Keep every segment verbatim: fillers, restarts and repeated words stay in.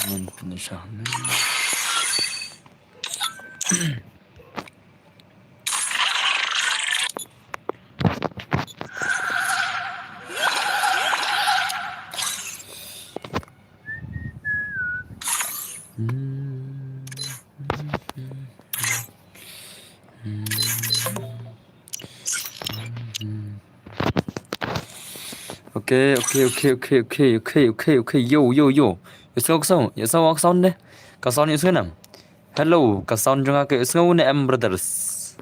Ngan pynshah ne. Okay, okay, okay, okay, okay, okay, okay, okay, yo, yo, yo. Ïohsngew ka sound, ïohsngew ka sound ne. Ka sound ïohsngew nam. Hello, ka sound jong nga ka ïohsngew ne em, brothers.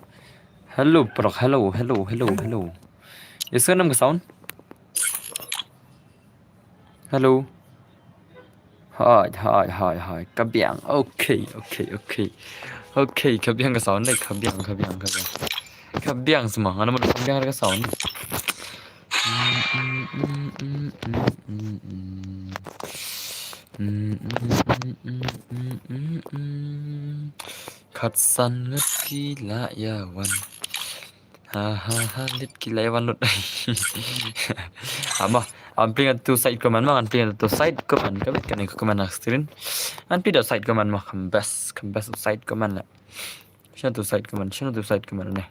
Hello, prok, hello, hello, hello, hello. Ïohsngew nam ka sound. Hello. Hai, hai, hai, hai. Ka biang. Okay, okay, okay. Okay, ka biang ka sound dei. Ka biang, ka biang, ka biang. Ka biang sma. Ngan mut ka biang ka sound. Khatsan ngut ki la ïa wan. Ha, ha, ha, lit ki la ïa wan lut. Ama, am pynlong tu side comment ma, ngan pynlong tu side comment. Ka bit kane ka comment ha screen. Ngan pynlong side comment ma, kham best, kham best side comment la. Shano tu side comment, shano tu side comment ne.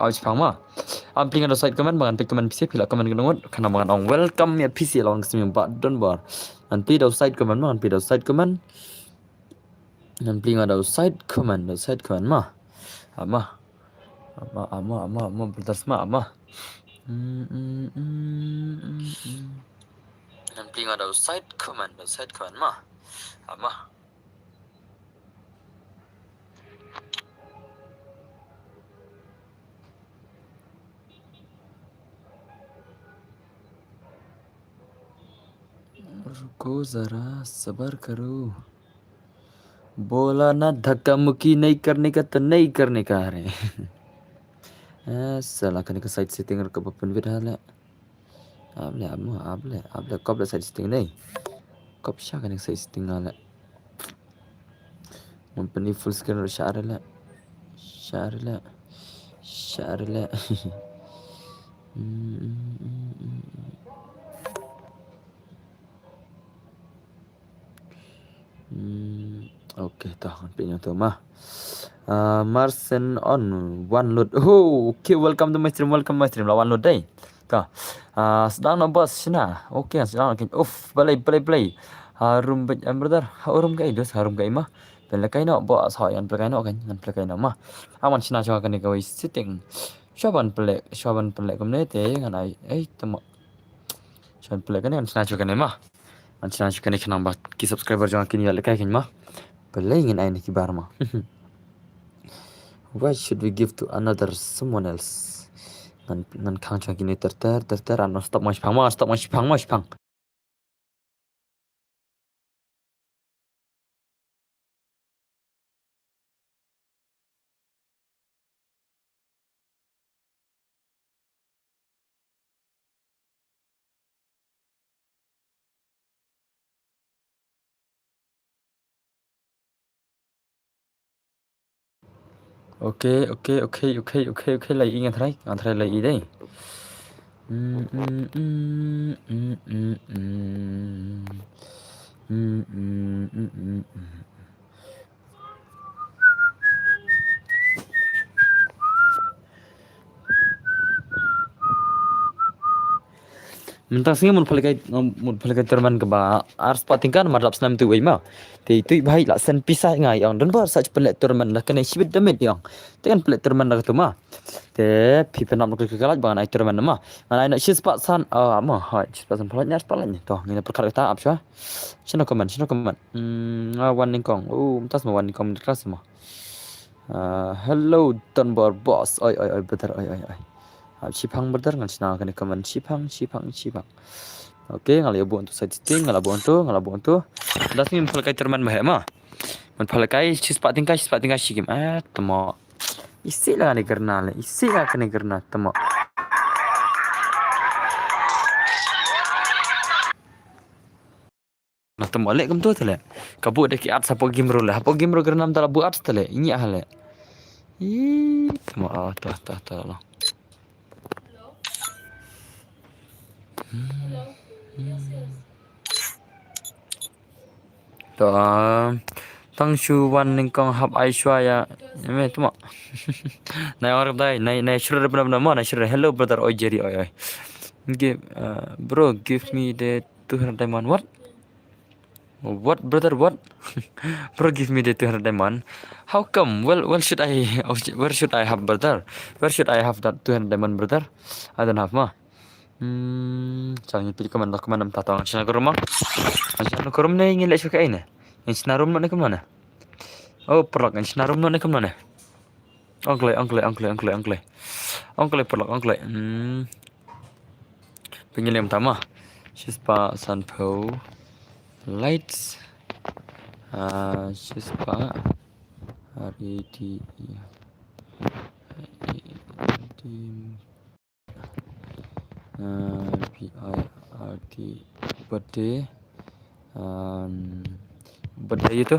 Au chipang ma. Am pynlong da side comment, ba ngan pynlong comment phi sha phi la comment ka ngut. Kane ba ngan ong welcome ïa phi sha long simi ba don bor. Ngan pynlong da side comment ma, ngan pynlong da side comment. Ngan pynlong da side comment, da side comment ma. Ama. Ama, ama, ama, ama, brothers ma, ama. Ngan pynlong da side comment, da side comment ma. Ama. रुको ज़रा, सबर करो। बोला ना धक्का मुक्की नहीं करने का तो नहीं करने का रे। Eh, sala kane ka side setting ruh kaba pynwit ha le. Ap le, ap mo, ap le, ap le, kop le side setting dei. Kop sha kane ka side setting ha le. Ngan pyni full screen ruh sha re le. Sha re le. Sha re le. Hmm, okay, to, ngan pynlong tu ma. Ah, Marsen on, wan lut. Oh, okay, welcome to my stream, welcome my stream. La wan lut dei. To. Ah, sdang noh boss shna. Okay, sdang noh. Uff, balei, balei, balei. Harum bad em brother. Harum kaei dos, harum kaei ma. Pynlong kaei noh boss, hoi ngan pynlong kaei noh kan, ngan pynlong kaei noh ma. Ngan shna shuwa kane kawei setting. Shuwa ban pynlong, shuwa ban pynlong kumne te ngan ai, ei, tama. Shuwa ban pynlong kane ngan shna shuwa kane ma. Ngan shna shuwa kane khnang ba ki subscriber jong nga kin ïalehkai kein ma. Balei ngin ai na ki bar ma. Why should we give to another someone else? Ngan, ngan khang shuwa kine ter ter ter ter, ano stop ma shipang ma, stop ma shipang ma shipang. Okay, okay, okay, okay, okay, okay, la ïohi nga trai, nga trai la ïohi dei. Mynta sngi mut phalkai, mut phalkai tournament kaba ar spah tyngka namar dap snem tu wei ma. Te tu bhai la send pisa nga ïong don bar sa pynleh tournament da kane shibit da mit ïong. Te kan pynleh tournament da katu ma. Te phi pynap nuk ka kalaj ba ngan ai tournament ma. Ngan ai na shi spah san, ah, ma, hai, shi spah san phalaj, nya spah laj ni. To, ngin pyrkhat kata ap shuwa. Shano comment, shano comment. Hmm, ah, wan nyngkong. Oh, mynta ma wan nyngkong mynta klas ma. Ah, hello, Don Bor Boss. Oi, oi, oi, brother, oi, oi, oi. Ah, shipang brother, ngan shna kane comment. Shipang, shipang, shipang. Okay, nga la ïa buh onto side setting, nga la buh onto, nga la buh onto. Da sngewbha pynlehkai tournament ba heh ma. Pynlehkai shispah tyngka, shispah tyngka shi game. Eh, tamo. Isih la kane kyrna le, isih la kane kyrna, tamo. Na tamo leh kumto te leh. Ka buh da ki ads hapoh game ruh leh. Hapoh game ruh kyrna mynta la buh ads te leh. Ïa ha leh. Ih, tamo, ah, to, to, to, la. To, um, tang shu wan nyngkong hap ai shuwa ïa. Eme, tamo. Nai ong rep dai, nai, nai shu rep na, na, mo, nai shu rep. Hello, brother, oi, Jerry, oi, oi. Give, uh, bro, give me the two hundred diamond. What? What, brother, what? Bro, give me the two hundred diamond. How come? Well, well, should I, where should I have, brother? Where should I have that two hundred diamond, brother? I don't have, ma. Hmm, chang ngi pili kumno, kumno mynta to, ngan shna ka room ma. Ngan shna ka room ne, ngin leh shuh kaei ne? Ngan shna room ne kumno ne? Oh, paralok, ngan shna room ne kumno ne? Ong kloi, ong kloi, ong kloi, ong kloi, ong kloi. Ong kloi, paralok, ong kloi. Hmm. Pynlong tama. Shispah sanphew likes. Ah, shispah. R E D E. R E D E. Ah, P I R T, birthday. Um, birthday ïa tu.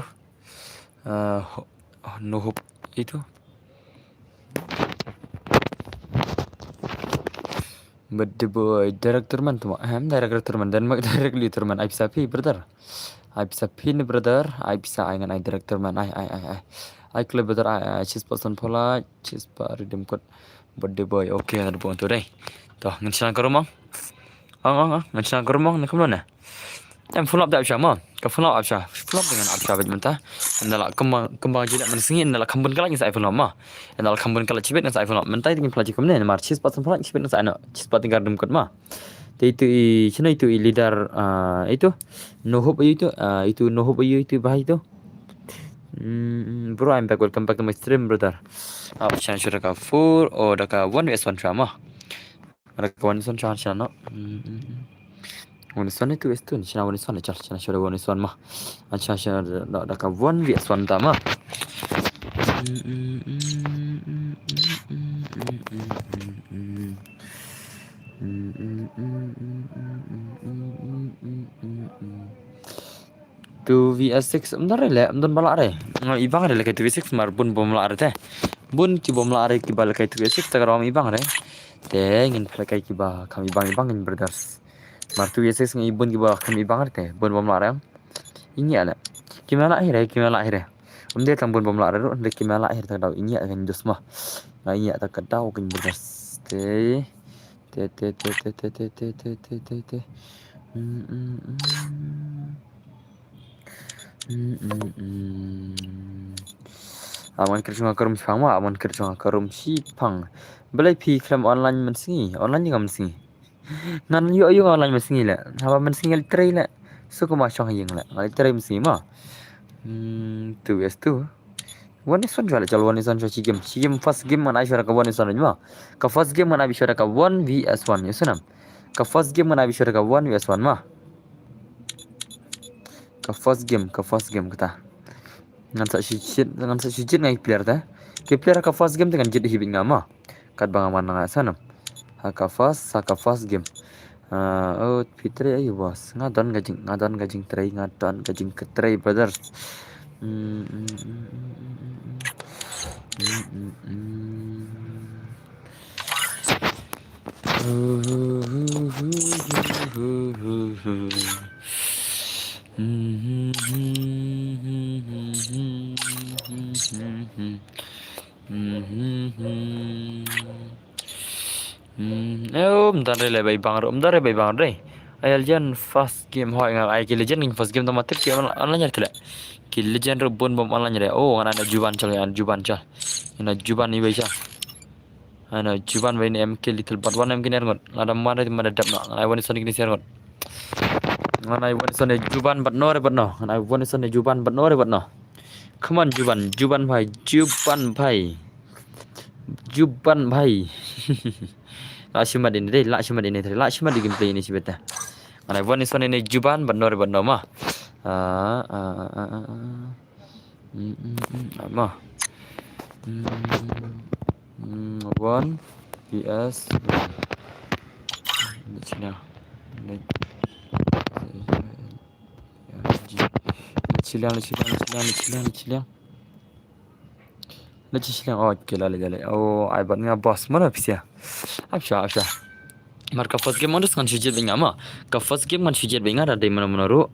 Ah, ho-, oh, no hope ïa tu. Birthday boy, director man tu ma. Ahem, director man. Dan mak directly tu man. Ai pisa phi, brother. Ai pisa phi ne, brother. Ai pisa ai ngan ai director man. Ai, ai, ai, ai. Ai kloi, brother, ai, ai. Shispah sanphew likes, shispah redeem code. Birthday boy, okay, nga da buh onto dei. To, ngan shna ka room ong. Ong, ong, ong, ngan shna ka room ong, ne kumno ne? Em, follow up da ap sha ma. Ka follow up ap sha. Follow up dei ngan ap sha beit mynta. Ynda la kumba, kumba jilak mynsngi, ynda la kham bun ka lait ngan sa ai follow up ma. Ynda la kham bun ka lait shibit ngan sa ai follow up. Mynta ngin pynlait kumne, namar shispah sanphew lait shibit ngan sa ai noh. Shispah tyngka redeem code ma. Te ïa tu i, shano ïa tu i leader, ah, ïa tu. No hope ïa tu, ah, ïa tu no hope ïa tu, bah ïa tu. Mm, bro, I'm back. Welcome back to my stream, brother. Ah, shan shu da ka four, oh, da ka one V S one shuwa ma. Da ka one V S one shuwa, shan no. Mm, mm, mm. One V S one itu, itu. Shan one V S one, shan, shan shu da one V S one ma. Ah, shan, shan da, da, da ka one V S one ta ma. Mm, mm, mm. Two V S six, ym don re leh, ym don ba lah re. Nga i bang re leh kai two V S six, mar bun bym lah re te. Bun ki bym lah re kiba leh kai two V S six, te ka rom i bang re. Te ngin pynleh kai kiba kham i bang, i bang ngin, brothers. Mar two V S six ngi bun kiba kham i bang re te, bun bym lah re. Ïa ngi leh. Ki me lah hi re, ki me lah hi re. Ym dei tang bun bym lah re ruh, ym dei ki me lah hi re, ta ka daw ïa ngi kan dus ma. Nga ïa ta ka daw kan, brothers. Te. Te, te, te. Mm, mm, mm. Mm, mm, mm. Aman kyrchong ka room shipang ma, aman kyrchong ka room shipang. Balei phi khlem online mynsngi, online nga mynsngi. Ngan ïoh ïoh online mynsngi leh. Haba mynsngi nga leit trei leh. Shu kumba shong ha ïing leh. Nga leit trei mynsngi ma. Hmm, two V S two. One V S one jua leh, jal one V S one jua shi game. Shi game, first game ngan ai shuwa da ka one V S one ma. Ka first game ngan ai shuwa da ka one V S one. Ïa sngewbha. Ka first game ngan ai shuwa da ka one V S one ma. Ka first game, ka first game kata. Ngan sa shu jied, ngan sa shu jied ngan ïa ki player te. Ki player ka first game te ngan jied hi beit nga ma. Katba nga man nga sngewbha. Ha ka first, ha ka first game. Ah, oh, phi trei aïu boss? Nga don ka jing, nga don ka jingtrei, nga don ka jingtrei, brothers. Mm, mm, mm. Hmm, eh, um, dang re leh bai bang re, um, dang re bai bang re. Ai Legend first game hoi nga ai ki Legend first game tama tip ki online, online re te leh. Ki Legend re bun bym online re. Oh, ngan ai na Juban chal, ngan ai na Juban chal. Ngan ai na Juban ni bai chal. Ngan ai na Juban bai ni M K little but one M K ni ar ngot. Lada man re te man da dap na. Ngan ai one V S one ni ar ngot. Ngan ai one V S one Juban but no re but no. Ngan ai one V S one Juban but no re but no. Come on, Juban, Juban bhai, Juban bhai. Juban bhai. Lah shi mat ine dei, lah shi mat ine dei, lah shi mat ine gameplay ine shi beta. Ngan ai one is one ine Juban bad Nor bad Nor ma. Ah, ah, ah, ah, ah. Hmm, hmm, hmm, ah, ma. Hmm, hmm, one V S one. Let's see now. Let's, let's see now. Let's see now, let's see now, let's see now, let's see now. La jingshilang, oh, okay, la leh, la leh. Oh, ai bad nga boss, mano phi sha? Ap sha, ap sha. Mar ka first game ngan shu jied beit nga ma. Ka first game ngan shu jied beit nga, da dei mano mano ruh.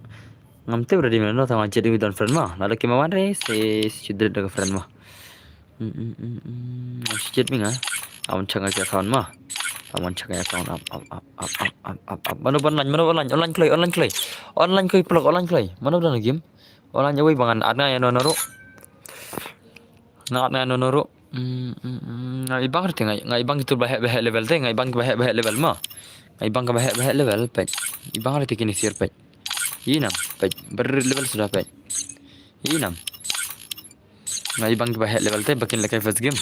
Ngam tip da dei mano, tang ngan jied beit don friend ma. Lada ki ma wan re, se shu delete da ka friend ma. Hmm, hmm, hmm, hmm. Ngan shu jied beit nga. Awan check nga ki account ma. Awan check nga account, ap, ap, ap. Mano ban online, mano online, online kloi, online kloi. Online kloi, paralok, online kloi. Mano ban game. Online away ba ngan add nga ïa no no ruh. Nga add nga no no ruh. Hmm, hmm, hmm. Nga i bang te nga, nga i bang kitu ba heh ba heh level te, nga i bang ba heh ba heh level ma. Nga i bang ba heh ba heh level peit. I bang te kine sir peit. I nam peit. Ber level suda peit. I nam. Nga i bang ba heh level te ba kin lehkai first game.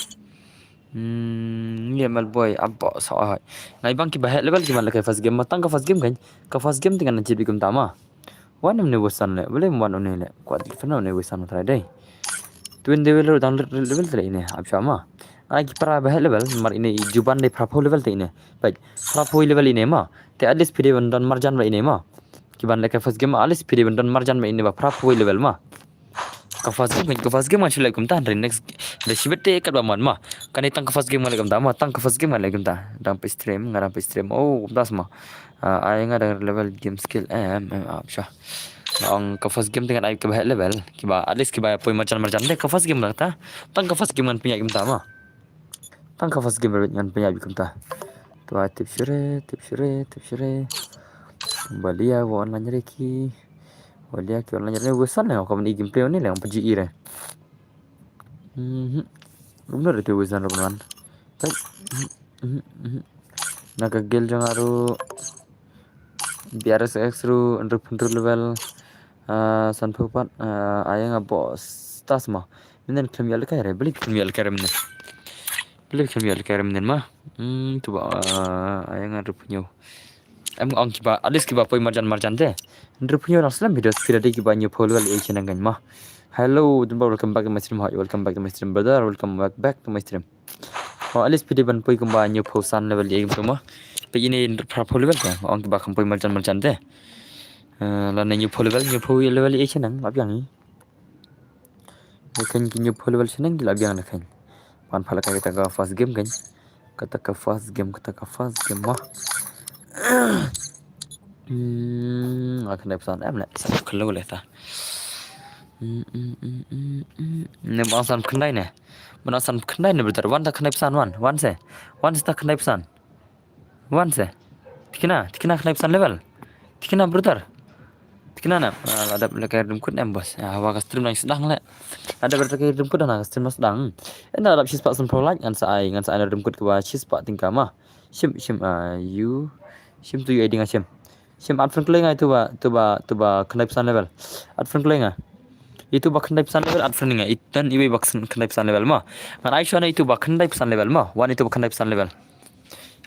Hmm, ye mal boy, ap sa hai. Nga i bang ba heh level ki ban lehkai first game ma, tang ka first game kan. Ka first game te ngan jied beit kumta ma. Wan ym ne wasan le, bele wan ym ne le. Kwah di fana ne wasan trai dei. Twin devil dang level te ine, ap sha ma. Ai ki para ba heh level, mar ine i Juban dei phra phew level te ine. Peit, phra phew level ine ma. Te at least phi dei ban don marjan ba ine ma. Ki ban lehkai first game, at least phi dei ban don marjan ba ine ba phra phew level ma. Ka first game, ka first game ngan shu leh kumta, hynrei next, da shibit te kat ba mon ma. Kane tang ka first game ngan leh kumta ma, tang ka first game ngan leh kumta. Dang peit stream, nga dang peit stream. Oh, kumta sma. Ah, ai nga dang level game skill, em, em, ap sha. Nga ong ka first game te ngan ai kiba heh level, kiba, at least kiba poi marjan marjan te, ka first game ngan ta. Tang ka first game ngan pynïaid kumta ma. Tang ka first game ngan pynïaid kumta. Twa tip shere, tip shere, tip shere. Balia wa online re ki. Balia ki online re, wasan le, ka ban i gameplay ni le, ka ban ji i re. Mhm. Kumno re te wasan re ban wan. Peit. Mhm, mhm, mhm. Na ka guild jong nga ruh. B R S X ruh, hynriew phew hynriew level. Ah, sanphew pat, ah, ai nga boss. Ta sma. Mynnin khlem ïalehkai re, beli khlem ïalehkai re mynnin. Beli khlem ïalehkai re mynnin ma. Hmm, tu ba, ah, ai nga hynriew phew hynñiew. Em ong kiba, at least kiba poi marjan marjan te. Hynriew phew hynñiew nang slem video, phi da dei kiba hynñiew phew level, eh, shaneng kan ma. Hello, welcome back to my stream, hi, welcome back to my stream, brother, welcome back, back to my stream. Oh, at least phi dei ban poi kumba hynñiew phew san level ïa i kumta ma. Peit ine phra phew level te. Ong kiba kham poi marjan marjan te. Eh, lane hynñiew phew level, hynñiew phew level ïa i shaneng, lap ïa ngi. Ïa kane ki hynñiew phew level shaneng ki lap ïa ngi kane. Wan pha lehkai kata ka first game kane. Kata ka first game, kata ka first game ma. Hmm, nga khyndai phew san em ne. Sa khlo le ta. Hmm, hmm, hmm, hmm, hmm. Ne ba san khyndai ne. Ba san khyndai ne brother. Wan ta khyndai phew san wan. Wan se. Wan se ta khyndai phew san. Wan se. Tikna, tikna khyndai phew san level. Tikna brother. Tikna na. Ah, la dep lehkai rim kut em boss. Ah, wa ka stream nang sdang le. La dep lehkai rim kut na ka stream nang sdang. Ynda la dep shispah sanphew like ngan sa ai, ngan sa ai na rim kut kaba shispah tyngka ma. Shim, shim, ah, you. Shim tu you ai ding shim. Shim add friend kloi nga itu ba, itu ba, itu ba khyndai phew san level. Add friend kloi nga. Itu ba khyndai phew san level, add friend nga. Itan iwei ba khyndai phew san level ma. Ngan ai shuwa na itu ba khyndai phew san level ma. Wan itu ba khyndai phew san level.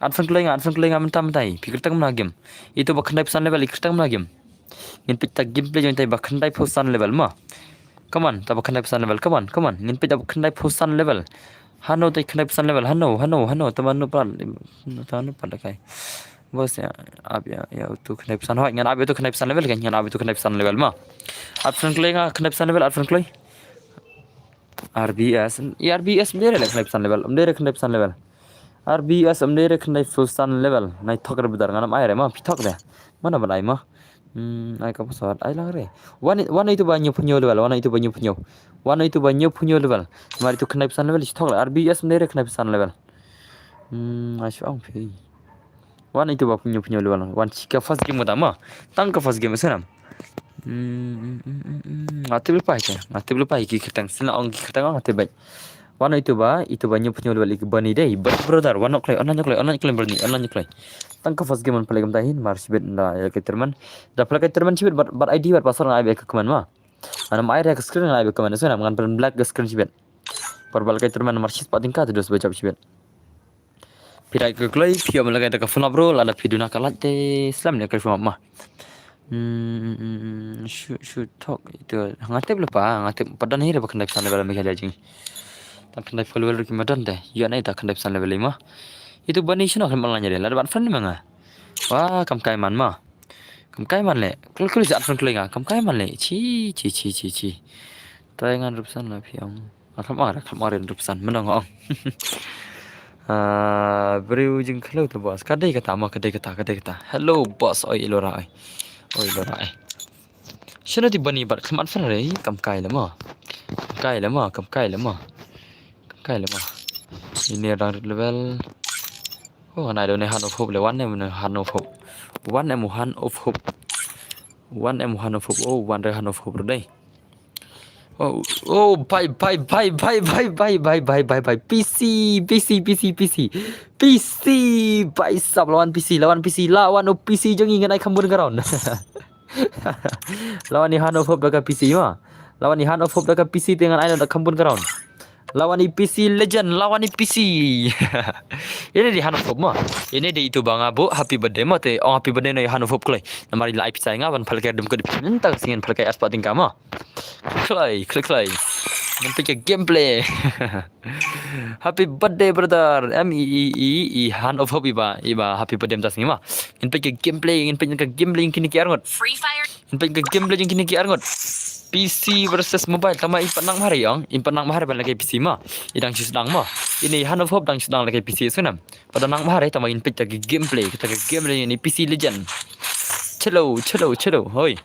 Add friend kloi nga, add friend kloi nga mynta mynta. Phi kyrteng mano game. Itu ba khyndai phew san level, i kyrteng mano game. Ngin peit ta gameplay jong ita ba khyndai phew san level ma. Come on, ta ba khyndai phew san level. Come on, come on. Ngin peit ta ba khyndai phew san level. Hano ta khyndai phew san level. Hano, hano, hano. Ta ba no pran. Ta no pran kai. Boss ïa, ap ïa, ïa utu khyndai phew san hoi. Ngan ap ïa utu khyndai phew san level kan. Ngan ap ïa utu khyndai phew san level ma. Add friend kloi nga khyndai phew san level, add friend kloi. R B S, i R B S ym dei re khyndai phew san level, ym dei re khyndai phew san level. R B S ym dei re khyndai phew san level. Nai thok re brother, ngan ym ai re ma, phi thok re. Mano ban ai ma. Hmm, ai ka password, ai lang re. Wan, wan itu ba hynñiew phew hynñiew level, wan itu ba hynñiew phew hynñiew. Wan itu ba hynñiew phew hynñiew level. Mar itu khyndai phew san level, shi thok re. R B S ym dei re khyndai phew san level. Hmm, ai shu ong phi. Wan itu ba hynñiew phew hynñiew level. Wan shi ka first game kata ma. Tang ka first game snam. Hmm, hmm, hmm, hmm, hmm. Nga tip lypa ïa ki. Nga tip lypa ïa ki kyrteng. Sila ong ki kyrteng ong nga tip beit. Wan itu ba, itu ba hynñiew phew hynñiew level ïa ki Bani dei. Bani brother, wan nok kloi, online kloi, online kloi Bani, online kloi. Tang ka first game ngan pynlait kumta hi, mar shibit nda ïa ka tournament. Da pynlait ka tournament shibit bad, bad I D bad password ngan ai beit ka comment ma. Ngan ym ai re ka screen ngan ai beit ka comment. Snam ngan pynblack ka screen shibit. Por ba lehkai tournament mar shispah tyngka te dos ba jop shibit. Phi dei ka kloi, phi ïoh ma lehkai da ka phone bro, lada phi duna ka light te slem ne ka phone ma. Hmm, shoot, shoot, talk. Ito, nga tip lypa, nga tip pat don hi re ba khyndai phew san level Meghalaya jong ngi. Tang khyndai phew level ruh kim don te. Ïoh na ita khyndai phew san level ma. Ito bani shano khlem online re, lada ban friend ma nga. Wah, kam kai man ma. Kam kai man le. Kul kul jat friend kul nga. Kam kai man le. Chi, chi, chi, chi, chi. Try ngan rup san la phi ong. Ah, khlem ong re, khlem ong re rup san. Mynno nga ong. Ah, briew jingkhlem te boss. Ka dei kata ma, ka dei kata, ka dei kata. Hello boss, oi Ilora oi. Oi Ilora oi. Shano te bani bad khlem ong re, kam kai le ma. Kam kai le ma, kam kai le ma. Kam kai le ma. Ini rang level. Oh, nai do ne Hand of Hope le, wan em ne Hand of Hope. Wan em Hand of Hope. Wan em Hand of Hope. Oh, wan re Hand of Hope ro dei. Oh, oh, bhai, bhai, bhai. P C, P C, P C, P C. P C, bhai sab lawan P C, lawan P C, lawan u P C jong ngi ngan ai kham bun ka round. Lawan i Hand of Hope da ka P C ma. Lawan i Hand of Hope da ka P C te ngan ai da kham bun ka round. Lawan i P C legend, lawan i P C. Ini di Hand of Hope ma. Ini di itu bang abu happy birthday ma te ong happy birthday na i Hand of Hope kloi. Namar i la ai pisa nga ban phal kai dum ko di pin tang singen phal kai aspa tingka ma. Kloi, kloi, kloi. Ngan peit ka gameplay. Happy birthday brother. M E E E E Hand of Hope iba, iba happy birthday mynta sngi ma. Ngan peit ka gameplay, ngan peit ka gameplay kine ki arngut. Free Fire. Ngan peit ka gameplay jong kine ki arngut. P C versus mobile, tangba i pat nang bha re ong, i pat nang bha re ban lehkai P C ma. I dang shu sdang ma. Ini Hand of Hope dang shu sdang lehkai P C sngewbha. Pat nang bha re, tangba ngan peit ka gameplay, kata ka gameplay ini P C legend. Chalo, chalo, chalo. Hoi.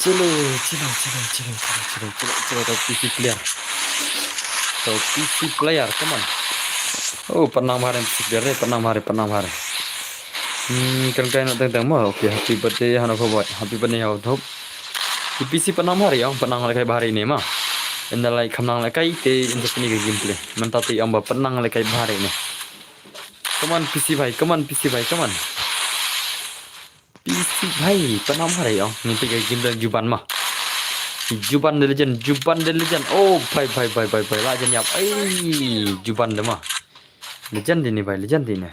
Chalo, chalo, chalo, chalo, chalo, chalo, chalo, chalo, to P C player. To P C player, come on. Oh, pat nang bha re P C player, eh, pat nang bha re, pat nang bha re. Hmm, kan kai na teng teng mo. Okay, happy birthday, Hand of Hope. Happy birthday, Hand of Hope. Di P C pat nang bha re, ong, pat nang lehkai bha re ne ma. Ynda lai kham nang lehkai te, ynda pini ka gameplay. Mynta te ong ba pat nang lehkai bha re ne. Come on, P C bhai, come on, P C bhai, come on. P C bhai, pat nang bha re ong. Ngi peit ka game da Juban ma. Juban the legend, Juban the legend. Oh, bhai, bhai, bhai, bhai, bhai. La jan ïap. Ai, Juban the ma. Legend ini bhai, legend ini.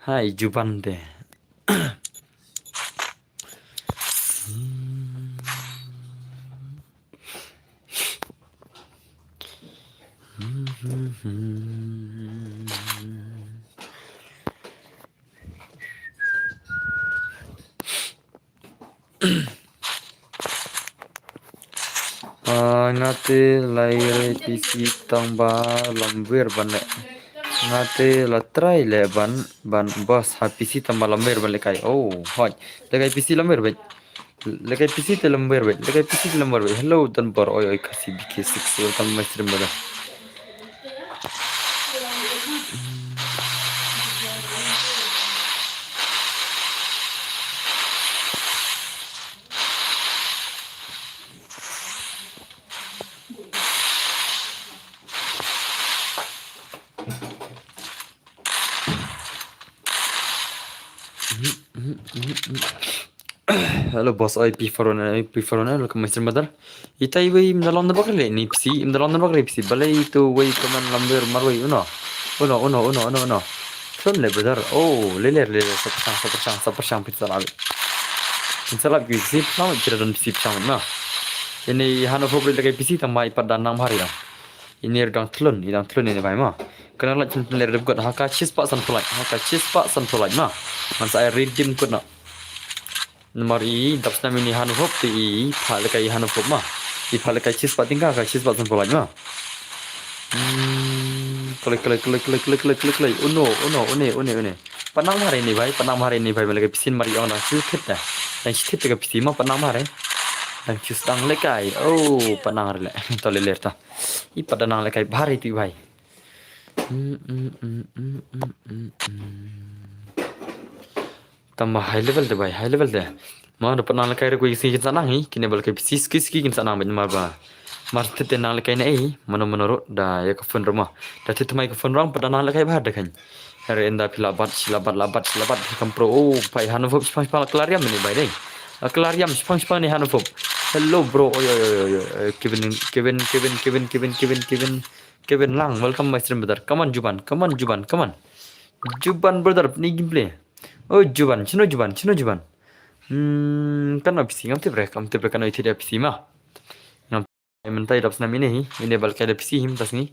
Hai, Juban the. Ah, nga te lai re P C tang ba lamwir ban leh. Nga te la try leh ban, ban boss ha P C tang ba lamwir ban lehkai. Oh, hoi. Lehkai P C lamwir beit. Lehkai P C te lamwir beit. Lehkai P C te lamwir beit. Hello, Don Bor. Oi, oi, Khasi B K six. Welcome my stream, brother. Hello boss, oi P four one, oi P four one, welcome my stream, brother. Ita iwei im da long da bakri le ni P C, im da long da bakri P C. Balei itu wei kaman lamwir marwei uno. Uno, uno, uno, uno, uno. Son le brother. Oh, le le le le, sa pyrshang, sa pyrshang, sa pyrshang, pyrshang. Pyrshang ki P C, pyrshang, pyrshang don P C, pyrshang ma. Ini Hand of Hope lehkai P C tang ba i pat da nang bha re ong. Ini dang thlun, i dang thlun ini bhai ma. Kane la chin le dep got ha ka shispah sanphew lait, ha ka shispah sanphew lait ma. Man sa ai redeem kut na. Namar i dap snem ini Hand of Hope te i phah lehkai Hand of Hope ma. I phah lehkai shispah tyngka, ka shispah sanphew lait ma. Hmm, klik, klik, klik. Uno, uno, une, une, une. Pat nang bha re ini bhai, pat nang bha re ini bhai, lehkai P C mar i ong dang shu thit da. Dang shu thit da ka P C ma pat nang bha re. Dang shu sdang lehkai. Oh, pat nang re le. To le le ta. I pat da nang lehkai bha re tu bhai. Mm, mm, mm, mm, mm, mm, mm. Tang ba high level te bhai, high level te. Ma da pat nang lehkai ruh ki sngi kin sa nang hi, kine ba lehkai P C ki sngi kin sa nang bad namar ba. Mar te te nang lehkai ne ei, mano mano ruh da ïa ka phone ruh ma. Da te thymmai ka phone ruh pat da nang lehkai bha da kan. Hynrei ynda phi la bat, shi la bat, la bat, shi la bat, phi kam pro. Oh, bhai, hano pop, shipang, shipang, la kylla riam ne bhai dei. La kylla riam, shipang, shipang ne hano pop. Hello, bro. Oi, oi, oi, oi, oi. Kevin, Kevin, Kevin, Kevin, Kevin, Kevin, Kevin. Kevin Lang, welcome my stream, brother. Come on, Juban. Come on, Juban. Come on. Juban, brother, ni gameplay. Oh, Juban. Shino Juban. Shino Juban. Hmm, kan P C, ngam tip re, ngam tip re kan oi thied P C ma. Ngam, mynta i dap snam ine hi, ine ba lehkai da P C hi mynta sngi.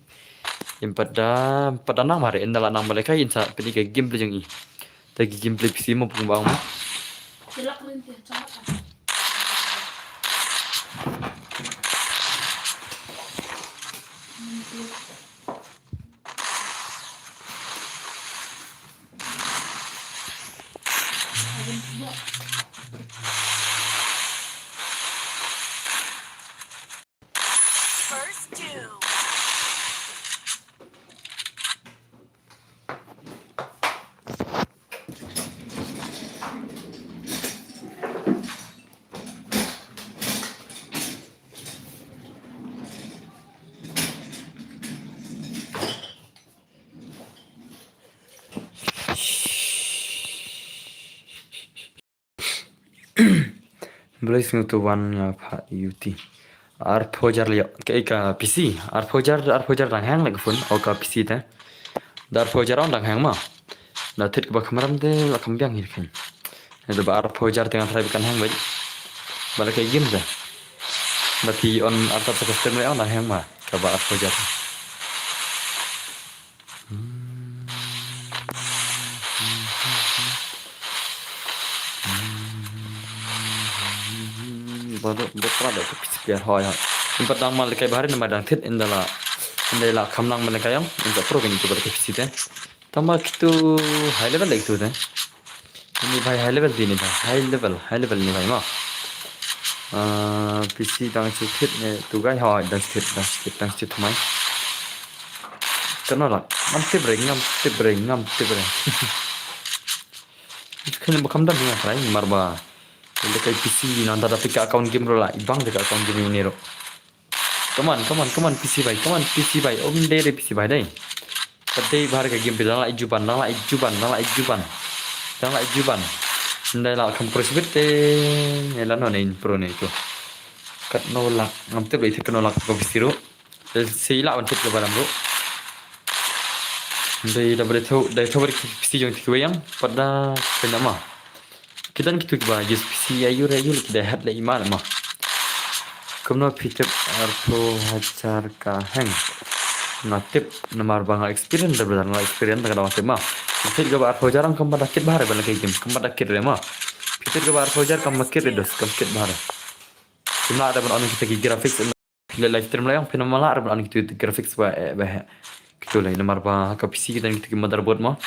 Im pat da, pat da nang mare, ynda la nang ba lehkai in sa pynlong ka gameplay jong i. Ta ki gameplay P C mo pung bang mo. First two. Blai sngewthuh wan nga pha U T. Arphew hajar leh ka, ka P C. Arphew hajar, arphew hajar dang hang leh ka phone. O ka P C te. Da arphew hajar on dang hang ma. Da thied kaba kham ram te la kham biang hi khein. Da ba arphew hajar te nga try ba kan hang bad. Ba lehkai game te. Ba phi on artat sa ka stream leh on dang hang ma. Kaba arphew hajar. Ba dei, ba pra dei, ka P C player hoi hoi. Im pat dang ma lehkai bha re namar dang thied ynda la, ynda la kham nang ma lehkai ong, ynda pro kane tu ba lehkai P C te. Tang ba kitu high level leh kitu te. Ini bhai high level di ni bhai, high level, high level ni bhai ma. Ah, P C dang shu thied ne tu gai hoi, dang shu thied, dang shu thied, dang shu thied thymmai. Kano la, ngam tip re, ngam tip re, ngam tip re. Kane ba kham dang nga try, mar ba. Lehkai P C nang da da pika account game ruh la, i bang da ka account game ine ruh. Come on, come on, come on, P C bhai, come on, P C bhai, um dei re P C bhai dei. Ka dei bha re ka game phi dang la i Juban, dang la i Juban, dang la i Juban. Dang la i Juban. Ndai la kham pro sibit te, ne la no ne in pro ne tu. Katno lak, ngam tip re i thied katno lak ka P C ruh. Sei lah ban thied kaba lam ruh. Dei da ba dei thaw, dei thaw ba dei P C jong ti kiwei yang, pat da kane ma. Ki don kitu kiba use P C ïa ïu re ïu ki dei hat leh i ma leh ma. Kumno phi tip arphew hajar ka hang. Nga tip namar ba nga experience da ba nga experience da ka dang tip ma. Nga tip kaba arphew hajar kam ba da kit bha re ba lehkai game, kam ba da kit re ma. Phi tip kaba arphew hajar kam ba kit re dos, kam kit bha re. Kim lah da ban on kita ki graphics. Phi leh live stream la ïong phin ym lah re ban on kitu graphics ba, eh, ba heh. Kitu lei namar ba ha ka P C ki don kitu ki motherboard mo.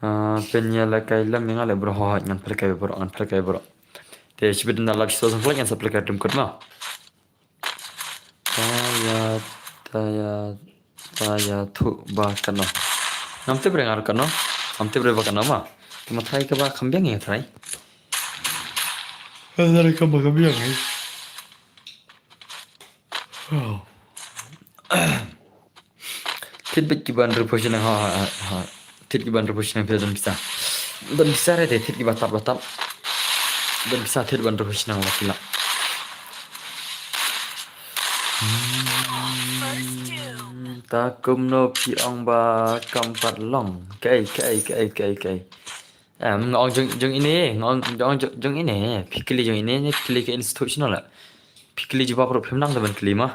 Ah, phin ïa lehkai lem ïa nga leh bro, hooid ngan pynlehkai bro, ngan pynlehkai bro. Te shibit na live session phi leh ngan sa pynlehkai dum kut mo. Ta ïa, ta ïa, ta ïathuh ba kano. Ngam tip re nga ruh kano. Ngam tip re ba kano ma. Te ma try kaba kham biang ïa try. Ka try kaba kham biang ïa. Thied beit kiba hynriewphew shnong ha, ha, ha. Thied kiba hynriewphew shnong phi don pisa. Don pisa re te thied kiba tad ba tad. Don pisa thied ba hynriewphew shnong la phi lah. Hmm, ta kumno phi ong ba kam pat long. Kaei, kaei, kaei, kaei, kaei. Em, nga ong jong, jong ine, nga ong jong, jong, jong ine. Phi kylli jong ine, ne phi kylli ka institutional la. Phi kylli jubab ruh phim nang da ban kylli ma.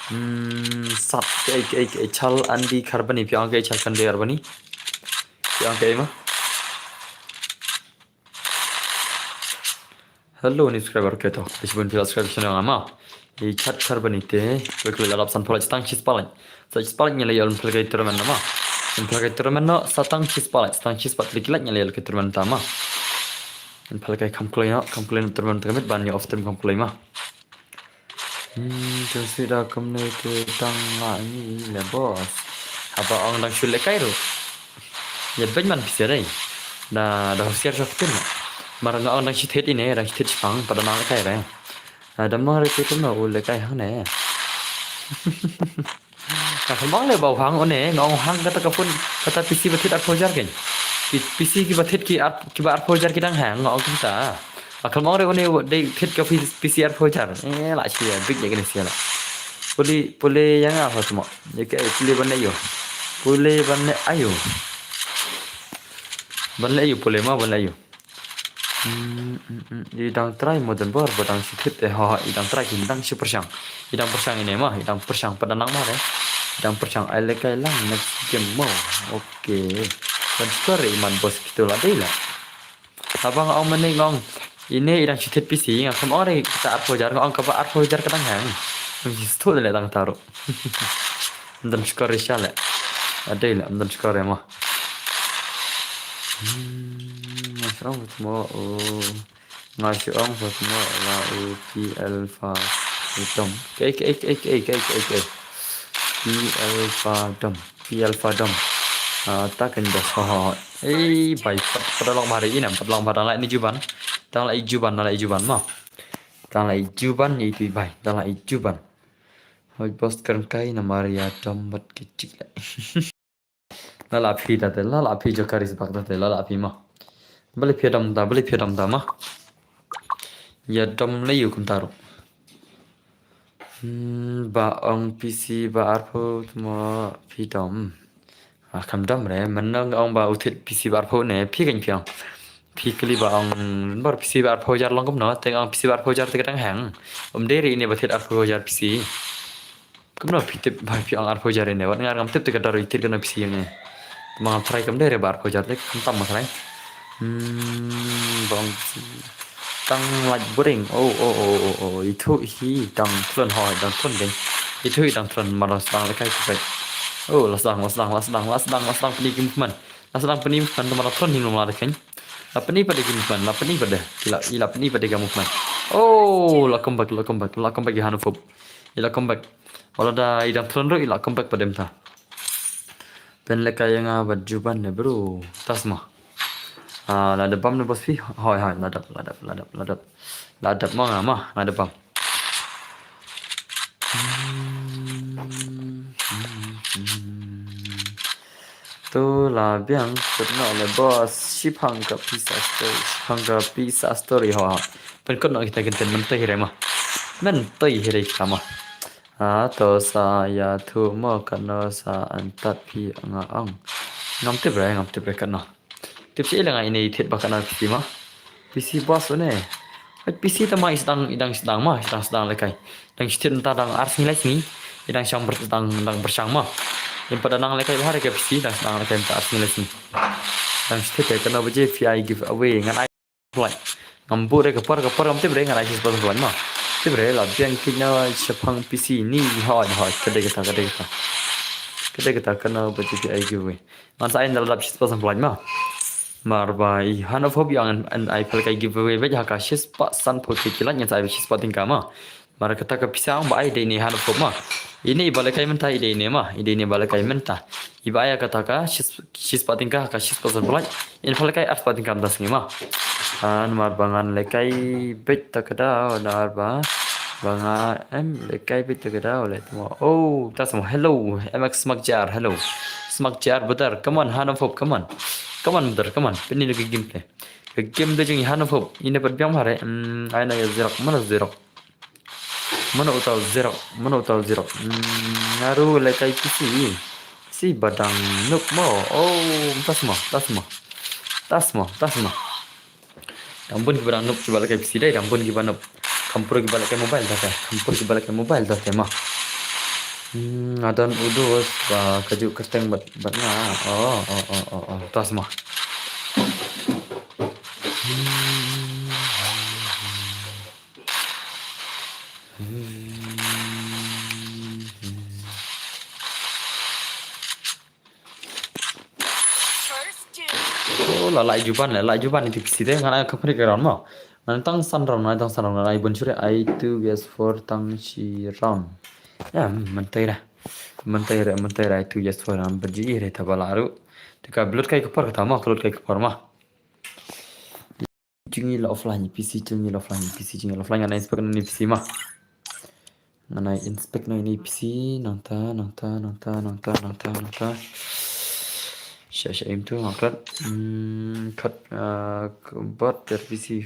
Hmm, sat kaei, kaei, kaei, Chal Andy Kharbani, phi ong kaei Chal Andy Kharbani. Phi ong kaei ma. Hello, ni subscriber ke to. Te shibun phi la subscribe channel nga ma. I chat Kharbani te. Phi kylli la dap san phew like, tang shispah like. Sa shispah like ngi la ïoh pynlehkai tournament na ma. Pynlehkai tournament no, sa tang shispah like, tang shispah like, like ngi la ïoh ka tournament ta ma. Pynlehkai kham kloi no, kham kloi no tournament ka miet ban ïa off stream kham kloi ma. Hmm, jong si da kumne te tang la ngi le boss. Haba ong dang shu lehkai ruh. Ïa bad man pisa dei. Da da husiar sha ktien. Mar nga ong dang shu thied ine, dang shu thied shipang, pat da nang lehkai re. Da dam nang re te kumno u lehkai hangne. Nga khlem ong leh ba u hang une, nga ong hang kata ka phone, kata P C ba thied arphew hajar kein. Ki P C kiba thied ki ar, kiba arphew hajar ki dang hang, nga ong kumta. Nga khlem ong re une dei thied ka P C arphew hajar. Eh, la shi ya, big ya kane sia la. Pule, pule ïa nga pha tmo. Ïa ka, eh, pule ban leh ïa u. Pule ban leh ïa u. Ban leh ïa u, pule ma ban leh ïa u. Hmm, hmm, hmm. I dang try mo don bor, ba dang shu thied te, ho, i dang try ki dang shu pyrshang. I dang pyrshang ine ma, i dang pyrshang pat da nang ma re. I dang pyrshang ai lehkai lang next game mo. Okay. Ban score i man boss kito la dei la. Haba nga ong mane nga ong. Ine i dang shu thied P C, nga khlem ong re kata arphew hajar, nga ong kaba arphew hajar ka dang hang. Nga shu thied leh dang taruh. Ym don score sha leh. A dei la, ym don score mo. Hmm, nga shu ong mo, oh. Nga shu ong pha tmo la u P L pha dom. K, K, K, K, K, K, K. P L pha dom. P L pha dom. Ah, ta kan boss. Ho, ho. Ei, bai, pat, pat long bari ina, pat long bari, dang lai ni juban. Dang lai juban, dang lai juban mo. Dang lai juban ni tu bai, dang lai juban. Hoi boss kan kai na Maria dom bat kecik lai. La la phi da te, la la phi jo karis bak da te, la la phi ma. Bale phi dam da, bale phi dam da ma. Ïa dam le ïu kumta ruh. Hmm, ba ong P C ba arphew tmo phi dam. Ah, kam dam re, men nang ong ba u thied P C ba arphew ne, phi kan phi ong. Phi kali ba ong, bar P C ba arphew hajar long kumno, teng ong P C ba arphew hajar te ka dang hang. Um dei re ine ba thied arphew hajar P C. Kumno phi tip ba phi ong arphew hajar ine, wat nga ngam tip te ka dor i thied kano P C ïa ngi. Ma ngam try kam dei re ba arphew hajar te, kam tam ma try. Hmm, ba ong tang lait buring. Oh, oh, oh, oh, oh. Itu hi dang thlun ho, dang thlun ding. Itu hi dang thlun ma la sdang lehkai ku peit. Oh, la sdang, la sdang, la sdang, la sdang, la sdang pyni ki movement. La sdang pyni movement ma la thlun hi ma la dei kein. La pyni pat de ki movement, la pyni pat de. Ki la, i la pyni pat de ka movement. Oh, la come back, la come back, la come back i Hanofop. I la come back. Wala da i dang thlun ruh i la come back pat de mynta. Pynlehkai ïa nga bad Juban ne bro. Tas ma. Ah, la dep bam ne boss phi. Hoi, hoi, la dep, la dep, la dep, la dep. La dep ma nga ma, la dep bam. To la biang kut noh le boss, shiphang ka pisa story, shiphang ka pisa story ho. Pynkut noh kita kynten, myntoi hi re ma. Myntoi hi re kita ma. Ah, to sa ïathuh mo katno sa antat phi nga ong. Ngam tip re, ngam tip re katno. Tip shi ila nga ine i thied ba katno P C ma. P C boss une. Hoi P C tang ma i sdang, i dang sdang ma, i dang sdang lehkai. Dang shi thied mynta dang ar sngi lai sngi. I dang shang ber, dang, dang pyrshang ma. Ym pat da nang lehkai bha re ka P C, dang sdang lehkai mynta ar sngi lai sngi. Dang shi thied te katno baje phi ai giveaway ngan ai. Like. Ngam buh re ka por, ka por ngam tip re ngan ai shispah san phew ma. Tip re la biang kine shaphang P C ni, hoi, hoi, ka dei kata, ka dei kata. Ka dei kata, katno baje phi ai giveaway. Ngan sa ai ynda la dap shispah san phew ma. Mar ba i Hanofop ïa ngan ai pynlehkai giveaway beit ha ka shispah san phew tylli ki like, ngan sa ai shispah tyngka ma. Mar kata ka pisa ong ba ai dei ine Hanofop ma. Ine i ba lehkai mynta i dei ine ma, i dei ine ba lehkai mynta. I ba ai kata ka shis, shispah tyngka, ka shispah san phew. In pynlehkai arspah tyngka mynta sngi ma. Ah, namar ba ngan lehkai beit ta ka daw, namar ba, ba nga em lehkai beit ta ka daw, leh tmo. Oh, tas mo, hello, M X Smak J R, hello. Smak J R brother, come on, Hanofop, come on. Come on brother, come on. Pyni ïa ka gameplay. Ka game da jong i Hanofop, ine pat biang bha re, hmm, ai na ïa Zirok, mano Zirok. Mano uta u Zirok, mano uta u Zirok. Hmm, nga ruh lehkai P C. Si ba dang noob mo. Oh, tas mo, tas mo. Tas mo, tas mo. Dang bun kiba dang noob kiba lehkai P C dei, dang bun kiba noob. Kham pura kiba lehkai mobile da te, kham pura kiba lehkai mobile da te ma. Hmm, nga don u dos ba kajuh kyrteng bad, bad nga. Oh, oh, oh, oh, oh. Tas mo. Hmm. Oh, la la Juban, la la Juban iti P C te, ngan ai company ka round mo. Ngan tang san round, ngan tang san round, ngan ai bun shuh re, ai two vs four tang shi round. Ya, hmm, mynta ira. Mynta re, mynta re tu yes for am baji re ta bala ru. Te ka blut kai ka por ka ta ma, ka blut kai ka por ma. Jing i la offline P C, jing i la offline P C, jing i la offline, nga na inspect na ni P C ma. Nga na inspect na ni P C, nangta, nangta, nangta, nangta, nangta, nangta. Sha, sha im tu, ngaklat. Hmm, kat, uh, bat ter P C.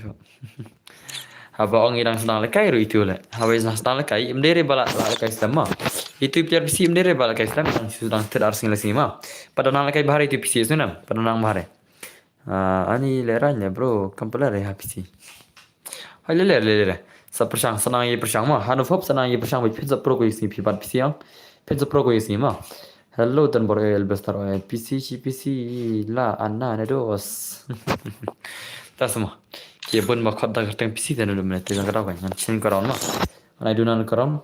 Haba ong i dang sdang lekai ru itu le. Haba i dang sdang lekai, im dere bala, bala lekai sdang ma. Itu piar P C im dere bala lekai sdang, dang sdang ter arsing lesi ma. Pada nang lekai bahare itu P C sunam, pada nang bahare. Ah, ani le ranya bro, kam pala re ha P C. Hai le le le le. Sa pyrshang, sa nang ye pyrshang ma. Hanu hop sa nang ye pyrshang, ba phin sa pro ko isi pi bat P C yang. Phin sa pro ko isi ma. Hello, tan bor el bestar o P C, C P C, la, anna, ne dos. Ta sama. Ke bun ba khot da kerteng P C, tan dum ne, te jang ka daw kan. Ngan chin ka round ma. Ngan ai dunan ka round.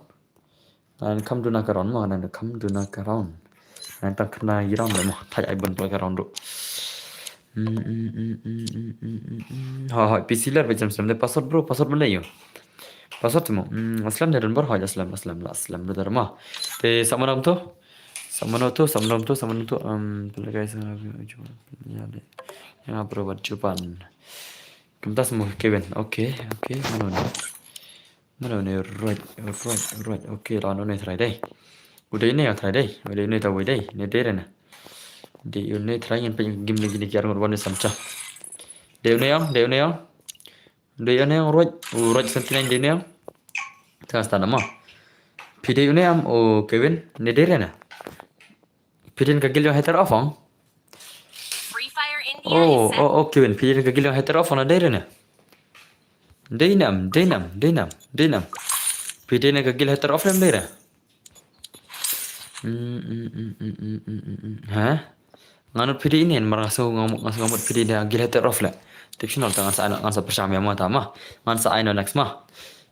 Ngan kam duna ka round ma, ngan kam duna ka round. Ngan tang kena i round mo, thai ai bun ka round ru. Hmm, hmm, hmm, hmm, hmm, hmm, hmm, hmm. Ha, ha, P C ler ba jam slem de password bro, password mana yo. Password mo. Hmm, aslam de don bor, ha, aslam, aslam, la, aslam de ma. Te sama nam tu. Sama nam tu, sama nam tu, sama nam tu. Um, pala guys, ya de. Yang apa buat cupan. Kemtas mo Kevin. Okay, okay, mana ni? Mana ni? Right, right, right. Okay, la no ni try dai. Udah ini ya try dai. Udah ini tahu dai. Ni dai na. Dai ini try yang paling game lagi ni kiar ngot wan samcha. Dai ini yang, dai ini yang. Dai ini yang right, right sentinel dai ini yang. Tengah stana ma. Pi dai ini am o Kevin, ni dai na. Pidin ka gil jong hater off ong. Free Fire India. Oh, oh, oh, Kevin, pidin ka gil jong hater off ong na dai na. Dai nam, dai nam, dai nam, dai nam. Pidin ka gil hater off nam dai na. Hmm, hmm, hmm, hmm, hmm, hmm, hmm, hmm. Ha? Nganut pidin ini, mar ngasu ngamut, ngasu ngamut pidin dia gil hater off le. Tip sino ta ngan sa ai no, ngan sa pyrshang ya ma ta ma. Ngan sa ai no next ma.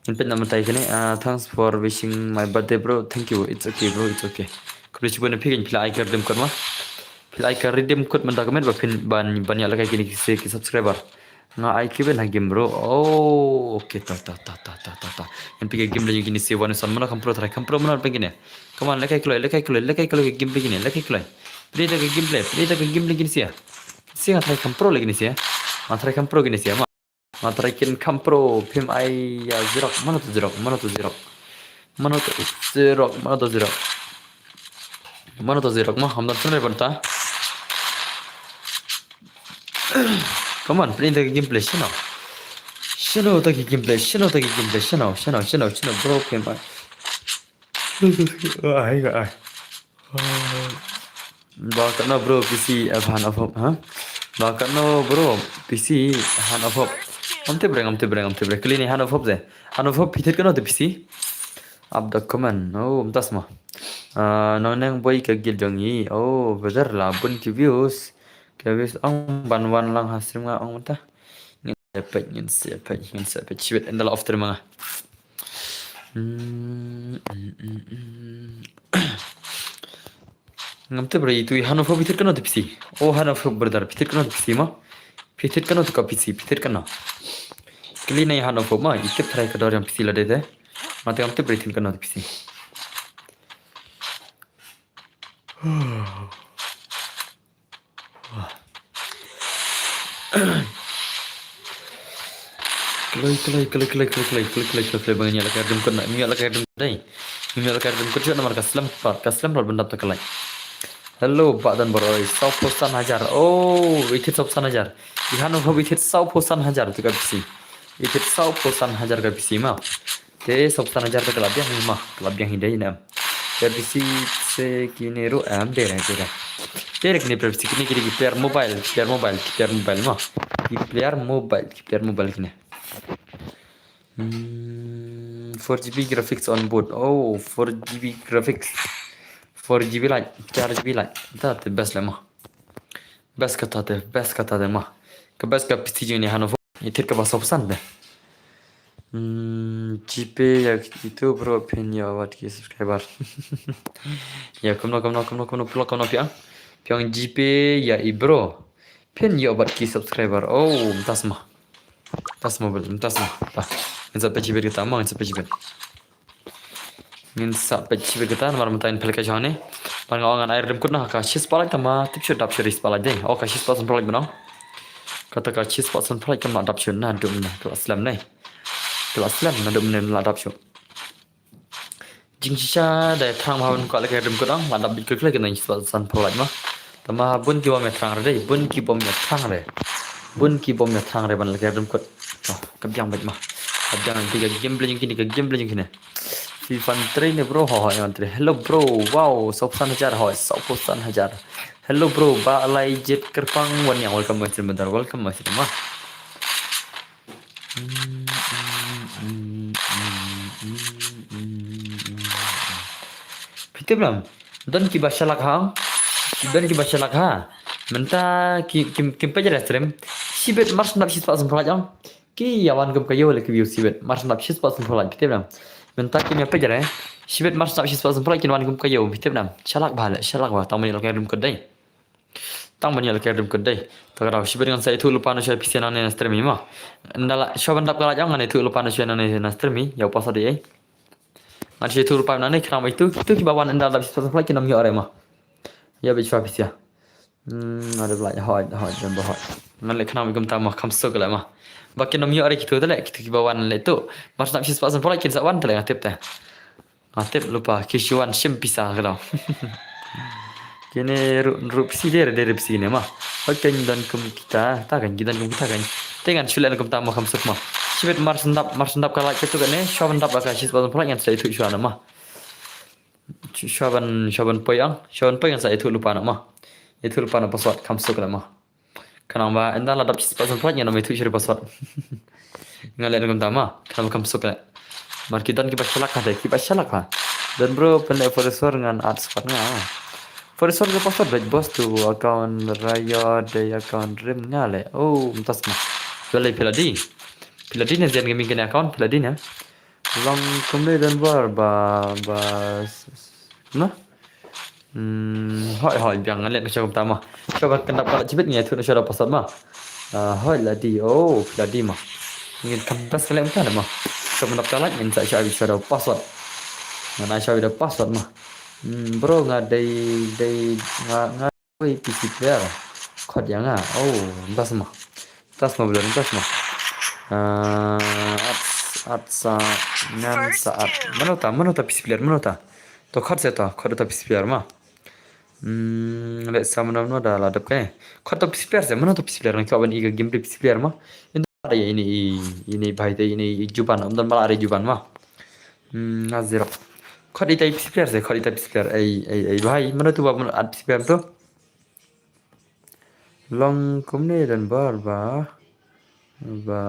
Ngin peit na mynta kane, ah, thanks for wishing my birthday, bro. Thank you. It's okay, bro. It's okay. Khublei shibun ïa phi, phi la ai ka redeem code ma. Phi la ai ka redeem code mynta ka met ba phin ban, ban ïa lehkai kine ki se ki subscriber. Nga ai ki ben ha game, bro. Oh, okay, ta, ta, ta. Ngin peit ka game la ïa kine se wan san mano kam pro try, kam pro mano peit kine. Come on, lehkai kloi, lehkai kloi, lehkai kloi ka game peit kine, lehkai kloi. Peit ka game play, peit ka game play kine se. Se nga try kam pro la kine se. Nga try kam pro kine se ma. Nga try kin kam pro, phim ai ïa Zirok, mano to Zirok, mano to Zirok. Mano to Zirok, mano to Zirok. Mano to Zirok ma, ham dan tun ban ta. Come on, play the gameplay, shino. Shino ta ki gameplay, shino ta ki gameplay, shino, shino, shino, shino, bro, phim ai. Ai, ai. Ba katno bro P C, eh, han of hope, ha? Ba katno bro P C, han of hope. Ngam tip re, ngam tip re, ngam tip re. Kylli ne han of hope de. Han of hope phi thied katno te P C? Up the comment. Oh, mynta sma. Ah, noneng boi ka gil jong i. Oh, brother la bun ki views. Ki views ong ban wan lang ha stream nga ong mynta. Ngin sa peit, ngin sa peit, ngin sa peit. Shibit, ynda la off stream nga. Hmm, hmm, hmm, hmm. Ngam tip re itu i han of hope phi thied katno te P C. Oh, han of hope brother, phi thied katno te P C ma. Phi thied katno te ka P C, phi thied katno. Kylli na i han of hope ma, i tip try ka dor jong P C la dei te. Ma te ngam tip re i thied katno te P C. Kloi, kloi, kloi, kloi, kloi, kloi, kloi, kloi, kloi, kloi, ba ngin ïoh lehkai redeem code na, ngin ïoh lehkai redeem code dei. Ngin ïoh lehkai redeem code jong namar ka slem pat, ka slem pat ban dap ta ka like. Hello, Bah Don Bor, oi, sawphew san hajar. Oh, i thied sawphew san hajar. I han of hope i thied sawphew san hajar te ka P C. I thied sawphew san hajar ka P C ma. Te sawphew san hajar te ka la biang hi ma, ka la biang hi dei ne em. Player P C se kine ruh em, dei re, dei re. Dei re kine player P C, kine kine ki player mobile, ki player mobile, ki player mobile ma. Ki player mobile, ki player mobile kine. Hmm, four G B graphics on board. Oh, four G B graphics. Four G B lait, four G B lait. Ta te best le ma. Best kata te, best kata te ma. Ka best ka P C jong ne hano. I thied kaba sawphew san de. Hmm, GPay ïa itu bro, phin ïoh wat ki subscriber. Ïa kumno, kumno, kumno, kumno, phi ong, kumno phi ong. Phi ong GPay ïa i bro. Phin ïoh wat ki subscriber. Oh, mynta sma. Mynta sma bro, mynta sma. Ta. Ngin sa peit shibit kita ma, ngin sa peit shibit. Ngin sa peit shibit kata namar mynta ngin peit ka jong ne. Ban nga ong ngan ai rim kut na ka shi spotlight tama tip shu dap shu ri spotlight dei. Oh ka shi spot san spotlight bnong. Kata ka shi spot san spotlight kam lah dap shu na dum na ka lah slem ne. Ka lah slem na dum ne lah dap shu. Jingshisha da thrang bha ban kwah leh ka rim kut ong lah dap bit kut leh ka nang shi spot san spotlight ma. Tama bun ki bom ïa thrang re dei, bun ki bom ïa thrang re. Bun ki bom ïa thrang re ban leh ka rim kut. Oh, ka biang bad ma. Ka biang ki ka game plan jong kine, ka game plan jong kine. Fifan three ne bro, ho ho ïa three. Hello bro, wow, sopsan hajar ho, sopsan hajar. Hello bro, ba lai jet kerpang wan yang welcome my stream brother, welcome my stream ma. Phi tip lam. Don kiba shalak ha. Don kiba shalak ha. Mynta ki kim kim pejre stream. Shibit mar sndap shi spot san spotlight ong. Ki ïa wan kum ka ïew leh ki view shibit mar sndap shi spot san spotlight phi tip lam. Mynta kim ïa pejre. Shibit mar sndap shi spot san spotlight kin wan kum ka ïew phi tip lam. Shalak bha leh shalak bha tang mani lok rum kut dei. Tang ban ïa leh ka rim kut dei. Ta ka daw shibit ngan sa ïathuh lypa na shuwa phi sha nangne na stream ma. Ynda la shuwa ban dap ka la jong ngan ïathuh lypa na shuwa nangne na stream ïa u password dei. Ngan shu ïathuh lypa nangne khnang ba itu itu kiba wan ynda dap shi spot san spotlight kin ym ïoh re ma. Ïa bit shuwa phi sha. Hmm, ada bla hoi hoi dan ba hoi. Ngan leh khnang ba kumta ma kham suk leh ma. Ba kin ym ïoh re kitu te leh kitu kiba wan leh tu. Mar sndap shi spot san spotlight kin sa wan te leh nga tip te. Nga tip lypa ki shu wan shim pisa ka daw. Kine ruh ruh pisi der der pisi kine ma. Hoi kan don kum kita ta kan ki don kum kita kan. Te ngan shu leh kum ta ma kham suk ma. Shibit mar sndap mar sndap ka light kitu kane shuwa ban dap ka shi spot san spotlight ngan sa ïathuh shuwa na ma. Shuwa ban shuwa ban poi ang shuwa ban poi ngan sa ïathuh lypa na ma. Ïathuh lypa na password kham suk na ma. Khnang ba ynda la dap shi spot san spotlight ngan ym ïathuh shuh ri password. Nga leh na kumta ma khnang ba kham suk leh. Mar ki don kiba shalak ha dei kiba shalak ha. Don bro pynleh Forest War ngan add squad nga. Forest War ka password dei boss tu account Riot dei account rim nga leh. Oh mynta sma. Phi la dei phi la dei. Phi la dei ne Zen Gaming kane account phi la dei ne. Long kumne don bor ba ba s- s- na. Hmm, hoi hoi biang ngan leh na shuwa kumta ma. Shuwa ban kandap ka la jibit ngi ïathuh na shuwa da password ma. Ah, hoi la di oh la di ma. Ngin kan best ka leh kumta ma. Shuwa ban dap ka la ngin sa shuwa shuwa da password. Ngan ai shuwa da password ma. Hmm, bro nga dei dei nga nga dei P C player. Khot ïa nga. Oh, best ma. Best ma bro, best ma. Ah, at at sa ngan sa at. Mano ta mano ta P C player mano ta. To khot sa ta khot ta P C player ma. Hmm, leh sa mano mano da la dep kane. Khot ta P C player sa mano ta P C player ngan khot ban i ka game P C player ma. Ynda da ïa ini i ini bhai te ini i Juban um don ma la re Juban ma. Hmm, nga zero. Khot ita i P C player sa khot ita P C player ai ai ai bhai mano tu ba mano at P C player tu. Long kumne don bor ba ba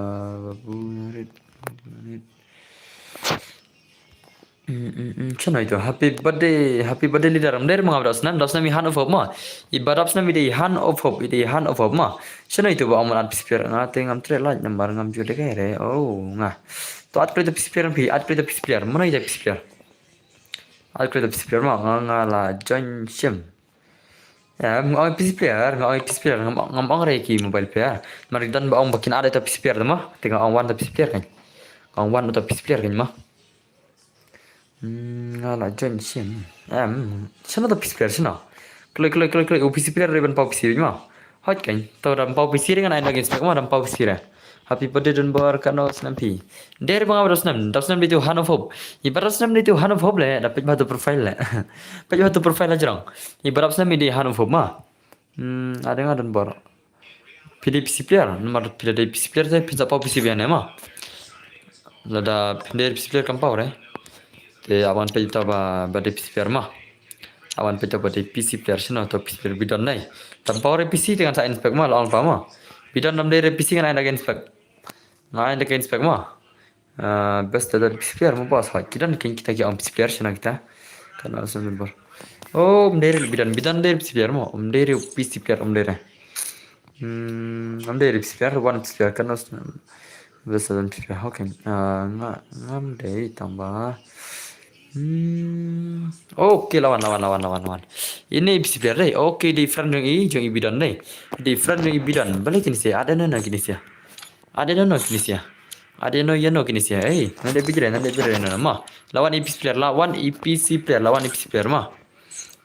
ba bu rit rit. Mm, mm, mm. Chano itu happy birthday happy birthday leader. Mder manga dap snam dap snam i han of hope ma. I ba dap snam i dei han of hope i dei han of hope ma. Chano itu ba amun at P C player nga te ngam tre like number ngam ju de kai re. Oh nga. To at kali ta P C player phi at kali ta P C player. Mana ita P C player. At kali ta P C player ma nga nga la join shim. Ya, nga ong P C player, nga ong P C player, ngam ngam ong re ki mobile player. Mar ki don ba ong ba kin add ita P C player ma. Te nga ong wan ta P C player kan. Nga ong wan ta P C player kan ma. Hmm, nga la join shim. Em, shano ta P C player shano. Kloi kloi kloi kloi u P C player re ban pau P C ma. Hot kan. To dam pau P C re ngan ai against ma dam pau P C re. Happy birthday don bor kano snam phi. Der bang abro snam, dap snam ditu han of hope. Ibar snam ditu han of hope le, da pej batu profile le. Pej batu profile la jrong. Ibar snam di han of hope ma. Hmm, ada nga don bor. Phi dei P C player, namar phi dei P C player te phin sa pau P C biang ne ma. Lada phi dei P C player kam pau re. Te awan pej ta ba ba dei P C player ma. Awan pej ta ba dei P C player shino to P C player bidon nai. Tam pau re P C te ngan sa inspect ma la ong pa ma. Bidon nam dei re P C ngan ai da inspect. Nga ai da inspect ma. Ah, best da P C player mo boss hoi. Ki don kin kita ki ong P C player shina kita. Kan also member. Oh, um dere bidan bidan dere P C player mo. Um dere P C player um dere. Hmm, um dere P C player one P C player kan also. Best da P C player. Okay. Ah, nga ngam dei tamba. Hmm. Okay, lawan lawan lawan lawan lawan. Ini P C player dei. Okay, di friend jong i jong i bidan dei. Di friend jong i bidan. Balik kini sia. Ada nana kini sia. Ada nana kini sia. Ade no yeno kini sia. Ei, nade bidre, nade bidre no ma. Lawan A P C player, lawan A P C player, lawan A P C player ma.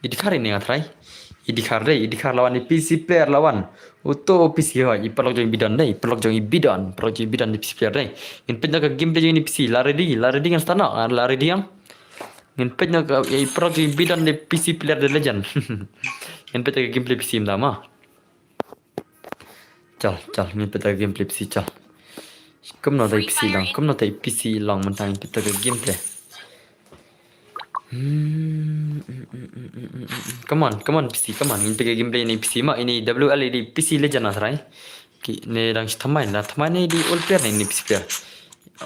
Idikar ini nga try. Idikar dei, idikar lawan A P C player lawan. Uto A P C ho, i paralok jong i bidon dei, paralok jong i bidon, paralok jong i bidon A P C player dei. Ngin peit noh ka gameplay jong i A P C, la ready, la ready ngan start noh, la ready ang. Ngin peit noh ka, i paralok jong i bidon A P C player The Legend. Ngin peit ka gameplay A P C mynta ma. Chal, chal, ngin peit ka gameplay A P C, chal. Kumno da A P C long, kumno da A P C long mynta ngin peit ka gameplay. Hmm, mm, mm, mm, mm, mm, mm. Come on, come on, P C, come on. Ngin peit ka gameplay ini P C ma, ini W L ini P C Legend na tharai. Ki ne dang thamai na, thamai ne di all player ne ini P C player.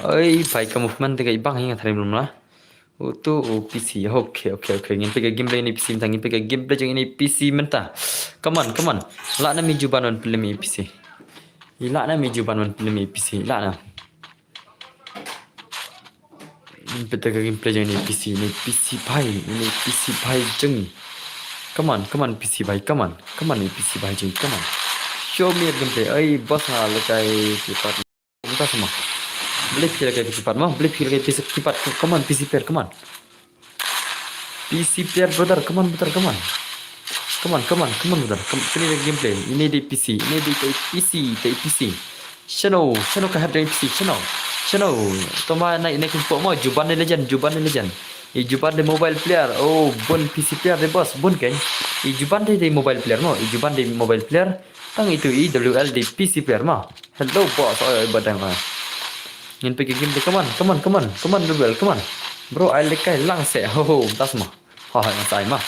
Oi, bai ka movement te ka ibang hinga tharai belum lah. Uto, oh, P C. Okay, okay, okay. Ngin peit ka gameplay ini P C mynta, ngin peit ka gameplay jong ini P C mynta. Come on, come on. Lah na mi juban wan pynlem i P C. I lah na mi juban wan pynlem i P C. Lah na. Ngin peit ka gameplay jong ini P C, ini P C bhai, ini P C bhai jong i. Come on, come on P C bhai, come on. Come on ini P C bhai jong i, come on. Show me your gameplay. Ai, boss ha lekai ki pat. Mynta sa ma. Blip ki lekai ki pat ma, blip ki lekai ki pat. Come on P C player, come on. P C player brother, come on brother, come on. Come on, come on, come on brother. Come, play the gameplay. Ini di P C, ini di P C, di P C. Shano, shano ka hat di P C, shano. Shano. Toma nai nai kin pok mo, Juban the Legend, Juban the Legend. I Juban the mobile player. Oh, bun P C player the boss, bun kan. I Juban the, the mobile player mo, i Juban the mobile player. Tang itu i W L the P C player mo. Hello boss, oi oi badang oi. Ngin peit ka gameplay, come on, come on, come on, come on, Rebel, come on. Bro, ai lekai lang se, ho ho, mynta sa ma. Ho ho, mynta sa ma.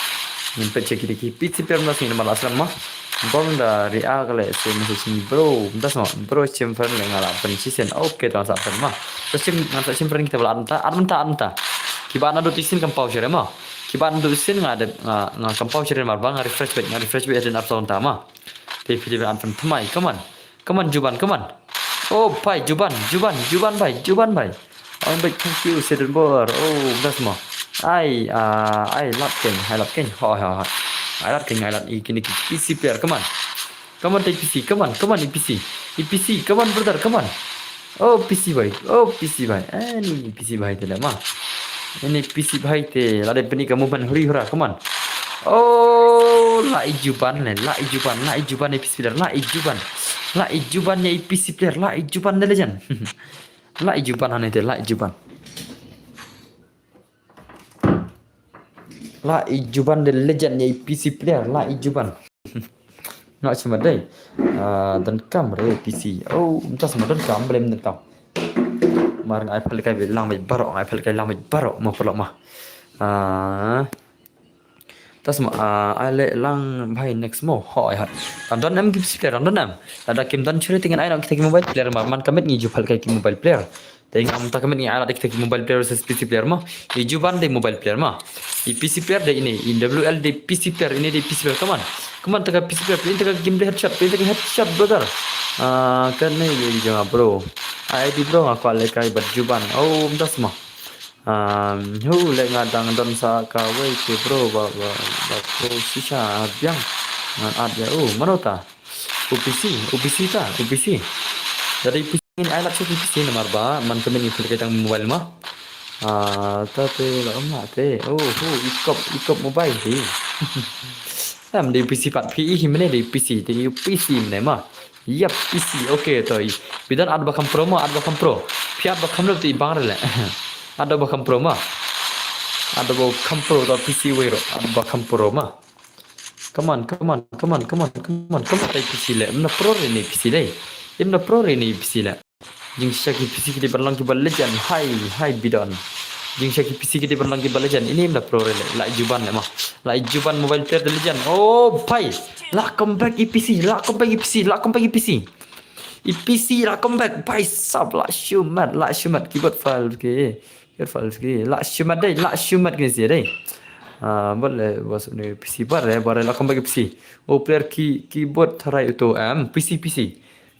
Ngin peit check ki dei ki P C player mynta sa ma, la slam ma. Bom da ria ka le se message ni bro, mynta sa ma. Bro, chim friend le nga la pen shisien. Okay, tang sa friend ma. Sa chim, ngan sa chim friend kita bala mynta, mynta, mynta. Kiba na dot isin kam pau shere ma. Kiba na dot isin nga de, nga, nga kam pau shere mar ba, nga refresh beit, nga refresh beit hadien ar sa mynta ma. Te phi dei ban pen thymmai, come on. Come on, Juban, come on. Oh, bhai, Juban, Juban, Juban bhai, Juban bhai. Ang bhai, thank you, Sedan Bor. Oh, mynta sa ma. Ai, ah, ai, lad keng, ai lad keng. Ho, ho, ho. Ai lad keng, ai lad i kini ki P C player, come on. Come on, te P C, come on, come on, i P C. I P C, come on, brother, come on. Oh, P C bhai. Oh, P C bhai. Ani P C bhai te le ma. Ini P C bhai te. Lada pynlong ka movement huri hura. Come on. Oh, la i Juban le. La i Juban. La i Juban i P C player. La i Juban. La i Juban ya i P C player. La i Juban the Legend. La i Juban hane te. La i Juban. La i Juban the Legend ya i P C player. La i Juban. Nga chima dei. Ah, donkam re P C. Oh, mynta sa ma donkam, blem donkam. Mar nga ai phalkai beit lang beit baroh, nga ai phalkai lang beit baroh mo paralok ma. Ah. Mynta sa ma, ah, ai leh lang bhai next mo. Hoi, hoi. Tang don em ki P C player, tang don em. Lada kim don shuh te ngin ai noh kita ki mobile player ma, man ka miet ngi ju phalkai ki mobile player. Te ngam ta ka miet ngi ai lad ïa kita ki mobile player versus P C player ma. I Juban dei mobile player ma. I P C player dei ine, i W L dei P C player, ine dei P C player. Come on. Come on, ta ka P C player, play ta ka gameplay headshot, play ta ka headshot, brother. Ah, kane dei jong nga, bro. Ai di, bro, nga kwah lehkai bad Juban. Oh, mynta sa ma. Um, hu, leh nga dang don sa kawei te, bro, ba, ba, ba, bro, shisha biang. Ngan add ïa u, mano ta? U P C, u P C ta, u P C. Lada i P C ngin ai lad shuh i P C namar ba man ka miet ngi pynlong tang mobile ma. Ah, ta te la ym lah te. Oh, oh, i kop, i kop mobile te. Em, dei u P C pat phi i hi mane dei u P C, te u P C mane ma. Yap, P C, okay, to i. Phi don add ba kham pro ma, add ba kham pro. Phi add ba kham pro te i bang re le. Add ba kham pro ma. Add ba kham pro to P C wei ro, add ba kham pro ma. Come on, come on, come on, come on, come on, come on, tai P C le. Im da pro re ne P C le. Im da pro re ne P C le. Jingshah ki P C ki dei ban long kiba legend. Hai, hai bidon. Jingshah ki P C ki dei ban long kiba legend. Ine im da pro re le. La Juban le ma. La Juban mobile player the legend. Oh, bhai. La comeback i P C, la comeback i P C, la comeback i P C. I P C la comeback, bhai sab, la shimet, la shimet, keyboard file ki. Keyboard file ki. La shimet dei, la shimet ki si dei. Ah, bot le, bot ne P C bar le, bar le, la comeback P C. Oh, player ki, keyboard tharai uto, em, P C, P C.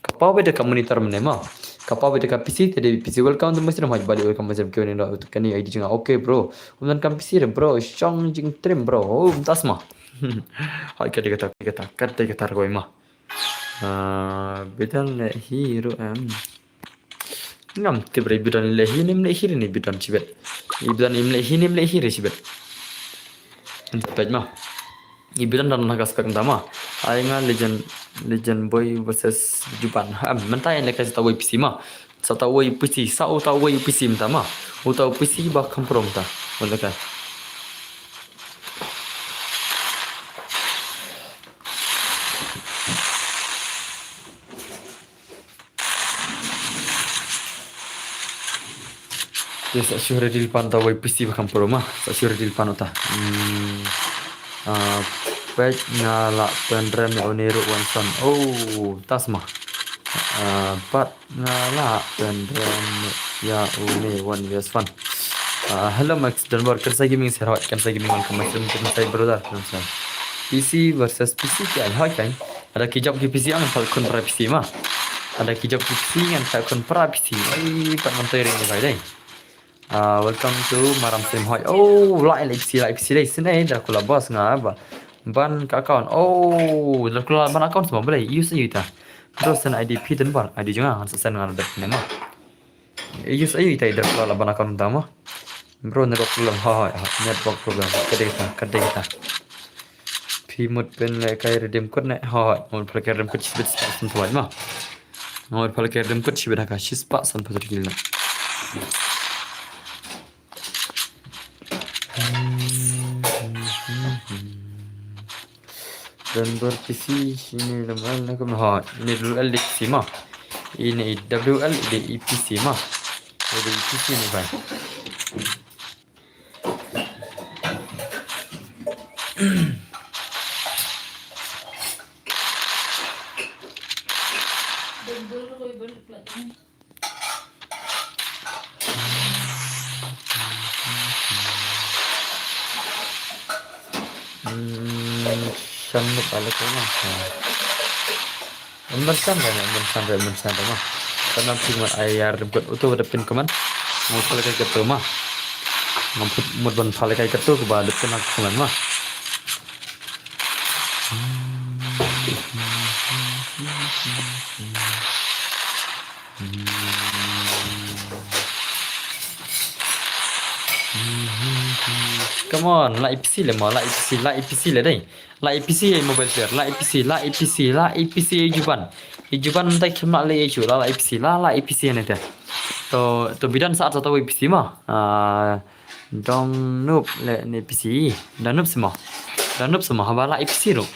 Ka pau beit da ka monitor mynne ma. Ka pau beit da ka P C, te dei P C, welcome to my stream, hai bali, welcome to my stream, kane I D jong nga. Okay, bro. Um, donkam P C re, bro. Shong jingtrim, bro. Oh, mynta sa ma. Hai, kata, kata, kata, kata, kata, koi ma. Ah, bidal ne hero em. Ngam tip re, i Bidon i leh hi ne im leh hi re, i Bidon shibit. I Bidon im leh hi ne im leh hi re shibit. Peit ma. I Bidon don ha ka spek mynta ma. Ai nga Legend, Legend Boy versus Juban. Ha, mynta ïa lehkai sa uta uwei u P C ma. Sa uta uwei u P C, sa uta uwei u P C mynta ma. Uta u P C ba kham pro mynta. Wan lehkai. Te sa shu ready lpan uta uwei u P C ba kham pro ma. Sa shu ready lpan uta. Hmm. Ah, peit nga lah pynrem ïa une ruh wan san. Oh, tas ma. Ah, pat nga lah pynrem ïa une wan ïa san. Ah, hello Max Denver, kan sa gaming sir hoi, kan sa gaming welcome Max, kan sa brother, kan sa. P C versus P C ki ai hoi kan. Ada ki jop ki P C ngan phah khun para P C ma. Ada ki jop ki P C ngan phah khun para P C. Ai, pat man toi ring ni bai dai. Ah, welcome to Maram Stream hoi. Oh, lai lai P C, lai P C dai sini Dracula boss nga ba. Ban ka account. Oh, Dracula ban account semua boleh. Use aja ita. Terus sen I D P dan bar. I D juga ngan sen ngan ada ni ma. Use aja ita Dracula ban account utama. Bro, network problem. Ha, ha, ha, network problem. Kadai kita, kadai kita. Phi mut pynlehkai redeem code ne? Ha, ha, mut pynlehkai redeem code shibit spah san phew ma. Mut pynlehkai redeem code shibit ha ka shi spah san phew tylli na. Don bor P C ini lemah na kum ha ini W L D P C ma. Ini W L D P C ma. Jadi P C ni bai. Hmm, shan nuk alek ma. Umber san re, umber san re, umber san re ma. Kana phi ma ayar dem kot uto da pin kaman. Mut pale kai kato ma. Mut ban pale kai kato ba da pin kaman ma. Come on, la E P C le ma, la E P C, la E P C le dai. La E P C mobile player, la E P C, la E P C, la E P C Juban. I Juban mynta kim la le issue, la la E P C, la la E P C ne te. To, to bidan sa uta uwei P C ma. Ah, Dong Noob le ne P C. Dong Noob sma. Dong Noob sma haba la E P C ruh.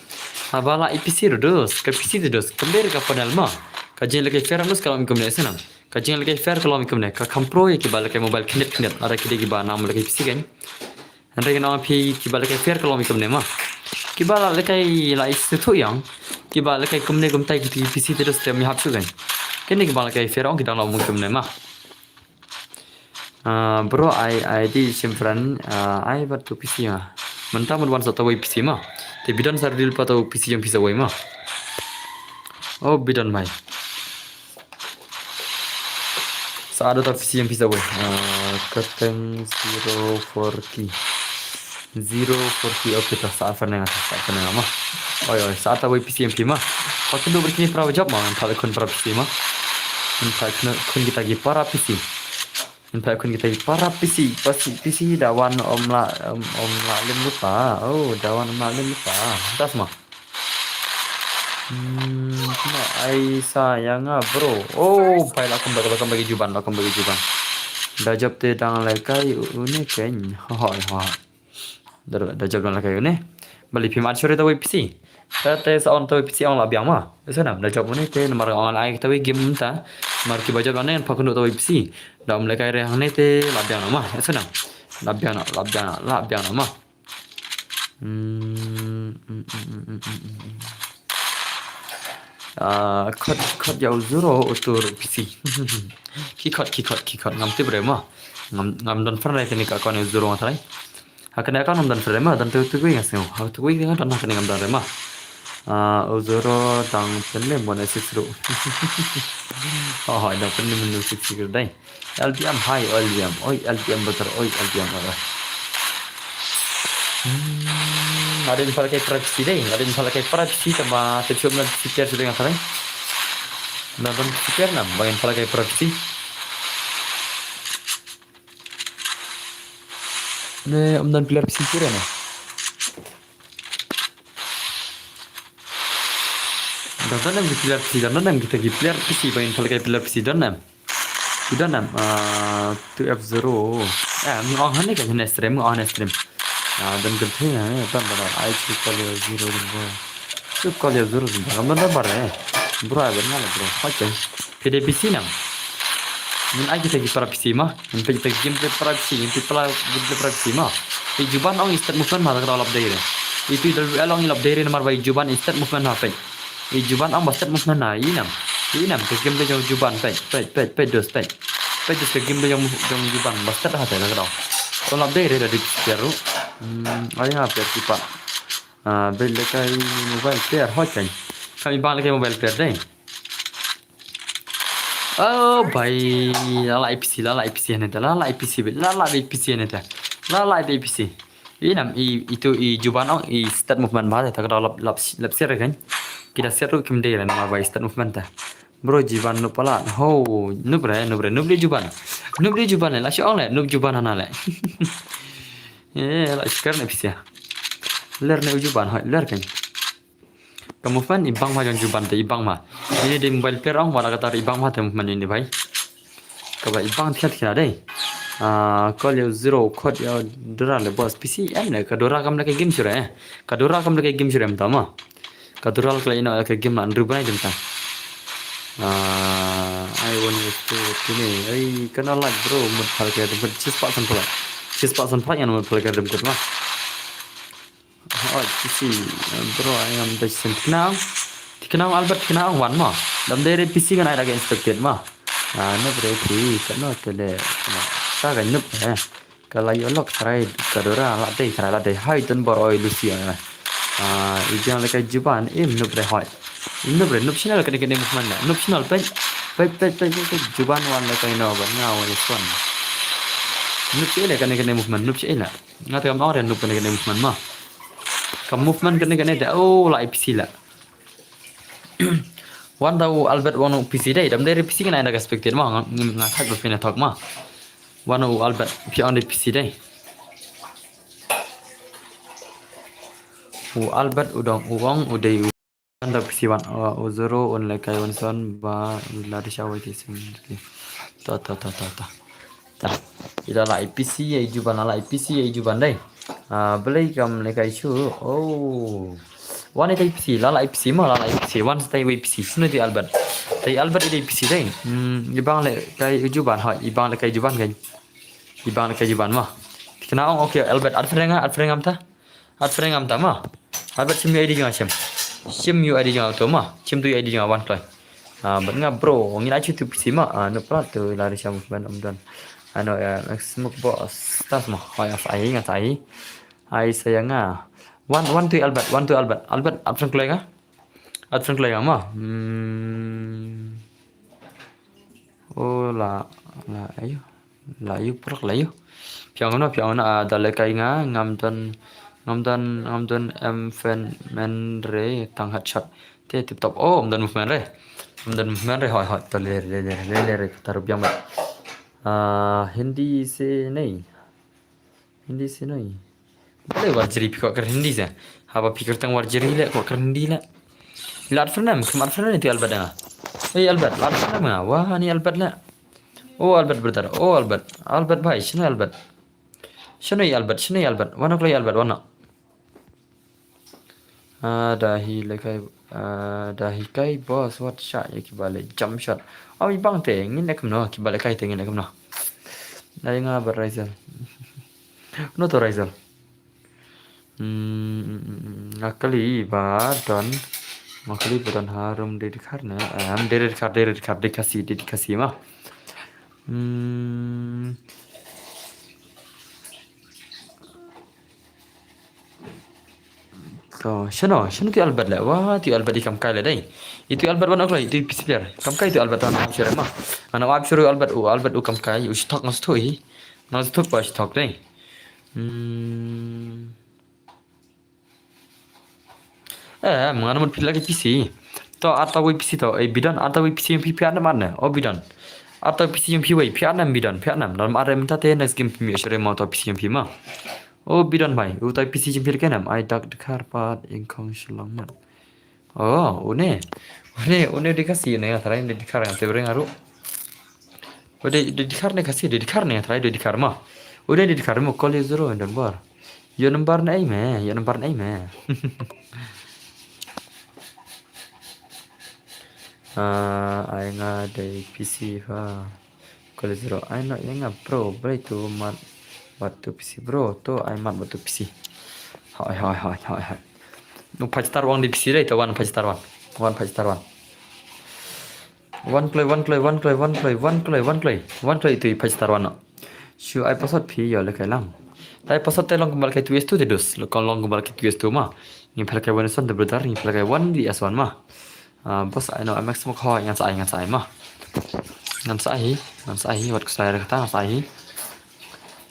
Haba la E P C ruh dus. Ka P C te dus. Kember ka panel ma. Ka jing lehkai fair dus ka long kumne senam. Ka jing lehkai fair ka long kumne. Ka kham pro ïa kiba lehkai mobile khyndiat khyndiat. Ada ki dei kiba nam lehkai P C kan. Hynrei ka nam phi kiba lehkai fair ka long kumne ma. Kiba la lehkai la E C tu yang. Kiba lehkai kumne kumtai ki P C te dus te mi hap shu kan. Kine kiba lehkai fair ong ki dang long kumne ma. Ah, bro, ai, ai di shim friend, ah, ai bad tu P C ma. Mynta mut wan sa uta uwei P C ma. Te bidan sa ready lpan uta u P C jong phi sa uwei ma. Oh, bidan mai. Sa uta u P C jong phi sa uwei. Ah, kateng zero four ki. Zero four P, okay, to, sa fan nga, sa fan nga ma. Oi, oi, sa uta uwei P C jong phi ma. Pat tu ber kini para job ma, ngan phah khun para P C ma. Ngan phah khun, khun kita ki para P C. Ngan phah khun kita ki para P C, P C, P C, da wan ym lah, ym, ym lah lem lypa. Oh, da wan ym lah lem lypa. Das ma. Hmm, kena ai sa ïa nga, bro. Oh, pai la kum bagi, la kum bagi Juban, la kum bagi Juban. Da job te dang lehkai u, une ken. Hoi, hoi. Da, da job dang lehkai une. Bali phi mat shuh uta uwei P C. Te, te sa uta uwei P C ong la biang ma. Esa nam, da job une te namar ong ai uta uwei game ta. Namar kiba job ane pha kunu uta uwei P C. Da ym lehkai re hangne te la biang na ma. Esa nam. La biang na, la biang na, la biang na ma. Hmm, hmm, hmm. Ah, khot, khot ïa u Zuro uta u P C. Ki khot, ki khot, ki khot. Ngam tip re ma. Ngam, ngam don friend re kane ka account u Zuro nga trai. Ha kane ka account ngam don friend re ma, don tu, tu kui nga sngew. Ha tu kui nga don ha kane ngam don re ma. Ah, u Zuro dang pynlem one six ruh. Oh, dang pynlem one six ruh dai. L B M hai, oi L B M, oi L B M betul, oi L B M, oi. Hmm, ada yang pakai privacy dai, ada yang pakai privacy sama secuam dan speaker sudah ngasal dai. Nonton speaker nam, bangin pakai privacy. Ne, ym don player P C ki re ne. Don, don em ki player P C, don, don em kita ki player P C ba ngin pynlehkai player P C, don em. Ki don em, ah, two F zero. Eh, mynta ong hangne ka hangne stream, mynta ong hangne stream. Ah, don ka thing, eh, don, don, don. Ai, chu ka le zero, don, don. Chu ka le zero, don, don, don, don, don, eh. Bro, ai, don, don, bro. Hoi, cheng. Phi dei P C nang. Ngin ai kita ki para P C ma. Ngin peit kita ki gameplay para P C, ngin peit para gameplay para P C ma. I Juban ong i stat movement ma, ta ka daw lap dei re. I tu i W L ong i lap dei re namar ba i Juban i stat movement ma, peit. I Juban ong ba stat movement na, i nam. I nam, ka gameplay jong Juban, peit, peit, peit, peit, dos, peit. Peit dos ka gameplay jong, jong Juban, ba stat ha te, ta ka daw. Kon lap dei re da dei player ruh. Hmm, ai nga player ki pa. Ah, bel lehkai mobile player, hoi kan. Kami bang lehkai mobile player dei. Oh, bai, la la A P C, la la A P C hangne te, la la A P C, la la A P C hangne te, la la A P C. I nam i, itu i Juban ong i stat movement ma te, ta ka daw lap, lap, lap share kan. Kita share ruh kim dei re namar ba i stat movement te. Bro, Juban noob palat. Ho, noob re, noob re, noob dei Juban. Noob dei Juban le, la shu ong le, noob Juban hana le. Eh, la share ne P C. Ler ne u Juban, hoi, ler kan. Ka movement i bang ma jong Juban te i bang ma. Ini dei mobile player ong, wala kata i bang ma te movement ini bai. Kaba i bang thiat thiat dei. Ah, call you zero, code you Dora le boss P C em ne, ka Dora kam lehkai game shuh re. Ka Dora kam lehkai game shuh re mynta ma. Ka Dora lehkai ino lehkai game la nru banai mynta. Ah, I want you to kini. Ai, kana like bro, mut phal ka dem kut. Cheers pa san phalak. Cheers pa san phalak ïa mut phal ka dem kut ma. Hoi, P C, bro, ai ngam dei shen. Thikna ong, thikna ong Albert, thikna ong wan mo. Dam dei re P C ngan ai da ka inspected mo. Ah, noob re P C, kano te le, kano. Ka ka noob, eh. Ka la ïoh lok tharai, ka Dora, la dei, tharai la dei. Hai, tun bor oi Lucy, eh. Ah, i biang lehkai Juban, im noob re hoi. Im noob re, noob channel kane kane movement na. Noob channel, peit, peit, peit, peit, peit, peit. Juban wan lehkai no, ban nga wan is wan. Noob channel kane kane movement, noob channel. Nga te kam ong re noob kane kane movement ma. Ka movement kane kane te, oh, la A P C la. Wan da u Albert wan u P C dei, dam dei re P C ngan ai da ka expected ma, nga, nga thak ba phin thok ma. Wan u Albert, phi ong dei P C dei. U Albert u dong u ong u dei u. Wan da P C wan, uh, u zero un lehkai wan son ba la dei sha wai ti sim. Ta, ta, ta, ta, ta. Ta. I la la A P C ïa i Juban, la la A P C ïa i Juban dei. Ah, balei kam lehkai shuh. Oh. Wan ïa i P C, la la A P C ma, la la A P C. Wan sa tai wei P C. Sini ti Albert. Tai Albert i dei P C dei. Hmm, i bang lehkai i Juban ha, i bang lehkai Juban kan. I bang lehkai Juban ma. Thikna ong, okay, Albert, add friend nga, add friend ngam ta. Add friend ngam ta ma. Albert shim ïa I D jong nga shim. Shim ïa I D jong nga to ma. Shim tu ïa I D jong nga wan kloi. Ah, bad nga bro, ngin ai shu tu P C ma. Ah, noob palat tu la ri sham ban um don. Ano ya, smoke boss. Tas ma. Hoi as ai nga ai. Ai sayang nga. Wan, wan tu Albert, wan tu Albert. Albert, add friend kloi nga. Add friend kloi nga ma. Hmm. Oh, la, la, ayo. La yu, prak la yu. Phi ong na, phi ong na, ah, da lehkai nga, ngam don, ngam don, ngam don em fan men re, tang headshot. Te tip top. Oh, ngam don movement re. Ngam don movement re, hoi, hoi, to le, le, le, le, le, re, taruh biang ba. Ah, Hindi se nahi. Hindi se nahi. Balei Warjri phi kwah kren Hindi se? Haba phi kyrteng Warjri le, kwah kren Hindi le. La add friend em, kum add friend em tu Albert nga. Ei Albert, la add friend em nga. Wah, ni Albert le. Oh Albert brother, oh Albert. Albert bhai, shano Albert? Shano Albert, shano Albert? Wan o kloi Albert, wan o. Ah, da hi lehkai, ah, da hi kai boss, wat shah ïa kiba leh jump shot. Oh, i bang te, ngin leh kumno, kiba lehkai te ngin leh kumno. Dei nga bad Raisel. Uno to Raisel. Hmm, nga kylli ba don. Nga kylli ba don harum dei dkhar ne. Em, dei dkhar, dei dkhar, dei Khasi, dei Khasi ma. Hmm. To, shano, shano tu Albert le. Wah, tu Albert i kam kai le dei. Itu Albert wan o kloi, itu P C player. Kam kai tu Albert wan o share ma. Ana wa share Albert u, Albert u kam kai, u shitok ngas tu hi. Ngas tu pa shitok dei. Hmm. Eh, manga namut phi lagi P C. To, arta wei P C to. Eh, Bidon, arta wei P C phi phi ana mana. Oh, Bidon. Ar ta P C jong phi wei, phi ar nam Bidon, phi ar nam. Dam ar mynta te next game phi mi shere ma ta P C jong phi ma. O Bidon bhai, u ta P C jong phi ke nam. Ai dak dkhar pat ing kong shlong mat. O, une. Une, une di Khasi ne, tharai di dkhar te breng aru. O di, di dkhar ne Khasi, di dkhar ne, tharai di dkhar ma. O di, di dkhar mo kol zero en don bor. Yo number ne ai me, yo number ne ai me. Ah, ai nga dei P C ha. Kol zero. Ai no, ïa nga bro, bro tu mat bad tu P C bro, tu ai mat bad tu P C. Hai, hai, hai, hai, hai. Nu five star one di P C dei, tu one five star one. One five star one. One kloi, one kloi, one kloi, one kloi, one kloi, one kloi. One kloi tu five star one no. Shu ai password phi ïa le kai lang. Ai password te long kumba le kai two S two te dus. Long kumba le kai two S two ma. Ngi pher kai one S one te brother, ngi pher kai one V S one ma. Ah, boss, ai no, ai max mo kho, ngan sa ai, ngan sa ai ma. Ngan sa ai, ngan sa ai, wat ksai re kata, ngan sa ai.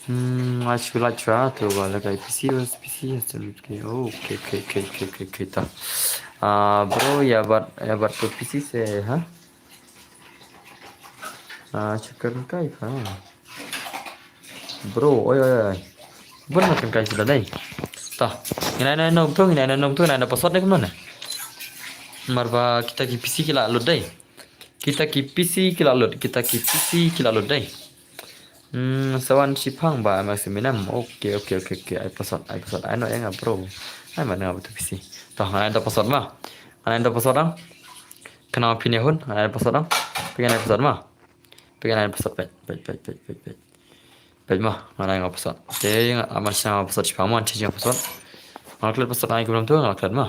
Hmm, I should like try to, uh, like, I P C was P C has to be, okay, okay, okay, okay, okay, okay, ta. Ah, bro, ya bat, ya bat to P C se, ha? Ah, chakar kai pa. Bro, oi, oi, oi. Bun na kan kai sida dei. Ta. Ngin ai na nom tu, ngin ai na nom tu, ngin ai na password ne kumno ne. Marba kita ki P C ki la lut dei. Kita ki P C ki la lut, kita ki P C ki la lut dei. Hmm, sawan shipang ba ma si minam. Okay, okay, okay, okay. Ai password, ai password. Ai no ïa nga bro. Ai ma nga batu P C. Ta, ai da password ma. Ai da password ang. Kana pine hun, ai password ang. Pegin ai password ma. Pegin ai password pet, pet, pet, pet, pet, pet. Pet ma, mana nga password. Te nga aman sha password shipang ma, change password. Nga klet password ai kumno tu, nga klet ma.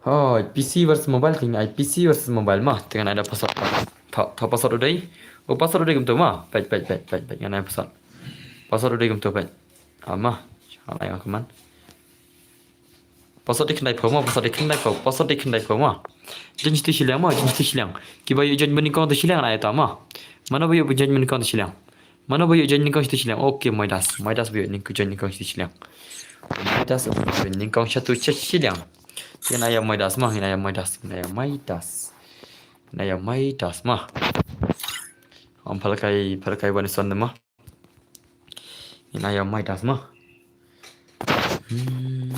Hoi, P C versus mobile, kini ai P C versus mobile ma, te ngan ai da password. Tha, tha password u dei. U password u dei kumtu ma. Peit, peit, peit, peit, peit, ngan ai password. Password u dei kumtu peit. Ama, ngan ai nga kumne. Password dei khyndai phew ma, password dei khyndai phew, password dei khyndai phew ma. Jin shiti shiliang ma, jin shiti shiliang. Kiba ïoh jin banyngkong tu shiliang ngan ai ta ma. Mano ba ïoh jin banyngkong tu shiliang. Mano ba ïoh jin banyngkong shiti shiliang. Okay, Midas. Midas ba ïoh jin banyngkong shiti shiliang. Midas ba ïoh jin banyngkong shatu shiliang. Ngan ai ïa Midas ma, ngan ai ïa Midas, ngan ai ïa Midas. Ngan ai ïa Midas ma. Am phalkai, phalkai wan son ma. Ngan ai ïa Midas ma. Hmm,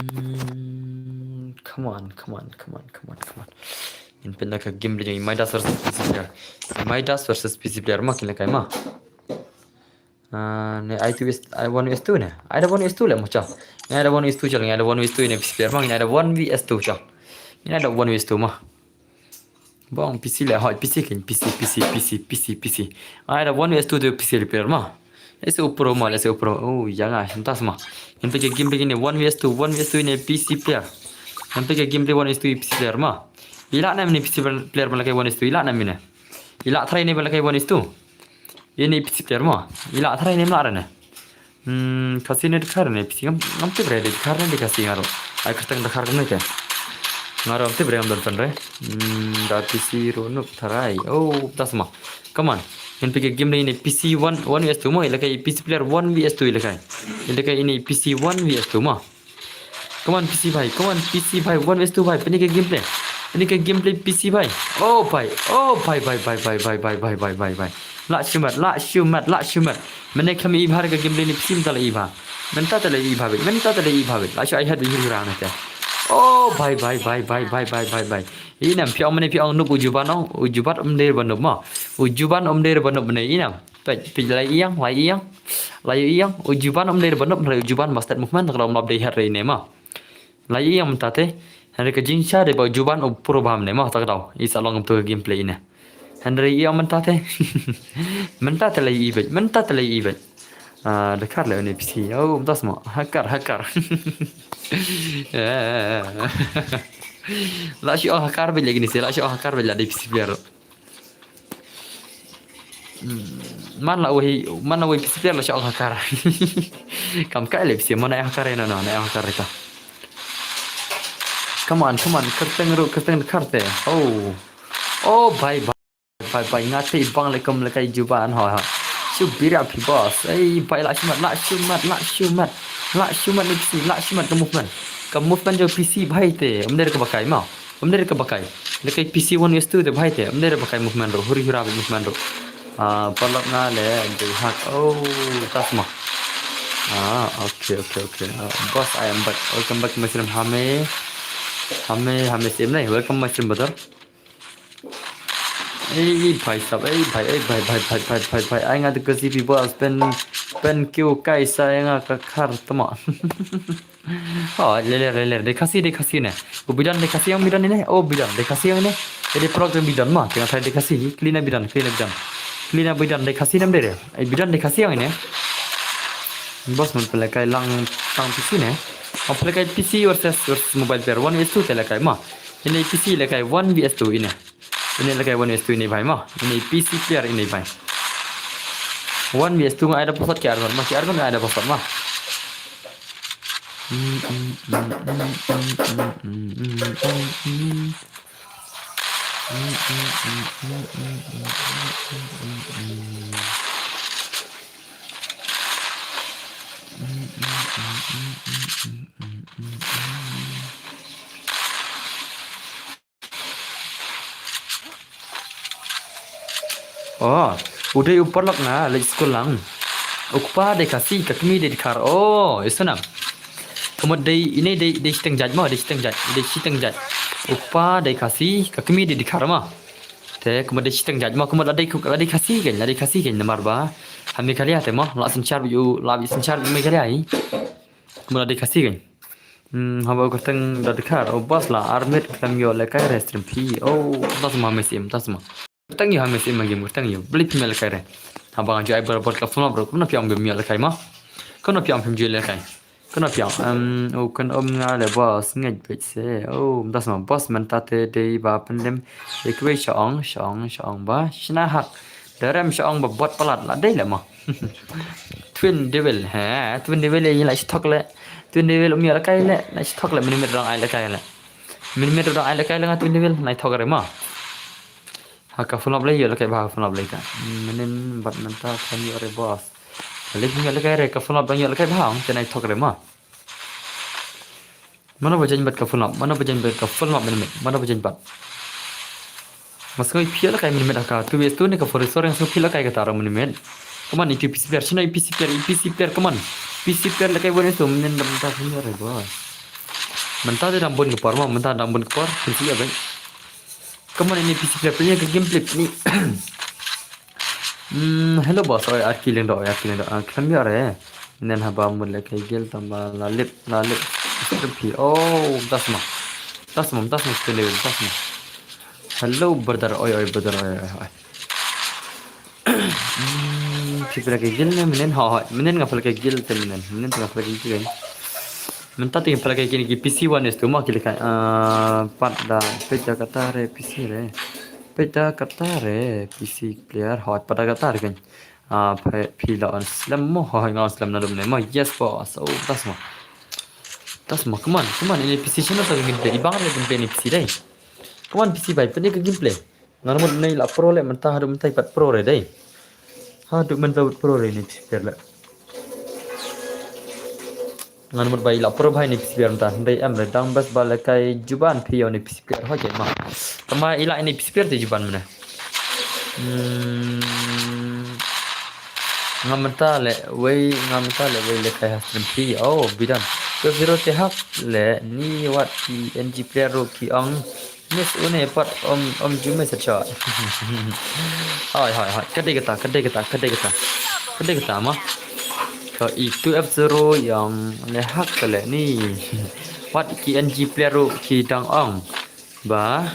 come on, come on, come on, come on, come on. Ngin pynlong ka game jong Midas versus P C player. Midas versus P C player ma kin lehkai ma. Ah, ne ai two vs, ai one vs two ne. Ai da one vs two le mo cha. Ne ai da one vs two cha, ne ai da one vs two ne P C player ma, ne ai da one vs two cha. Ne ai da one vs two ma. Bong P C le hoi P C kin P C, P C, P C, P C, P C. Ai da one vs two de P C le player ma. Ese upro ma, ese upro. Oh, ïa nga, shentas ma. Ngin peit ka game play ne one vs two, one vs two ne P C player. Ngin peit ka game play one vs two P C player ma. Ila na mini P C player ma lehkai one vs two, ila na mini. Ila try ne ba lehkai one vs two. Ini P C player ma. Ila try ne ma la ne. Hmm, Khasi ne dkhar ne, P C ngam, ngam tip re dkhar ne di Khasi nga ruh. Ai kyrteng dkhar kumne te. Nga ruh ngam tip re, ngam don pynre. Hmm, da P C ruh nuk tharai. Oh, da sma. Come on. Ngin peit ka game ne, P C one, one vs two mo, ila kai P C player one vs two ila kai. Ila kai ini P C one vs two mo. Come on, P C bhai. Come on, P C bhai. One vs two bhai. Pynlong ka gameplay. Pynlong ka gameplay, P C bhai. Oh bhai. Oh bhai, bhai, bhai. Lah shu mat, lah shu mat, lah shu mat. Mynne kham i bha ka gameplay ne, P C mynta la i bha. Mynta te la i bha beit. Mynta te la i bha beit. Lah shu ai head beit hi rang te. Oh bhai, bhai, bhai. Inam phi ong mynne phi ong noob u Juban ong. U Juban um dei ba noob mo. U Juban um dei ba noob mynne inam. Peit, peit, la ïeng, la ïeng. La ïeng. U Juban um dei ba noob, hynrei u Juban ba stet movement, ka dei um lap dei head re ne ma. La ïeng mynta te. Hynrei ka jingshah dei ba u Juban u pro bha ne ma, ta ka dei. I sa long kumtu ka gameplay ne. Hynrei ïeng mynta te. Mynta te la i beit, mynta te la i beit. Ah, dkhar le ne P C. Oh, mynta sma. Hacker, hacker. La shu ong hacker beit lagi ne si, la shu ong hacker beit la dei P C player. Hmm, man la wei, man la wei P C player la shu ong hacker. Kam kai le P C, man ai hacker ïa no, no, ai hacker ïa ka. Come on, come on, kyrteng ruh, kyrteng dkhar te. Oh. Oh, bhai, bhai, bhai, bhai, nga te i bang le kum le kai Juban, ho, ho. Shu bira phi boss. Ei, bhai, lah shu mat, lah shu mat, lah shu mat. Lah shu mat ne P C, lah shu mat ka movement. Ka movement jong P C bha hi te, ym dei re kaba kai mo. Ym dei re kaba kai. Lehkai P C one vs two te bha hi te, ym dei re ba kai movement ruh, huri hura movement ruh. Ah, paralok nga leh dei hack. Oh, tas mo. Ah, okay, okay, okay. Ah, boss, I am back. Welcome back, my stream. Hame. Hame, hame sim nai. Welcome, my stream, brother. Ei, bhai sab, ei, bhai, ei, bhai, bhai. Ai nga te ka C P boss, pen, pen kiew kai sa, ai nga ka khar tama. Oh, ler, ler, ler, ler, dei Khasi, dei Khasi ne. Oh, Bidon, dei Khasi ïa Bidon ne. Oh, Bidon, dei Khasi ïa ne. Eh, dei paralok dei Bidon mo, te nga tharai dei Khasi, kli na Bidon, kli na Bidon. Kli na Bidon, dei Khasi ne em dei re. Eh, Bidon, dei Khasi ïa ne. Boss, man pynlehkai lang tang P C ne. Oh, pynlehkai P C versus, versus mobile player, one vs two te lehkai mo. Ine P C lehkai one vs two ine. Ine lehkai one vs two ine bhai mo. Ine P C player ine bhai. One vs two nga ai da bosot ki argon mo, ki argon nga ai da bosot mo. Oh, u dei u paralok nga leit skul lang. U kpa dei Khasi, ka kmie dei Dkhar. Oh, i sngewthuh. Ka mut dei ine dei, dei shiteng jait mo, dei shiteng jait, dei shiteng jait. U kpa dei Khasi, ka kmie dei Dkhar mo. Te ka mut dei shiteng jait mo, ka mut la dei, la dei Khasi kein, la dei Khasi kein namar ba ha Meghalaya te mo, la synshar bad u, la synshar bad u Meghalaya hi. Ka mut la dei Khasi kein. Hmm, haba u kyrteng da Dkhar, oh boss la armit khlem ïoh lehkai re stream phi. Oh, tas mo ha Messi, tas mo. Kyrteng ïoh ha Messi ma game, kyrteng ïoh. Beli phim ïoh lehkai re. Haba nga ju ai barabor ka phone number, kumno phi ong bym ïoh lehkai mo? Kumno phi ong phim ju lehkai? Kumno phi ong? Em, oh, kan ym nga le boss, ngeit beit se. Oh, tas mo boss, mynta te dei ba pyndem. Ïa kiwei sha ong, sha ong, sha ong ba shna hak. Da rem sha ong ba bot palat la dei le mo. Twin Devil, ha, Twin Devil ïa la shi thok le. Twin Devil um ïa lehkai le, la shi thok le, minimit dang ai lehkai le. Minimit dang ai lehkai le nga Twin Devil, nai thok re mo. Ha ka phone up le ïa lehkai bha, phone up le ka. Minin bat mynta kan ïa re boss. Le ïa lehkai re ka phone up dang ïa lehkai bha, te nai thok re mo. Mano ba jan bat ka phone up, mano ba jan bat ka phone up minimit, mano ba jan bat. Mas ngai phi lehkai minimit ha ka two vs two ne ka four vs four, ngai phi lehkai kata ruh minimit. Kaman ine P C player, shino ine P C player, ine P C player, kaman. P C player lehkai one vs two, mynta mynta phi re boss. Mynta te dang bun ka por mo, mynta dang bun ka por, phi ïa bang. Kaman ine P C player, phi ïa ka gameplay ni. Hmm, hello boss, oi, ar ki leng do, oi, ar ki leng do, ah, khlem ïoh re. Nen haba mut lehkai guild tang ba la lip, la lip. Phi, oh, tas mo. Tas mo, tas mo, tas mo. Hello brother, oi, oi, brother, oi, oi, oi. Hmm, phi pynlehkai guild ne, minen, ho, ho, minen nga pynlehkai guild te minen, minen te nga pynlehkai guild. Mynta te nga pynlehkai kine ki P C one vs two mo ki lehkai, ah, pat da, peit da kata re P C re. Peit da kata re P C player, ho, pat da kata re kan. Ah, phi, phi la on slem mo, ho, nga on slem na dum ne mo, yes boss, oh, tas mo. Tas mo, come on, come on, ine P C shano ta ka gameplay, i bang re gameplay ine P C dei. Come on, P C bhai, peit ine ka gameplay. Nga mut nai la pro le mynta, haduh mynta i pat pro re dei. Haduh mynta i pat pro re ine P C player le. Nga mut ba i la pro bha ine P C player mynta. Dei em re dang best ba lehkai Juban phi ïa ine P C player ho jait ma. Tama i la ine P C player te Juban mane. Hmm. Nga mynta le wei, nga mynta le wei lehkai ha stream phi. Oh, Bidon. Two zero te hak le ni wat ki N G player ruh ki ong. Miss une pat um, um ju miss headshot. Hoi, hoi, hoi. Ka dei kata, ka dei kata, ka dei kata. Ka dei kata mo. Ka i two F zero ïa ong le hak ka le ni. Wat ki N G player ruh ki dang ong. Ba,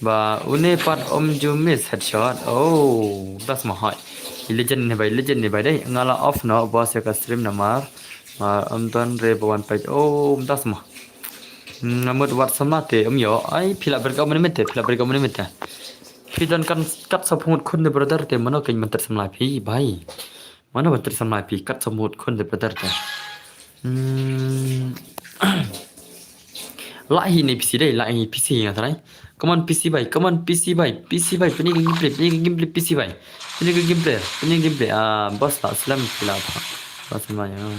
ba une pat um ju miss headshot. Oh, tas mo hoi. I legend ne bhai, legend ne bhai dei. Nga la off noh boss ïa ka stream namar. Mar um don re ba wan peit. Oh, tas mo. Nga mut wat samla te um ïoh. Ai, phi la ber ka minimit te, phi la ber ka minimit te. Phi don kan kat saphew ngut khun de brother te, mano kan mynta samla phi bhai. Mano mynta samla phi kat saphew ngut khun de brother te. Hmm. La hi ine P C dei, la hi P C nga tharai. Come on P C bhai, come on P C bhai, P C bhai, pynlehkai gameplay, pynlehkai gameplay P C bhai. Pynlehkai gameplay, pynlehkai gameplay. Ah, boss la slem phi la. Boss la ya.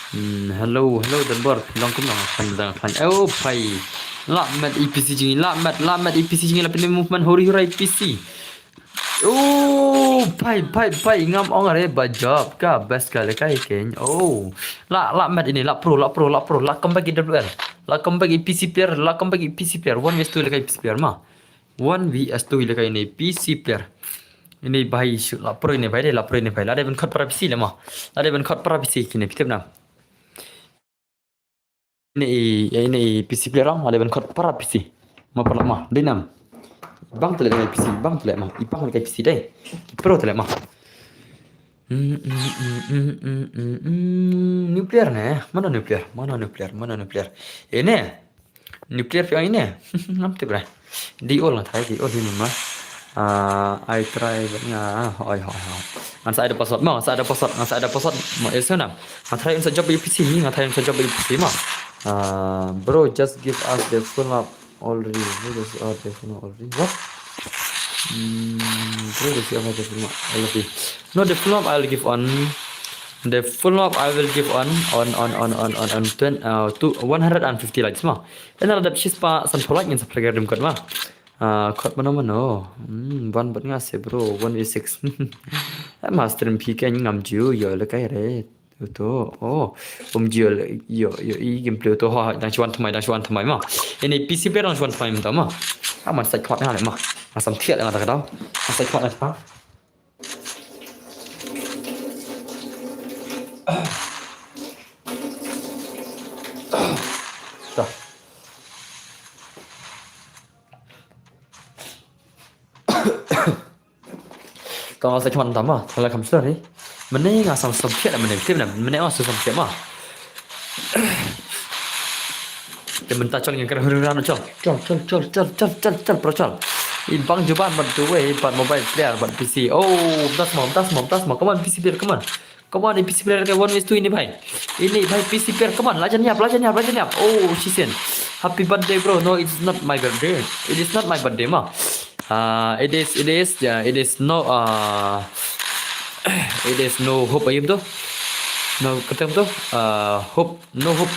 Hmm, hello, hello, Danbor. Long kumno nga khan dang khan. Oh, phai. La met E P C jing, la met, la met E P C jing, la pynmih movement hori hori E P C. Oh, phai, phai, phai. Ngam ong re ba job ka best ka lekai ken. Oh. La, la met ini, la pro, la pro, la pro, la comeback E W L. La comeback E P C player, la comeback E P C player. One vs two lekai E P C player ma. One vs two lekai ini P C player. Ini bai shu la pro ini bai de, la pro ini bai. La de ben khot para P C le ma. La de ben khot para P C kini pitip na. Ini i, ya ini i P C player, ada ben khot para P C. Ma para ma, dei nam. Bang tu le kai P C, bang tu le ma. I bang le kai P C dei. Ki pro tu le ma. Hmm, hmm, hmm, hmm, hmm, hmm, hmm. Nuclear ne? Mana nuclear? Mana nuclear? Mana nuclear? Ini. Nuclear pi ini. Ngam tip re. Di ol nga try, di ol hi ma. Ah, I try, but nga, ah, oi, oi, oi. Ngan sa ada password, ma, ngan sa ada password, ngan sa ada password, ma, eh, sana. Ngan try un sa job E P C, ngan try un sa job E P C, ma. Ah, bro, just give us the full map already. Bro, just, uh, the full map already. What? Hmm, bro, just give us the full map already. No, the full map I'll give on, the full map I will give on, on, on, on, on, on, on twen-, uh, two, one hundred and fifty likes, ma. Ynda la dep shispah sanphew like ngin sa pyrkhat rim kot ma. Ah, kot mano mano. Hmm, ban bat nga se bro, one v six. Em, ha stream phi ken ngam ju, yo le kai re. Uto, oh. Um ju le, yo, yo, i gameplay uto, ha, dang shu wan thymmai, dang shu wan thymmai ma. Ini P C player dang shu wan thymmai mynta ma. Ah, man sa kot nga le ma. Nga sam thiat nga ta ka dau. Nga sa kot nga ta. Dah. Tang sa chwan tama, tang la kam sori. Mene nga sam sam kiat mene, kiat mene, mene nga sam sam kiat ma. Te mynta chol ngan kar huru ran chol. Chol, chol, chol, pro chol. I bang juban ban tu wei, ban mobile player, ban P C. Oh, das mom, das mom, das mom. Come on, P C player, come on. Come on, P C player, one is two ini bhai. Ini bhai P C player, come on, lajan yap, lajan yap, lajan yap. Oh, shisen. Happy birthday, bro. No, it's not my birthday. It is not my birthday, ma. Uh, it is, it is, yeah, it is no, uh, it is no hope ayum tu. No, kata tu. Uh, hope, no hope.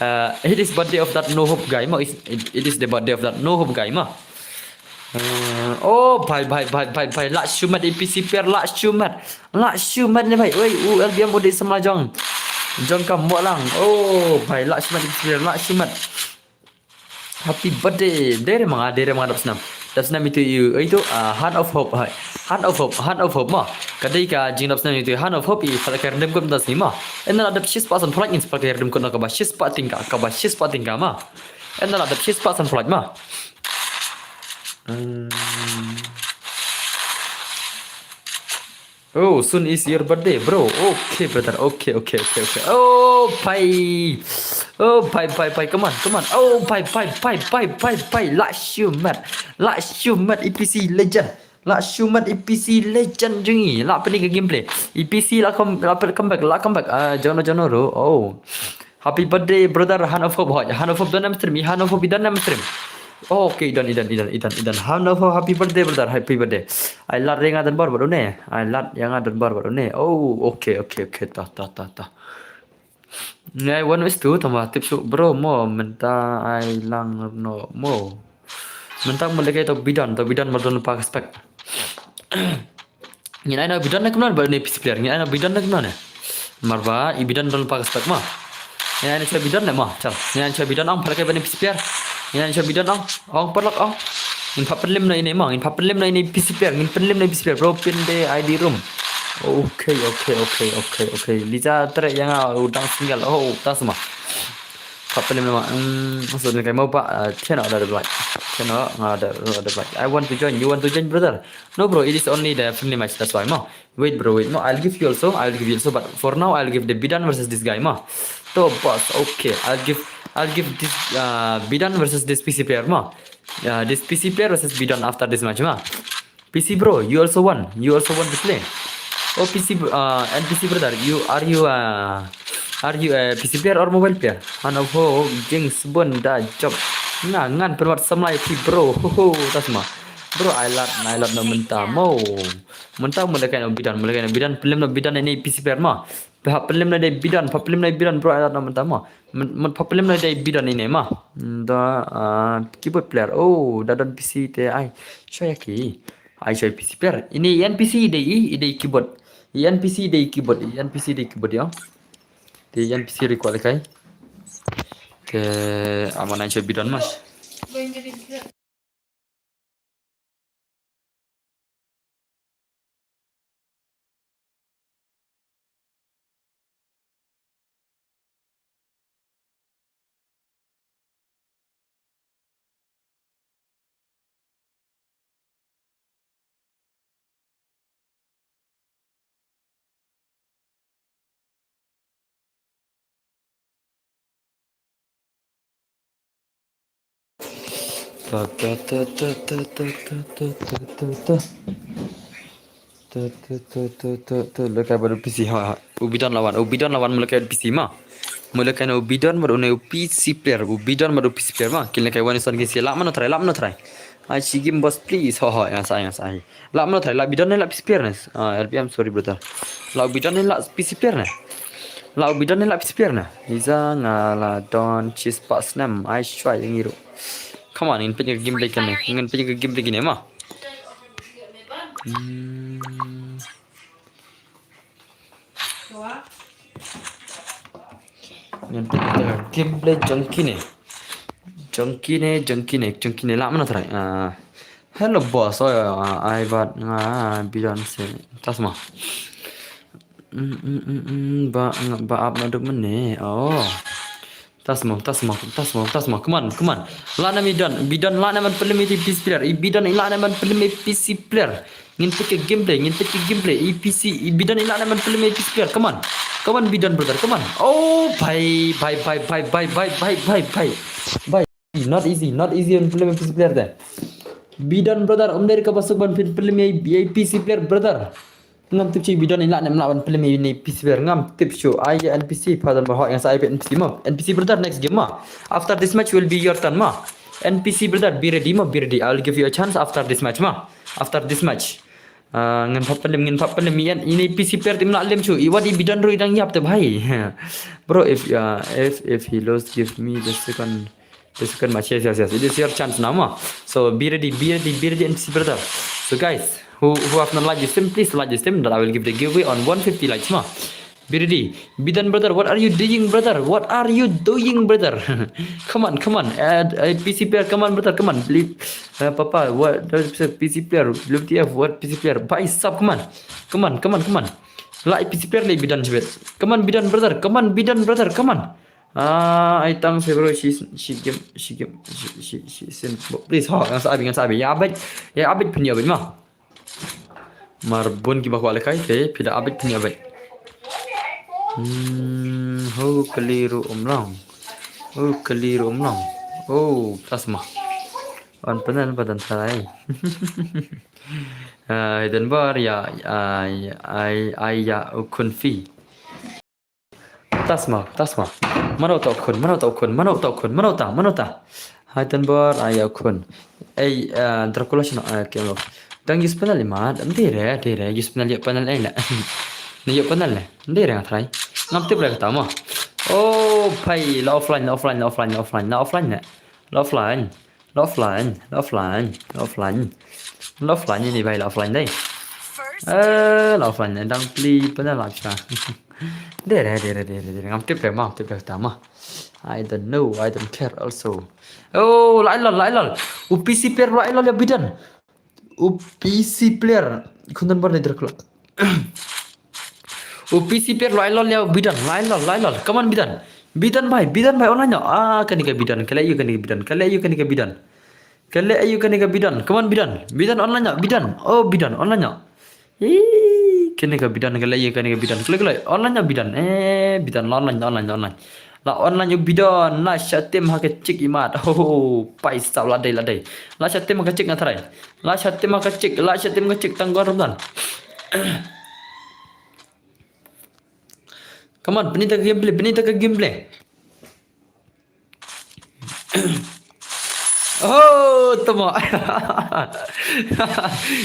Uh, it is birthday of that no hope guy, ma. It's, it, it is the birthday of that no hope guy, ma. Uh, oh, bhai, bhai, bhai, bhai, bhai. Lah shumat A P C player, lah shumat. Lah shumat ne bhai. Oi, u L B M u dei samla jong. Jong ka mo lang. Oh, bhai, lah shumat A P C player, lah shumat. Happy birthday. Dere manga, dere manga dap snam. Dap snam itu yu, itu, ah, Hand of Hope, hai. Hand of Hope, Hand of Hope ma. Kadai ka jing dap snam itu Hand of Hope i pala ka random kum das ni ma. Ena la dap shis pa san pala ngin pala ka random kum na ka ba shis pa tingka, ka ba shis pa tingka ma. Ena la dap shis pa san pala ma. Hmm. Oh, soon is your birthday, bro. Okay, brother. Okay, okay, okay, okay. Oh, bhai. Oh, bhai, bhai, bhai. Come on, come on. Oh, bhai, bhai, bhai, bhai, bhai, bhai. Lah shumat. Lah shumat A P C legend. Lah shumat A P C legend jong ngi. Lah pynlong ka gameplay. A P C lah come, lah pyn-, come back, lah come back. Ah, jono, jono ro. Oh. Happy birthday, brother. Hand of Hope, hoi. Hand of Hope, don em stream. Hand of Hope, don em stream. Okay, i don, i don, i don, i don, i don. Hand of Hope, happy birthday, brother. Happy birthday. Ai lad re nga don bor bor une. Ai lad ïa nga don bor bor une. Oh, okay, okay, okay. Ta, ta, ta, ta. Ngai one is two, tama tip su, bro, mo, mynta ai lang no, mo. Mynta mo leke to bidon, to bidon mo don pa spec. Ngin ai na bidon ne kumno ba ne P C player. Ngin ai na bidon ne kumno ne. Marba i bidon don pa spec ma. Ngin ai na cha bidon ne ma. Chal. Ngin ai na cha bidon ong pala kai ba ne P C player. Ngin ai na cha bidon ong. Ong parlok ong. Ngin pha pynlim na ine ma. Ngin pha pynlim na ine P C player. Ngin pynlim na P C player. Bro pin de I D room. Okay, okay, okay, okay, okay. Lisa tere yang ah udang single. Oh, tas ma. Pha pynlim na ma. Hmm, maksud ni kai mau ba, uh, channel ada like. Channel nga ada, ada like. I want to join. You want to join, brother? No, bro. It is only the friendly match. That's why ma. Wait, bro, wait. No, I'll give you also. I'll give you also. But for now, I'll give the Bidan versus this guy, ma. To, boss. Okay, I'll give, I'll give this, uh, Bidan versus this P C player, ma. Uh, this P C player versus Bidan after this match, ma. P C bro, you also want. You also want to play. Oh, P C, br- uh, and P C brother, you are you, uh, are you a P C player or mobile player? Ano ho, James Bond da job. Nga ngan perwat samlai pi bro. Ho ho, tas ma. Bro, I love, I love no mynta mo. Mynta mo lekai no Bidan, mo lekai no Bidan, pynlim no Bidan ini P C player ma. Pha pynlem na dei Bidon, pha pynlem na dei Bidon bro, ai da mynta mo. Mut pha pynlem na dei Bidon ine mo. Da, ah, keyboard player. Oh, da don P C te ai. Shwa ïa ki. Ai shwa P C player. Ine i N P C dei i, i dei keyboard. I N P C dei keyboard, i N P C dei keyboard ïa. Te i N P C record kai. Te amana shwa Bidon mo. Ta, ta, ta, ta. Tu, tu, tu, tu, tu, tu, tu, tu, tu, tu, tu, lehkai bad u P C, ha, ha. U Bidon la wan, u Bidon la wan, mut lehkai u P C mo. Mut lehkai na u Bidon bad une u P C player, u Bidon bad u P C player mo. Kin lehkai wan ison kin sha, lah mano trai, lah mano trai. Ai, shi game boss, please. Ho, ho, ïa sa, ïa sa, ai. Lah mano trai, lah Bidon ne lah P C player ne. Ah, L P M, sorry brother. Lah u Bidon ne lah P C player ne. Lah u Bidon ne lah P C player ne. Iza nga la don shispah snem, ai shwa ïa ngi ruh. Come on, ngin peit ka gameplay kane. Ngin peit ka gameplay kane mo. Hmm. Ngan peit ka gameplay jong kine. Jong kine, jong kine, jong kine. Lah mano trai. Ah, hello boss. Oh, ah, ai bad nga Bidon se. Tas mo. Mm, mm, mm, mm, ba, ba ap na duk mene. Oh. Tas mo, tas mo, tas mo, tas mo. Come on, come on. Lah na Bidon, Bidon lah na ban pynlem ïa i P C player. I Bidon i lah na ban pynlem ïa i P C player. Ngin peit ka gameplay, ngin peit ka gameplay. I P C, i Bidon i lah na ban pynlem ïa i P C player. Come on. Come on, Bidon brother, come on. Oh, bhai, bhai, bhai. Bhai, not easy, not easy ban pynlem ïa i P C player te. Bidon brother, um dei ka basuk ban pyn-, pynlem ïa i P C player brother. Ngam tip shuh Bidon i lah ne em lah ban pynlem ïa i P C player. Ngam tip shuh. Ai N P C, pha don ba hok, ngan sa ai N P C mo. N P C brother, next game mo. After this match will be your turn mo. N P C brother, be ready mo, be ready. I will give you a chance after this match mo. After this match. Ah, ngin pynlem, ngin pynlem ïa i P C player te im lah lem shuh. I wat i Bidon ruh i dang ïap te bhai. Bro, if, uh, if, if he lost, give me the second. The second match, yes, yes, yes. It is your chance now, ma. So be ready, be ready, be ready, N P C brother. So guys, who, who have not liked this stream, please like this stream, that I will give the giveaway on one fifty likes, ma. Be ready. Bidon brother, what are you doing, brother? What are you doing, brother? Come on, come on. Uh, uh, P C player, come on, brother, come on. Beli-, uh, Papa, what, uh, P C player, W T F, what P C player? Bhai sahab, come on. Come on, come on, come on. Lah P C player leh Bidon shibit. Come on, Bidon brother. Come on, Bidon brother. Come on. Ah, ai tang se bro, shi, shi game, shi game, shi, shi, shi sim. Please, ho, ngan sa abi, ngan sa abi. Ïa update, ïa update phin ïa update ma. Mar bun kiba kwah lehkai, te phi da update phin ïa update. Hmm, ho kali ruh um long. Ho kali ruh um long. Oh, plasma. On panel ba don trai. Ah, Hidden Bar, ïa, ai, ai, ai, ïa, u Khun Phi. Tas ma, tas ma. Mano ta u Khun, mano ta u Khun, mano ta u Khun, mano ta, mano ta. Hidden Bar, ai ïa u Khun. Ei, ah, Dracula shano, ah, okay, lo. Dang use panel i mat, em dei re, dei re, use panel, ïa panel ei le. Ni ïa panel le, em dei re nga trai. Ngam tip re kata ma. Oh, phai, la offline, la offline, la offline, la offline, la offline ne. La offline. La offline, la offline, la offline. La offline ini bai, la offline dei. Eh, la offline dang pli pynlem la cha. Dei re, dei re, dei re, dei re. Ngam tip re ma, tip re ta ma. I don't know, I don't care also. Oh, la ilol, la ilol. U P C player la ilol ïa Bidon. U P C player. Khun Don Bar ni der klok. U P C player la ilol ïa Bidon, la ilol, la ilol. Come on Bidon. Bidon bhai, Bidon bhai online noh. Ah, kane ka Bidon, ka leh ïa kane ka Bidon, ka leh ïa kane ka Bidon. Ka leh ïa kane ka Bidon. Come on Bidon. Bidon online noh, Bidon. Oh, Bidon online noh. Ih, kane ka Bidon, ka leh ïa kane ka Bidon. Kloi, kloi. Online noh Bidon. Eh, Bidon la online, la online, la online. La online u Bidon, la shah tim ha ka chick i mat. Ho, ho, ho. Pai sa la dei, la dei. La shah tim ha ka chick nga trai. La shah tim ha ka chick, la shah tim ha ka chick tang gor dan. Come on, pyni ta ka gameplay, pyni ta ka gameplay. Oh, tama.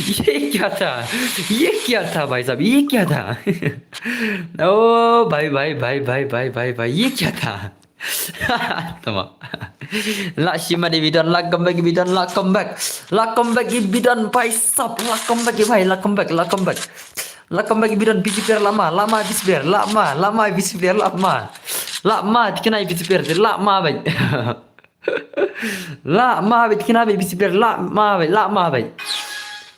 Ye kya tha? Ye kya tha, bhai sahab? Ye kya tha? Oh, bhai, bhai, bhai, bhai, bhai, bhai, bhai. Ye kya tha? Tama. La shimet i Bidon, la comeback i Bidon, la comeback. La comeback i Bidon, bhai sahab, la comeback i bhai, la comeback, la comeback. La comeback i Bidon, busy player, la ma, la ma, busy player, la ma, la ma, busy player, la ma. La ma, tikna i busy player, la ma, bhai. La ma, bhai, tikna, bhai, busy player, la ma, bhai, la ma, bhai.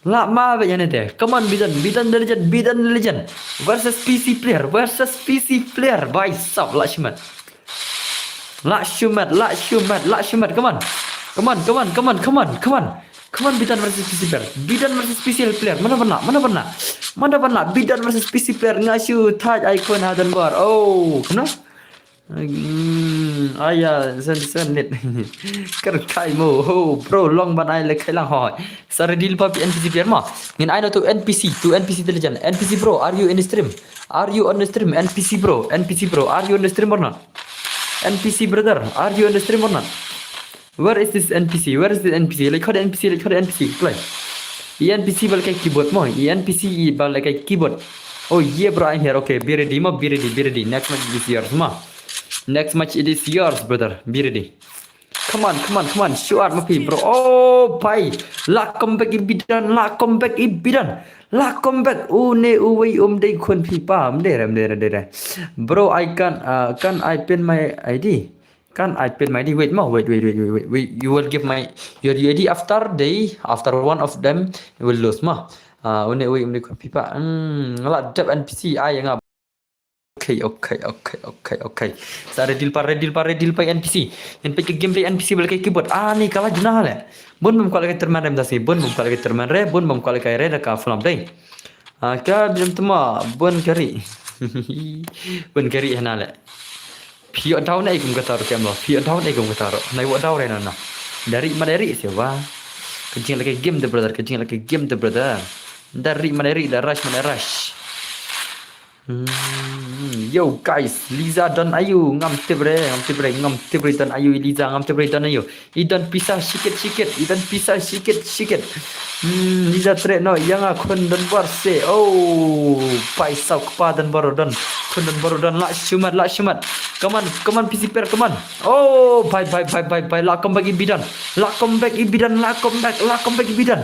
La ma, bhai, ane te. Come on, Bidon, Bidon the legend, Bidon the legend. Versus P C player, versus P C player, bhai sahab, la shimet. La shimet, la shimet, la shimet. Come on. Come on, come on, come on, come on, come on. Come on, Bidon versus P C player. Bidon versus P C player. Mana ban lah, mana ban lah. Mana ban lah. Bidon versus P C player. Nga shu thait icon ha Donbor. Oh, kena. Hmm, aya, sen, sen, nit. Kerkai mo. Oh, bro, long ban ai le kai lang hoi. Sa ready lypa phi N P C player ma. Ngin ai noh to N P C, to N P C the legend. N P C bro, are you in the stream? Are you on the stream? N P C bro, N P C bro, are you on the stream or not? N P C brother, are you on the stream or not? Where is this N P C? Where is this N P C? Like, how the N P C, like, how the N P C, play. I N P C ba lehkai keyboard mo, I N P C ba lehkai keyboard. Oh yeah, bro, I'm here. Okay, be ready mo, be ready, be ready. Next match it is yours mo. Next match it is yours, brother. Be ready. Come on, come on, come on. Shoot out ma phi, bro. Oh, bhai. La comeback i Bidon, la comeback i Bidon. La comeback. Une uwei um dei khun phi pa. Um dei re, um dei re, um dei re. Bro, I can, uh, can I pin my I D? Can I pin my I D? Wait, ma, wait, wait, wait, wait, wait, wait. You will give my, your U I D after they, after one of them will lose, ma. Uh, une uwei um dei khun phi pa. Hmm, la dep N P C ai nga. Okay, okay, okay, okay, okay. Sa ready lypa, ready lypa, ready lypa N P C. Ngin peit ka gameplay N P C ba lehkai keyboard. Ah, ni ka la jnah le. Bun bym kwah lehkai tournament re mynta sngi. Bun bym kwah lehkai tournament re. Bun bym kwah lehkai re da ka flop dei. Ah, ka bym tma. Bun kari. Bun kari hana le. Phi ïoh daw ne kum kata ruh kem lo. Phi ïoh daw ne kum kata ruh. Nai wa daw re na na. Da ri ma da ri se wa. Ka jing lehkai game de brother. Ka jing lehkai game de brother. Da ri ma da ri, da rush ma da rush. Hmm, yo guys, Liza don aïu, ngam tip re, ngam tip re, ngam tip re don aïu, Liza ngam tip re don aïu. I don pisa shikit shikit, i don pisa shikit shikit. Hmm, Liza treh noh ïa nga khun Donbor se. Oh, bhai sahab kpa Donbor don. Khun Donbor don, la shimet, la shimet. Come on, come on, P C player, come on. Oh, bhai, bhai, bhai, bhai, bhai, la comeback i Bidon. La comeback i Bidon, la comeback, la comeback i Bidon.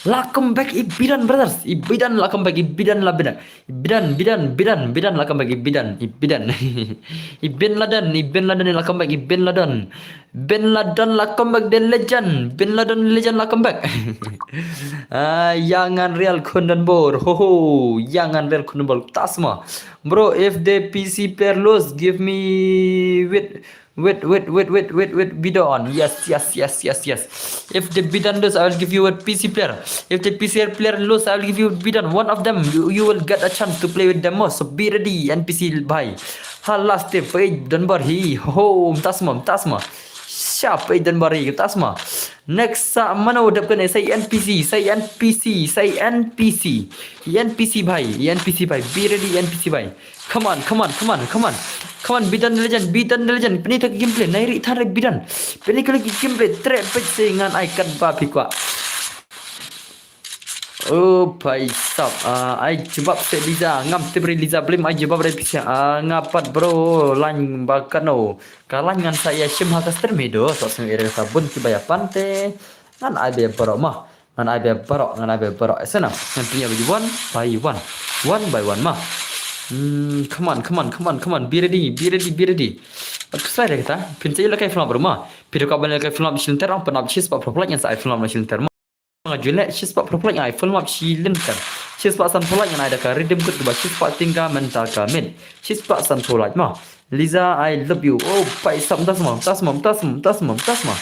La comeback i Bidon, brothers. I Bidon la comeback i Bidon la Bidon. I Bidon, Bidon, Bidon, Bidon la comeback i Bidon. I Bidon. I Bin Laden, i Bin Laden la comeback i Bin Laden. Bin Laden la comeback the legend. Bin Laden legend la comeback. Ah, ïa ngan real khun Donbor. Ho ho. Ïa ngan real khun Donbor. Tasma. Bro, if the P C player lose, give me with Wait, wait, wait, wait, wait, wait, Bidon. Yes, yes, yes, yes, yes. If the Bidon lose, I will give you a P C player. If the P C player lose, I will give you Bidon. One of them, you, you will get a chance to play with them more. So be ready, N P C bhai. Ha last step, eh, Donbor hi. Ho, mtasma, mtasma. Sharp, eh, Donbor hi, mtasma. Next, sa mano dep kane, say N P C, say N P C, say N P C. N P C bhai, N P C bhai. Be ready, N P C bhai. Come on, come on, come on, come on. Come on, Bidon legend, Bidon legend. Pynlong ka gameplay, nai ri than re Bidon. Pynlong ka gameplay, treh peit se ngan ai kat ba phi kwah. Oh, bhai sahab, ah, ai jubab se Liza, ngam tip re Liza, blim ai jubab re pisa. Ah, nga pat bro, line ba kano. Ka line ngan sa ïa shim ha ka stream hi do, sa sngewbha re sa bun ki ba ïa pan te. Ngan ai be bro ma. Ngan ai be baroh, ngan ai be baroh. Esa na, ngan pynïap one by one. One by one ma. Hmm, come on, come on, come on, come on. Be ready, be ready, be ready. Wat khuslai re kata. Phin sa ïa lehkai film ruh ma. Phi ruh ka ban lehkai film shi lynter, ong pynap shispah pyrphlak ngan sa ai film shi lynter ma. Nga ju leh shispah pyrphlak ngan ai film shi lynter. Shispah san pyrphlak ngan ai da ka rhythm kut ba shispah tyngka mynta ka miet. Shispah san pyrphlak ma. Liza, I love you. Oh, bhai sahab, mtasma, mtasma, mtasma, mtasma, mtasma.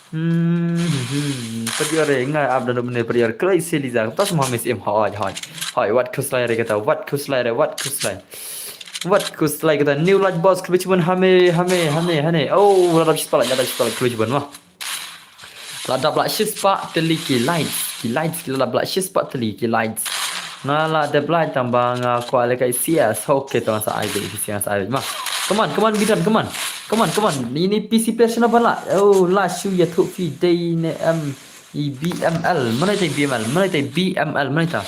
Hmm, hmm, hmm. Padiar re, nga ap dan mene padiar klai se Liza. Mtasma mes em hoi, hoi. Hoi, wat khuslai re kata, wat khuslai re, wat khuslai. Wat khuslai kata, new light boss, khlem chibun hame, hame, hame, hame. Oh, la dap shispah, la dap shispah, khlem chibun ma. La dap la shispah tylli ki lights, ki lights, ki la dap la shispah tylli ki lights. Nga la dep light tang ba nga kwah lehkai C S. Okay, tang sa ai be C S ai be ma. Come on, come on, Bidon, come on. Come on, come on. Ini P C player shano ba lah. Oh, lah shu ïathuh phi dei ne em i B M L. Mana ita i B M L? Mana ita i B M L? Mana ita?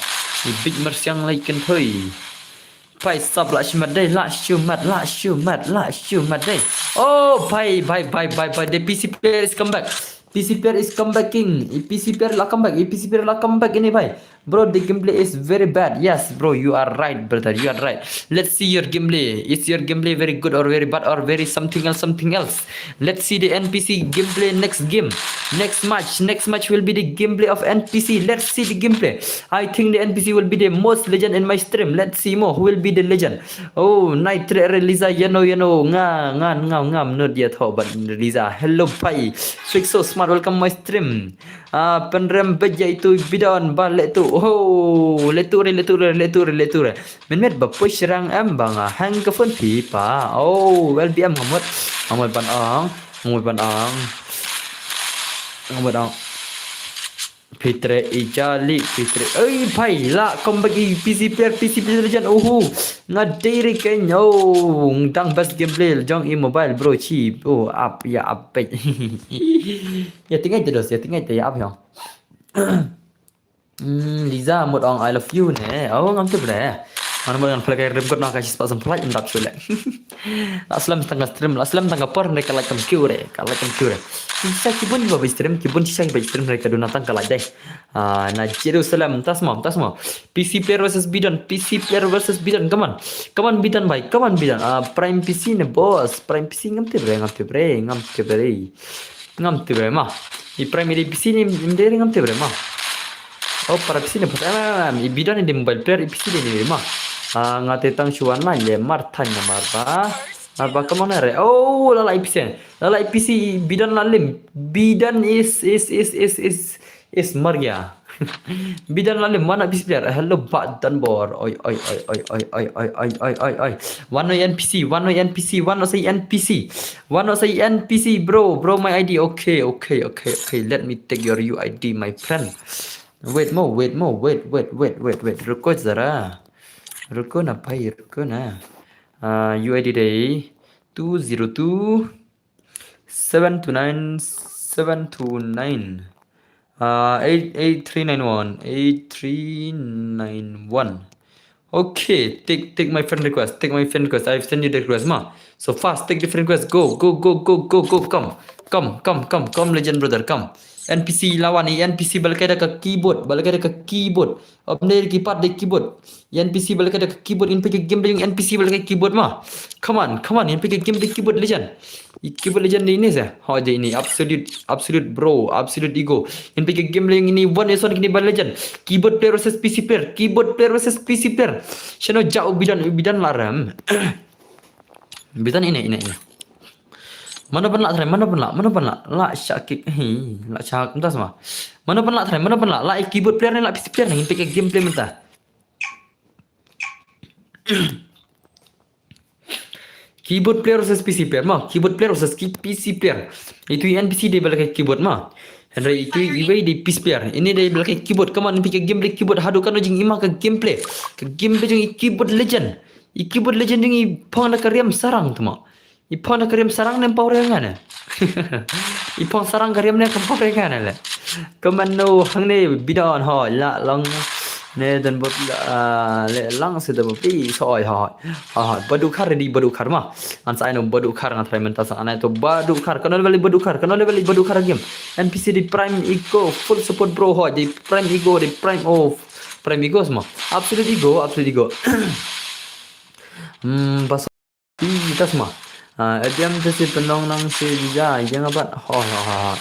I bit mersiang lai ken thoi. Pai sap lah shu mat dei, lah shu mat, lah shu mat, lah shu mat dei. Oh, pai, pai, pai, pai, pai. The P C player is come back. P C player is come back king. I P C player lah come back. I P C player lah come back ini pai. Bro, the gameplay is very bad. Yes, bro, you are right, brother. You are right. Let's see your gameplay. Is your gameplay very good or very bad or very something else, something else? Let's see the N P C gameplay next game. Next match. Next match will be the gameplay of N P C. Let's see the gameplay. I think the N P C will be the most legend in my stream. Let's see mo who will be the legend. Oh, Night Trader Liza, you know, you know, nga, nga, nga, nga, not yet ho, but Liza, hello, pai. Fixo Smart, welcome my stream. Ah, pynrem bad ïa itu bidon ba letu. Oh, letu re, letu re, letu re, letu re. Mynmiet ba push rang em ba nga hang ka phone phi pa. Oh, well, B M nga mut. Nga mut ban ong, nga mut ban ong. Nga mut ong. Pitre i jali, pitre. Oi, pai, lah, come back i P C player, P C player legend, uhu. Nga dei re ken, oh, dang best gameplay, jong i mobile, bro, chi. Oh, up, ya, up, pet. Ya, tingai te dos, ya, tingai te, ya, up, ya. Hmm, Liza, mut ong I love you, ne. Oh, ngam tip re. Mana mut ngan play ka rim kot na ka shi spot sem play, ndap shu le. La slem tang ka stream, la slem tang ka por, ne ka like kam kiu re, ka like kam kiu re. Shisha ki bun ba stream, ki bun shisha ki ba stream, ne ka duna tang ka like dei. Ah, na Jerusalem, tas mo, tas mo. P C player versus Bidon, P C player versus Bidon, come on. Come on, Bidon, bhai, come on, Bidon. Ah, Prime P C ne, boss, Prime P C ngam tip re, ngam tip re, ngam tip re. Ngam tip re, ma. I Prime i dei P C ne, im dei re ngam tip re, ma. Oh, para P C ne, boss, em, em, em. I Bidon i dei mobile player, i P C dei ne, ma. Ah, nga te tang shu wan line le, mar than na mar ba. Mar ba, come on, re. Oh, la la i P C. La la i P C, Bidon la lim. Bidon is, is, is, is, is, is Maria. Bidon la lim, mana P C player. Hello, Bat Danbor. Oi, oi, oi. One no N P C, one no N P C, one no say N P C. One no say N P C, bro. Bro, my I D. Okay, okay, okay, okay. Let me take your U I D, my friend. Wait mo, wait mo, wait, wait, wait, wait, wait. Ruko zara. Ruko na bhai, ruko na. Uh, U I D dei two zero two seven two nine seven two nine. Uh, eight eight three nine one, eight three nine one. Okay, take, take my friend request. Take my friend request. I've sent you the request, ma. So fast, take the friend request. Go, go, go, go, go, go. Come, come, come, come, come, legend brother, come. N P C lawan, N P C ba la kai da ka keyboard, ba la kai da ka keyboard. Ym dei ki pat da keyboard. N P C ba la kai da ka keyboard, in peit ka game da jong N P C ba la kai keyboard, ma. Come on, come on, in peit ka game da keyboard, legend. I keyboard legend ni, ni sa. Ho je ini absolute, absolute bro, absolute ego. In peit ka game da jong ini one versus one kini ba legend. Keyboard player versus P C player, keyboard player versus P C player. Shano ja u Bidon, u Bidon la rem. Bidon ine, ine, ine. Mano ban lah try, mano ban lah, mano ban lah. Lah shah kick, hi, lah shah, mynta sma. Mano ban lah try, mano ban lah. Lah i keyboard player ne, lah P C player ne, in peit ka gameplay mynta. Keyboard player versus P C player, ma. Keyboard player versus ki P C player. Itu i N P C dei ba la kai keyboard, ma. Hynrei itu iwei dei P C player. Ini dei ba la kai keyboard. Come on, in peit ka gameplay keyboard. Haduh katno jingim ha ka gameplay. Ka gameplay jong i keyboard legend. I keyboard legend jong i phong da ka riam sarang tu, ma. I phong da ka riam sarang ne em power nga ne. I phong sarang ka riam ne em power nga ne le. Ka mano hangne Bidon ho la long ne don bot, ah, le lang se don bot pi so oi ho. Ha ha. Ba duh khar ready, ba duh khar, ma. Ngan sa ai no ba duh khar, ngan try mynta sa ai to ba duh khar. Kano level ba duh khar, kano level ba duh khar game. N P C dei Prime Ego, full support bro ho. Dei Prime Ego, dei Prime, oh, Prime Ego sma. Absolute Ego, absolute Ego. Hmm, bas Pi, ta sma. Ah, A D M te si pynlong nang si ja, ïa nga bat. Ho, ho, ho, ho.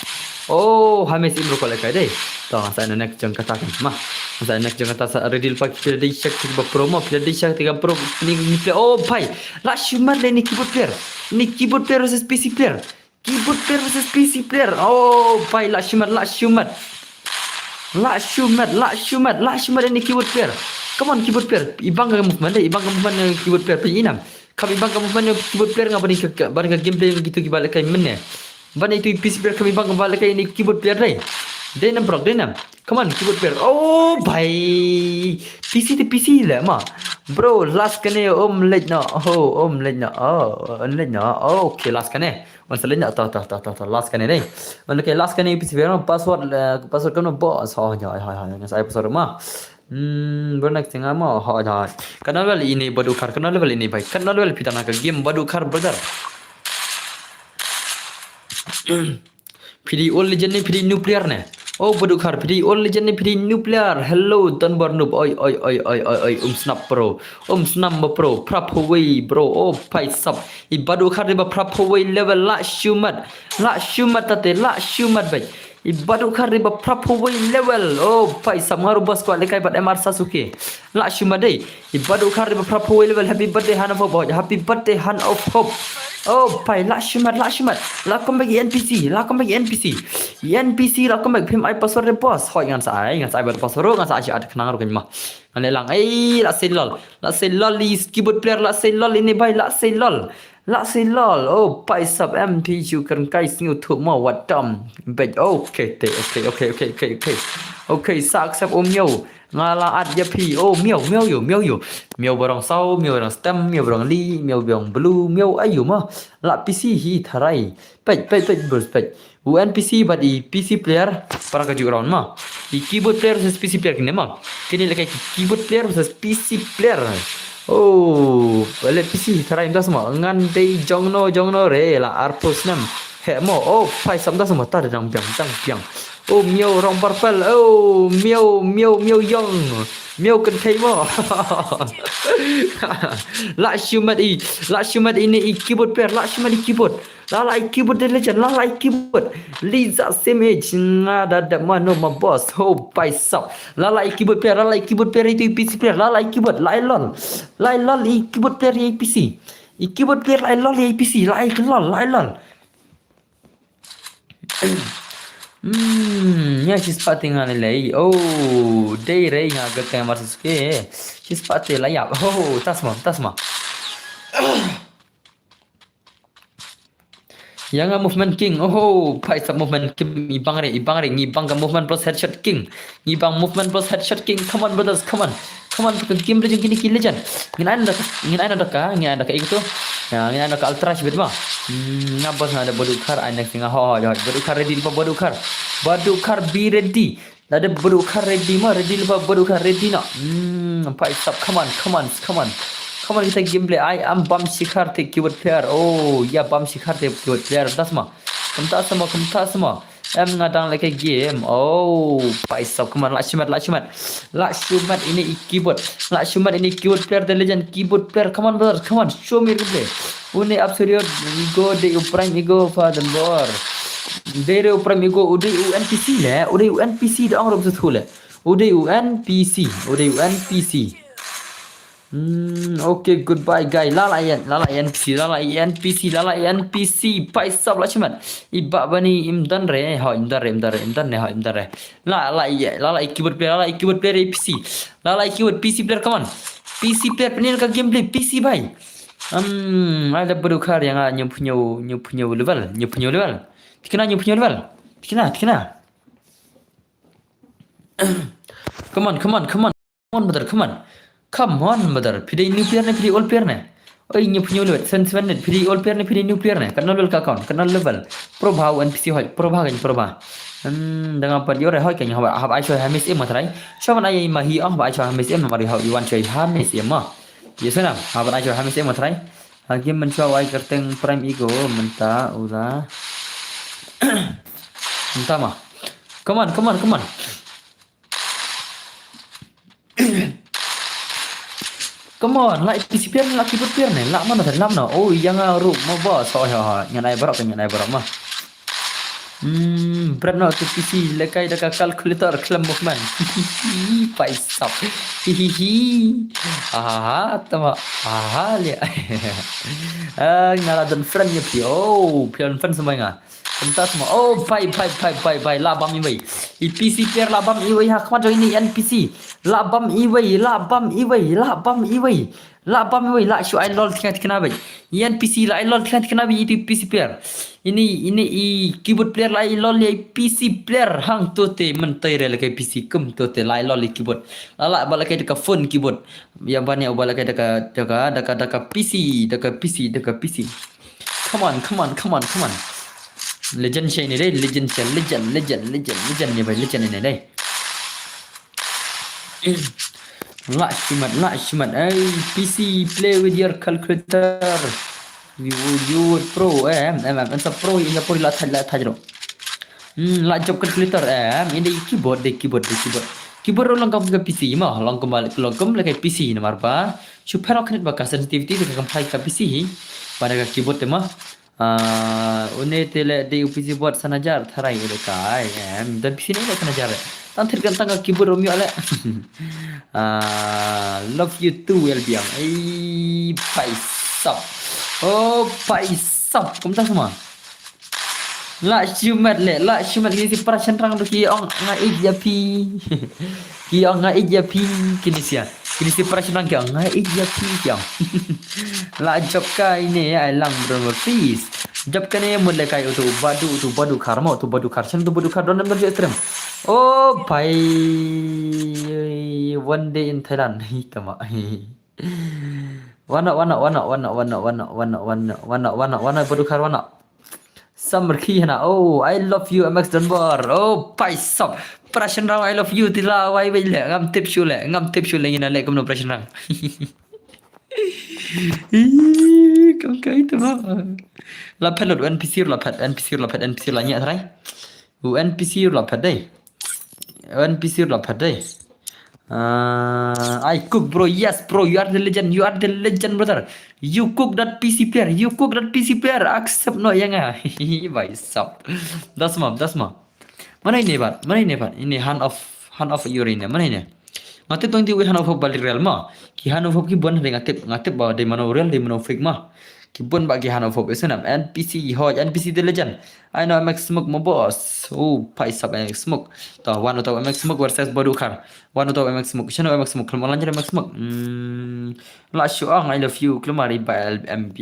Oh, Hamis Imro ko lekai dei. To, sa na next jong kata kan. Ma. Sa next jong kata sa ready pa ki player dei shak ti ba promo, player dei shak ti ba pro ni ni player. Oh, bhai. Lah shu mat le ni keyboard player. Ni keyboard player versus P C player. Keyboard player versus P C player. Oh, bhai, lah shu mat, lah shu mat. Lah shu mat, lah shu mat, lah shu mat ini keyboard player. Come on, keyboard player. Ibang ka movement dei, ibang ka movement, eh, keyboard player. Pynjinam. Kam ibang ka movement, eh, keyboard player nga ban ka, ban ka gameplay gitu ki ba la kai mynne. Ban itu P C player kam ibang ka ba la kai ini keyboard player dei. Dei nam bro, dei nam. Come on, keyboard player. Oh, bhai. P C te P C le ma. Bro, last kane um late na. Oh, um late na. Oh, um late na. Oh, okay, last kane. Wan sa late na. Ta, ta, ta, ta, ta. Last kane dei. Wan, okay, last kane P C player ma. Password, uh, password kano boss. Oh, ya, ya, ya, ya. Sa password ma. Hmm, bro, next thing ama. Oh, ya. Kano level ine Badukhar. Kano level ine bhai. Kano level phi tang ha ka game Badukhar brother. Phi dei old legend ne, phi dei new player ne? Oh, Badukhar, phi dei old legend ne, phi dei new player? Hello, Don Barnub. Oi, oi, oi, oi, oi, oi, um snap, bro. Um snap, bro. Prap away, bro. Oh, paisap. I Badukhar dei ba prap away level la shumat. La shumat tate, la shumat bai. I Badukhar dei ba prap away level. Oh, paisap, nga ruh ba squad lekai bad M R Sasuke. La shumat dei. I Badukhar dei ba prap away level. Happy birthday, Han of Hope. Happy birthday, Han of Hope. Oh, pai, la shumat, la shumat. La comeback i N P C, la comeback i N P C. I N P C la comeback, phim ai password de boss. Hoi, ngan sa ai, ngan sa ai bad password ruh, ngan sa ai shi at khnang ruh kynmaw. Ngan leh lang, ei, la sei lol. La sei lol i keyboard player, la sei lol ine bai, la sei lol. La sei lol. Oh, paisap M P U kren kai sngewthuh mo, wat tam. Bej, okay, te, okay, okay, okay, okay, okay. Okay, sa accept, oh, miaw. Nga la at ïa phi. Oh, miaw, miaw ïo, miaw ïo. Miaw ba rong saw, miaw ba rong stem, miaw ba rong li, miaw ba rong blue, miaw aiu ma. La P C hi tharai. Peit, peit, peit, bro, peit. U N P C bad i P C player, para ka juk round ma. I keyboard player versus P C player kine ma. Kine lehkai keyboard player versus P C player. Oh, bale P C hi tharai mynta sa ma. Ngan dei jongno, jongno re, la arphew snem. Heh mo, oh, paisap mynta sa ma, ta dang biang, dang biang. Oh, miaw rong purple. Oh, miaw, miaw, miaw ïong. Miaw kynthei mo. La shumat i, la shumat ine i keyboard player, la shumat i keyboard. La la i keyboard de legend, la la i keyboard. Liza Simic, nga da dep ma no ma boss. Oh, paisap. La la i keyboard player, la la i keyboard player itu i P C player, la la i keyboard, la i lol. La i lol i keyboard player i P C. I keyboard player la i lol i P C, la i lol, la i lol. Hmm, ïa shispah te nga lei. Oh, dei re nga ga ka mar Sasuke. Shispah te la ïap. Oh, tasma, tasma. Ïa nga movement king. Oh, paisap movement king, i bang re, i bang re, ngi bang ka movement plus headshot king. Ngi bang movement plus headshot king. Come on, brothers, come on. Come on, ka game legend kine ki legend. Ngin ai na da ka, ngin ai na da ka, ngin ai na da ka iko tu. Ya, ngin ai na da ka ultra shibit ma. Hmm, nga bos nga da Badukhar, ai next thing ho, ho, ho. Badukhar ready lypa Badukhar. Badukhar be ready. Da da Badukhar ready ma, ready lypa Badukhar ready na. Hmm, paisap, come on, come on, come on. Come on, kita gameplay. I am Bam Shikhar te keyboard player. Oh, ya Bam Shikhar te keyboard player. Tasma. Kumta sama, kumta sama. Em nga dang lehkai game. Oh, paisap, come on, la shumat, la shumat. La shumat ine i keyboard. La shumat ine keyboard player, the legend keyboard player. Come on, brother, come on, show me replay. Une absolute ego de u prime ego father bor. De re u prime ego, u de u N P C le, u de u N P C de ong rob suthu le. U de u N P C, u de u N P C. Hmm, okay, goodbye, guy. La la ïa, la la ïa N P C, la la ïa N P C, la la ïa N P C. Paisap la shumat. I ba bani im don re, ho, im don re, im don re, im don re, ho, im don re. La la ïa, la la ïa keyboard player, la la ïa keyboard player, P C. La la ïa keyboard, P C player, come on. P C player, pynïar ka gameplay, P C bhai. Hmm, ai da Badukhar ïa nga hynñiewphew, hynñiewphew level, hynñiewphew level. Tikna hynñiewphew level. Tikna, tikna. Come on, come on, come on. Come on, brother, come on. Come on, brother. Phi dei new player ne, phi dei old player ne? Oi, hynñiewphew level, seven seven ne, phi dei old player ne, phi dei new player ne? Katno level ka account, katno level? Probha u N P C hoi, Probha kan Probha. Hmm, da nga pat ïoh re hoi kan haba, haba ai shuwa ha mes em ma trai. Shuwa ban ai ma hi ong haba ai shuwa ha mes em ma ri hoi wan shuwa ha mes em ma. Yes na, haba ai shuwa ha mes em ma trai. Ha game ban shuwa wai kyrteng Prime Ego mynta u la. Mynta ma. Come on, come on, come on. Come on, la P C player, la keyboard player ne, la mano tadi, la mano. Oh, ïa nga ruh mo boss. Oh, ha, ha. Ngan ai baroh, ngan ai baroh ma. Hmm, bret no tu P C lehkai da ka calculator khlem movement. Paisap. Hihihi. Ahaha, tama. Aha, lia. Ah, nga la don friend ïa phi. Oh, phi don friend sa ma nga. Kumta sma. Oh, bhai, bhai, bhai, bhai, bhai. La bam iwei. I P C player la bam iwei ha khmat jong ini N P C. La bam iwei, la bam iwei, la bam iwei. La bam iwei, la shu ai lol thnga thnga bhai. I N P C la ai lol thnga thnga bhai, itu P C player. Ini, ini i keyboard player la ai lol, i P C player. Hangto te mynta i re lehkai P C kumto te la ai lol i keyboard. La la ba lehkai da ka phone keyboard. Ïa ban ïa ba lehkai da ka, da ka, da ka, da ka P C, da ka P C, da ka P C. Come on, come on, come on, come on. Legend sha ini dei, legend sha, legend, legend, legend, legend ni bhai, legend ini dei. La shimat, la shimat. Hey, P C, play with your calculator. You, you pro, eh, em, em, em, sa pro, ina pro la thaj, la thaj ro. Hmm, la jop calculator, em, ina keyboard, de keyboard, de keyboard. Keyboard ro long kum ka P C ma, long kum, long kum lehkai P C namar ba. Shu pherok khnit ba ka sensitivity de ka comply ka P C hi. Ba da ka keyboard te ma. Ah, une te le de u P C board sanajar tharai de kai. Em, da P C ne le sanajar. Tang thit kan tang ka keyboard romeo le. Ah, love you too, L B M. Ei, paisap. Oh, paisap. Kumta sma. La shimat le, la shimat kini si para shynrang tu ki ong nga ij ïa phi. Ki ong nga ij ïa phi kini sia. Kini si para shynrang ki ong nga ij ïa phi ki ong. La jop ka ine ai lang bro mo please. Jop kane mut lehkai utu badu utu badu khar mo utu badu khar shen utu badu khar don don jep trem. Oh bhai, one day in Thailand. Hi tama. Wana wana wana wana wana wana wana wana wana wana wana badu khar wana. Samrkhi hana. Oh, I love you, M X Donbor. Oh, paisap. Para shynrang I love you. Tila wai wai le. Ngam tip shu le. Ngam tip shu le ngina le kumno para shynrang. Ih, kam kai tu ma. La phet lut N P C la phet, N P C la phet, N P C la nya trai. U N P C la phet dei. U N P C la phet dei. Uh, I cook, bro. Yes, bro. You are the legend. You are the legend, brother. You cook that P C player. You cook that P C player. Accept no yang ah. Bhai sab. Das ma, das ma. Mana ini bat? Mana ini bat? Ini hand of hand of urine. Mana ini? Ngatip tong ti wi hand of hope balik real ma. Ki hand of hope ki bon dei ngatip ngatip ba dei mano real dei mano fake ma. Ki bon ba ki hand of hope isn't N P C hoj N P C the legend. I know M X Smoke mo boss. Oh, paisap M X Smoke. To one to M X Smoke versus Badukhar. One to M X Smoke. Shano M X Smoke. Kalau lanjut M X Smoke. Hmm. La shuang I love you. Keluar di B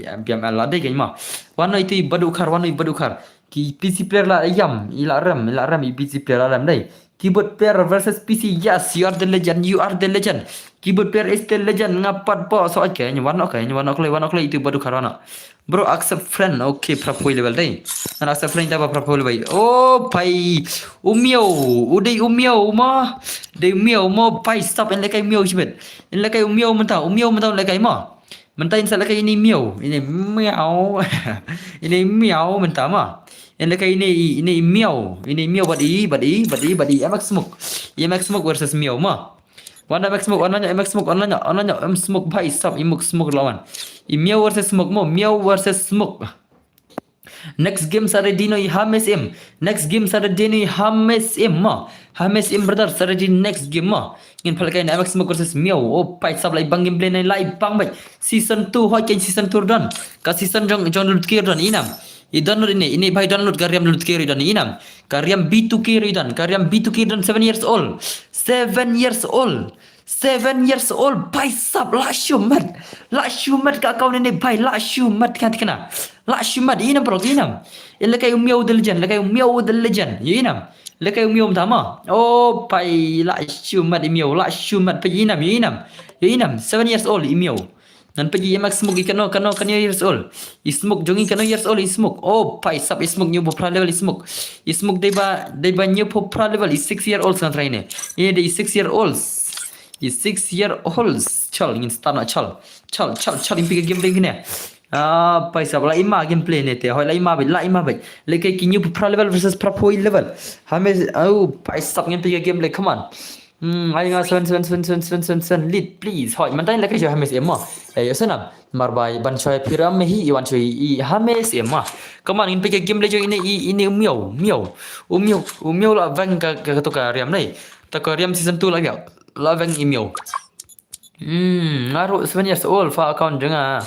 M L la dei kan ma. One itu Badukhar, one Badukhar. Ki P C player la yam, i la rem, i la rem i P C player la rem dei. Keyboard player versus P C, yes, you are the legend, you are the legend. Keyboard player is the legend, nga pat po so okay, nyu warna okay, nyu warna okay, warna okay itu Badukhar warna. Bro, accept friend, okay, pra poi level dei. Ngan accept friend ta ba pra poi level. Oh, pai, u miau, u dei u miau ma, dei u miau ma, pai stop en lekai miau shibet. En lekai u miau mynta, u miau mynta lekai ma. Mynta in sa lekai ini miau, ini miau. Ini miau mynta ma. In lekai ini ini miau, ini miau bad i bad i bad i bad i M X Smoke. M X Smoke versus miau ma. Wan M X Smoke, wan nanya M X Smoke, wan nanya, wan nanya M Smoke bhai sab i muk Smoke lawan. I miau versus Smoke mo, miau versus Smoke. Next game sa ready no i Hames im. Next game sa ready no i Hames im ma. Hames im brother sa ready next game ma. Ngin phalkai na M X Smoke versus miau. Oh, pai sab lai bang game play na lai bang bai. Season two hoi ken season two don. Ka season jong jong lut kir don inam. I don lut ini ini bai don lut ka riam lut kir don inam. Ka riam B two kir don. Ka riam B two kir don seven years old. Seven years old. Seven years old, bai sab la shumat. La shumat ka account ini bai la shumat kan kena. La shumat inam bro inam. Ini lekai u miau the legend, lekai u miau the legend. Inam. Lekai u miau tama. Oh pai la shumat i miau, la shumat pai inam, inam. Inam, seven years old i miau. Nan pagi M X Smoke i kano kano kano years old. I Smoke jong i kano years old i Smoke. Oh pai sab i Smoke new popra level i Smoke. I Smoke deba deba new popra level i six year old san try ne. Ini dei six year old. I six year old. Chal ngin start na chal. Chal chal chal impi game dei kene. Ah pai sab la ima gameplay ne te. Hoi la ima bai la ima bai. Lekai ki new popra level versus pra poi level. Hames oh pai sab ngin pi game le come on. Hmm, ai nga seven seven seven seven seven seven seven lead please. Hoi, mantai la ka jo Hames M. Eh, yo sana. Marbai ban choi piram hi i wan choi i Hames M. Come on, in peke game le jo ini i ini miau, miau. U miau, u miau la vang ka ka to ka riam nai. Ta ka riam season two la miau. La vang i miau. Hmm, ngaru seven years old fa account jong nga.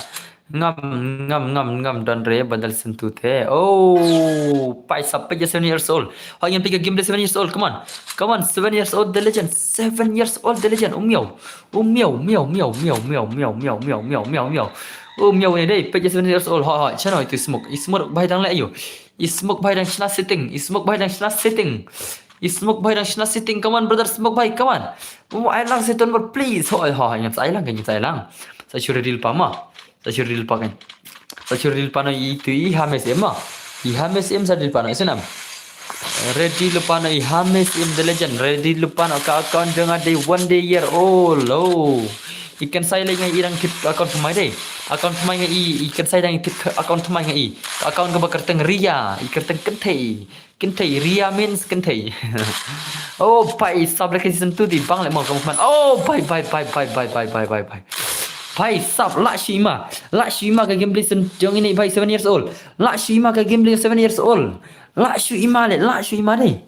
Ngam, ngam, ngam, ngam don re badal sentu te. Oh, paisa page seven years old. Hoi ngin page game seven years old. Come on. Come on, seven years old, the legend. Seven years old, the legend. Um miau. Um miau, miau, miau, miau, miau, miau, miau, miau, miau, miau, miau. Um miau ni dei, page seven years old. Hoi, hoi. Chano itu smoke. I smoke bai dang le ayo. I smoke bai dang shna setting. I smoke bai dang shna setting. I smoke bai dang shna setting. Come on, brother, smoke bai. Come on. Oh, ai lang seton bar, please. Hoi, hoi, ngan sa ai lang, ngan sa ai lang. Sa sure deal pa ma. Sa sure deal pa kan. Sa sure deal pa no itu i Hamis em ma. I Hamis em sa deal pa no isenam. Ready lu pa no i Hamis em the legend. Ready lu pa no ka account jong nga dei one day year old. Oh. I kan sai lei ngai i dang tip account thymmai dei. Account thymmai ngai i, i kan sai dang tip account thymmai ngai i. Account kaba kyrteng Ria, i kyrteng kynthei. Kynthei, Ria means kynthei. Oh, paisa lehkai season two dei bang leh mo ka movement. Oh, bai, bai, bai. Paisa lah shu i ma. Lah shu i ma ka gameplay season jong ini bai seven years old. Lah shu i ma ka gameplay seven years old. Lah shu i ma leh, lah shu i ma dei.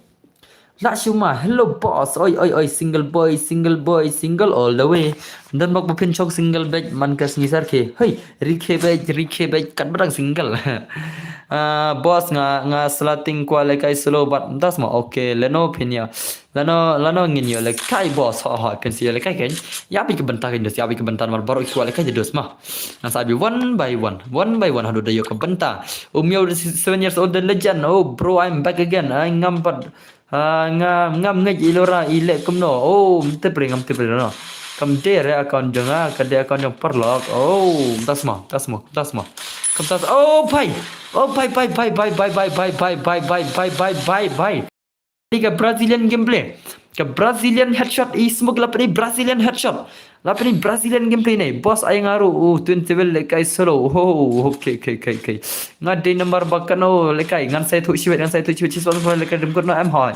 Lah shu ma, hello boss. Oi, oi, oi, single boy, single boy, single all the way. Don bok ba phin shong single bed man ka sngi sar ke. Hei, rikhe bed, rikhe bed, kat badang single. Ah, boss nga, nga slating kwah lehkai solo bad mynta sma. Okay, lano phin ïa. Lano, lano ngin ïoh lehkai boss. Ho, ho, phin sa ïoh lehkai kan. Ïa bit ka bynta kan dos, ïa bit ka bynta namar baroh ki kwah lehkai dos ma. Ngan sa bi one by one, one by one haduh da ïoh ka bynta. Um miau, seven years old, the legend. Oh bro, I'm back again. Ai ngam pat. Ah, ngam, ngam ngeit i lora i leh kumno. Oh, ngam tip re, ngam tip re no. Kam dei re account jong nga, ka dei account jong paralok. Oh, mynta sma, mynta sma, mynta sma. Kam tas, oh bai. Oh bai, bai, bai. Ka Brazilian gameplay. Ka Brazilian headshot, i smoke la pynïaid Brazilian headshot. La pynïaid Brazilian gameplay ne. Boss ai nga ruh, uh, twin table lehkai solo. Oh, okay, okay, okay, okay. Nga dei number ba kano lehkai, ngan sa ïathuh shiwet, ngan sa ïathuh shiwet, shispah sanphew lehkai redeem code no em hoi.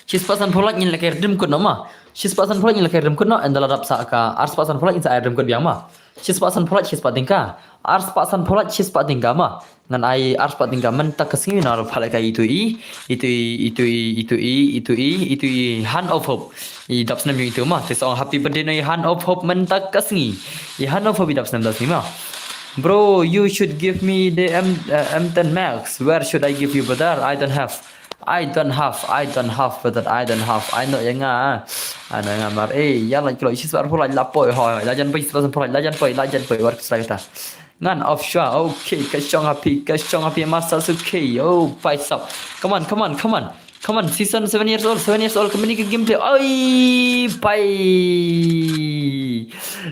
Shispah sanphew lak ngin lehkai redeem code no ma. Shispah sanphew lak ngin lehkai redeem code no, ynda la dap sa ka arspah sanphew lak ngin sa ai redeem code biang ma. Shispah sanphew lak, shispah tyngka. Arspah sanphew lak, shispah tyngka ma. Ngan ai arspah tyngka mynta ka sngi na ruh pha lehkai itu i, itu i, itu i, itu i, itu i, itu i Hand of Hope. I dap snem jong itu ma. Te sa ong happy birthday no i Hand of Hope mynta ka sngi. I Hand of Hope i dap snem da sngi ma. Bro, you should give me the M, uh, M ten Max. Where should I give you, brother? I don't have. I don't have, I don't have, brother, I don't have. I know ïa nga. I know ïa nga mar. Eh, ïa la kilo shispah sanphew lak la poi hoi. La jan poi shispah sanphew lak, la jan poi, la jan poi. War ksra kita. Ngan offshore, okay, ka shong happy, ka shong happy, masa suki, oh, paisa. Come on, come on, come on, come on, season seven years old, seven years old, kemini ka gameplay, oi, pai.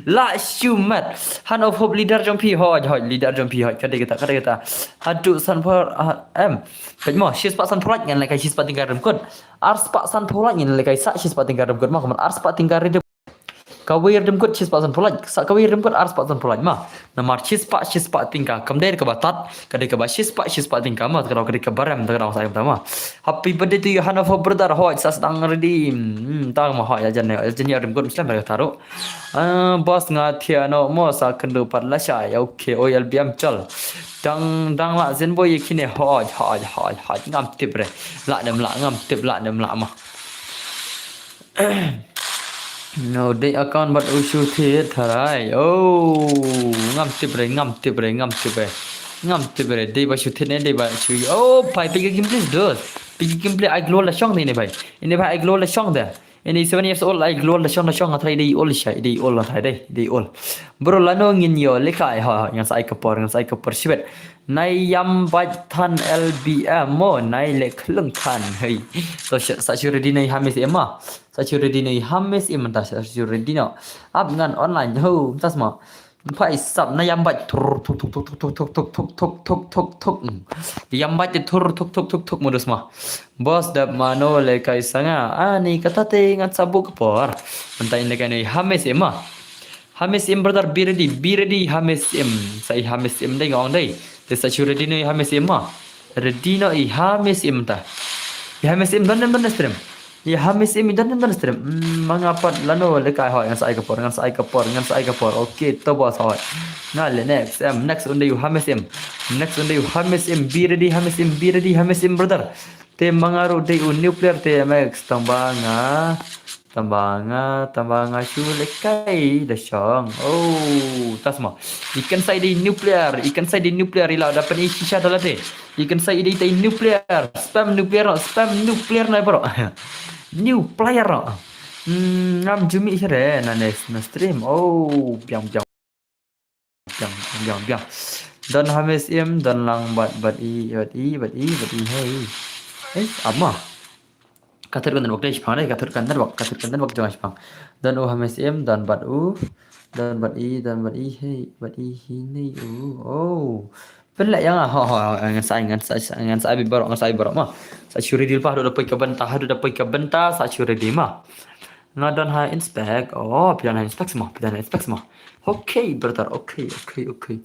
La shumat, Hand of Hope leader jong phi, hoi, hoi, leader jong phi, hoi, ka dei kata, ka dei kata. Haduh sanphew, ah, em, peit mo, shispah sanphew lak ngan lehkai shispah tyngka redeem code. Arspah sanphew lak ngan lehkai sa shispah tyngka redeem code mo, ka man arspah tyngka redeem. Kawei redeem code shispah sanphew lak, sa kawei redeem code arspah sanphew lak ma. Namar shispah, shispah tyngka. Kam dei kaba tad, ka dei kaba shispah, shispah tyngka ma. Ka dei, ka dei kaba rem, ka dei sa ma. Happy birthday to you, Hand of Hope, brother. Hoi, sa sdang redeem. Hmm, tang ma hoi, ïa jan, ïa jan ïa redeem code slem ba taruh. Ah, boss nga thiah noh mo sa kynduh pat lashai. Okay, oh, L B M chol. Dang, dang lah zen boy ïa kine hoi, hoi, hoi, hoi. Ngam tip re. Lah nem lah, ngam tip lah nem lah ma. No, dei account bad u shu thied tharai. Oh, ngam tip re, ngam tip re, ngam tip re. Ngam tip re, dei ba shu thied ne, dei ba shu. Oh, pai, peit ka gameplay dos. Peit ka gameplay, ai glow la shong de ne bai. Ine bai ai glow la shong de. Ine seven years old ai glow la shong, la shong tharai dei old sha, dei old tharai dei, dei old. Bro lano ngin ïoh lehkai, ha, ngan sa ai ka por, ngan sa ai ka por shibet. Nai ïam bad than L B M mo, nai leh khlung than, hei. So, sa shu ready nai Hamis em ma. Sa shu ready nai Hamis em ta, sa shu ready no. Ap ngan online, ho, tas ma. Pai sap na ïam bad thur thuk thuk thuk thuk thuk thuk thuk thuk thuk thuk thuk thuk. Ïam bad thur thuk thuk thuk thuk modus ma. Boss dap mano lehkai sanga. Ani kata te ngan sa buh ka por. Mynta in lehkai nai Hamis em ma. Hamis em brother, be ready, be ready Hamis em. Sa i Hamis em dei nga ong dei. Te sa shu ready no i Hamis em ma. Ready no i Hamis em ta. I Hamis em don em don stream. I Hamis em i don em don stream. Hmm, ma nga pat lano lehkai hoi, ngan sa ai ka por, ngan sa ai ka por, ngan sa ai ka por. Okay, to boss hoi. Nga leh next em, next un dei u Hamis em. Next un dei u Hamis em, be ready Hamis em, be ready Hamis em brother. Te ma nga ruh dei u new player te M X tang ba nga. Tang ba nga, tang ba nga shu lehkai da shong. Oh, ta sma. Ikan sa i dei nuclear, ikan sa i dei nuclear i la da pyni shisha da lade. Ikan sa i dei tai nuclear, spam nuclear, spam nuclear na bro. Nuclear. Hmm, ngam ju mih sha re na next na stream. Oh, biang biang. Biang, biang, biang. Don Hamis im, don lang bad, bad i, bad i, bad i, bad i, hey. Eh, ama. Ka thut ka network dei shipang dei, ka thut ka network, ka thut ka network jong shipang. Don u Hamis im, don bad u, don bad i, don bad i, hey, bad i, hi, nei, u. Oh. Pynleh ïa nga, ho, ho, ngan sa ai, ngan sa ai, ngan sa ai bad baroh, ngan sa ai bad baroh ma. Sa shu ready lypa, haduh da poi ka bynta, haduh da poi ka bynta, sa shu ready ma. Nga don ha inspect. Oh, phi don ha inspect ma, phi don ha inspect ma. Okay, brother. Okay, okay, okay.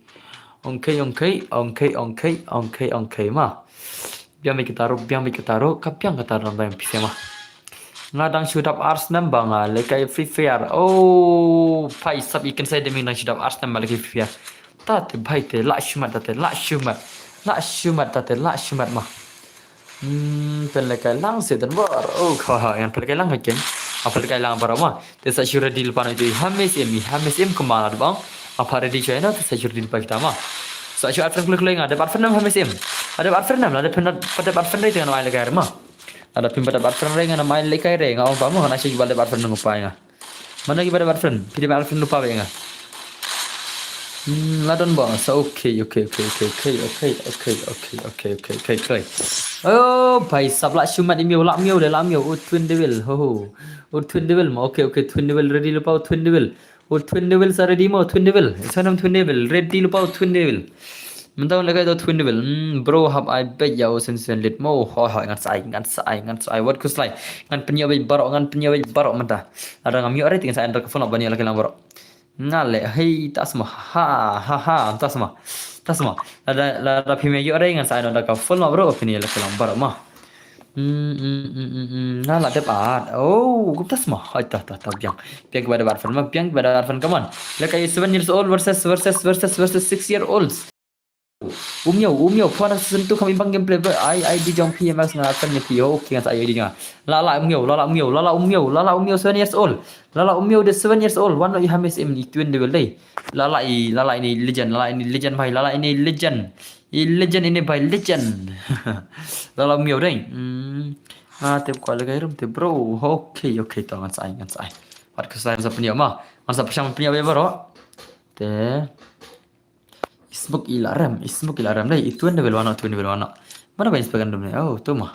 Okay, okay, okay, okay, okay, okay ma. Biang bad kita ruh, biang bad kita ruh, ka biang kita ruh, biang pisa ma. Nga dang shu dap ar snem ba nga lehkai Free Fire. Oh, phai sap ikan sa i dei me dang shu dap ar snem ba lehkai Free Fire. Ta te bhai te, lah shu mat ta te, lah shu mat. Lah shu mat ta te, lah shu mat ma. Hmm, pynlehkai lang seh don bor. Oh, kha, ngan pynlehkai lang ka ken. Ngan pynlehkai lang bor ma. Te sa shu ready lypa na itu i Hamis im, i Hamis im kumba la dbang. Ngan pha ready shuwa na, te sa shu ready lypa kita ma. Sa shu add friend kloi kloi nga, dep add friend nam Hamis im. Dep add friend nam, lada phin dep add friend dei te ngan ai lehkai re ma. Lada phim pat dep add friend re ngan ai lehkai re, nga ong ba mo ngan ai sha kiba dep add friend ngan pai nga. Mano kiba dep add friend? Phi dep add friend lypa bad nga. Hmm, la don ba, sa okay, okay, okay, okay, okay, okay, okay, okay, okay, okay, okay, okay. Oh, bhai sab lah shu mat i miaw, lah miaw de, lah miaw. Oh, Twin Devil, ho, ho. Oh, Twin Devil ma, okay, okay, Twin Devil, ready lypa, oh, Twin Devil. Oh, Twin Devil sa ready ma, oh, Twin Devil. Sa nam Twin Devil, ready lypa, oh, Twin Devil. Mynta un lehkai to Twin Devil. Hmm, bro, hap ai beit ïa u seven seven lit mo. Hoi, hoi, ngan sa ai, ngan sa ai, ngan sa ai. Wat khuslai. Ngan pynïoh beit baroh, ngan pynïoh beit baroh mynta. Lada ngam ïoh re, te ngan sa ai da ka phone ban ïoh lehkai lang baroh. Nga leh, hei, ta sma. Ha, ha, ha, ta sma. Ta sma. Lada, lada phim ïoh re, ngan sa ai da ka phone bro, phin ïoh lehkai lang baroh ma. Hmm, hmm, hmm, hmm, hmm. Nga la dep add. Oh, kumta sma. Hai, ta, ta, ta, biang. Biang kiba dep add friend ma, biang kiba dep add friend, come on. Lehkai seven years old versus, versus, versus, versus six year olds. U miaw, u miaw, phone season two kam ibang gameplay ba. Ai, I D jong phi, Max, nga akan ïa phi. Okay, ngan sa ai I D jong nga. La la u miaw, la la u miaw, la la u miaw, la la u miaw, seven years old. La la u miaw de seven years old. Wan noh i Hamis im, i Twin Devil dei. La la i, la la ini legend, la la ini legend bhai, la la ini legend. I legend ini bhai, legend. La la u miaw dei. Hmm. Ah, tip kwah lehkai rum te bro. Okay, okay, to ngan sa ai, ngan sa ai. Wat khuslai ngan sa pynïoh ma. Ngan sa pyrshang pynïoh beit baroh. Te. I smoke i la rem, i smoke i la rem dei, i Twin Devil, wan noh Twin Devil, wan noh. Mano ba i smoke kan dum ne? Oh, to ma.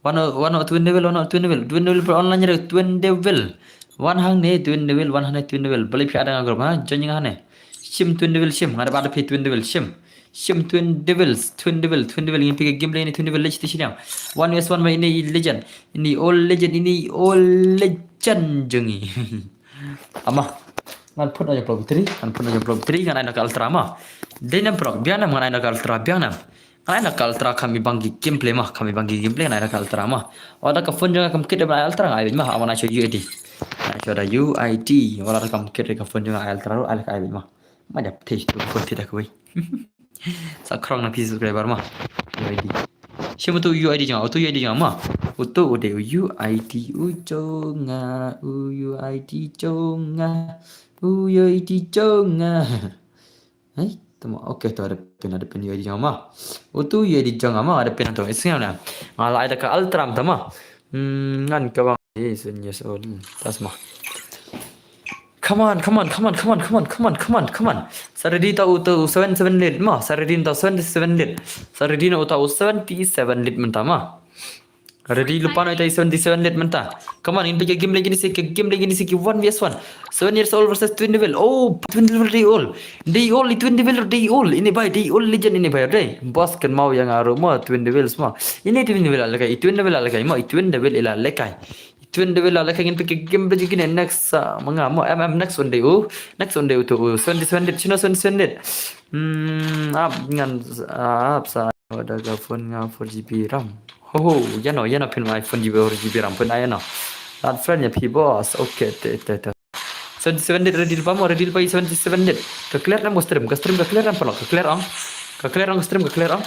Wan noh, wan noh Twin Devil, wan noh Twin Devil. Twin Devil pynlong online re, Twin Devil. Wan hangne Twin Devil, wan hangne Twin Devil. Balei phi add nga group ha? Join nga hangne. Shim Twin Devil, shim. Nga dep add phi Twin Devil, shim. Shim Twin Devils, Twin Devil, Twin Devil. Ngin peit ka gameplay ne Twin Devil, leg station yang. One versus one ma, ine i legend. Ine i old legend, ine i old legend jong ngi. Ama. Ngan put na jong block three, ngan put na jong block three, ngan ai na ka ultra ma. Dei nam proc, biang nam ngan ai na ka ultra, biang nam. Ngan ai na ka ultra, kham ibang ki gameplay ma, kham ibang ki gameplay ngan ai na ka ultra ma. Wat la ka phone jong nga kam kit da ban ai ultra, nga ai beit ma, ama, ngan ai sha U I D. Ngan ai sha da U I D. Wat la kam kit da ka phone jong nga ai ultra ruh, ai la ka ai beit ma. Ma da phi tu ka phone phi da kawei. Sa khrong na phi subscriber ma. U I D. Shim utu U I D jong nga, utu U I D jong nga ma. Utu u dei u U I D u jong nga, u U I D jong nga, u U I D jong nga. Hei, tama, okay, to, ada pin, ada pin U I D jong nga ma. Utu U I D jong nga ma, ada pin tu. Isngam na. Nga la ai da ka ultra tama. Hmm, ngan ka bang. Eh, seven years old. Tas ma. Come on, come on, come on, come on, come on, come on, come on, come on. Sa ready ta uta u seven seven lit ma. Sa ready ta seven seven lit. Sa ready na uta u seventy seven lit mynta ma. Ready lypa na uta u seventy seven lit mynta. Come on, in big game lagi ni sik, game lagi ni sik, one versus one. Seven years old versus Twin Devil. Oh, Twin Devil dei old. Dei old, i Twin Devil dei old. Ini bai, dei old legend ini bai, dei. Boss kan mau yang aru ma, Twin Devil semua. Ini Twin Devil ala kai, i Twin Devil ala kai ma, i Twin Devil ila lekai. Twin Devil la lekai, ngin peit ka game ba jingkine next, ah, ma nga mo, em, em, next one dei u. Next one dei u tu u. Seventy seven lit, shino seventy seven lit. Hmm, ap ngan, ap sa. Ada ka phone nga four G B RAM. Ho ho, ïa no, ïa no phin ai four G B, four G B RAM phin ai ïa no. Lad friend ïa phi boss. Okay, te, te, te. Seventy seven lit ready lypa mo, ready lypa i seventy seven lit. Ka clear nam ka stream, ka stream ka clear nam paralok, ka clear ong. Ka clear ong ka stream, ka clear ong.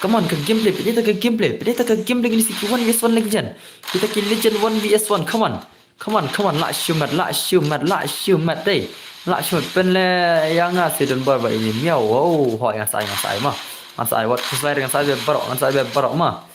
Come on, ka gameplay, peit ïa ka gameplay, peit ïa ka gameplay kine ki one versus one legend. Kita ki legend one versus one, come on. Come on, come on, lah shimet, lah shimet, lah shimet dei. Lah shimet pynleh ïa nga sdang bor ba ini miaw. Wow, hoi ngan sa ai, ngan sa ai ma. Ngan sa ai wat kuslai ngan sa ai baroh, ngan sa ai baroh ma.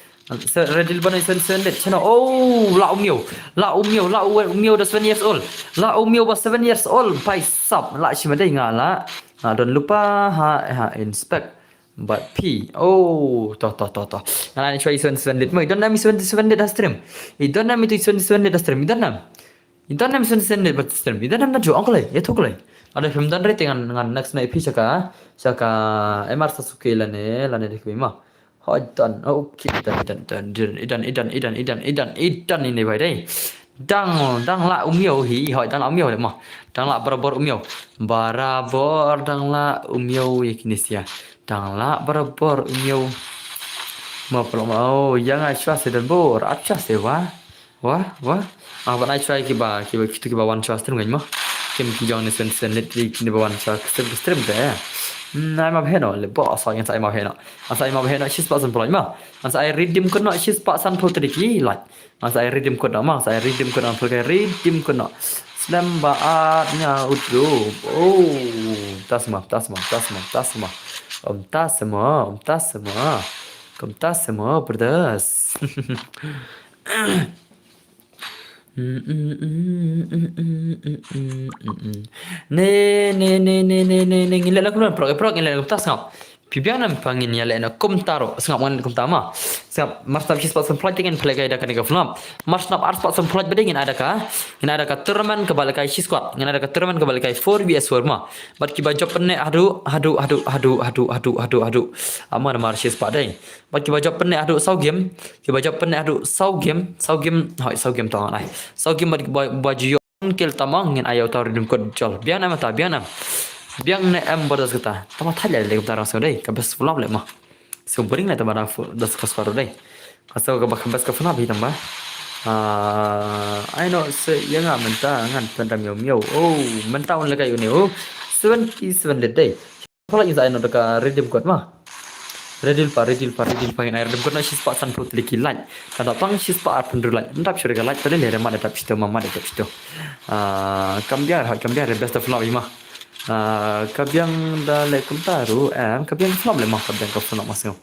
Ready ban seven seven late channel. Oh, lah u miaw. Lah u miaw, lah u miaw da seven years old. Lah u miaw ba seven years old. Pai sap, lah shimet dei nga lah. Nga don lypa ha, ha inspect. But P. Oh, to, to, to, to. Nga lah ni chwa seven seven late. Mo, i don nam seven seven late ha stream. I don nam seven seven late ha stream. I don nam. I don nam seven seven late ha stream. I don nam na jo, uncle. Ïa thuk lai. Ada film don re ngan, ngan next na episode ka. Sha ka M R Sasuke lane, lane dei kwi ma. Hoi don. Oh, okay, i don, i don, i don, i don, i don, i don, i don, i don, i don, i don ini bai dei. Dang, dang lah u miaw hi, hoi dang lah u miaw dei mo. Dang lah barabor u miaw. Barabor dang lah u miaw ïa kine sia. Dang lah barabor u miaw. Mo pynlong mo. Oh, ïa nga chwa sdang bor, ap chwa sdang wa. Wah, wah. Ah, ban ai chwa kiba, kiba, kitu kiba wan chwa stream kan mo. Kim ki jong ni seven seven late kine ba wan chwa stream, stream te. Hmm, ai ma bheno, le bo sa ngan sa ai ma bheno. Ngan sa ai ma bheno, shispah san pynlait ma. Ngan sa ai redeem code no, shispah sanphew tylli ki lait. Ngan sa ai redeem code no ma, ngan sa ai redeem code no, ngan sa ai redeem code no. Slem ba at nga u drup. Oh, tas ma, tas ma, tas ma, tas ma. Om tas ma, om tas ma. Kom tas ma, brothers. Ne, ne, ne, ne, ne, ne, ne, ngin leh na kumno, prok, prok, ngin leh na kumta, sngap. Phi biang nam pha ngin ïa leh na kumta ruh, sngap, ngin leh na kumta ma. Sngap, mar sngap shispah san pynlait te ngin pynlait kai da kane ka film. Mar sngap arspah san pynlait ba dei ngin ai da ka, ngin ai da ka tournament kaba lehkai shi squad, ngin ai da ka tournament kaba lehkai four versus four ma. Bad kiba jop pyneh haduh, haduh, haduh. Amar mar shispah dei. Bad kiba jop pyneh haduh saw game, kiba jop pyneh haduh saw game, saw game, hoi saw game tang ai. Saw game bad ba, ba ju ïoh kill tamang ngin ai ïa uta u redeem code jol. Biang nam ta, biang nam. Biang ne em ba das kata. Tama thait leh leh kata rang sngewdei. Ka best film leh ma. Sngewbring leh tama rang fu-, das ka squad dei. Ka sngewbha ka best ka film hi tama. Ah, ai no se ïa nga mynta ngan pyndam ïa u miaw. Oh, mynta un lehkai une. Oh, seventy seven late dei. Pynlait ngin sa ai noh da ka redeem code ma. Ready lypa, ready lypa, ready lypa ngin ai redeem code na shispah sanphew tylli ki lait. Tang da tang shispah arphew hynriew lait. Ndap shuh da ka lait tang da leh ma da dap shito ma ma da dap shito. Ah, kam biang, kam biang best of luck ma. Ah, ka biang da leh kumta ruh em, ka biang ka film leh ma, ka biang ka film ma sngew.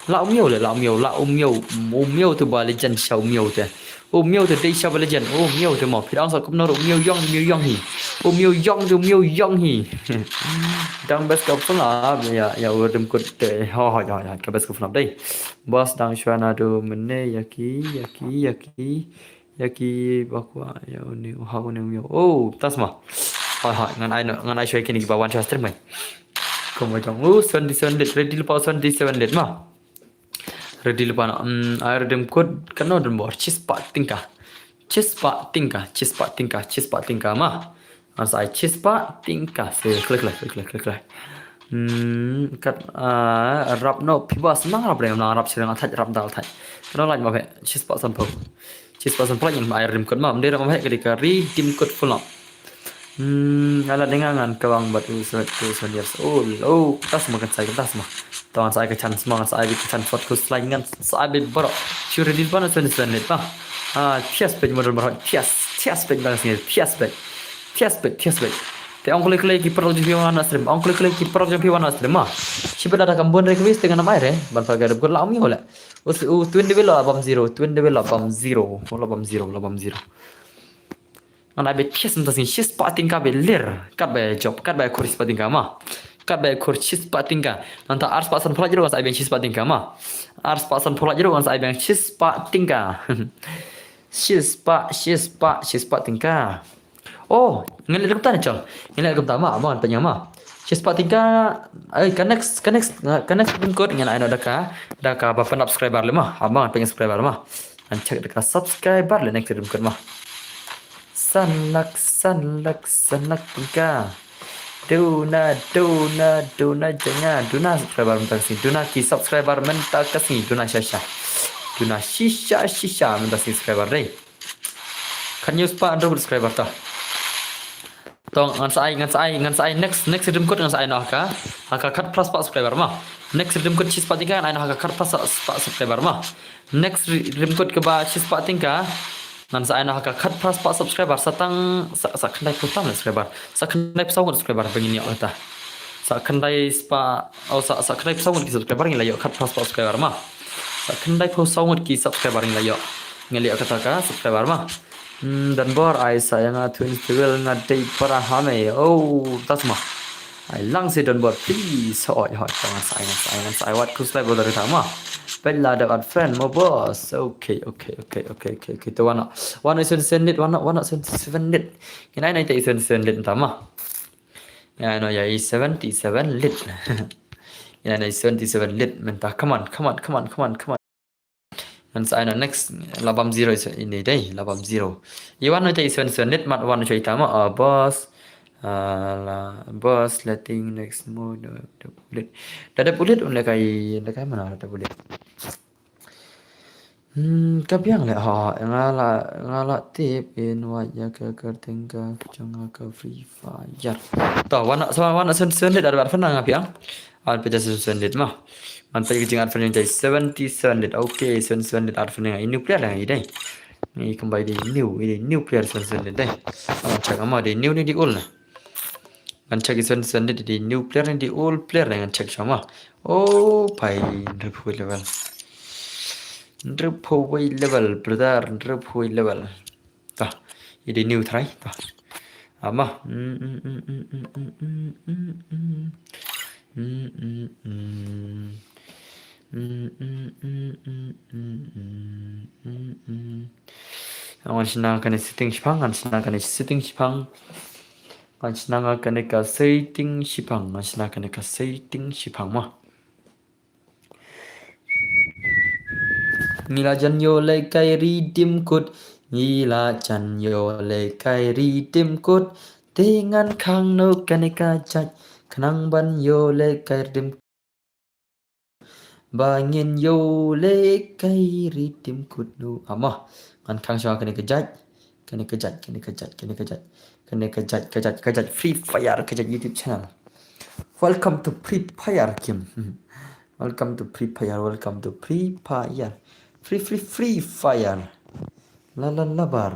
Lah u miaw leh, lah u miaw, lah u miaw, u miaw tu ba legend sha u miaw te. U miaw te dei sha ba legend. U miaw te mo. Phi dang sa kumno ruh u miaw ïong, miaw ïong hi. U miaw ïong te u miaw ïong hi. Dang best ka pynlap ïa, ïa u redeem code te. Ho, ho, ho, ho, ka best ka pynlap dei. Boss dang shwa naduh mynne ïa ki, ïa ki, ïa ki. Ïa ki ba kwah ïa une, u ha une u miaw. Oh, tas ma. Ho, ho, ngan ai noh, ngan ai shwa ïa kine kiba wan sha stream ngai. Kumba jong u seventy seven late, ready lypa seventy seven late ma. Ready lypa na, mm, ai redeem code kano don bor, shispah tyngka. Shispah tyngka, shispah tyngka, shispah tyngka ma. Ngan sa ai shispah tyngka. Se klik, klik, klik, klik, klik. Hmm, kat, ah, rap no, phi ba sdang rap re, nang rap sdang thait, rap dal thait. Kano lait ma phe, shispah sanphew. Shispah sanphew lait ngin ai redeem code ma, ym dei rap ma phe, ka dei ka redeem code full up. Hmm, ala dei nga ngan kawang bad u seven, u seven years old. Oh, kumta sma kan sa ai, kumta sma. To ngan sa ai ka chance sma, ngan sa ai ka chance wat khuslai ngan sa ai beit baroh. Shu ready lypa na seven seven late pa. Ah, thias beit mo don baroh, thias, thias beit ba sngi, thias beit. Thias beit, thias beit. Te ong khlei khlei ki paralok jong phi wan na stream, ong khlei khlei ki paralok jong phi wan na stream ma. Shibit lada kam bun request te ngan ym ai re, ban pha ka redeem code lah ym ïoh leh. U, u Twin Devil lah bam zero, Twin Devil lah bam zero, lah bam zero, lah bam zero. Ngan ai beit thias mynta sngi, shispah tyngka beit ler. Katba jop, katba khur shispah tyngka ma. Katba khur shispah tyngka. Nangta arspah sanphew lait ruh ngan sa ai biang shispah tyngka ma. Arspah sanphew lait ruh ngan sa ai biang shispah tyngka. Shispah, shispah, shispah tyngka. Oh, ngan leh kumta ne chol. Ngan leh kumta ma, abang ngan pynïang ma. Shispah tyngka, ai, ka next, ka next, ka next redeem code ngan ai noh da ka, da kaba pynlap subscriber leh ma. Abang ngan pynïang subscriber ma. Ngan check da ka subscriber leh next redeem code ma. San lak, san lak, san lak tyngka. Duna, duna, duna jong nga. Duna subscriber mynta ka sngi. Duna ki subscriber mynta ka sngi. Duna shisha. Duna shisha, shisha mynta ka sngi subscriber dei. Khathynñiew spah hynriew subscriber ta. To ngan sa ai, ngan sa ai, ngan sa ai next, next redeem code ngan sa ai noh ha ka. Ha ka khatphra spah subscriber ma. Next redeem code shispah tyngka ngan ai noh ha ka khatphra spah subscriber ma. Next redeem code kaba shispah tyngka ngan sa ai noh ha ka khatphra spah subscriber, sa tang sa, sa khyndai phew tam subscriber. Sa khyndai phew saw ngut subscriber ba ngin ïoh kata. Sa khyndai spah, oh, sa, sa khyndai phew saw ngut ki subscriber ngin la ïoh khatphra spah subscriber ma. Sa khyndai phew saw ngut ki subscriber ngin la ïoh. Ngin la ïoh kata ka subscriber ma. Hmm, Donbor, ai sa ïa nga Twins Devil, nga dei para ha me. Oh, tas ma. Ai lang si Donbor, please. Hoi, hoi, ngan sa ai, ngan sa ai, ngan sa ai. Wat khuslai brother ta ma. Pella da add friend mo boss. Okay, okay, okay, okay, okay, okay. To wan noh. Wan noh seven seven lit, wan noh, wan noh seven seven lit. Ngin ai noh ita seven seven lit ta ma. Ngin ai noh ïa i seventy seven lit. Ngin ai noh i seventy seven lit mynta. Come on, come on, come on, come on, come on. Ngan sa ai noh next, la bam zero i se-, ini dei, la bam zero. I wan noh ita i seven seven lit, mat wan noh ita ma, ah, boss. Ah, la, boss, letting next mode, da dep u lit. Da dep u lit, un lehkai, lehkai mano da dep u lit. Hmm, ka biang leh ha, nga la, nga la tip in wat ïa ka kyrteng ka jong nga ka Free Fire. To, wan noh, sa wan noh seven seven lit, da dep add friend nga phi ong. Add phi seven seven lit ma. Ngan phi ka jing add friend jai seventy seven lit. Okay, seven seven lit add friend nga. I new player nga i dei. Ni kumba i dei new, i dei new player seven seven lit dei. Ngan check ma dei new ne dei old na. Ngan check i seven seven lit i dei new player ne dei old player ne, ngan check shuwa ma. Oh, pai, hynriewphew level. Hynriewphew level, brother, hynriewphew level. Ta, i dei new trai, ta. Ama. Ngan shna kane setting shipang, ngan shna kane setting shipang. Ngan shna kane ka setting shipang, ngan shna kane ka setting shipang ma. Ngi la jan ïoh lehkai redeem code. Ngi la jan ïoh lehkai redeem code. Te ngan khang noh kane ka jait khnang ban ïoh lehkai redeem. Ba ngin ïoh lehkai redeem code noh. Ama. Ngan khang shuwa kane ka jait. Kane ka jait, kane ka jait, kane ka jait. Kane ka jait, ka jait, ka jait. Free Fire, ka jait YouTube channel. Welcome to Free Fire game. Welcome to Free Fire, welcome to Free Fire. Free, free, Free Fire. La, la, la, bar.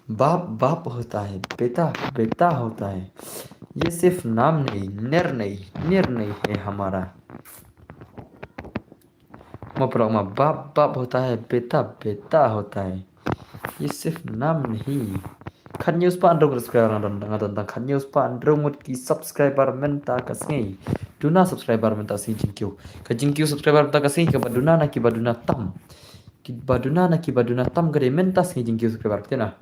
बाप, बाप होता है, बेटा, बेटा होता है। ये सिर्फ नाम नहीं, निर्णय, निर्णय है हमारा। Mo paralok ma, बाप, बाप होता है, बेटा, बेटा होता है। ये सिर्फ नाम नहीं। Khathynñiew spah hynriew ngut subscriber nga don, nga don tang khathynñiew spah hynriew ngut ki subscriber mynta ka sngi. Duna subscriber mynta sngi jingkiew. Ka jingkiew subscriber mynta ka sngi kaba duna na kiba duna tam. Kiba duna na kiba duna tam ka dei mynta sngi jingkiew subscriber. Phi tip na?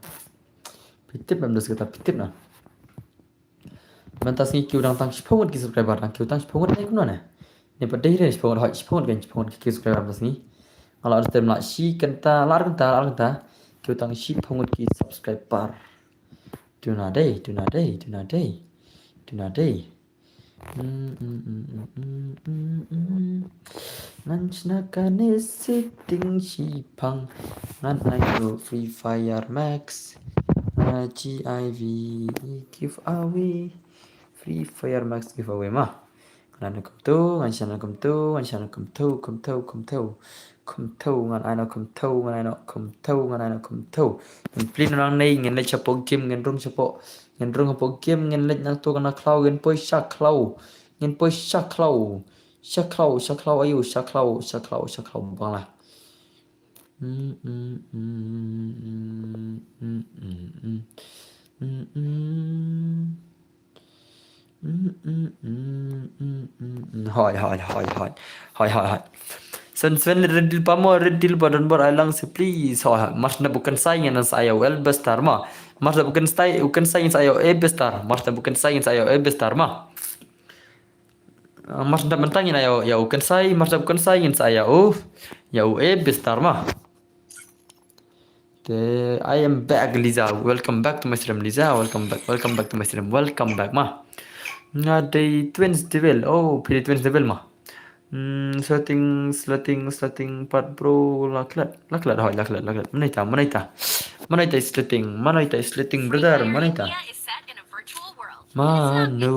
Phi tip em da kata, phi tip na? Mynta sngi kiew dang tang shiphew ngut ki subscriber, dang kiew tang shiphew ngut ne kumno ne? Ne pat dei re shiphew ngut, hoi shiphew ngut, kan shiphew ngut ki subscriber mynta sngi. Nga la stream la shi kynta, la ar kynta, la ar kynta. Kiew tang shiphew ngut ki subscriber. Duna dei, duna dei, duna dei. Duna dei. Ngan shna kane setting shipang. Ngan ai noh Free Fire Max. Ah, G I V giveaway. Free Fire Max giveaway ma. Ngan ai noh kumto, ngan shna noh kumto, ngan shna noh kumto, kumto, kumto. Kumto, ngan ai noh kumto, ngan ai noh kumto, ngan ai noh kumto. Ngin plie noh nangne, ngin leit shapoh game, ngin rung shapoh. Ngin rung hapoh game, ngin leit nangto ka na khlaw, ngin poi sha khlaw. Ngin poi sha khlaw. Sha khlaw, sha khlaw, ayo, sha khlaw, sha khlaw, sha khlaw, bang la. Hoi, hoi, hoi, hoi. Hoi, hoi, hoi. Sven, Sven, red deal pa mo, red deal pa don bor ai lang si please. Hoi, hoi. Mar sna bukan sai ngin sa ïa u Elbestar ma. Mar sna bukan sai, bukan sai ngin sa ïa u Elbestar. Mar sna bukan sai ngin sa ïa u Elbestar ma. Ah, mar sna mynta ngin ïa u, ïa u Kensai, mar sna bukan sai ngin sa ïa u, ïa u Elbestar ma. Te, I am back, Liza. Welcome back to my stream, Liza. Welcome back, welcome back to my stream. Welcome back ma. Nga dei Twins Devil. Oh, phi dei Twins Devil ma. Hmm, setting, setting, setting part bro, la klet, la klet, hoi, la klet, la klet. Mano ita, mano ita. Mano ita setting, mano ita setting brother, mano ita. Mano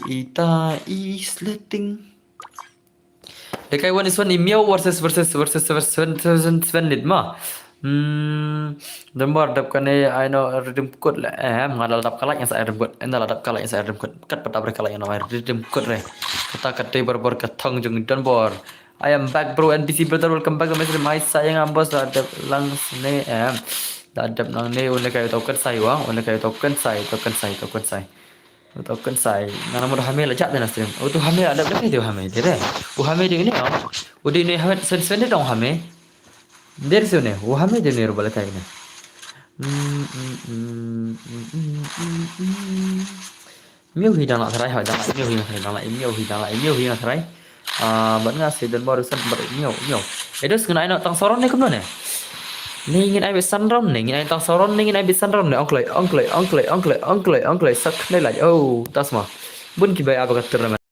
ita is letting. Lekai one is one, Imyo versus, versus, versus, versus, versus, versus, versus, ma. Hmm, Donbor dap kane ai no redeem code le. Eh, nga la dap kalak yang sa redeem code. Enda la dap kalak yang sa redeem code. Kat pat dap re kalak yang no redeem code re. Kata kata bor bor ka thong jong Donbor. I am back, bro. N P C brother, welcome back to my stream. Ai sa yang ambos la dap lang sne em. La dap nang ne, un lekai token sai wang, un lekai token sai, token sai, token sai. Token sai. Nga namar hame la jat na stream. Oh, tu hame ada berapa tu hame? Dia deh. Oh, hame dia ni, oh. Oh, dia ni hame sen sen dia dong hame. Dia sini. Oh, hame dia ni rubah lekai ni. Hmm, hmm, hmm, hmm, hmm, hmm, hmm. Miu hi dang la tharai, hoi dang la, miu hi dang la, miu hi dang la, miu hi dang tharai. Ah, ban nga si Donbor usan bar miu, miu. Edos ngin ai no tang soron ne kumno ne? Ni ngin ai be sanron ne, ngin ai tang soron ne, ngin ai be sanron ne. Ongkloi, ongkloi, ongkloi, ongkloi, ongkloi, ongkloi, sak ne lai. Oh, tas ma. Bun ki bai apa ka tournament.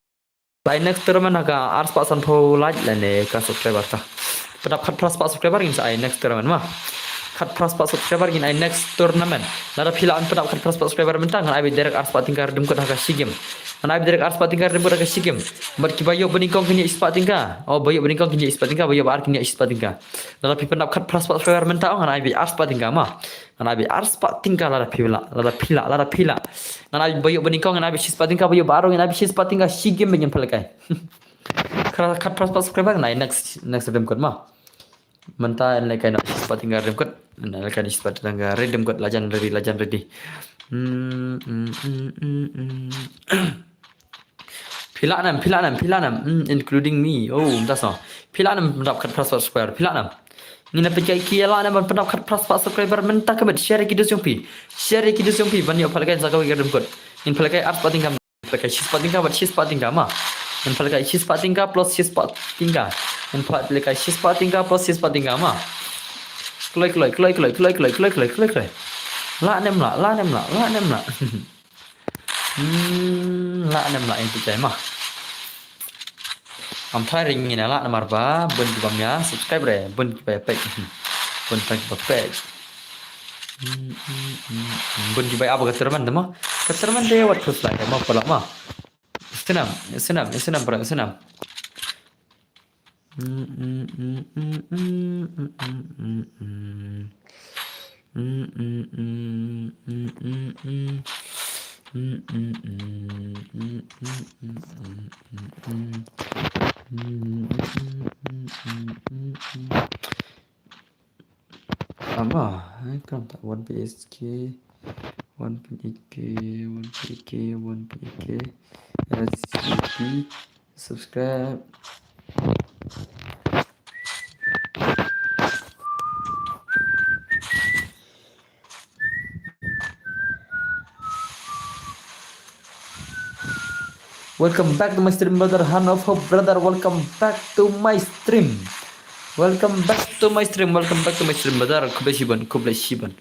Lai next tournament ha ka ar spah sanphew like lane ka subscriber ta. Pedap khat phra spah subscriber ngin sa ai next tournament ma. Khat phra spah subscriber ngin ai next tournament. Lada phi la an pedap khat phra spah subscriber mynta ngan ai be direct ar spah tyngka redeem code ha ka shi game. Ngan ai be direct ar spah tyngka redeem code ha ka shi game. Bad ki ba ïoh banyngkong kin ïoh shi spah tyngka. Oh, ba ïoh banyngkong kin ïoh shi spah tyngka, ba ïoh ba ar kin ïoh shi spah tyngka. Lada phi pedap khat phra spah subscriber mynta ngan ai be ar spah tyngka ma. Ngan ai be ar spah tyngka lada phi la, lada phi la, lada phi la. Ngan ai ba ïoh banyngkong ngan ai be shi spah tyngka, ba ïoh ba ar ngan ai be shi spah tyngka, shi game ba ngin pynlehkai. Khat, khat phra spah subscriber ngan ai next, next redeem code ma. Mynta yn lehkai noh shi spah tyngka redeem code. Yn lehkai noh shi spah tyngka redeem code, lajan ready, lajan ready. Hmm, hmm, hmm, hmm, hmm. Phi lah nam, phi lah nam, phi lah nam, hmm, including me. Oh, mynta so. Phi lah nam, pedap khat phra spah subscriber, phi lah nam. Ngin ïa peit ki ïa lah nam ban pedap khat phra spah subscriber mynta ka miet, share ïa ki dos jong phi. Share ïa ki dos jong phi ban ïoh pynlehkai sa kawei ka redeem code. Ngin pynlehkai ar spah tyngka, pynlehkai shi spah tyngka bad shi spah tyngka ma. Ngin pynlehkai shi spah tyngka plus shi spah tyngka. Ngin pynlehkai shi spah tyngka plus shi spah tyngka ma. Kloi, kloi, kloi, kloi. Lah nem lah, lah nem lah, lah nem lah. Hmm, lah nem lah ïa phi ma. Am tharai ring ngin lah namar ba bun ki bym ïa subscribe re, bun ki ba peit. Bun ki ba peit. Hmm, hmm, hmm, hmm. Bun ki ba ap ka tournament ma. Ka tournament de wat first like ma pala ma. Senam, senam, senam para senam. Ama, eh, kan tak one P S K, one P K, one P K, one P K, S G P, subscribe. Welcome back to my stream, brother. Hand of Hope, brother. Welcome back to my stream. Welcome back to my stream. Welcome back to my stream, brother. Khublei shibun, khublei shibun.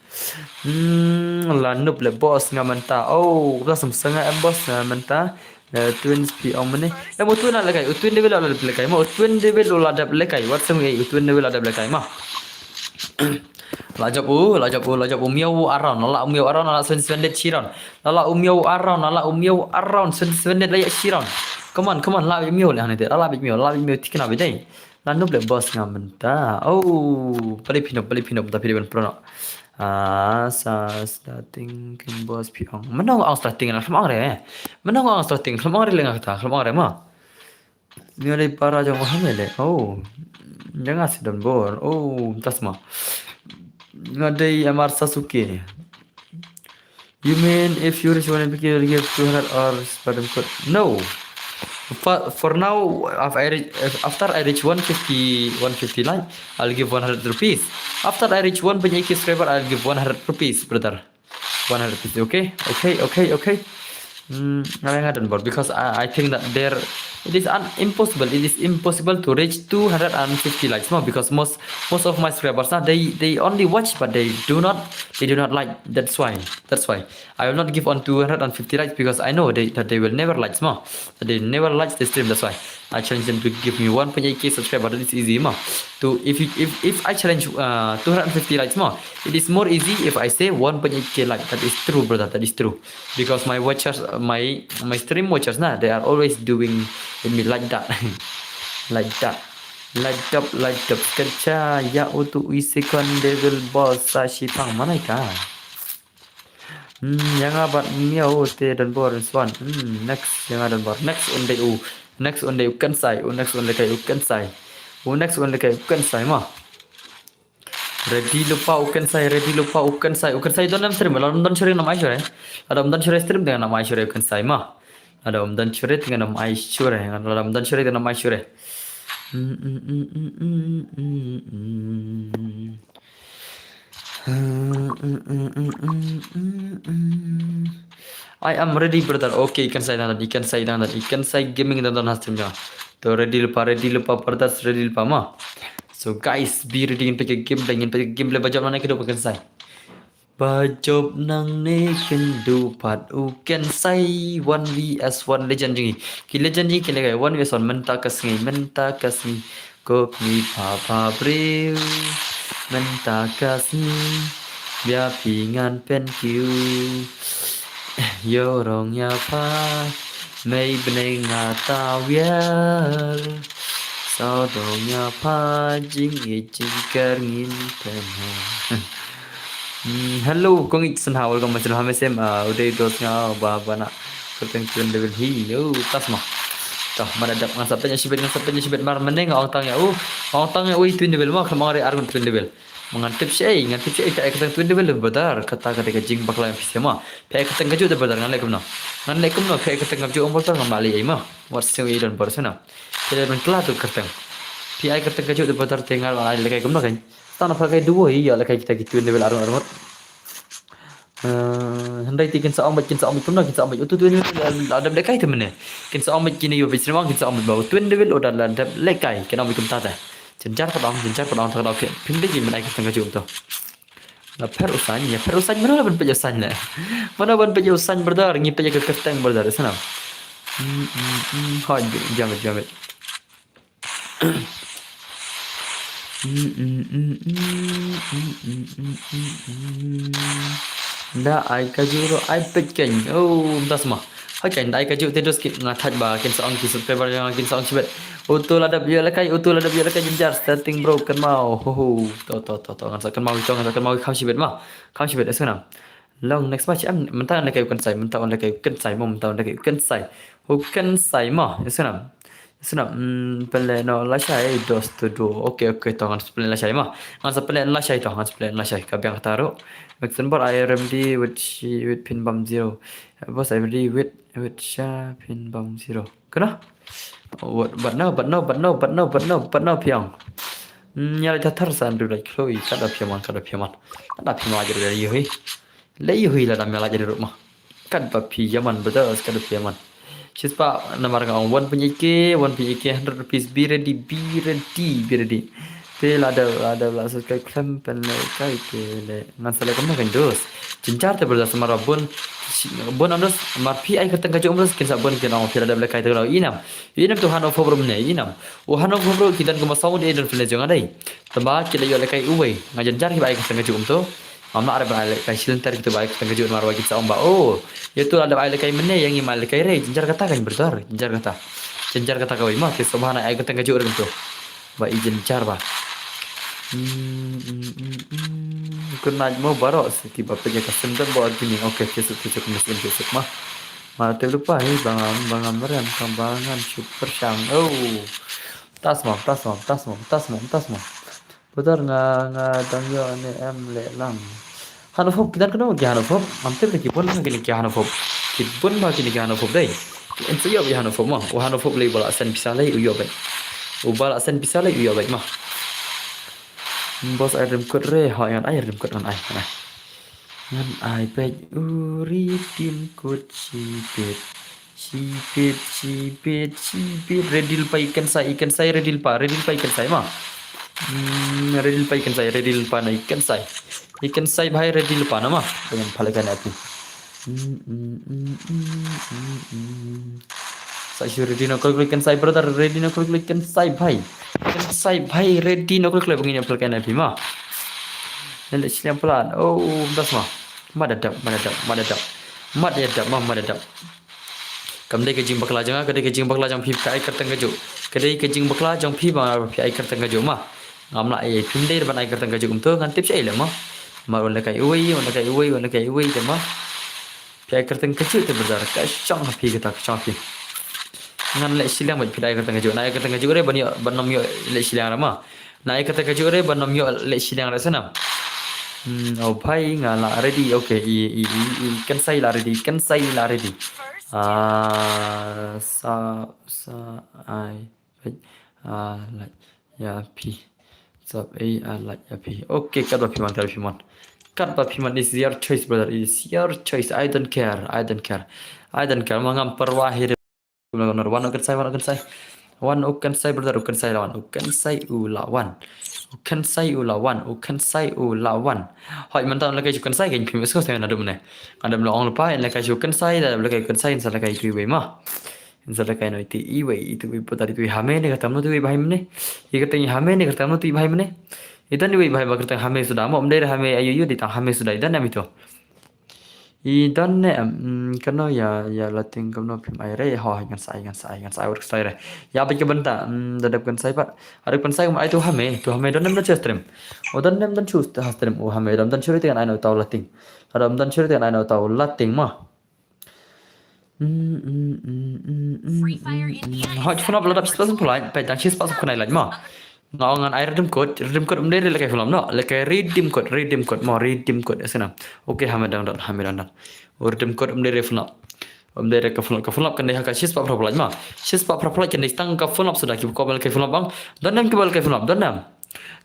Hmm, la nup le boss nga mynta. Oh, la sem senga em boss nga mynta. Eh, Twins phi ong mane. Em, u Twin la lekai, u Twin Devil la lekai ma, u Twin Devil la dep lekai. Wat sem ei, u Twin Devil la dep lekai ma. La jop u, la jop u, la jop u miaw around, la u miaw around, la sen sen det chiron. La la u miaw around, la la u miaw around, sen sen det la ya chiron. Come on, come on, la miaw le hane de, la la miaw, la miaw tikna bidai. La nup le boss nga mynta. Oh, pali phi nup, pali phi nup, ta phi de ban prono. Ah, sa starting kin boss phi ong. Mano ong starting na kham ong re. Mano ong starting, kham ong re lenga kata, kham ong re ma. Nga dei para jong Mohammed le. Oh. Janga si Donbor. Oh, tasma. Nga dei Amar Sasuke. You mean if you reach one P K, you'll give two hundred or Spartan code? No. For, for now, after I reach, after I reach one fifty, one fifty like, I'll give one hundred rupees. After I reach one K subscriber, I'll give one hundred rupees, brother. One hundred rupees, okay? Okay, okay, okay. Hmm, I don't know, because I, I think that there, it is un-, impossible. It is impossible to reach two hundred fifty likes, no? Because most, most of my subscribers now, they, they only watch, but they do not, they do not like. That's why, that's why I will not give on two hundred fifty likes because I know they, that they will never like, no? That they never like the stream. That's why. I challenge them to give me one point eight K subscriber. That is easy, ma. To if you, if if I challenge uh, two hundred fifty likes, ma, it is more easy if I say one point eight K like. That is true, brother. That is true. Because my watchers, uh, my my stream watchers, na, they are always doing with me like that, like that, like that, like that. Kacha ya utu isi kon devil boss sa shi pang mana ka. Hmm, ïa nga bad miau te don bor swan. Hmm, next ïa nga don bor. Next un dei u. Next un dei u Kensai. U next un dei kai u Kensai. U next un dei kai u Kensai, ma. Ready lypa u Kensai, ready lypa u Kensai. U Kensai don nam stream, lada ym don shuh re ngam ai shuh re. Lada ym don shuh re stream te ngam ai shuh re u Kensai, ma. Lada ym don shuh re te ngam ai shuh re. Lada ym don shuh re te ngam ai shuh re. Mm, mm, mm, mm, mm, mm, mm. I am ready, brother. Okay, i Kensai dang, i Kensai dang, i Kensai gaming dang, dang ha stream jong. To ready lypa, ready lypa, brothers, ready lypa, ma. So guys, be ready, ngin peit ka gameplay, ngin peit ka gameplay ba jop nangne kynduh pat u Kensai. Ba jop nangne kynduh pat u Kensai, one v one legend jong ngi. Ki legend jong ngi ki lehkai one v one mynta ka sngi, mynta ka sngi. Kup ngi pha pha briew mynta ka sngi, bia phi ngan pynkiew. Ïoh rong ïa pha mei bneng nga ta wiar. Sawdong ïa pha jingïeit jingker ngin pynheh. Hmm, hello, kong ich sen ha, welcome back to Hamesem, uh, uday dos nga ba ba na. Kyrteng Twin Devil hi, yo, tas ma. Tah, mana dap ngan sa pynjah shibit, ngan sa pynjah shibit mar mynne nga ong tang ïa u. Ong tang ïa u i Twin Devil ma, khlem ong re ar ngut Twin Devil. Ma ngan tip shi ei, ngan tip shi ei, phi ai kyrteng Twin Devil brother, kata ka dei ka jingbakla ïa phi seh ma. Phi ai kyrteng kajuh te brother, ngan leh kumno. Ngan leh kumno, phi ai kyrteng kajuh ong brother, ngam lah leh ei ma. Wat siew i don bor sena. Phi leh ban kla tu kyrteng. Phi ai kyrteng kajuh te brother te ngan lah leh kai kumno kan. Tang na pha kai duo i ïa leh kai kita ki Twin Devil ar ngut ar ngut. Eh, hynrei te kin sa ong bad, kin sa ong bad kumno, kin sa ong bad utu Twin Devil la dep lehkai te mynne. Kin sa ong bad kine ïa bad sniewbang, kin sa ong bad ba u Twin Devil u da la dep lehkai, kin ong bad kumta te. Jynjar pat ong, jynjar pat ong, ta ka dei phi, phim dei ki men ai kyrteng kajuh to. La pher u Sain, ïa pher u Sain, mano la ban peit ïa u Sain le. Mano ban peit ïa u Sain brother, ngi peit ïa ka kyrteng brother, isnam. Hmm, hmm, hmm, hoi, jam, jam. Da ai kajuh ruh ai peit kein. Oh, mynta sma. Hoi kein, da ai kajuh te dos ki nga thait ba kin sa ong ki subscriber jong nga kin sa ong shibit. Utu la dep ïoh lehkai, utu la dep ïoh lehkai jynjar, starting bro kynmaw. Ho ho. To to to to, ngan sa kynmaw ito, ngan sa kynmaw, kham shibit ma. Kham shibit, isnam. Long next match em, mynta un lehkai u Kensai, mynta un lehkai u Kensai ma, mynta un lehkai u Kensai. U Kensai ma, isnam. Isnam, mm, pynleh noh lashai, dos to duo. Okay, okay, to ngan sa pynleh lashai ma. Ngan sa pynleh lashai to, ngan sa pynleh lashai. Ka biang kata ruh. Maxenbor I R M D with shi, with pin bam zero. Boss I R M D with, with sha pin bam zero. Kena? What, but now, but now, but now, but now, but now, but now, phi ong. Mm, ïa leh thar san du leh khloi, kada phi man, kada phi man. Kada phi man aja leh ïohi. Leh ïohi la dam ïa la jadi ruh ma. Kat ba phi ïa man brother, kat ba phi ïa man. Shispah namar nga ong one point eight K, one point eight K, hundred rupees, be ready, be ready, be ready. Te la da, la da, la subscribe khlem pynlehkai te leh ngan sa leh kumno kein dos. Jynjar te brother, sa mar ba bun, bun am dos, mar phi ai kyrteng kajuh am dos, kin sa bun kin ong phi la da lehkai te la inam. Inam tu hano fobrum ne, inam. U hano fobrum ki don kumba saw ngut don pynleh jong nga dei. Tangba ki la ïoh lehkai uwei. Nga jynjar kiba ai kyrteng kajuh um to. Ngam lah re ban ai lehkai shilynter kito ba ai kyrteng kajuh namar ba kin sa ong ba, oh, ïa tu la dep ai lehkai mynne, ïa ngi ma ai lehkai re, jynjar kata kein brother, jynjar kata. Jynjar kata kawei ma, te sngewbha na ai kyrteng kajuh re kumto. Ba i jynjar ba. Hmm, hmm, hmm, hmm. Good night mo baroh, sa kiba peit ïa ka Sendon Bor Gaming. Okay, Facebook, Facebook, Facebook, Facebook ma. Ma te lypa hi ba ngam, ba ngam rem, ba ngam shu pyrshang. Oh. Tas ma, tas ma, tas ma, tas ma, tas ma. Brother nga, nga dang ïoh ne em leh lang. Hano fob, ki don kano ki hano fob? Ngam tip de ki bun bha kine ki hano fob. Ki bun bha kine ki hano fob dei. Ki en sa ïoh ki hano fob ma. U hano fob lei u ba la send pisa lei u ïoh beit. U ba la send pisa lei u ïoh beit ma. Boss ai rim kut re, ha ngan ai rim kut ngan ai, ngan ai. Ngan ai beit u rim kut shibit. Shibit, shibit, shibit. Ready lypa i Kensai, i Kensai, ready lypa, ready lypa i Kensai ma. Hmm, ready lypa i Kensai, ready lypa na i Kensai. I Kensai bhai ready lypa na ma. Dengan pala kan api. Hmm, hmm, hmm, hmm, hmm, hmm. Sa shu ready noh khlem khlem, kynsai brother, ready noh khlem khlem, kynsai bhai. Kynsai bhai, ready noh khlem khlem, ba ngin ïa pyrkhat na phi ma. Ngan leh shiliang palat. Oh, ym da sma. Mad ïa dap, mad ïa dap, mad ïa dap. Mad ïa dap ma, mad ïa dap. Kam dei ka jingbakla jong nga, ka dei ka jingbakla jong phi, phi ai kyrteng kajuh. Ka dei ka jingbakla jong phi ba phi ai kyrteng kajuh ma. Ngam lah ïa phi, ym dei ban ai kyrteng kajuh kumto, ngan tip shaei leh ma. Mar wan lehkai uwei, wan lehkai uwei, wan lehkai uwei te ma. Phi ai kyrteng kajuh te brother, ka shong ha phi kata, ka shong ha phi. Ngan leh shiliang bad phi da ai kyrteng kajuh. Na ai kyrteng kajuh re ban ïoh, ban ym ïoh leh shiliang re ma. Na ai kyrteng kajuh re ban ym ïoh leh shiliang re, snam. Hmm, oh bhai, nga la ready. Okay, i, i, i, i kynsai la ready, kynsai la ready. Ah, sa, sa, ai, wait. Ah, like, ïa phi. Sap ei, ah, like, ïa phi. Okay, katba phi mon, katba phi mon. Katba phi mon, is your choice, brother. Is your choice. I don't care. I don't care. I don't care. Ma ngam pyrwa hi re. Wan u kynsai, wan u kynsai. Wan u kynsai, brother, u kynsai la wan. U kynsai u la wan. U kynsai u la wan. U kynsai u la wan. Hooid, mynta lehkai shu kynsai kein phim ïohsngew naduh mynne. Nga dang ong lypa, lehkai shu kynsai, da lehkai kynsai, sa lehkai itu iwei ma. Sa lehkai noh itu iwei, itu iwei, puta itu iwei hame ne kata mno itu iwei bha hynne. I kata i hame ne kata mno itu iwei bha hynne. I don iwei bha ba kyrteng hame suda mo, ym dei hame ayu yu, dei tang hame suda, i don em itu. I don ne em, mm, kano ïa, ïa Lating kano phim ai re, ho, ngan sa ai, ngan sa ai, ngan sa ai, wat kynsai re. Ïa bad ka bynta, mm, da dep kynsai pat. Ada kynsai kum ai tu hame, tu hame don ne em don shu stream. O don ne em don shu ha stream, o hame don, don shu re te ngan ai na uta u Lating. Ada ym don shu re te ngan ai na uta u Lating ma. Mm, mm, mm, mm, mm, Free Fire mm, mm. N P S. Hooid, phone up la dap shispah san phew like, peit tang shispah san phew khyndai like ma. Nga ong ngan ai redeem code, redeem code ym dei re lehkai phone up noh, lehkai redeem code, redeem code, mo redeem code, ïa sngewbha. Okay, ha me dang don, ha me dang don. O redeem code ym dei re phone up. Ym dei re ka phone up, ka phone up kan dei ha ka shispah phraphew like ma. Shispah phraphew like kan dei tang ka phone up suda, kiba kwah ban lehkai phone up bang. Don ne em kiba lehkai phone up, don ne em.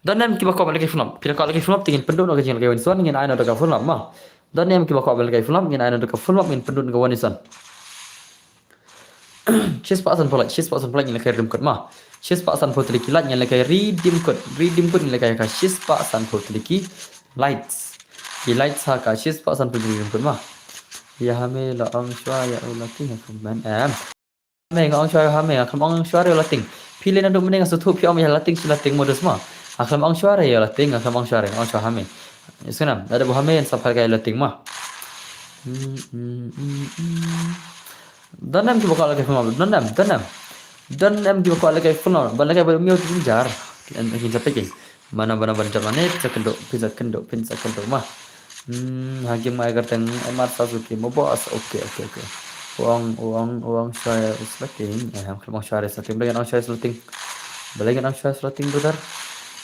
Don ne em kiba kwah ban lehkai phone up. Phi da kwah lehkai phone up te ngin pynduh noh ka jingïalehkai wan son, ngin ai noh da ka phone up ma. Don ne em kiba kwah ban lehkai phone up, ngin ai noh da ka phone up, ngin pynduh noh ka wan son. Shispah san phew like, shispah san phew like ngin lehkai redeem code ma. Shispah san phew tylli ki like ngin lehkai redeem code. Redeem code ngin lehkai ka shispah san phew tylli ki likes. Ki likes ha ka shispah san phew tylli ki redeem code ma. Ïa hame la ong shuwa ïa u Lating ha comment em. Hame nga ong shuwa ïa hame, nga khlem ong shuwa re ïa u Lating. Phi leh naduh mynne nga sngewthuh phi ong ïa Lating shi Lating modus ma. Nga khlem ong shuwa re ïa u Lating, nga khlem ong shuwa re, nga ong shuwa hame. Ïa sngewbha, lada ba hame sa pyrkhat ïa u Lating ma. Hmm, hmm, hmm, hmm. Don ne em kiba kwah lehkai phone up, don ne em, don ne em. Don ne em kiba kwah lehkai phone up, ban lehkai bad u Miaw te jynjar. Ngin sa peit kein. Mano, mano ban jop lane, pynsa kynduh, pynsa kynduh, pynsa kynduh ma. Hmm, ha game nga ai kyrteng M R Sasuke mo boss. Okay, okay, okay. U ong, u ong, u ong shuwa ïa u Slating. Eh, ngam ong shuwa ïa u Slating, balei ngan ong shuwa ïa u Slating. Balei ngan ong shuwa ïa u Slating, brother.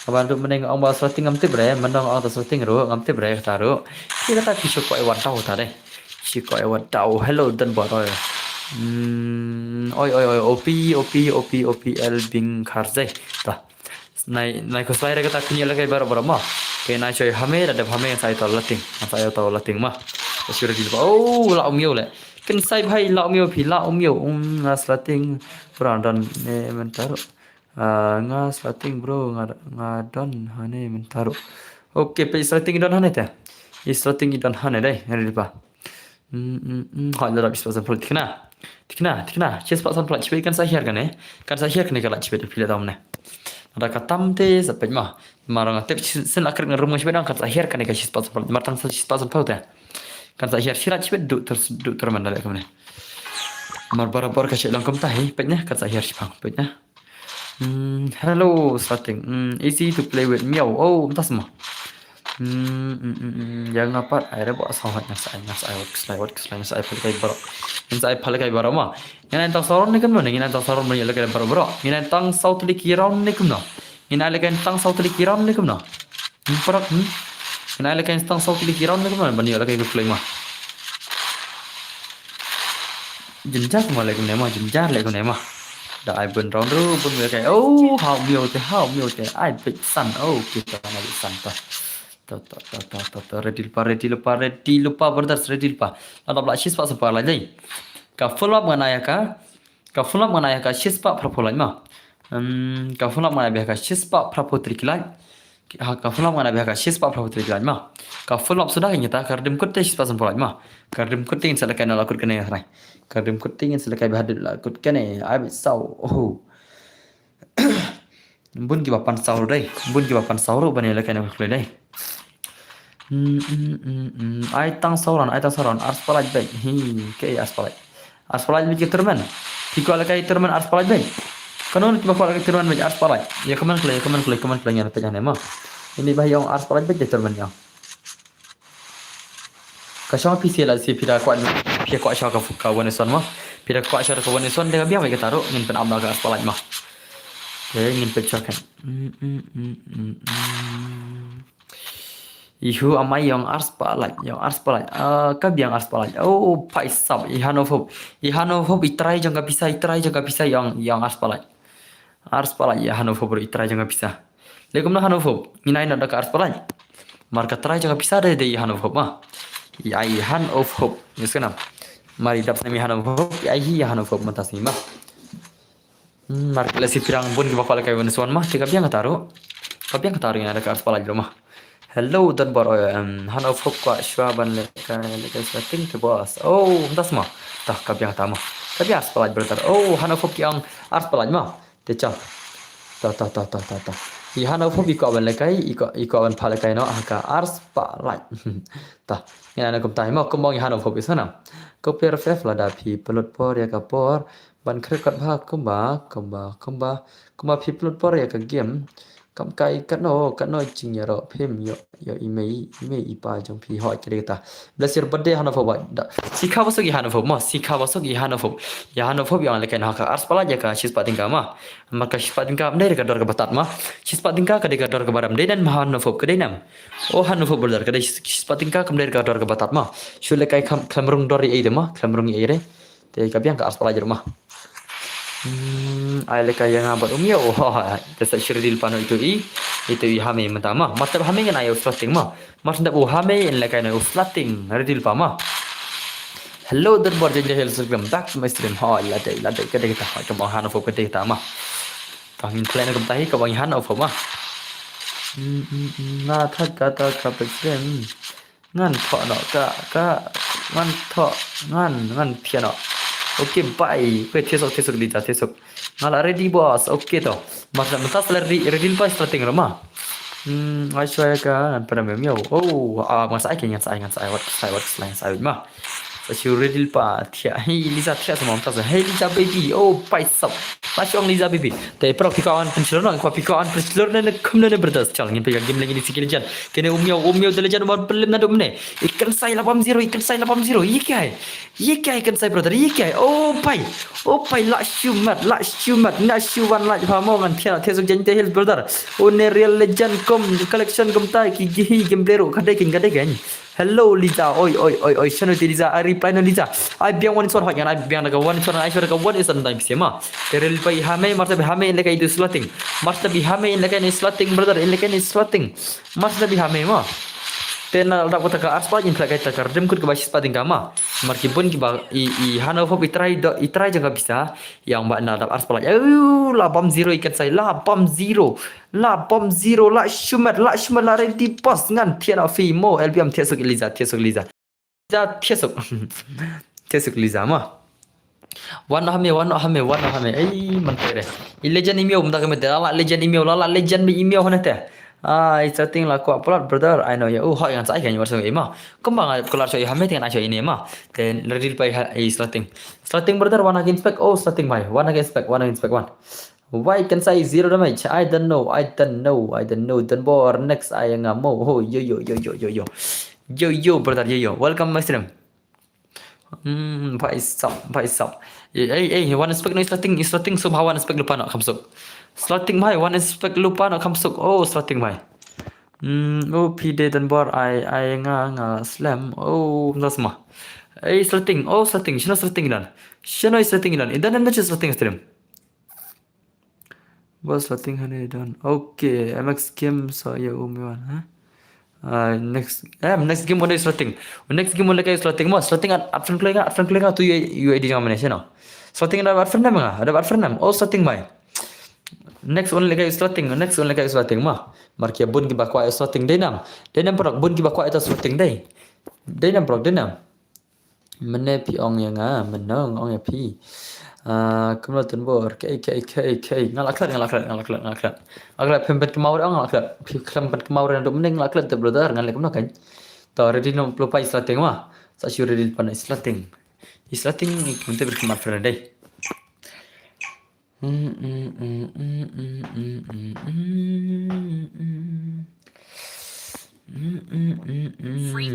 Haba naduh mynne nga ong ba u Slating ngam tip re, mynta nga ong ta Slating ruh, ngam tip re kata ruh. Phi kata phi shu kwah ïa wat daw ta dei. Shu kwah ïa wat daw. Hello, Don Bot, oi. Hmm, oi, oi, oi, O P, O P, O P, O P L Bing Kharjai. Ta. Nai, nai khuslai re kata phin ïalehkai baroh baroh ma. Ke nai shuwa ïa hame, da dep hame ngan sa ai uta u Lating. Ngan sa ai uta u Lating ma. Ka shu ready ba. Oh, la u Miaw leh. Kynsai bhai, la u Miaw phi, la u Miaw. Um, nga Slating. Pura don ne mynta ruh. Ah, nga Slating bro, nga, nga don hane mynta ruh. Okay, peit Slating i don hane te. I Slating i don hane dei, ready pa. Hmm, hmm, hmm. Hooid, la dap shispah san phew like, thikna. Thikna, thikna. Shispah san phew like, shiphew kan sa hiar kane. Kan sa hiar kane ka like shiphew phi leh tam ne. Lada ka tam te sa peit ma. Mar nga tip shisien la kren nga rum nga shiphew dang kan sa hiar kane ka shispah san phew like. Mar tang sa shispah san phew like te. Kan sa hiar shi like shiphew duh ter, duh ter man da leh kumne. Mar barabor ka shu long kumta hi, peit ne, kan sa hiar shipang, peit ne. Hmm, hello, Slating. Hmm, easy to play with Miaw. Oh, mynta sma. Hmm, hmm, hmm, hmm. Ïa nga pat, ai re ba sa hooid, ngan sa ai, ngan sa ai, wat khuslai, wat khuslai, ngan sa ai pha lehkai baroh. Ngan sa ai pha lehkai baroh ma. Ngin ai tang saw round ne kumno ne, ngin ai tang saw round ban ïalehkai baroh baroh. Ngin ai tang saw tylli ki round ne kumno. Ngin ai lehkai tang saw tylli ki round ne kumno. Hmm, parak, hmm. Ngin ai lehkai tang saw tylli ki round ne kumno ban ïalehkai kloi ma. Jynjar ma leh kumne ma, jynjar leh kumne ma. Da ai bun round ruh, bun lehkai. Oh, ha u Miaw te, ha u Miaw te. Ai bit san. Oh, kita na bit san ta. Ta, ta, ta, ta, ta, ta. Ready lypa, ready lypa, ready lypa, brothers, ready lypa. La dap la shispah san phew like dei. Ka full up ngan ai ha ka. Ka full up ngan ai ha ka shispah phraphew like ma. Hmm, ka full up ngan ai ha ka shispah phraphew tylli ki like. Ha ka full up ngan ai ha ka shispah phraphew tylli ki like ma. Ka full up suda kane ta, ka redeem code te shispah sanphew lait ma. Ka redeem code te ngin sa lehkai na la kut kane hynrei. Ka redeem code te ngin sa lehkai ba hadien la kut kane. Ai bit saw. Oh. Bun kiba pan saw ruh dei. Bun kiba pan saw ruh ban ïalehkai na kut kane dei. Hmm, hmm, hmm, hmm. Ai tang saw run, ai tang saw run. Arspah lait beit. Hi, kaei arspah lait? Arspah lait beit ka tournament. Phi kwah lehkai tournament arspah lait beit? Kano kiba kwah lehkai tournament beit arspah lait? Ïa comment kloi, ïa comment kloi, comment kloi ngan peit hangne ma. Ini ba ïa ong arspah lait beit ka tournament ïa. Ka shong phi sha la shi phi da kwah, phi kwah sha ka, ka one versus one ma. Phi da kwah sha ka one versus one, da ka biang beit kata ruh, ngin pynap da ka arspah lait ma. Okay, ngin peit sha kan. Mm, mm, mm, mm, mm. Ihu amai ïa ong arspah lait, ïa ong arspah lait. Ah, ka biang arspah lait. Oh, paisap, i han of hope. I han of hope, i trai jong ka pisa, i trai jong ka pisa, ïa ong, ïa ong arspah lait. Arspah lait, i han of hope, i trai jong ka pisa. Le kumno han of hope? Ngin ai noh da ka arspah lait. Mar ka trai jong ka pisa dei, dei i han of hope ma. I ai i han of hope. Ngi sngewbha. Mar i dap snem i han of hope, i ai hi i han of hope mynta sngi ma. Hmm, mar kala shi pyrang bun kiba kwah lehkai one versus one ma, te ka biang kata ruh. Ka biang kata ruh ngin ai da ka arspah lait ruh ma. Hello, Don Bor, oh, em, han of hope kwah shuwa ban lehkai, lehkai sweating te boss. Oh, mynta sma. Ta, ka biang kata ma. Ka biang arspah lait brother. Oh, han of hope ki ong arspah lait ma. Te chal. Ta, ta, ta, ta, ta, ta. I han of hope i kwah ban lehkai, i kwah, i kwah ban phah lehkai noh ha ka arspah lait. Ta. Ngin ai noh kumta hi ma, kumba ong i han of hope i sngewbha. Ko pyrshah lada phi pynlut por ïa ka por ban khreh kot bha kumba, kumba, kumba, kumba phi pynlut por ïa ka game. Kam kai katno, katno jingïaroh phim ïoh, ïoh i mei, i mei i pa jong phi hoi ka dei kata. Bless your birthday, han of hope. Da. Shi kha ba suk i han of hope ma, shi kha ba suk i han of hope. Ïa han of hope ïa ong lehkai noh ha ka arspah lait ïa ka shispah tyngka ma. Ma ka shispah tyngka ym dei ka dor kaba tad ma. Shispah tyngka ka dei ka dor kaba ram, dei nan ma han of hope, ka dei nan. Oh, han of hope brother, ka dei shispah tyngka kam dei ka dor kaba tad ma. Shu lehkai khlem, khlem rung dor ei ei de ma, khlem rung ei ei de. Te ka biang ka arspah lait ruh ma. Hmm, ai lehkai ïa nga bad u Miaw. Oh, te sa shu ready lypa noh itu i, itu i Hame mynta ma. Mar tep Hame ngin ai u Slating ma. Mar tep u Hame in lehkai noh u Slating, ready lypa ma. Hello, Don Bor, Jaiñtia Hills, welcome back to my stream. Hoi, la dei, la dei, ka dei kata, hoi, kumba ong han of hope ka dei kata ma. Tang ngin khleh na kumta hi, kumba ong i han of hope ma. Hmm, hmm, hmm, nga thot kata ka peit stream. Ngan thoh noh ka, ka, ngan thoh, ngan, ngan thiah noh. Okay, bye. Okay, thiah suk, thiah suk, Lisa, thiah suk. Nga la ready, boss. Okay to. Mar mynta sa la ready, ready lypa Slating ruh ma. Hmm, ai shuwa ïa ka, ngan pynrem ïa u Miaw. Oh, ah, ngan sa ai ke, ngan sa ai, ngan sa ai, wat, sa ai, wat, sa ai, ngan sa ai, ma. Sa shu ready lypa, thiah. Hey, Lisa, thiah sa ma mynta sa. Hey, Lisa, baby. Oh, paisap. La shu ong Lisa, baby. Te pyrshah phi kwah ban pynshlur noh, kwah phi kwah ban pynshlur ne, ne, kumne ne, brother. Chal, ngin peit ka game lane, ngin ïa siki legend. Kane u Miaw, u Miaw da legend, u Miaw pynlip naduh mynne. I kynsai la bam zero, i kynsai la bam zero. Ïa kiei. Ïa kiei kynsai brother, ïa kiei. Oh pai. Oh pai, la shu mat, la shu mat. Nga shu wan lait ha mo, ngan thiah, thiah suk Jaiñtia Hills brother. Une real legend kum collection kumta ki gihi game blero. Ka dei kein, ka dei kein. Hello Lisa. Oi, oi, oi, oi. Shano te Lisa. Ai reply noh Lisa. Ai biang one versus one, hoi, ngan ai biang da ka one versus one, ai shuwa da ka one versus one time pisa ma. Te real lypa i Hame, mar tep i Hame in lehkai itu Slating. Mar tep i Hame in lehkai i Slating brother, in lehkai i Slating. Mar tep i Hame ma. Te na la dap kata ka arspah lait in pynlehkai ta ka redeem code kaba shispah tyngka ma. Mar ki bun kiba i, i han of hope i trai do, i trai jong ka pisa. Ïa ong ba na la dap arspah lait. Aw, la bam zero i kynsai, la bam zero. La bam zero, la shu mat, la shu mat, la ready boss, ngan thiah noh phi mo, L B M thiah suk Lisa, thiah suk Lisa. Lisa thiah suk. Thiah suk Lisa ma. Wan noh Hame, wan noh Hame, wan noh Hame. Ei, man te re. I legend i Miaw, mynta ka mynta, la la legend i Miaw, la la legend i Miaw hangne te. Ah, i Slating la kwah palat, brother. Ai noh ïa u, hoi ngan sa ai ka ngi war song i ma. Kumba nga kular shuwa i Hame te ngan ai shuwa ine ma. Te ready lypa i ha, i Slating. Slating brother, wan ha ka inspect. Oh, Slating bhai. Wan ha ka inspect, wan ha ka inspect, wan. Why kynsai zero damage? I don't know, I don't know, I don't know. Don Bor, next ai nga mo. Oh, yo, yo, yo, yo, yo, yo. Yo, yo, brother, yo, yo. Welcome my stream. Hmm, paisap, paisap. Ei, ei, ei, one inspect noh i Slating, i Slating sum ha one inspect lypa noh kham suk. Slating bhai, one inspect lypa noh kham suk. Oh, Slating bhai. Hmm, oh, phi dei Don Bor, ai, ai nga, nga slem. Oh, mynta sma. Ei, Slating, oh, Slating, shano Slating i don? Shano i Slating i don? I don em na shi Slating stream? Bos Slating hangne don. Okay, M X game sa ïa u Miwan, ha? Ah, next, eh, next game wan da Slating. Next game wan da ka Slating mo, Slating at, at friend kloi nga, at friend kloi nga tu ïa, ïa di jong mane sino. Slating da at friend nam nga, da at friend nam. Oh, Slating bhai. Next wan da ka Slating, next wan da ka Slating mo. Mar ki bun kiba kwah ïa u Sloting dei nam. Dei nam paralok, bun kiba kwah ïa u Sloting dei. Dei nam paralok, dei nam. Mynne phi ong ïa nga, mynne ong ïa phi. Ah, kumno tynbor, kaei, kaei, kaei, kaei. Nga la klet, nga la klet, nga la klet, nga la klet. Nga la klet, phim pynkynmaw re, nga la klet. Phi khlem pynkynmaw re naduh mynne nga la klet te brother, ngan leh kumno kan. To, ready noh phi Sloting ma. Sa shu ready pan Sloting. Sloting, i kumte ber khmat friend dei.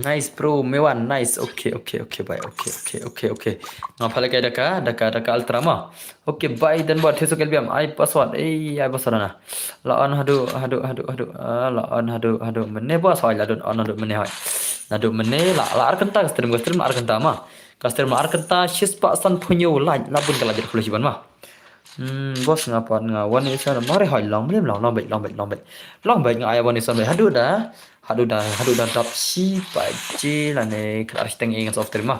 Nice bro, Mewan, nice. Okay, okay, okay, bye. Okay, okay, okay, okay. Nga pale kai daka, daka, daka ultra ma. Okay, bye dan bot, hesok L B M. Ai password, eh, ai password na. La on hadu, hadu, hadu, hadu. Ah, la on hadu, hadu. Mene bos, hoi, la don on hadu mene hoi. Hadu mene, la, la ar kynta, ka stream, ka stream, la ar kynta ma. Ka stream, la ar kynta, shispah san phew hynñiew like, la bun ka like, jit khulu shiban ma. Hmm, bos nga pat nga wan ni sa mare hoi long blim long long bek long bek long bek. Long bek nga ai wan ni sa bek hadu da. Hadu da hadu da dap shi baje lane kar ar shiteng ing sa off stream ma.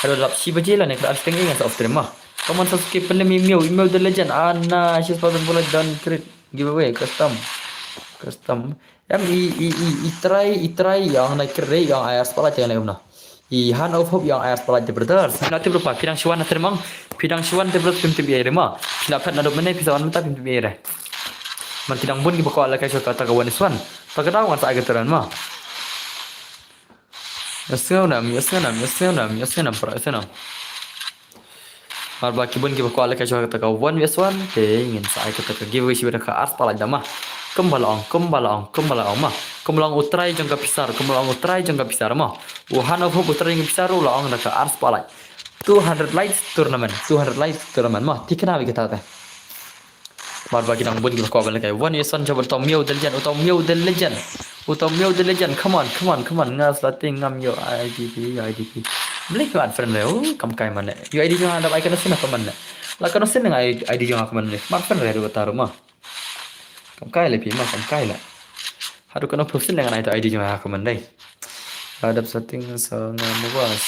Hadu da dap shi baje lane kar ar shiteng ing sa off stream ma. Come on Sasuke, pynlem email, email the legend. Ana shispah san phew like done create giveaway custom. Custom. Em i i i i try i try ïa nga na kre ïa nga ai ar spotlight ïa nga na kumno. I Hand of Hope ïa nga ai ar spotlight te brother. Sa na te bro pa phi dang shu wan na te remang. Phi dang shu wan te bro phim tip ïa re ma. Phi la phet naduh mynne phi sa wan mynta phim tip ïa re. Mar ki dang bun kiba kwah lehkai sha kata ka one is one. Ta ka daw ngan sa ai ka te ran ma. Ïa sngew nam, ïa sngew nam, ïa sngew nam, ïa sngew nam, pra, ïa sngew nam. Mar ba ki bun kiba kwah lehkai sha kata ka one vs one te ngin sa ai kata ka giveaway shibat ka ar spotlight da ma. Kumba la ong, kumba la ong, kumba la ong ma. Kumba la ong u trai jong ka pisa, kumba la ong u trai jong ka pisa ma. U Hand of Hope u trai jong ka pisa ruh la ong da ka ar spotlight. Two hundred likes tournament, two hundred likes tournament ma. Thikna bad kata te. Mar ba ki dang bun kiba kwah ban lehkai one vs one jong uta u Meow the legend, uta u Meow the legend. Uta u Meow the legend, come on, come on, come on. Nga Slating ngam ïoh I D P, I D P. Mlei ki add friend re, oh, kam kai man ne. Ïoh I D jong nga da ai ka na sina ka man ne. La ka na sina nga I D jong nga ka man ne. Mar friend re ruh ta ruh ma. Kam kai le phi ma, kam kai le. Haduh ka na phu sina nga I D jong nga ka man dei. Nga dap setting sa nga mobas.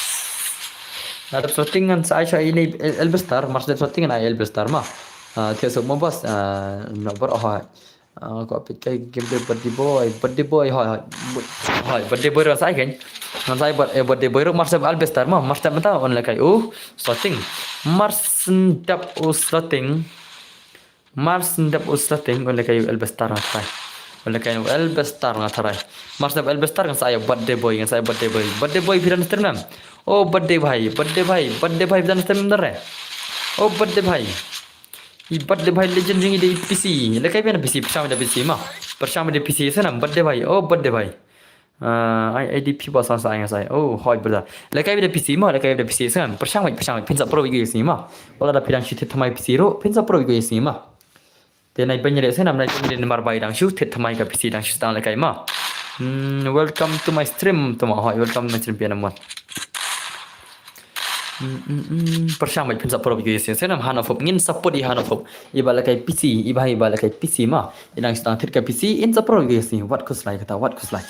Nga dap setting ngan sa ai sha ini Elbestar, mar dap setting ngan ai Elbestar ma. Ah, thiah sa mobas, ah, no bar oh. Ah, ko apit kai game birthday boy, birthday boy, hoi, hoi. Hoi, birthday boy ran sa ai kan. Ngan sa ai birthday boy ro mar dap Elbestar ma, mar dap mata on lehkai. Uh, setting. Mar dap u setting. Mar dap u setting, un lehkai u Elbestar nga tharai. Un lehkai u Elbestar nga tharai. Mar dap Elbestar ngan sa ai birthday boy, ngan sa ai birthday boy. Birthday boy phi dang stream nam. Oh, birthday bhai, birthday bhai, birthday bhai phi dang stream nam re. Oh, birthday bhai. I birthday bhai legend jong i dei P C. Lehkai phi na P C, pyrshang da P C ma. Pyrshang da P C sa nam birthday bhai. Oh, birthday bhai. Ah, I D P ba sa sa nga sa ai. Oh, hoi brother. Lehkai da P C ma, lehkai da P C sa. Pyrshang bad pyrshang bad phin sa pro ïa sngi ma. Wala da phi dang shu thied thymmai P C ruh, phin sa pro ïa sngi ma. Te nai bynriew sa nam nai bynriew mar ba i dang shu thied thymmai ka P C dang shu tang lehkai ma. Hmm, welcome to my stream, to ma hoi, welcome to my stream phi na mon. Hmm, hmm, hmm. Pyrshang bad phin sa pro ïa sngi sa nam Hand of Hope, ngin support i Hand of Hope. Iba lehkai P C, iba iba lehkai P C ma. I dang shu tang thied ka P C, in sa pro ïa sngi. Wat khuslai kata, wat khuslai.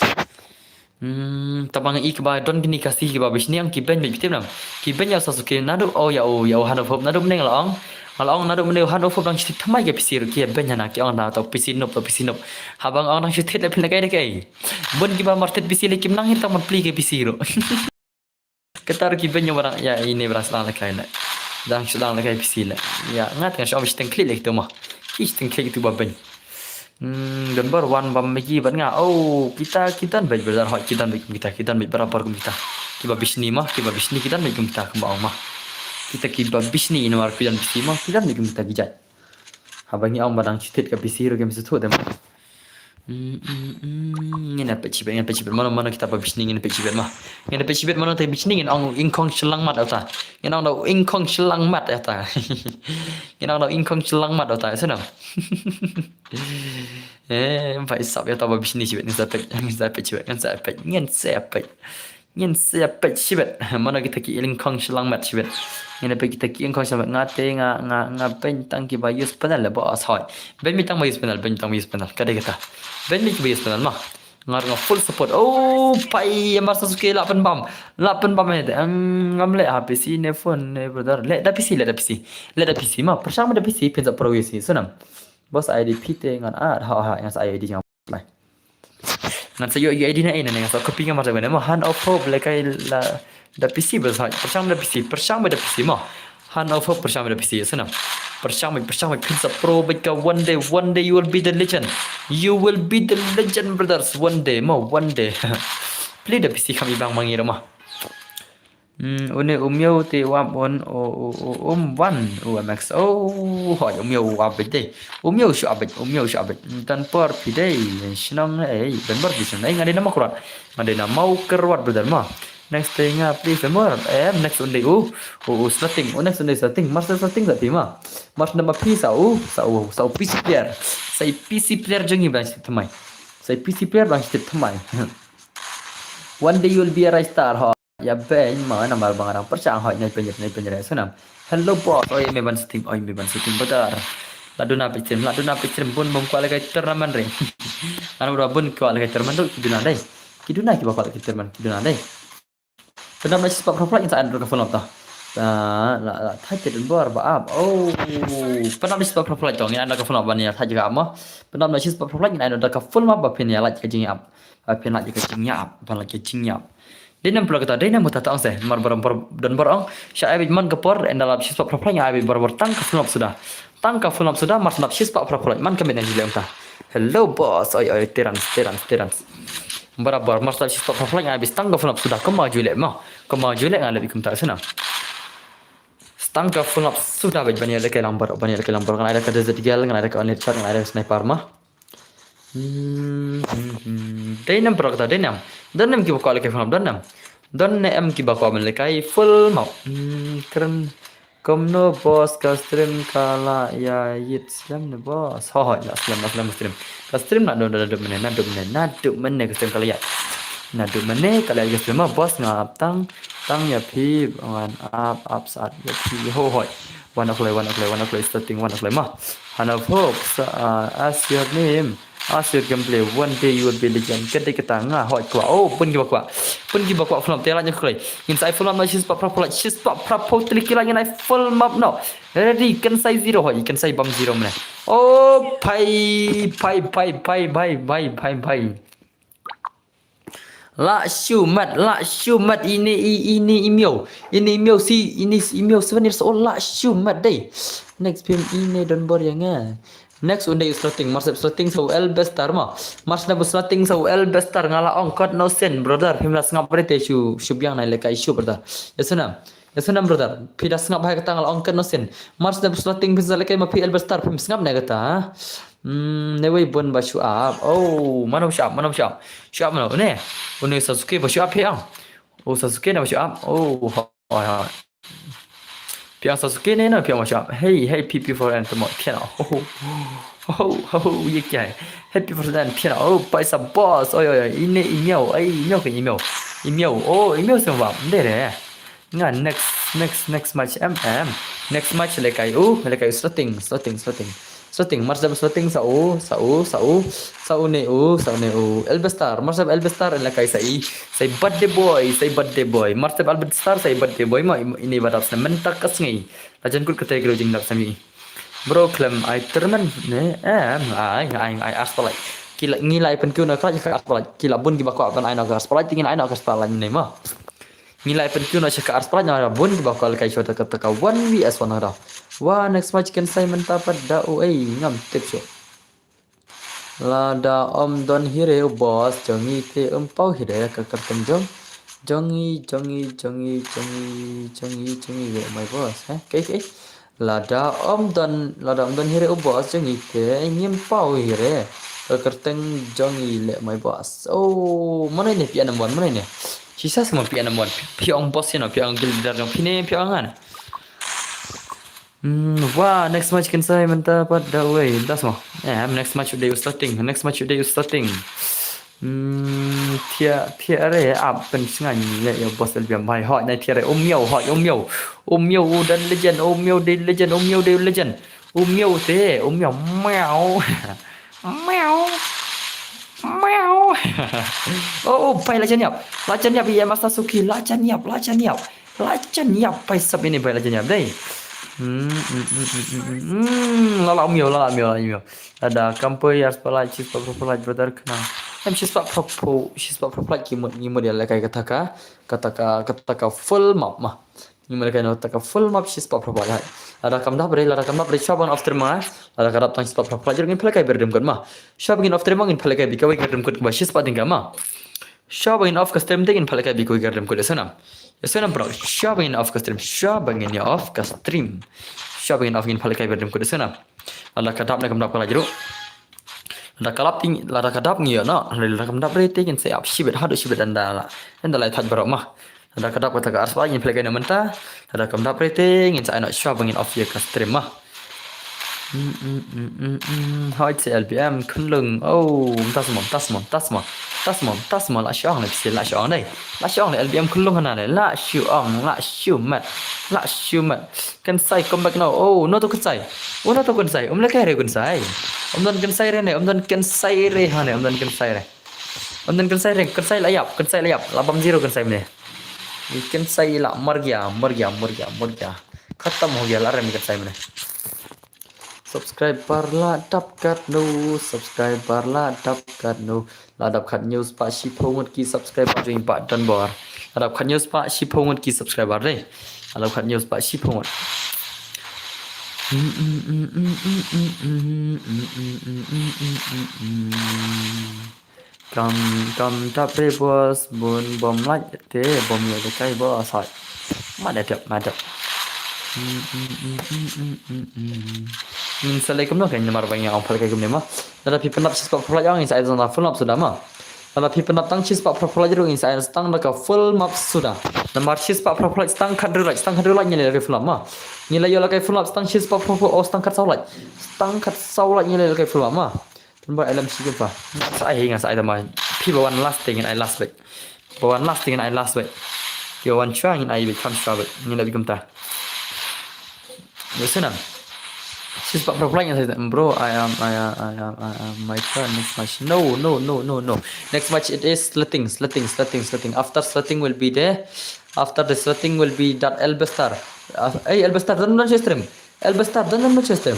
Hmm, tang ba i kiba don kine ka P C kiba bishni ang ki beiñ bad bitim nam. Ki beiñ ïa u Sasuke naduh, oh, ïa u, ïa u Hand of Hope naduh mynne nga la ong. Nga la ong naduh mynne u Hand of Hope dang shu thied thymmai ka P C ruh ki ïa beiñ hana ki ong na to P C noob, to P C noob. Haba nga ong dang shu thied le phin lehkai lehkai. Bun kiba mar thied P C le kim nang hi tang ban plie ka P C ruh. Kata ruh ki beiñ ïa ba dang ïa ine ba dang sdang lehkai le. Dang sdang lehkai P C le. Ïa nga te ngan shu ong ba shiteng klik le kitu ma. Ki shiteng klik kitu ba beiñ. Hmm, don baroh wan bam megi bad nga. Oh, kita ki don beit brother hoi, ki don beit kum kita, ki don beit barabar kum kita. Kiba bishni ma, kiba bishni ki don beit kum kita kumba ong ma. Kita kiba bishni ïa namar ki don bishni ma, ki don beit kum kita ki jait. Haba ngi ong ba dang shu thied ka P C ruh kim shu thuh te ma. Hmm, hmm, hmm, ngin ïa peit shibit, ngin ïa peit shibit mano mano kita ba bishni, ngin ïa peit shibit ma. Ngin ïa peit shibit mano te bishni, ngin ong ingkhong shlang mat ata. Ngin ong da ingkhong shlang mat ata. Ngin ong da ingkhong shlang mat ata, sa nam. Eh, bai sap ïa ta ba bishni shibit, ngin sa peit, ngin sa peit shibit, ngin sa peit, ngin sa peit. Ngin sa peit shibit. Mano kita ki ingkhong shlang mat shibit. Ngin peit kita ki ingkhong shlang mat. Nga te nga, nga, nga beiñ tang kiba use panel le ba as hoi. Beiñ beiñ tang ba use panel, beiñ tang ba use panel. Ka dei kata. Beiñ beiñ kiba use panel ma. Nga nga full support. Oh, pai, ïa mar Sasuke la pynbam. La pynbam ïa te. Em, ngam leh ha P C ne phone ne brother. Leh da P C, leh da P C. Leh da P C ma. Pyrshang da P C, phin sa pro ïa sngi. Sa nam. Bos I D P te ngan add, ha, ha, ngan sa I D jong. Ngan sa ïoh ïoh idea na ina ne ngan sa copy nga mar sa bane mo. Hand of Hope lehkai la da P C ba sa pyrshang da P C, pyrshang ba da P C mo. Hand of Hope pyrshang ba da P C, ïa sngewbha. Pyrshang ba, pyrshang ba, phin sa pro ba ka one day, one day you will be the legend. You will be the legend, brothers, one day mo, one day. Plie da P C kham i bang mangi mo. Hmm, une u Miaw te u ap un, u, u, u, um wan, u M X. Oh, hoi, u Miaw u ap beit dei. U Miaw shu ap beit, u Miaw shu ap beit. Don por phi dei, shnong ei, don por phi shnong ei, nga dei na Mawkyrwat. Nga dei na Mawkyrwat, brother mo. Next te nga please don por. Em, next un dei u, u, u Slating, u next un dei Slating. Mar sa Slating sa phi mo. Mar sa ma phi sa u, sa u, sa u P C player. Sa i P C player jong ngi ba ngi tip thymmai. Sa i P C player ba ngi tip thymmai. One day you will be a ristar ho. Ïa beiñ ma namar ba nga dang pyrshang ho, nai pynjret, nai pynjret, sngewbha. Hello boss, oi me ban Slating, oi me ban Slating brother. La duna phi stream, la duna phi stream, bun bym kwah lehkai tournament re. Ana bro bun kwah lehkai tournament tu, ki duna dei. Ki duna kiba kwah lehkai tournament, ki duna dei. Pyndap na shispah phra phlai ngin sa ai da ka full map ta. Ah, la, la, thait te don bor ba ap. Oh, pyndap na shispah phra phlai to ngin ai da ka full map ban ïa thait ka ap mo. Pyndap na shispah phra phlai ngin ai da ka full map ba phin ïa lait ka jingïap. Ba phin lait ka jingïap, ba lait ka jingïap. Dei nam pula kata, dei nam kata ta ong se, mar bor bor don bor ong, sha ai bit man ka por, ynda lap shispah phra phlai, ai bit bor bor tang ka full map suda. Tang ka full map suda, mar sngap shispah phra phlai, man ka met na jilem ta. Hello boss, oi oi, Terence, Terence, Terence. Bor bor, mar sngap shispah phra phlai, ai bit tang ka full map suda, kumba ju leh mo, kumba ju leh nga leh bit kumta sngap. Tang ka full map suda bit ban ïa lehkai lang bor, ban ïa lehkai lang bor, ngan ai da ka desert eagle, ngan ai da ka only shot, ngan ai da ka sniper mo. Hmm, hmm, hmm. Dei nam pura kata, dei nam. Don nam kiba kwah lehkai full map, don nam. Don ne em kiba kwah ban lehkai full map. Hmm, kren. Kumno boss ka stream ka la ïa ïit slem ne boss. Ho ho, la slem, la slem stream. Ka stream naduh, naduh mynne, naduh mynne, naduh mynne ka stream ka la ïa. Naduh mynne ka la ïa ka stream ma boss nga ap tang, tang ïa phi, ngan ap, ap sat ïa phi. Ho ho. Wan akloi, wan akloi, wan akloi, starting wan akloi ma. Hand of Hope, sa, uh, as your name, as your gameplay, one day you will be legend. Ka dei kata nga hoi kwah. Oh, bun kiba kwah. Bun kiba kwah full map te la ngan kloi. Ngin sa ai full map na shispah phra phlai, shispah phra phlai tylli ki la ngin ai full map no. Ready, kan sai zero hoi, kan sai bam zero mane. Oh, phai, phai, phai, phai. La shu mat, la shu mat, ine i, ine i Miaw. Ine i Miaw si, ine i Miaw seven years old, la shu mat dei. Next phim ine don bor ïa nga. Next un dei u Slating, mar sep Slating sa u Elbestar ma. Mar sep Slating sa u Elbestar nga la ong kot no sen, brother. Phim la sngap re te shu, shu biang na lehkai shu, brother. Ïa sngewbha. Ïa sngewbha brother, phi da sngap ha kata nga la ong ken no sin. Mar sep Slating phi sa lehkai ma phi Elbestar phim sngap ne kata. Hmm, ne wei bun ba shu ap. Oh, mano ba shu ap, mano ba shu ap. Shu ap mano ne. Une Sasuke ba shu ap phi ang. Oh, Sasuke ne ba shu ap. Oh, hoi hoi. Phi ang Sasuke ne no phi ang ba shu ap. Hey, hey, P P four N tamo. Phi ang. Oh, oh, oh, ye kya hai? Hey, P P four N phi ang. Oh, paisa boss. Oi, oi, oi. Ine i Miaw. Ai, i Miaw ke i Miaw. I Miaw. Oh, i Miaw sngap. Ndere. Nga next, next, next match em em. Next match lehkai u, lehkai u Slating, Slating, Slating. Slating, mar sep Slating sa u, sa u, sa u, sa u ne u, sa u ne u. Elbestar, mar sep Elbestar lehkai sa i, sa i birthday boy, sa i birthday boy. Mar sep Elbestar sa i birthday boy ma i, ine ba dap sa mynta ka sngi. La jan kut kata i greu jingdap sa mi. Bro khlem ai tournament ne em ai ai ai arspalai. Ki la ngi la ai pynkiew na ka arspalai. Ki la bun kiba kwah ban ai na ka arspalai, te ngi la ai na ka arspalai ne ma. Ngi la ai pynkiew na sha ka arspalai na bun kiba kwah lehkai shuwa ta ka one V S one na da. Wa next match kan sai mynta pat da u ei ngam tip shuh. Lada ym don hi re u boss jong ngi te ym paw hi re ka kyrteng jong. Jong ngi, jong ngi, jong ngi, jong ngi, jong ngi, jong ngi re my boss, eh? Kaei, kaei? Lada ym don, lada ym don hi re u boss jong ngi te ngim paw hi re ka kyrteng jong ngi leh my boss. Oh, mano ine phi number one, mano ine? Shisha sngewbha phi number one. Phi ong boss ïa no, phi ong guild leader jong phi ne, phi ong ngan. Hmm, wa, next match kan sai mynta pat da wei. Das mo. Eh, next match u dei u Slating. Next match u dei u Slating. Hmm, thia, thia re ap pynsngain leh ïa u boss L B M bhai. Hoi, nai thia re. U Miaw, hoi, u Miaw. U Miaw u dei legend, u Miaw dei legend, u Miaw dei legend. U Miaw te, u Miaw. Miaw. Miaw. Oh, oh, bhai la jan ïap. La jan ïap ïa Master Suki, la jan ïap, la jan ïap. La jan ïap, bhai sab ine bhai la jan ïap dei. Hmm, hmm, hmm, hmm, hmm, hmm. Hmm, la la miaw, la la miaw, la la miaw. Lada kam poi ar spah like, shispah phraphew like brother khnang. Em shispah phraphew, shispah phraphew like ki mut, ngi mut ïa lehkai kata ka, kata ka, kata ka full map ma. Ngi mut lehkai na kata ka full map shispah phraphew like. Lada kam dap re, lada kam dap re shuwa ban off stream ma. Lada ka dap tang shispah phraphew like ruh ngin pynlehkai beit rim kot ma. Shuwa ban ngin off stream ma ngin pynlehkai beit kawei ka rim kot kaba shispah tyngka ma. Shuwa ban ngin off ka stream te ngin pynlehkai beit kawei ka rim kot, ïa sngewbha. Ïa sngewbha bro, shuwa ban ngin off ka stream, shuwa ban ngin ïa off ka stream. Shuwa ban ngin off ngin pynlehkai beit rim kot, ïa sngewbha. Lada ka dap ne kam dap ka la jruk. Lada ka dap ting, lada ka dap ngi ïoh noh, lada kam dap re te ngin sa ap shibit, haduh shibit ynda la. Ynda la thait baroh ma. Lada ka dap kata ka ar spah ngin pynlehkai na mynta. Lada kam dap re te ngin sa ai noh shuwa ban ngin off ïa ka stream ma. Mm, mm, mm, mm, mm. Hoi, sa L B M Khunlung. Oh, mynta sngewbha, mynta sngewbha, mynta sngewbha. Mynta sngewbha, mynta sngewbha, la shu ong ne, phi la shu ong ne. La shu ong ne, L B M Khunlung hana ne. La shu ong, la shu met. La shu met. Kynsai come back now. Oh, no to Kynsai. Oh, no to Kynsai. Um lehkai re Kynsai. Um don Kynsai re ne, um don Kynsai re hane, um don Kynsai re. Um don Kynsai re, Kynsai la ïap, Kynsai la ïap. La bam zero Kynsai mynne. Kynsai la mar gaya, mar gaya, mar gaya, mar gaya. Khatam ho gaya, la rem Kynsai mynne. Subscriber la dap katno, subscriber la dap katno. La dap khatnïew spah shiphew ngut ki subscriber jong i Bah Donbor. La dap khatnïew spah shiphew ngut ki subscriber de. La dap khatnïew spah shiphew ngut. Kam, kam dap re boss, bun bom lait te, bom ïa de kai boss, hoi. Ma da dep, ma dep. Ngin sa leh kumno kan namar ba ngi ong pynlehkai kumne ma. Lada phi pyndap shispah phraphew like ong ngin sa ai tang full map suda ma. Lada phi pyndap tang shispah phraphew like ruh ngin sa ai tang da ka full map suda. Namar shispah phraphew like tang khathynriew like, tang khathynriew like ngi leh full map ma. Ngi la ïoh lehkai full map tang shispah phraphew, oh, tang khatsaw like. Tang khatsaw like ngi leh lehkai full map ma. Tun ba ai lem shi kim pa. Sa ai hi nga sa ai tang ma. Phi ba wan last te ngin ai last beit. Ba wan last te ngin ai last beit. Phi ba wan shuwa ngin ai beit, kam shuwa beit. Ngin ai beit kumta. Ïa sngewbha. Shispah phraphew like ngi sa ai tang, bro, I am, I am, I am, I am, my turn, next match. No, no, no, no, no. Next match it is Slating, Slating, Slating, Slating. After Slating will be the, after the Slating will be that Elbestar. Uh, hey, Elbestar, don, don sha stream. Elbestar, don, don sha stream.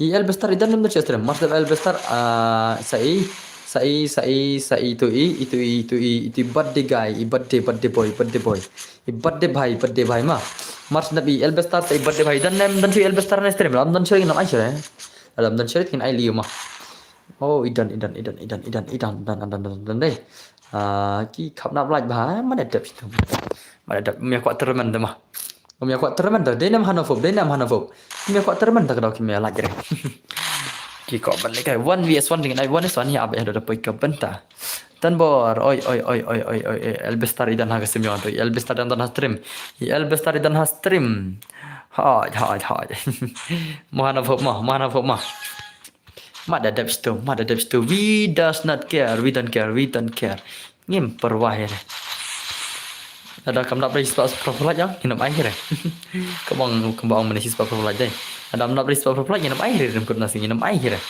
I Elbestar, i don, don sha stream. Must have Elbestar, ah, sa i, sa i, sa i, sa i, itu i, itu i, itu i, itu i birthday guy, i birthday, birthday boy, birthday boy. I birthday bhai, birthday bhai ma. Must have i Elbestar, sa i birthday bhai. Don nem, don sha Elbestar ne stream. Lam don sha ngin ai sha. Lam don sha ngin ai liu ma. Oh, i don, i don, i don, i don, i don, i don, don, don, don, don, don, dei. Ah, ki khap nap like bha, ma da dep sha tu. Ma da dep, mia kwah termen de ma. Mia kwah termen de, dei nam hana fop, dei nam hana fop. Mia kwah termen de ka dau ki mia like re. Ki kwah ban lehkai one V S one jingin ai one V S one hi ab eh da poi ka bynta. Donbor, oi, oi, oi, Elbestar i don ha ka stream ïa tu. Elbestar i don ha stream. I Elbestar i don ha stream. Hoi, hoi, hoi. Mo hana fop ma, mo hana fop ma. Ma da dep sha tu, ma da dep sha tu. We does not care, we don't care, we don't care. Ngim pyrwa hi re. Lada kam dap re shispah phraphew like ong ngin ym ai hi re. Ka bang, ka bang mynne shispah phraphew like dei. Lada kam dap re shispah phraphew like ngin ym ai hi re, rim kut na sing ngin ym ai hi re.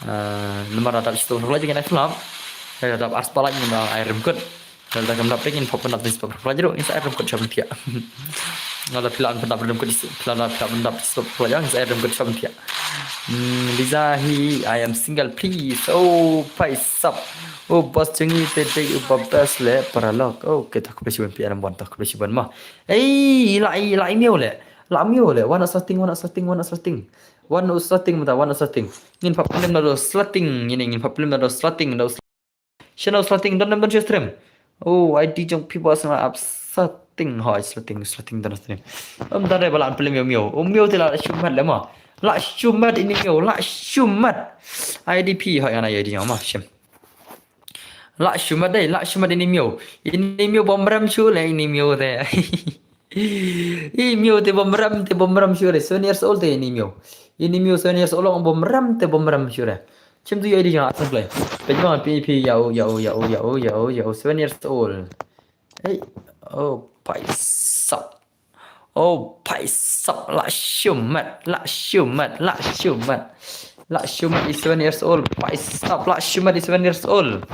Ah, namar lada dap shispah phraphew like ngin ai full map. Lada dap ar spah like ngin ai rim kut. Lada kam dap re ngin pop pyndap shispah phraphew like ruh ngin sa ai rim kut sha ban thiah. Lada phi lah ban pyndap rim kut, phi lah, phi lah ban pyndap shispah phraphew like ngin sa ai rim kut sha ban thiah. Hmm, Liza hi, I am single please. Oh, paisap. Oh, boss jong ngi te dei uba best leh paralok. Oh, okay, to khublei shibun P R M one, to khublei shibun ma. Ei, la, la miaw leh. La miaw leh. Wan u Slating, wan u Slating, wan u Slating. Wan u Slating mynta, wan u Slating. Ngin pop film na u Slating, ngin, ngin pop film na u Slating, na u Shano Slating, don nem don sha stream. Oh, I D jong phi ba sngewbha ap Slating, hoi Slating, Slating don stream. Ym don re ba la pynlem ïa u miaw. U miaw te la shu met leh ma. La shu met ini miaw, la shu met. I D P hoi ana I D jong ma shim. La shu met dei, la shu met ini miaw. Ini miaw bym rem shuh leh ini miaw te. I miaw te bym rem, te bym rem shuh re, seven years old te ini miaw. Ini miaw seven years old ong bym rem, te bym rem shuh re. Chim tu ïa I D jong nga, asam play. Peit bang P P ïa u, ïa u, ïa u, ïa u, ïa u, ïa u, seven years old. Hey, oh, paisap. Oh, paisap, la shu met, la shu met, la shu met. La shu met, i seven years old, paisap, la shu met, i seven years old.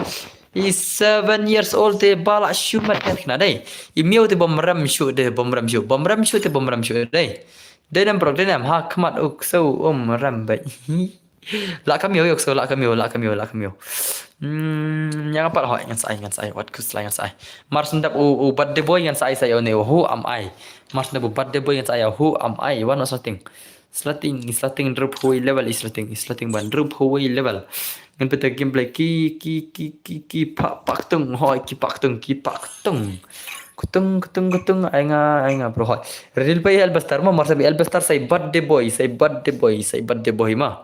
I seven years old te ba la shu met kan kena dei. I miaw te bym rem shuh dei, bym rem shuh, bym rem shuh te bym rem shuh dei. Dei nam bro, dei nam, ha khmat u ksew um rem beit. La ka miaw, ïoh ksew, la ka miaw, la ka miaw, la ka miaw. Hmm, ïa nga pat hoi, ngan sa ai, ngan sa ai, wat khuslai ngan sa ai. Mar shen dep u, u birthday boy ngan sa ai sa ïa une, who am I? Mar shen dep u birthday boy ngan sa ai ïa who am I? Wan noh slating. Slating, slating drup hawei level, i slating, i slating ban drup hawei level. Ngan pynta gameplay ki, ki, ki, ki, ki, pak, pak tung, hoi, ki pak tung, ki pak tung. Kutung, kutung, kutung, ai nga, ai nga, bro, hoi. Ready pa Elbastar mo, mar shen dep Elbastar sa i birthday boy, sa i birthday boy, sa i birthday boy ma.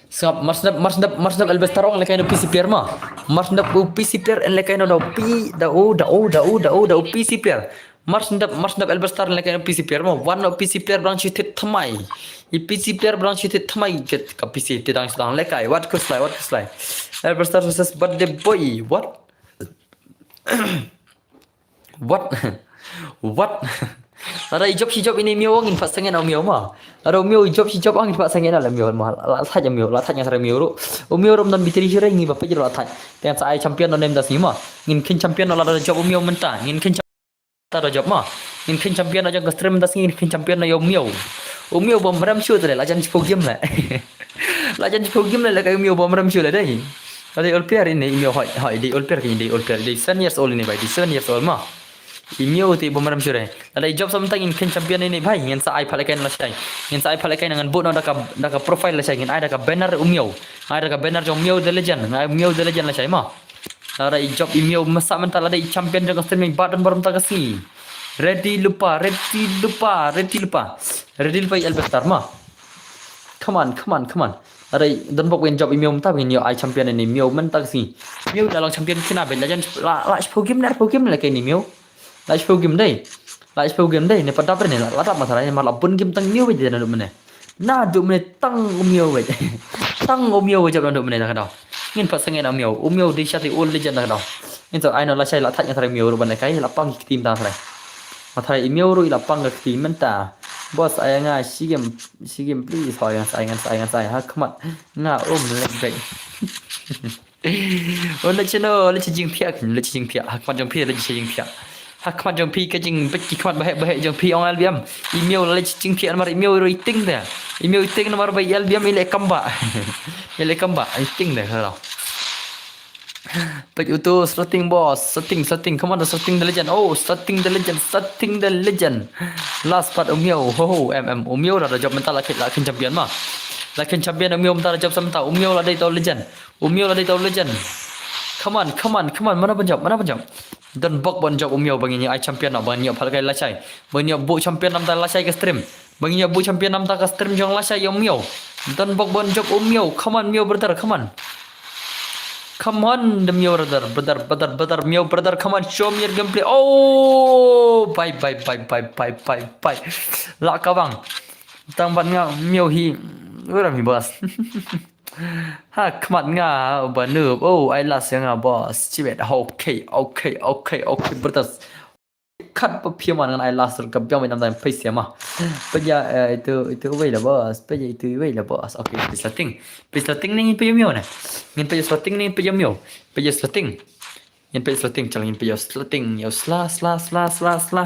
Sngap, mar shen dep, mar shen dep, mar shen dep Elbastar ong lehkai no P C player ma. Mar shen dep u P C player en lehkai no da u P, da u, da u, da u, da u, da u P C player. Mar shen dep, mar shen dep Elbastar en lehkai no P C player ma. Wan noh P C player ba dang shu thied thymmai. I P C player ba dang shu thied thymmai. Ket ka P C te dang shu dang lehkai. Wat khuslai, wat khuslai. Elbastar versus Birthday Boy. What? What? What? Lada i jop shi jop ine i miaw ngin pat sangeh na u miaw ma. Lada u miaw i jop shi jop ngin pat sangeh na la miaw ma. La thait u miaw, la thait nga thra miaw ruh. U miaw ruh ym don battery shuh re ngi ba peit ruh la thait. Te ngan sa ai champion na u ne mynta sngi ma. Ngin kheiñ champion na lada jop u miaw mynta. Ngin kheiñ champion na jop ma. Ngin kheiñ champion na jong ka stream mynta sngi ngin kheiñ champion na ïa u miaw. U miaw bym rem shuh te la jan shiphew game le. La jan shiphew game le lehkai u miaw bym rem shuh le dei. Lada i old player ine i miaw hoi, hoi, dei old player kine, dei old player, dei seven years old ine bai, dei seven years old ma. I miaw te bym rem shuh re. Lada i jop sa mynta ngin kheiñ champion ine bai, ngin sa ai pat lehkai na lashai. Ngin sa ai pat lehkai na ngan buh noh da ka, da ka profile lashai, ngin ai da ka banner u miaw. Ai da ka banner jong u miaw the legend, ngan ai miaw the legend lashai ma. Lada i jop i miaw masa mynta lada i champion jong ka stream ba don bor mynta ka sngi. Ready lypa, ready lypa, ready lypa. Ready lypa i Elbastar ma. Come on, come on, come on. Lada i don bok ban jop i miaw mynta ban ïoh ai champion ine i miaw mynta ka sngi. Miaw la long champion kine beit la jan la, la shiphew game ne arphew game lehkai ine i miaw. La shiphew game dei. La shiphew game dei ne pat dap re ne la, la dap ma thara ne mar la bun game tang miaw beit dei naduh mynne. Naduh mynne tang u miaw beit. Tang u miaw beit jop naduh mynne na ka daw. Ngin pat sangeh na u miaw. U miaw dei sha te old legend na ka daw. Ngin sa ai noh lashai la thait nga thara miaw ruh ban lehkai la pang ki kti mynta thara. Ma thara i miaw ruh i la pang ka kti mynta. Boss ai nga shi game, shi game please hoi ngan sa ai, ngan sa ai, ngan sa ai. Ha khmat nga um lek beit. Oh, leit sha no, leit sha jingphiah, leit sha jingphiah. Ha khmat jong phi, leit sha jingphiah. Ha khmat jong phi ka jingbit ki khmat baheh baheh jong phi ong L B M. I miaw la leit sha jingphiah namar i miaw ruh i ting te. I miaw i ting namar ba i L B M i leh kamba. I leh kamba, i ting te ka daw. Peit uto slating boss, slating, slating, come on, slating the legend. Oh, slating the legend, slating the legend. Last part u miaw, ho ho, em em, u miaw la da jop mynta la kheiñ, la kheiñ champion ma. La kheiñ champion u miaw mynta la jop sa mynta, u miaw la dei tau legend. U miaw la dei tau legend. Come on, come on, come on. Mano ban jop, mano ban jop. Don bok ban jop u miaw ba ngin ïoh ai champion na, ba ngin ïoh pat lehkai lashai. Ba ngin ïoh buh champion na mynta lashai ka stream. Ba ngin ïoh buh champion na mynta ka stream jong lashai ïa u miaw. Don bok ban jop u miaw. Come on miaw brother, come on. Come on the miaw brother, brother, brother, brother, miaw brother, come on, show me your gameplay. Oh, bye, bye, bye. La ka bang. Tang ban nga miaw hi. Uram hi boss. Ha khmat nga u ba noob. Oh, ai last ïa nga boss. Chibet. Okay, okay, okay, okay, brothers. Kat pa phi man ngan ai last ka biang beit namar phi sia ma. Peit ïa itu, itu wei la boss. Peit ïa itu wei la boss. Okay, peit slating. Peit slating ne ngin peit ïa miaw ne. Ngin peit slating ne ngin peit ïa miaw. Peit slating. Ngin peit slating, chal ngin peit ïa slating, ïa sla, sla, sla, sla, sla.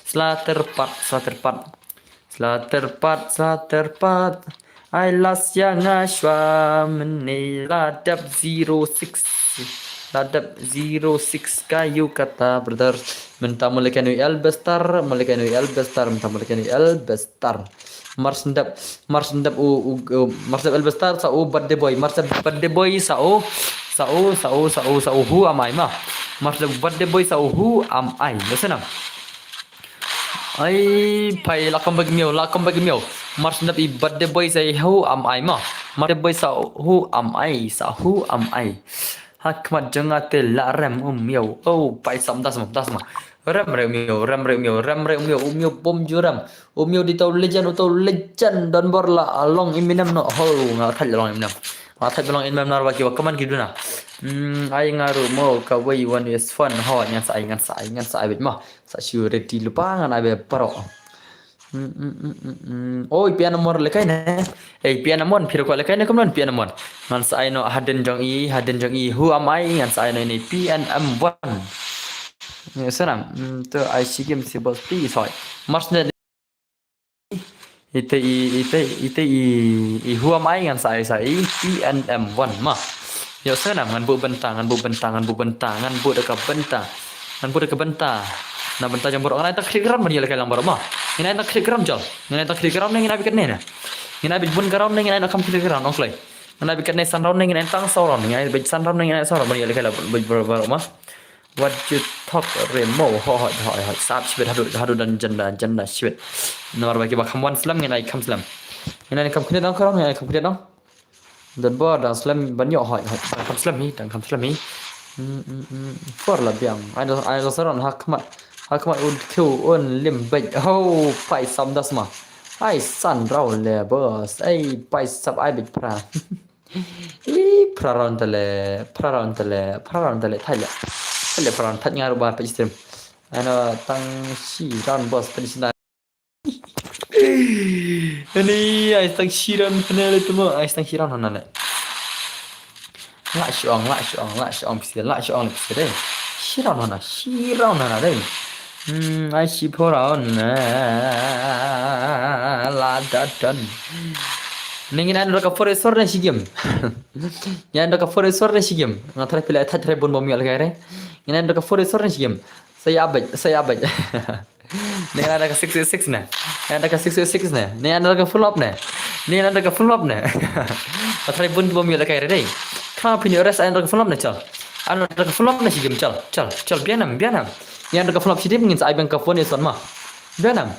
Sla tyrpad, sla tyrpad. Sla tyrpad, sla tyrpad. Ai last ïa nga shuwa mynne la dep zero six. La dep zero six ka ïa kata brother. Mynta malikan u Elbestar, malikan u Elbestar, mynta malikan u Elbestar. Marsendap, marsendap u, u, u, marsendap Elbestar sa u birthday boy, marsendap birthday boy sa u, sa u, sa u, sa u, sa u, who am I ma? Marsendap birthday boy sa u, who am I? Listen up. Ai, pai, la comeback miau, la comeback miau. Marsendap i birthday boy sa i who am I ma? Birthday boy sa who am I, sa who am I? Ha khmat jong nga te la rem u miau. Oh, pai sam das ma, das ma. Rem re u miau, rem re u miau, rem re u miau, u miau bom ju rem. U miau di tau legend, u tau legend don bor la long Eminem no. Ho, nga thait long Eminem. Nga thait long Eminem nar ba ki wa kaman ki duna. Hmm, ai nga ru mo ka wei wan wes fun ho ngan sa ai, ngan sa ai, ngan sa ai bet ma. Sa shu ready lupa ngan ai be paro. Hmm, hmm, hmm, hmm, hmm. Oh, i pian amor lekai ne. Eh, i pian amon, piro ko lekai ne kamnon pian amon. Ngan sa ai no hadin jong i, hadin jong i. Who am I? Ngan sa ai no ini P N M one. Ni senam. Hmm, tu ai si game si boss please hoi. Mars ne Ite i, ite, ite i, i huam ai ngan sa ai sa i, P N M one ma. Ïoh sngewbha ngan buh bynta, ngan buh bynta, ngan buh bynta, ngan buh da ka bynta. Ngan buh da ka bynta. Na bynta jong baroh ngan ai tang khlieh ka round ban ïoh lehkai lang baroh ma. Ngin ai tang khlieh ka round jol. Ngin ai tang khlieh ka round ne ngin ai beit katne ne. Ngin ai beit bun ka round ne ngin ai tang khlieh ka round ong kloi. Ngin ai beit katne san round ne ngin ai tang saw round. Ngin ai beit san round ne ngin ai saw round ban ïoh lehkai lang beit baroh baroh ma. What you talk, Remo? Ho ho ho ho. Sap shibit haduh haduh dan janda janda shibit. Namar ba kiba kham wan slem ngin ai kham slem. Ngin ai kham khyndiat nong ka round, ngin ai kham khyndiat nong. Dan ba dang slem ban ïoh hoi hoi. Dang kham slem hi, dang kham slem hi. Hmm, hmm, hmm. For la biang. Ai da ai da saron ha khmat. Ha khmat un khu un lim beit. Ho pai sam das ma. Ai san rau le boss. Ai pai sap ai beit pra. I pra round tale, pra round tale, pra round tale, thai le. Thai le pra round thai nga ruba pa stream. Ano tang shi round boss pa shi na. Ani ai tang shi round pa le tu mo, ai tang shi round na le. La shi ong, la shi ong, la shi ong pisi, la shi ong le pisi dei. Shi round na, shi round na dei. Hmm, ai shi pho round na. La da done. Ning ina ndo ka four sor na shi game. Ina ndo ka four sor na shi game. Nga thare pila thare bun bom yol kai re. Ina ndo ka four sor na shi game. Saya abaj, saya abaj. Ning ina ndo ka six six ne. Ina ndo ka six six ne. Ning ina ndo ka full up ne. Ning ina ndo ka full up ne. Nga thare bun bom yol kai re dei. Kha pini ores ina ndo ka full up ne chal. Ina ndo ka full up ne shi game chal. Chal, chal bianam, bianam. Ina ndo ka full up shi dim ngin sa ai bang ka phone son ma. Bianam.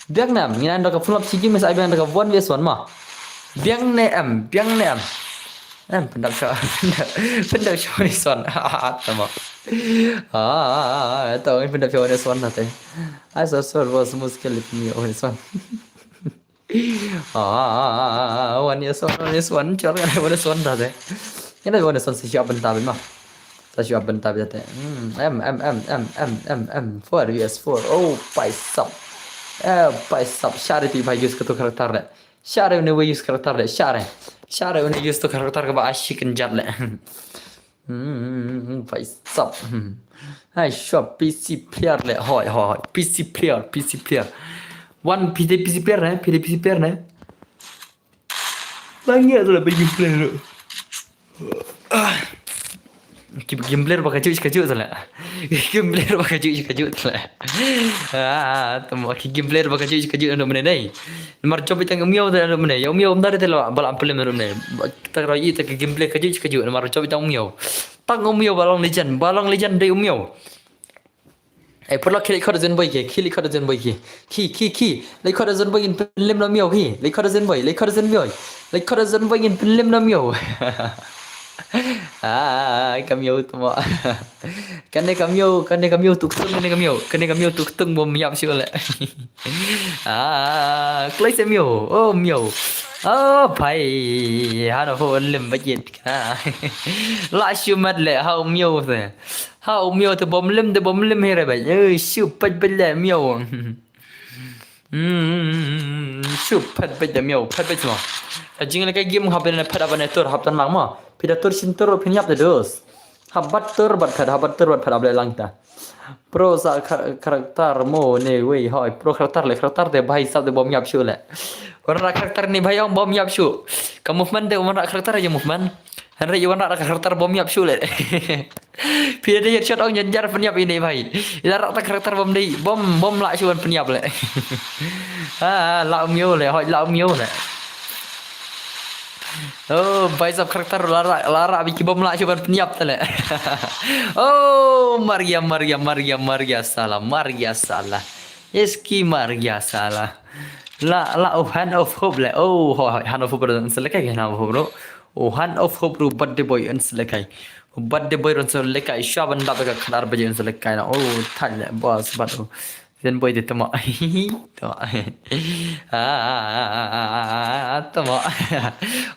Biang ne em, ngin ai ndo ka full up shi game sa biang ndo ka one versus one ma. Biang ne em, biang ne em. Em, pyndap sha, pyndap sha one versus one. Tama. Ah, to pyndap sha one versus one na te. Ai so so was muskil ni one versus one. Ah, one versus one, one versus one, chor kan one versus one ta te. Ngin ai one versus one sa shu bynta beit ma. Sa shu bynta beit te. Hmm, em, em, em, em, em, em, em. Four versus four. Oh, paisap. Eh, paisap. Share phi bhai use kato character le. Share une wei use character le. Share. Share une use to character kaba ashi kan jat le. Hmm, paisap. Hmm. Hai, shop P C player le. Hoi, hoi, hoi. P C player, P C player. One P C, P C player ne? P C, P C player ne? Lang ya tu lah bagi player tu. Ah. Ki game player ba kajuh kajuh tu lah. Game player ba kajuh kajuh tu lah. Ah, tamo ki game player ba kajuh kajuh anu mene dei. Namar job itang umiau tu anu mene. Ya umiau umdar tu lah bala ampelem anu mene. Tak roi tak game player kajuh kajuh namar job itang umiau. Tang umiau balong legend, balong legend dei umiau. Ai purla ki leit khot da Zenboi ki, ki leit khot da Zenboi ki. Ki, ki, ki. Leit khot da Zenboi ngin pynlem na miau ki. Leit khot da Zenboi, leit khot da Zenboi. Leit khot da Zenboi ngin pynlem na miau. Ah, ka miau tu mo. Kane ka miau, kane ka miau tu ktung, kane ka miau. Kane ka miau tu ktung bom yap shu le. Ah, kloi se miau. Oh, miau. Oh, pai. Hano ho lem bajit. La shu mat le, ha miau se. Ha u miau te bom lem te bom lem hi re beit. Eh, shu peit beit le miau. Hmm, shu peit beit le miau, peit beit mo. Ka jing le ka game hap ne phet hap ne tur hap tan lang mo. Phi da tur shin tur phin yap te dus. Hap bat tur bat phet, hap bat tur bat phet hap le lang ta. Pro sa ka-, karakter mo ne wei hoi. Pro karakter le karakter te bhai sab te bom yap shu le. Wan ra karakter ne bhai ong bom yap shu. Ka movement te wan ra karakter aja movement. Hynrei wan ra karakter bom yap shu le. Phi da headshot ong jan jar pynïap ine bhai. Ila rak ta karakter bom dei bom bom la shu wan pynïap le. Ah, la um yo le, hoi la um yo le. Oh, bhai sab karakter la rak la rak biki bom la shu wan pynïap le. Oh, Maria Maria Maria Maria salah, Maria salah. Eski Maria salah. La la oh, hand of hope le. Oh, hoi hoi hand of hope ron selekai hand of hope ro. Oh, hand of hope ro birthday boy ron selekai. Birthday boy ron selekai shaban da ka khadar baje ron selekai na. Oh, thai le boss bat oh. Zenboi te tama. Tama. Ah, tama.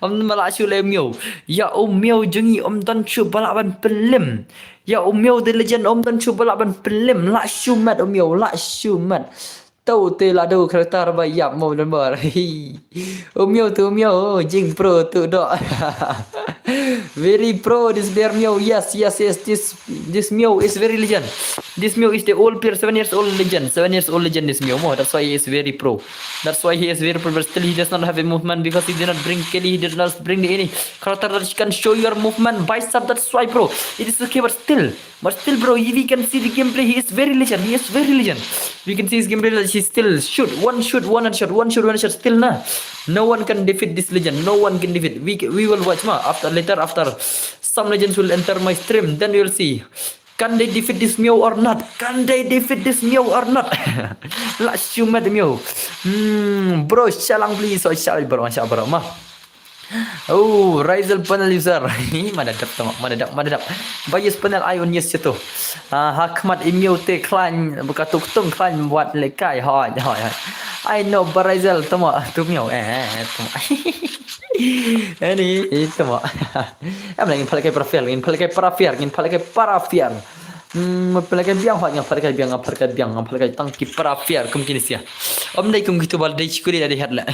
Om mala shu le miau. Ya um miau jungi om don shu bala ban pelim. Ya um miau de legend om don shu bala ban pelim. La shu mat um miau, la shu mat. Tau te la do karakter ba yap mo don bar. Um miau tu miau jing pro tu do. Very pro this bear miau. Yes, yes, yes. This this miau is very legend. This Mew is the old player, seven years old legend, seven years old legend this Mew mo. That's why he is very pro. That's why he is very pro, but still he does not have a movement because he did not bring Kelly, he did not bring any character that can show your movement, bicep, that's why, bro. It is okay, but still, but still, bro, we can see the gameplay, he is very legend, he is very legend. We can see his gameplay that he still shoot, one shoot, one headshot, one shoot, one headshot, still na. No one can defeat this legend, no one can defeat. We, we will watch ma, after, later after some legends will enter my stream, then we will see. Can they defeat this Mew or not? Can they defeat this Mew or not? Let's shoot at Mew. Hmm, bro, shalang please. So, shall bro, shall bro, ma. Oh, Rizel panel user. Hi, mana dap tama, mana dap, mana dap. Bias panel ai un yes tu. Ah, hakmat i Mew te klan, buka tuk tung klan buat lekai. Hoi, hoi, hoi. I know Barizel tama, tu Mew. Eh, eh, tama. Ani, itu ma. Em lagi pala kai parafiar, ngin pala kai parafiar, ngin pala kai parafiar. Hmm, pala kai biang hot, ngin pala kai biang, ngin pala kai biang, ngin pala kai tang ki parafiar, kum kini sia. Om dei kum kitu bal dei chikuri dei hat la.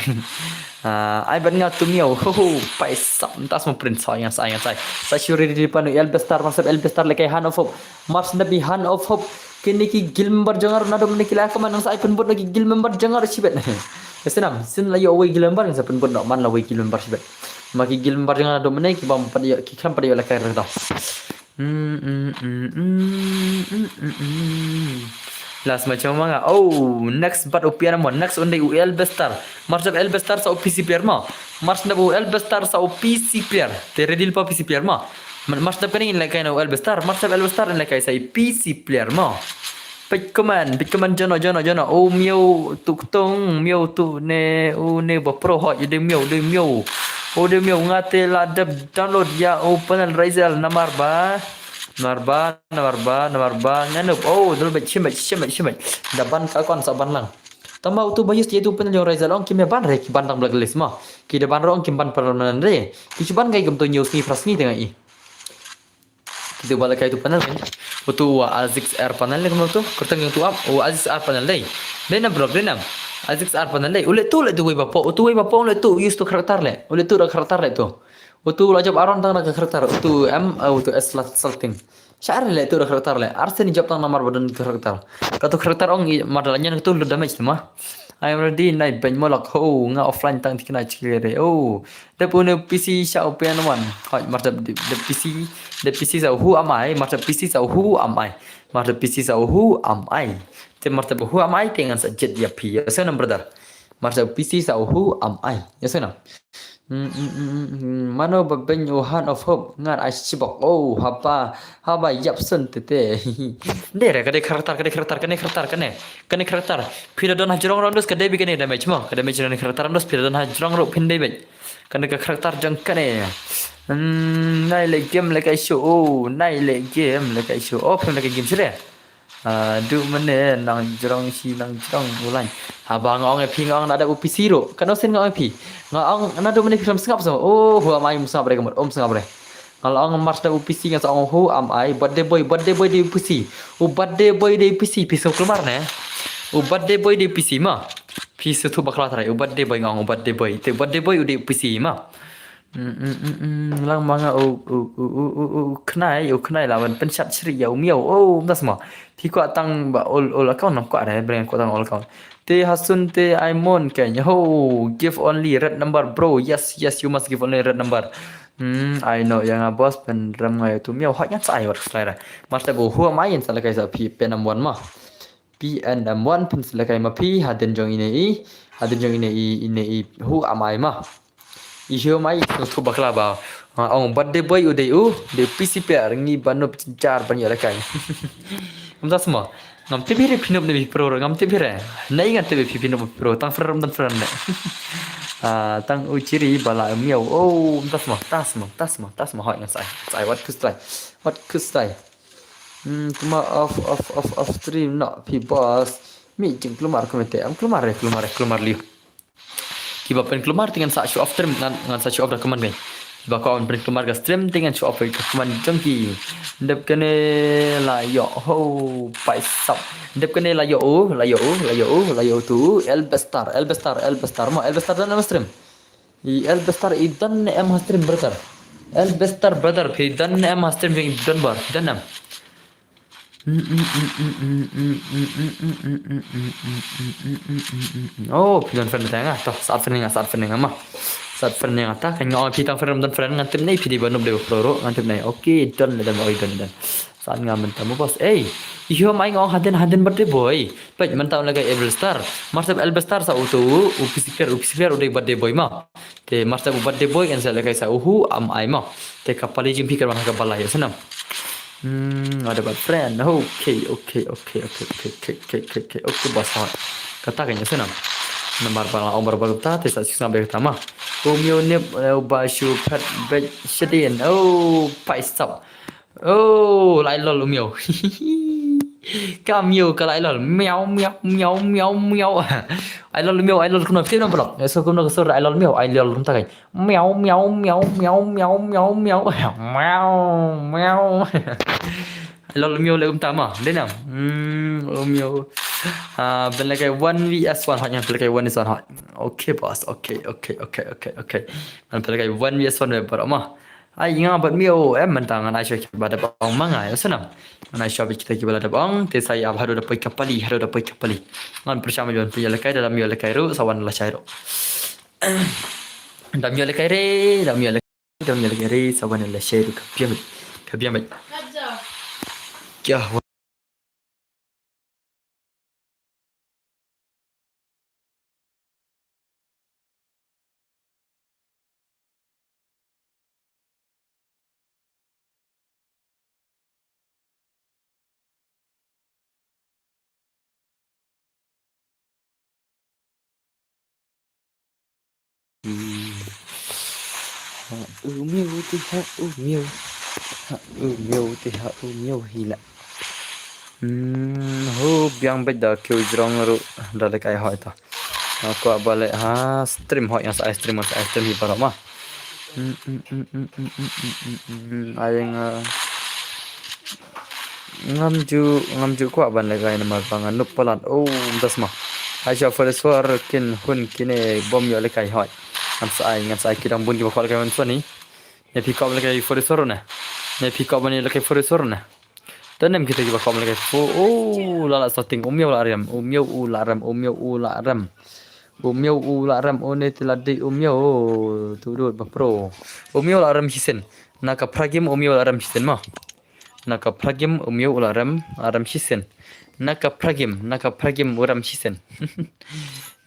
Ah, ai ban nga tu Mew, ho ho, paisa, tas mo prince, sa yang sa yang sa. Sa churi di depan Elbestar, masuk Elbestar lekai Hand of Hope. Mars nabi Hand of Hope. Kini ki guild member jong nga naduh mynne ki la kmen nang sa ai pynbud na ki guild member jong nga shibit. Ïa sngewbha, sngewbha la ïoh wei guild member ngan sa pynbud noh man la wei guild member shibit. Ma ki guild member jong nga naduh mynne ki bym pat ïoh, ki khlem pat ïoh la kai rta. Hmm, hmm, hmm, hmm, hmm, hmm, hmm. Last match ma nga. Oh, next bat u P N M one, next un dei u Elbestar. Mars dap Elbestar sa u P C player ma. Mars dap u Elbestar sa u P C player. Te ready lypa P C player ma. Man, Mars dap kane in la kai na u Elbestar, Mars dap Elbestar in la kai sa i P C player ma. Peit comment, peit comment jono, jono, jono. Oh, Mew tu ktong, Mew tu ne, oh, ne ba pro hot, ïa dei Mew, dei Mew. Oh, dei Mew nga te la dep download ïa, oh, panel Rizel namar ba. Namar ba, namar ba, namar ba. Nganup, oh, dal beit, shim beit, shim beit, shim beit. Da ban ka kon sa ban lang. Tang ba utu ba use ïa tu panel jong Rizel ong kim ïa ban re, ki ban tang blacklist ma. Ki da ban re ong kim ban permanent re. Ki shu ban kai kumto hynñiew sngi phra sngi te nga i. Kitu ba la kai tu panel kan. Utu wa Azix R panel ne kumno tu. Kurteng yang tu ap. Wa Azix R panel dei. Dei nam bro, dei nam. Azix R panel dei. U leh tu, leh tu wei ba pok. Utu wei ba pok leh tu use tu character leh. U leh tu da character leh tu. Utu la jop Aaron tang da ka character. Utu M, uh, utu S la salting. Share leh tu da character leh. Arsen jop tang namar ba don tu character. Katu character ong i mar da la nyan katu lut damage tu ma. I am ready, nai beiñ molok. Ho, nga offline tang tikna chikle re. Oh, dep une P C sa u P N one. Hoi, mar dep, dep, dep P C, dep P C sa who am I? Mar dep P C sa who am I? Mar dep P C sa who am I? Te mar dep who am I te ngan sa jet ïa phi. Ïa sngewbha brother. Mar dep P C sa who am I? Ïa sngewbha. Mm, mm, mm, mm, mm. Mano ba beiñ u Hand of Hope ngan ai shibok. Oh, haba, haba ïap sun te te. Dei re, ka dei character, ka dei character, ka dei character, ka dei, ka dei character. Phi da don hajrong round dos ka dei beit ka dei damage mo. Ka damage ka dei character round dos phi da don hajrong ruh phin dei beit. Ka dei ka character jong ka dei. Hmm, nai leh game leh kai show. Oh, nai leh game leh kai show. Oh, phim leh kai game shuh re. Ah, duh mynne nang jrong shi nang jrong u lain. Haba nga ong ïa phi nga ong naduh u P C ruh. Kano sien nga ong ïa phi. Nga ong naduh mynne phi khlem sngap so. Oh, who am I, um sngap re ka mut, um sngap re. Nga la ong mars da u P C nga sa ong who am I, birthday boy, birthday boy dei u P C. U birthday boy dei u P C, phi sngewkhlem ne. U birthday boy dei u P C ma. Phi sngewthuh bakla trai, u birthday boy nga ong u birthday boy. Te u birthday boy u dei u P C ma. Mm, mm, mm, mm, lang ma nga u, u, u, u, u, u, khnai, u khnai la ban pynshat shri ïa u miaw. Oh, mynta sma. Phi kwah tang ba ol, ol account nam kwah dei, breng kwah tang ol account. Te hasun te ai mon kein. Ho, give only red number, bro. Yes, yes, you must give only red number. Hmm, I know, ïa nga boss, pynrem nga ïa tu miaw. Hot ngan sa ai wat kslai ra. Mas te bu huam ai in sa lakai sa phi pen am wan ma. P N M one phin sa lakai ma phi, hadien jong ine i, hadien jong ine i, ine i, who am I ma. I who am I, sngewthuh bakla ba. Ah, ong birthday boy u dei u, dei u P C player, ngi ba noob jar ban ïa lakai. Ngam tip sma. Ngam tip hi re phi noob ne phi pro, ngam tip hi re. Nai ngam tip hi phi noob phi pro, tang friend tang friend ne. Ah, tang u chiri bala miaw. Oh, ngam tip sma, tip sma, tip sma, tip sma, hoi ngam sai. Sai, wat kus trai. Wat kus trai. Hmm, kuma off, off, off, off stream, no, phi boss. Mi jingklumar kumne te, am klumar re, klumar re, klumar liu. Kiba pynklumar te ngan sa show off stream, ngan, ngan sa show off da kumne kai. Kiba kwah ban pynklumar ka stream te ngan show off ka kumne jong ki. Dep kane la ïoh, ho, paisap. Dep kane la ïoh, oh, la ïoh, oh, la ïoh, oh, la ïoh tu, Elbestar, Elbestar, Elbestar, mo, Elbestar don em ha stream. I Elbestar i don em ha stream brother. Elbestar brother, phi don em ha stream jong i don bar, don em. Oh, phi don friend tang ah. To, sa add friend nga, sa add friend nga ma. Sa add friend nga ta, kan nga ong phi tang friend don friend ngan tip nei phi dei ba noob dei ba pro ruh ngan tip nei. Okay, don le don oi don don. Sa add nga mynta mo boss. Ei, ïoh mai nga ong hadien hadien birthday boy. Peit mynta ong lehkai Elbestar. Mar sep Elbestar sa uto u pisiker u pisiker u dei birthday boy ma. Te mar sep u birthday boy kan sa lehkai sa uhu am ai ma. Te ka pali jingpikir wan ha ka balai ïa snam. Hmm, ada bad friend. Okay, okay, okay, okay, okay, okay, okay, okay, okay, boss hot. Kata kan ïa snam. Namar ba la omar ba kata te sa sisna be kata ma. Um ïoh nip eh, ba shu pet bej shadien. Oh, pai stop. Oh, lai lol um ïoh. Ka um ïoh ka lai lol. Miau, miau, miau, miau, miau. Ai lol um ïoh, ai lol kumno. Phi nam blok. So kumno ka sur ai lol um ïoh, ai lol kumta kan. Miau, miau, miau, miau, miau, miau, miau. Miau, miau. Lol miau le um tama. Dei nam. Hmm, miau. Ah, ben lehkai one V S one hot, ngan ben lehkai one V S one hot. Okay, boss. Okay, okay, okay, okay, okay. Ngan ben lehkai one V S one le baroh ma. Ai nga bad miau em mynta ngan ai shuwa ki ba da bang ma nga ïa snam. Ngan ai shuwa bad kita ki ba la da bang te sa ïa haduh da poi ka pali, haduh da poi ka pali. Ngan pyrshah ma ïa phi ïa lehkai da miau lehkai ruh sa wan lashai ruh. Dam ïoh lehkai re, dam ïoh lehkai, dam ïoh lehkai re, sa wan lashai ruh ka biang beit, ka biang beit. Kya hua? Ha u miau te ha u miau. Ha u miau te ha u miau hi la. Hmm, ho biang beit da kiew jrong ruh da lehkai hoi ta. Nga kwah ba leh ha stream hoi nga sa ai stream nga sa ai stream hi baroh ma. Hmm, hmm, hmm, hmm, hmm, hmm, hmm, hmm, hmm. Ai nga ngam ju, ngam ju kwah ban lehkai namar ba nga noob palat. Oh, mynta sma. Ai shuwa follower kin hun kine bym ïoh lehkai hoi. Ngan sa ai, ngan sa ai ki dang bun kiba kwah lehkai mynta sma ni. Ne phi kwah lehkai follower ne? Ne phi kwah ban lehkai follower ne? Don em kita kiba kwah lehkai fo. Oh, la la starting. Um ïoh la rem. Um ïoh u la rem. Um ïoh u la rem. Um ïoh u la rem. Oh, ne te la dei um ïoh. Tu dut ba pro. Um ïoh la rem shisien. Na ka pra game um ïoh la rem shisien ma. Na ka pra game um ïoh la rem, la rem shisien. Na ka pra game, na ka pra game u rem shisien.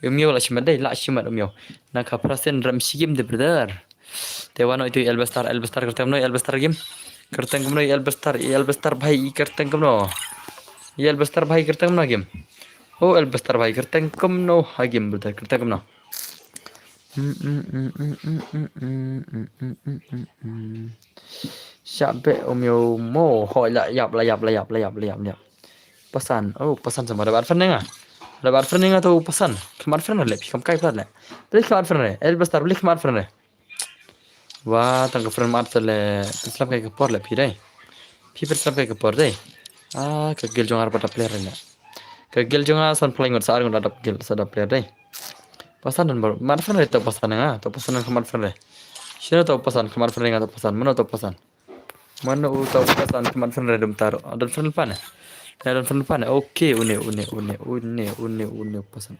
Um ïoh la shimet dei, la shimet um ïoh. Na ka pra sien rem shi game de brother. Te wan oi tu Elbestar, Elbestar kyrteng kumno Elbestar game. Kyrteng kumno Elbestar, Elbestar bhai i kyrteng kumno. Elbestar bhai kyrteng kumno game. Oh Elbestar bhai kyrteng kumno ha game brother, kyrteng kumno. Shah beh um ïoh mo hoi la ïap la ïap la ïap la ïap la ïap la ïap. Pasan, oh pasan sa ma da bad friend nga. Da bad friend nga to pasan. Khmat friend le phi kam kai plat le. Beli khmat friend le. Elbestar beli khmat friend le. Wa tang ka friend mat le. Phi slap kai ka por le phi dei. Phi phi slap kai ka por dei. Ah, ka gel jong ar pa da player le. Ka gel jong nga san play ngot sa ar ngot da dap gel sa da player dei. Pasan dan baru. Mat friend re to pasan nga, to pasan nga mat friend re. Sino to pasan ka mat friend re nga to pasan. Mano to pasan. Mano u to pasan ka mat friend re dum taro. Don friend pan. Ya don friend pan. Okay, une une une une une pasan.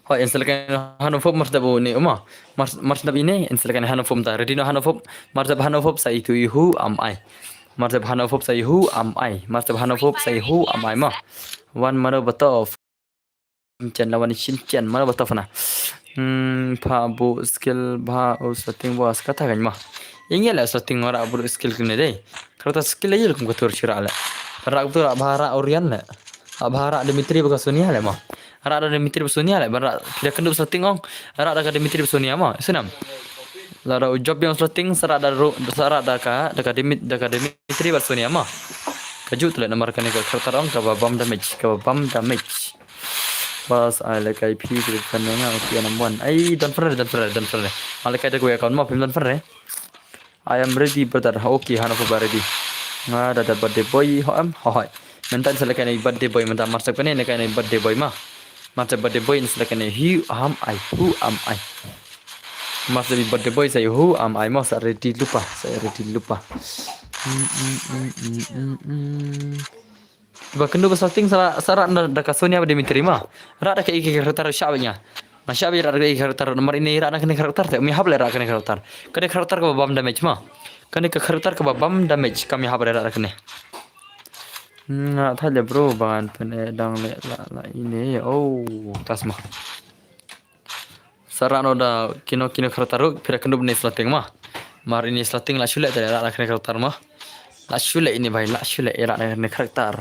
Hoi, instalkan Hanofop mardap u ne uma. Mardap ine, instalkan Hanofop ta. Ready no Hanofop. Mardap Hanofop sa itu ihu am ai. Mardap Hanofop sa ihu am ai. Mardap Hanofop sa ihu am ai ma. Wan mano batof. Chen lawan shin chen mano batof na. Hmm, pha bu skill bha u setting bos kata kan ma. Yang ya la setting ora bu skill kene dei. Kata skill aja kum katur shira le. Rak tu rak bha rak Orian le. Rak bha rak Dimitri baka Sonia le ma. Rak da Dimitri baka Sonia le. Rak tidak kendup setting ong. Rak da ka Dimitri baka Sonia ma. Senam. La da u job yang setting serak da ru serak da ka da ka Dimit da ka Dimitri baka Sonia ma. Kaju tu le nomor kane ka karakter ong ka ba bam damage ka ba bam damage. Bas ai le kai phi kiri kan nga okay number one. Ai don friend don friend don friend. Ma le kai da ku account ma phi don friend. I am ready brother. Okay, Hanofop ready. Nga da da birthday boy ho am ho hoi. Mynta sa le kai nei birthday boy mynta marsap kane ne kai nei birthday boy ma. Mata birthday boy in sila kane, who am I? Who am I? Mata birthday boy sa who am I? Mo sa ready lupa, sa ready lupa. Mm, mm, mm, mm, mm, mm. Ba kynduh ba setting sa, sa rah na da ka Sonia ba Dimitri ma. Rah da ka ike karakter sha ba nya. Nga sha ba rah da ka ike karakter, namar ine rah na kane karakter te. Umi hap le rah kane karakter. Kane karakter ka ba bam damage ma. Kane ka karakter ka ba bam damage, kam ïa hap le rah da kane. Nga thait le bro, ban pyn-e dang le la la ine. Oh, tas ma. Sa rah noh da kino kino karakter ruh, phi da kynduh ba ine slating ma. Mar ine slating la shu leh te rah da kane karakter ma. La shu leh ine bhai, la shu leh, rah da kane karakter.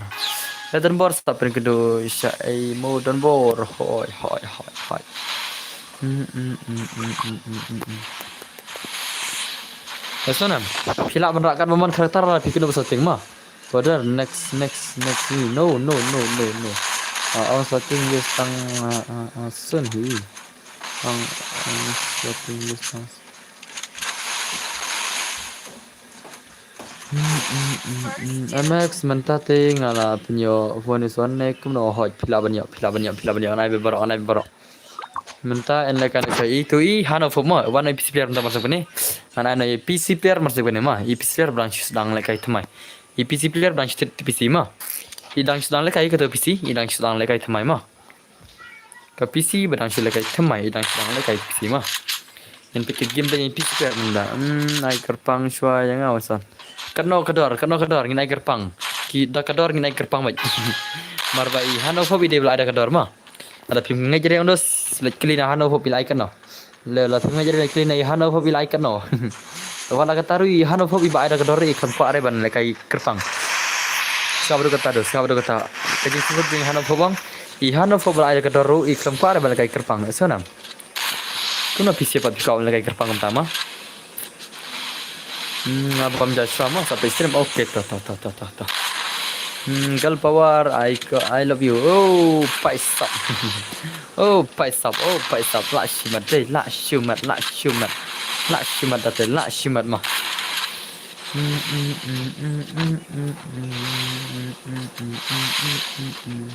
Le Donbor sa pynkynduh sha ei mo Donbor. Hoi, hoi, hoi, hoi. Mm, mm, mm. Ka Sonam, phi lah ban rah kat ba mon karakter la phi kynduh ba setting ma. Brother, next, next, next ni. No, no, no, no, no. Ah, ong setting list tang, ah, ah, ah, sun hi. Ong, ong setting list tang. Hmm, hmm, hmm, hmm. M X mynta te nga la pynïoh phone is one ne kumno hoi, phi lah ban ïoh, phi lah ban ïoh, phi lah ban ïoh, nai be baroh, nai be baroh. Mynta en lehkai ne ka i tu i hano phone mo, wan i P C player mynta mar sek bene. Ngan ai no i P C player mar sek bene ma, i P C player ba dang shu sdang lehkai thymmai. I P C player ba dang shu tit P C ma. I dang shu sdang lehkai ka tu P C, i dang shu sdang lehkai thymmai ma. Ka P C ba dang shu lehkai thymmai, i dang shu sdang lehkai P C ma. Ngan peit ka game da i P C player mynta. Hmm, ai kyrpang shuwa ïa nga wasan. Katno ka dor, katno ka dor, ngin ai kyrpang. Ki da ka dor ngin ai kyrpang bad. Mar ba i hano phone i dei ba la ai da ka dor ma. Lada phim ngeit re ong dos, leit kylli na hano phone i la ai katno. Le, lada phim ngeit re leit kylli na i hano phone i la ai katno. Wat la kata ruh i hano phone i ba ai da ka dor i khlem kwah re ban lehkai kyrpang. Sngap ruh kata dos, sngap ruh kata. Ka jingsngewthuh jong i hano phone bang. I hano phone ba la ai da ka dor ruh i khlem kwah re ban lehkai kyrpang. Sonam. Kumno phi sngewbha phi kwah ban lehkai kyrpang kumta ma. Hmm, nga bam ja shuwa ma sa peit stream. Okay, to, to, to, to, to, to. Hmm, girl power, I, I love you. Oh, paisap. Oh, paisap, oh, paisap. La shimat, dei, la shimat, la shimat. La shimat, date, la shimat ma. Hmm, hmm, hmm, hmm, hmm, hmm, hmm, hmm, hmm, hmm, hmm, hmm, hmm, hmm.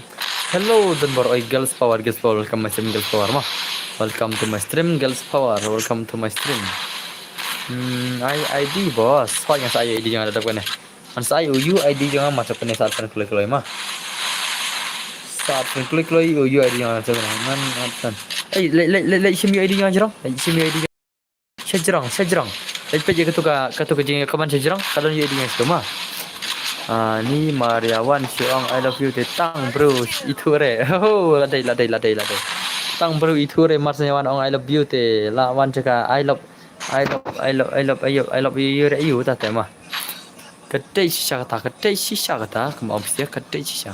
Hello, Donbor, oi, girls power, girls power, welcome my stream, girls power ma. Welcome to my stream, girls power, welcome to my stream. Hmm, ai I D, boss. Hoi, ngan sa ai I D jong nga da dep kane. Ngan sa ai u U I D jong nga ma sa kane sa at san kloi kloi ma. Sa at san kloi kloi u U I D jong nga sa kane. Ngan at san. Ei, leit, leit, leit, leit shim U I D jong nga jrong. Leit shim U I D jong nga. Sha jrong, sha jrong. Leit peit ïa katu ka, katu ka jingïakmen sha jrong. Ka don U I D jong nga sha ma. Ah, ni Maria wan shu ong I love you te tang bro. Itu re. Oh, la dei, la dei, la dei, la dei. Tang bro itu re mar sha wan ong I love you te. La wan sha ka I love I love, I love, I love, I love, I love you, you, you, ta te ma. Ka dei shisha kata, ka dei shisha kata, kumba ong phi shisha, ka dei shisha.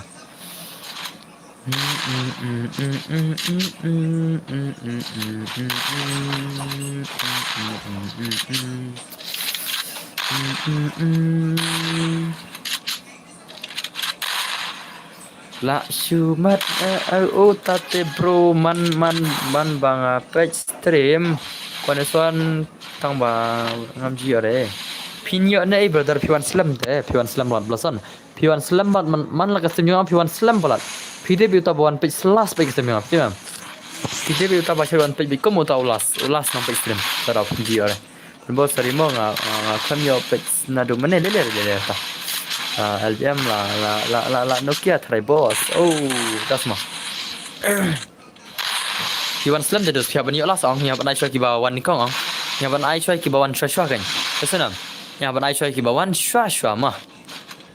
Lah shu mat, eh, eh, oh, ta te bro, man, man, man ba nga peit stream. Kwan swan tang ba ngam ju ïoh re. Phin ïoh ne, eh, brother, phi wan slem te, phi wan slem wan blason. Phi wan slem wan man, man la ka stream jong nga, phi wan slem palat. Phi dei beit uta ba wan peit last beit ka stream jong nga, phi dei beit uta ba shu wan peit beit kum uta u last, u last nang peit stream. Tara phin ju ïoh re. Boss, sorry mo, nga, nga, nga khlem ïoh peit naduh mynne, lele, lele, lele ta. Ah, L B M la, la, la, la, la Nokia tharai boss. Oh, das ma. Phi wan slem te dos, phi hap ban ïoh last ong, phi hap ban ai shuwa kiba wan nyngkong ong. Phi hap ban ai shuwa kiba wan shuwa shuwa kan. Ka snam. Phi hap ban ai shuwa kiba wan shuwa shuwa ma.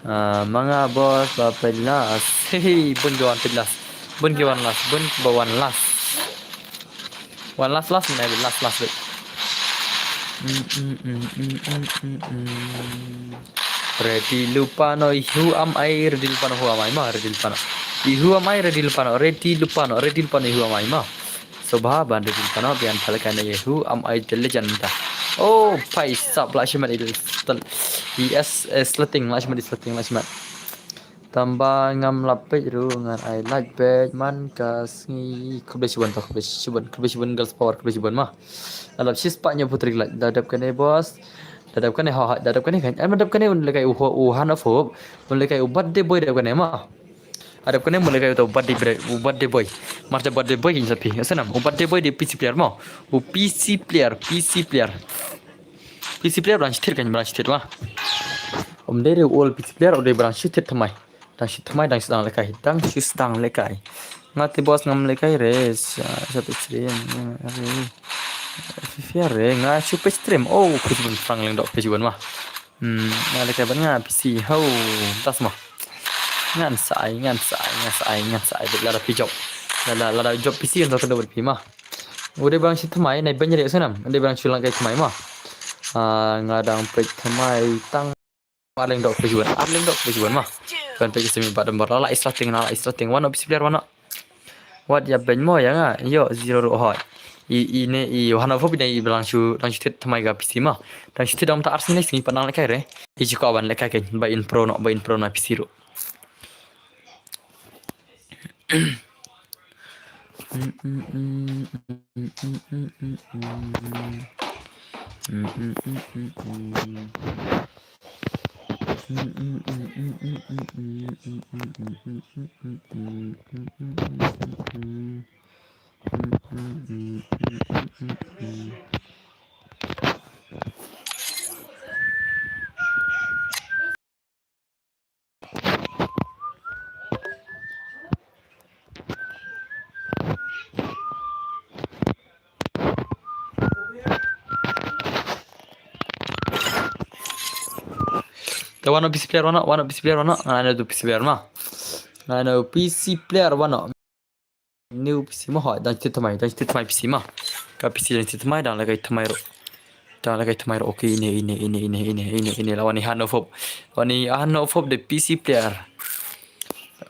Ah, ma nga boss ba peit last. Hei, bun ki wan peit last. Bun ki wan last, bun kiba wan last. Wan last last, mynta last last beit. Mm, mm, mm, mm, mm, mm, mm. Ready lypa noh, who am I, ready lypa noh, who am I, ma, ready lypa noh. I who am I, ready lypa noh, ready lypa noh, ready lypa noh, who am I, ma. Sobha ban ready lypa noh, biang phalkan ne, who am I, the legend ta. Oh, paisap, la shimat i stel-, i es, eh, slating, la shimat i slating, la shimat. Tang ba ngam lap peit ruh ngan ai like peit man ka sngi. Khublei shibun ta, khublei shibun, khublei shibun girls power, khublei shibun ma. Lap shispah hynñiewphew trik like. Da dep kane boss. Da dep kane ha, da dep kane kan. Ai ma dep kane un lehkai u ho, u han of hope. Un lehkai u birthday boy dep kane ma. Adep kane mule kai to birthday boy, birthday boy. Marcha birthday boy kin sapi. Senam, u birthday boy de P C player mo. U P C player, P C player. P C player bran shithir kan bran shithir wa. Om de de all P C player, o de bran shithir thamai. Dang shithir thamai, dang shidang lekai, dang shidang lekai. Ngati boss ngam lekai res. Satu chiri. Fifi re nga shu page stream. Oh, page bun frang leng dok page bun ma. Hmm, nga lekai ban nga P C. Ho, tas ma. Ngan sai, ngan sai, ngan sai, ngan sai. Lada pi job. Lada, lada job P C kan tak dok pi ma. Udah bang shithir thamai, nai ban nyari senam. Udah bang shulang kai thamai ma. Ah, nga dang page thamai tang. Arling dok page one, arling dok page one ma. Kan page semi bad number la isla ting la isla ting one of player one. Wat ya ben mo ya nga yo zero ro hoi. I i ne i hano fo bine i blang shu dang shu tit thamai ga P C ma. Dang shu tit dang ta arsi ne singi panang lekai re. I ji ko awan lekai ke ba in pro no ba in pro na P C ro. Te wano P C player wano, wano P C player wano, ngano tu P C player ma. Ngano P C player wano. New P C ma hoi, dang tit thamai, dang tit thamai P C ma. Ka P C dang tit thamai, dang lekai thamai ro. Dang lekai thamai ro, okay, ine, ine, ine, ine, ine, ine, ine, lawan i hano fop. Lawan i hano fop de P C player.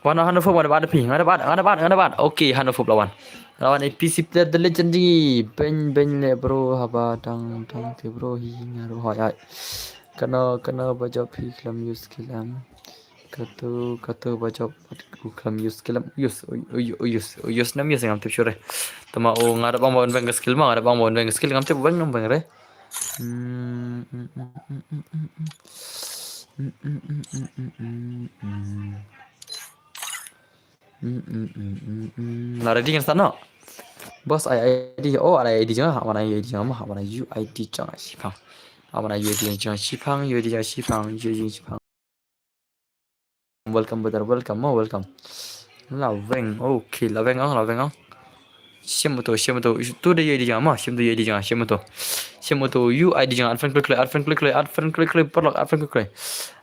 Wan hano fop, ngada bad pi, ngada bad, ngada bad, ngada bad. Okay, hano fop lawan. Lawan i P C player the legend di. Ben, ben le bro, haba dang, dang te bro, hi, ngaro, hoi, hoi. Kano, kano, bajop, hi, klam, use, kilam. Katu, katu bajop, u klam use, klam use, u use, u use nam use ngam tip sure. Tama u ngadap ang bawan bang skill ma, ngadap ang bawan bang skill ngam tip bang nam bang re. La ready kan start no. Boss ai I D, oh ai I D jong, ha mana I D jong ma, ha mana U I D jong shipang. Ha mana U I D jong shipang, U I D jong shipang, U I D jong shipang. Welcome brother, welcome, oh welcome. Laweng, okay, laweng ang, laweng ang. Shim to, shim to, tu de ye di jama, shim to ye di jama, shim to. Shim to U I D jama, unfriend klik klik, unfriend klik klik, unfriend klik klik, paralok, unfriend klik klik.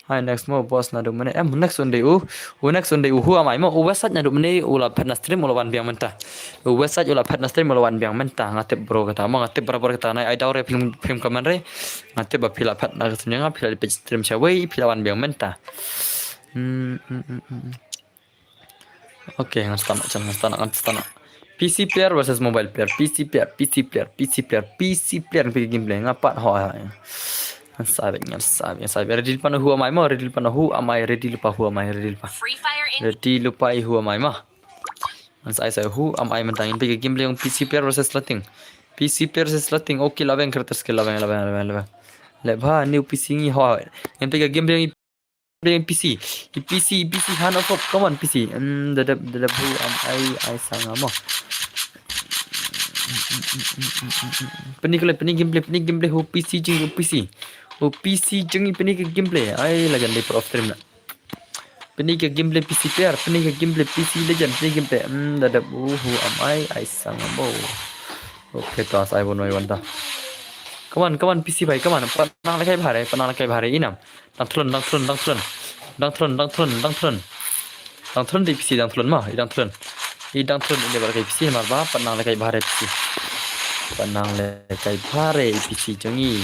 Hai next mo boss na do mane, em next one day u, u next one day u hu amai mo, u website na do mane, u la phet na stream, u la wan biang menta. U website u la phet na stream, u la wan biang menta, ngatip bro kata, mo ngatip bro bro kata, nai ai daw re film film kaman re. Ngatip ba phi la phet na ka stream nga, phi la phet stream shawei, phi la wan biang menta. Hmm, hmm, hmm, hmm. Okay, ngan start, ngan start, ngan start. P C player versus mobile player. P C player, P C player, P C player, P C player. Pi gameplay nga pat ho ha. Ngan sabe, ngan sabe, ngan sabe. Ready pa no hu amai mo, ready pa no hu amai, ready pa hu amai, ready pa. Free Fire in. Ready pa hu amai mo. Ngan sai sai hu amai mentang in pi gameplay ong P C player versus Lating. P C player versus Lating. Okay, laweng character skill, laweng, laweng, laweng, laweng. Lebha new P C ngi ho. Ngan pi gameplay ong P C, P C, P C, hano fop, come on, P C. Hmm, dadap, dadap, hu, am, ai, ai, sanga mo. Pini kule, pini gameplay, pini gameplay, hu, P C jing, hu, P C. Hu, P C jing, pini ke gameplay. Ai, lagan dei pro stream na. Pini ke gameplay, P C player, pini ke gameplay, P C legend, pini gameplay. Hmm, dadap, hu, hu, am, ai, ai, sanga mo. Okay, to, as I won, I won, ta. Come on, come on, P C bhai, come on. Panang lekai bhare, panang lekai bhare, inam. Dang thlun, dang thlun, dang thlun. Dang thlun, dang thlun, dang thlun. Dang thlun di P C, dang thlun ma, i dang thlun. I dang thlun, i lebar kai P C, mar ba, pat nang lekai bhare P C. Pat nang lekai bhare, i P C jong i.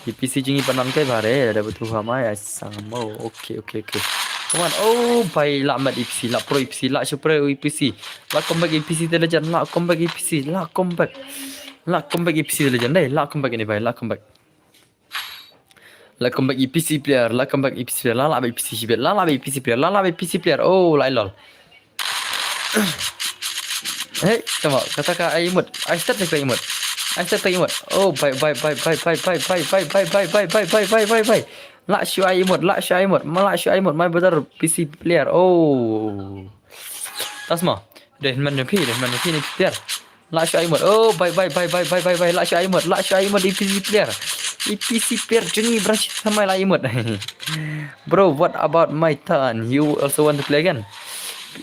I P C jong i pat nang lekai bhare, da betu ha mai, ai sang mo, okay, okay, okay. Come on, oh, bai, la met i P C, la pro i P C, la super i P C. La comeback i P C the legend, la comeback i P C, la comeback. La comeback i P C the legend, dai, la comeback ini bai, la comeback. La comeback i P C player, la comeback i P C player, la la bai P C shibit, la la bai P C player, la la bai P C player. Oh, lai lol. Hey, tama, kata ka ai mut, ai start ni ka mut. Ai start ka mut. Oh, bai bai bai bai bai bai bai bai bai bai bai bai bai bai bai bai. La shu ai mut, la shu ai mut, ma la shu ai mut, my brother P C player. Oh. Tasma. Dei man phi, dei man phi ni player. Lah shu ai mut. Oh, bye, bye, bye, bye, bye, bye, bye. Lah shu ai mut, lah shu ai mut, A P C player. A P C player, juni berang shi samai lah ai mut. Bro, what about my turn? You also want to play again?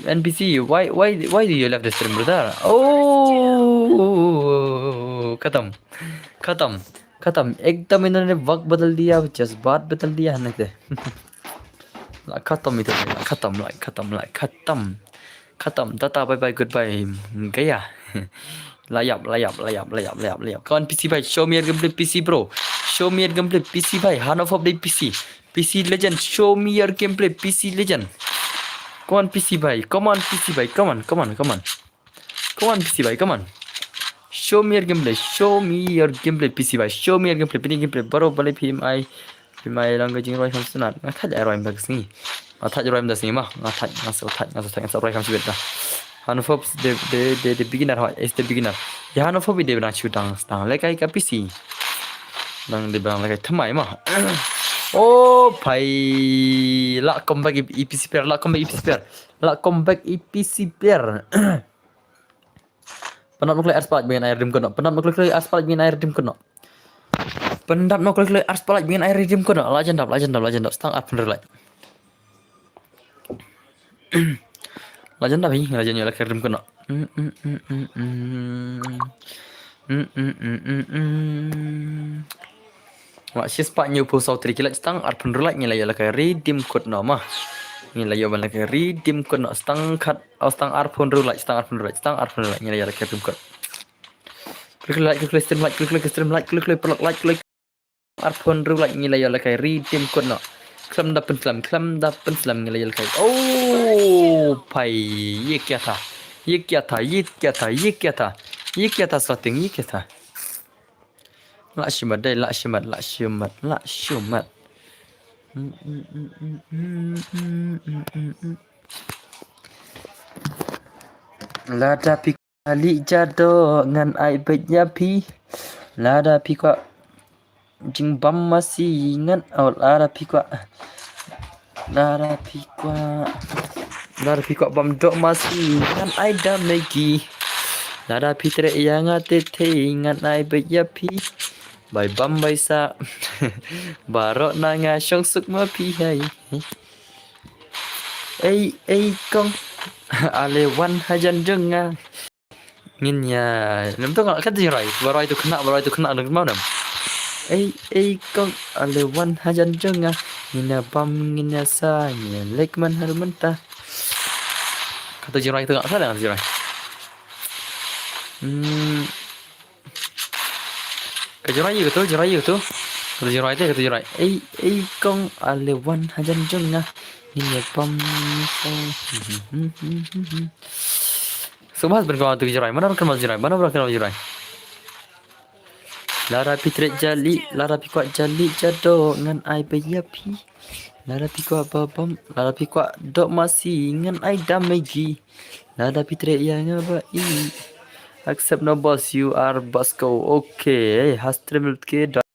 N P C, why, why, why do you left the stream, brother? Oh, khatam. Khatam. Khatam. Ekdam inhone waqt badal diya, jazbaat badal diya, hanne te. La khatam itne, la khatam, la khatam, la khatam. Khatam. Tata, bye bye, goodbye. Gaya. La ïap, la ïap, la ïap, la ïap, la ïap, la ïap. Come on, P C bhai, show me your gameplay, P C bro. Show me your gameplay, P C bhai. Hanofop dei P C. P C legend, show me your gameplay, P C legend. Come on, P C bhai. Come on, P C bhai. Come on, come on, come on. Come on, P C bhai, come on. Show me your gameplay. Show me your gameplay, P C bhai. Show me your gameplay. Pini gameplay. Baroh balei phim ai. Phim ai lang ka jingrwai kham sngewtynnat. Nga thait ai rwai mynta ka sngi. Nga thait rwai mynta ka sngi ma. Nga thait, nga sngewthait, nga sngewthait, nga sngewrwai kham shibit da. Hanofop de, de, de, de beginner hoi. Is the beginner. Ïa Hanofop de ba dang shu dang, dang lehkai ka P C. Dang de ba dang lehkai thymmai ma. Oh, phai. La comeback A P C player. La comeback A P C player. La comeback A P C player. Pyndap noh kloi arspah ba ngin ai redeem code noh. Pyndap noh kloi kloi arspah ba ngin ai redeem code noh. Pyndap noh kloi kloi arspah ba ngin ai redeem code noh. La jan dap, la jan dap, la jan dap. Stang arphew hynriew lait. La jan dap hi, la jan ïoh lehkai redeem code noh. Mm, mm, mm, mm, mm. Mm, mm, mm, mm, mm. Wah, shispah hynñiewphew saw tylli ki lait, stang arphew hynriew lait, ngin la ïoh lehkai redeem code noh ma. Ngin la ïoh ban lehkai redeem code noh, stang khat, oh, stang arphew hynriew lait, stang arphew hynriew lait, stang arphew hynriew lait, ngin la ïoh lehkai redeem code. Klik like, klik like, stream like, klik like, stream like, klik like, paralok like, klik. Arphew hynriew lait, ngin la ïoh lehkai redeem code noh. Khlem da pynslem, khlem da pynslem, ngin la ïoh lehkai. Oh, phai, ye kya tha? Ye kya tha? Ye kya tha? Ye kya tha? Ye kya tha, Swating? Ye kya tha? Lah shimet dei, lah shimet, lah shimet, lah shimet. Lada phi kwah lih jadok ngan ai beit ïa phi. Lada phi kwah jingbam masi ngan, oh, lada phi kwah. Lada phi kwah. Lada phi kwah bam doh masi ngan ai da Maggi. Lada phi treh ïa nga tei tei ngan ai beit ïa phi. Bai bam bai sah. Baroh na nga shong suk ma phi hai. Ei, ei, kong. Ale wan hajan jong nga. Ngin ïa, lem tu nga, kat jingrwai, ba rwai tu khynnah, ba rwai tu khynnah, dang kynmaw ne em? Ei, ei, kong, ale wan hajan jong nga. Ngin ïa bam, ngin ïa sah, ngin ïa leit man ha mynta. Kata jingrwai tu nga, kata jingrwai. Hmm. Ka jingrwai ïa katu, jingrwai ïa katu. Kata jingrwai te, kata jingrwai. Ei, ei, kong, ale wan hajan jong nga. Ngin ïa bam, ngin ïa sah. So, bas, ban kynmaw tu ka jingrwai. Mana ban kynmaw jingrwai? Mana ban kynmaw jingrwai? Lada phi treh jali, lada phi kwah jali jadok ngan ai beit ïa phi. Lada phi kwah ba bam, lada phi kwah doh masi ngan ai da Maggi. Lada phi treh ïa nga ba i. Accept no boss, you are Basco. Okay, ha stream lut ke da.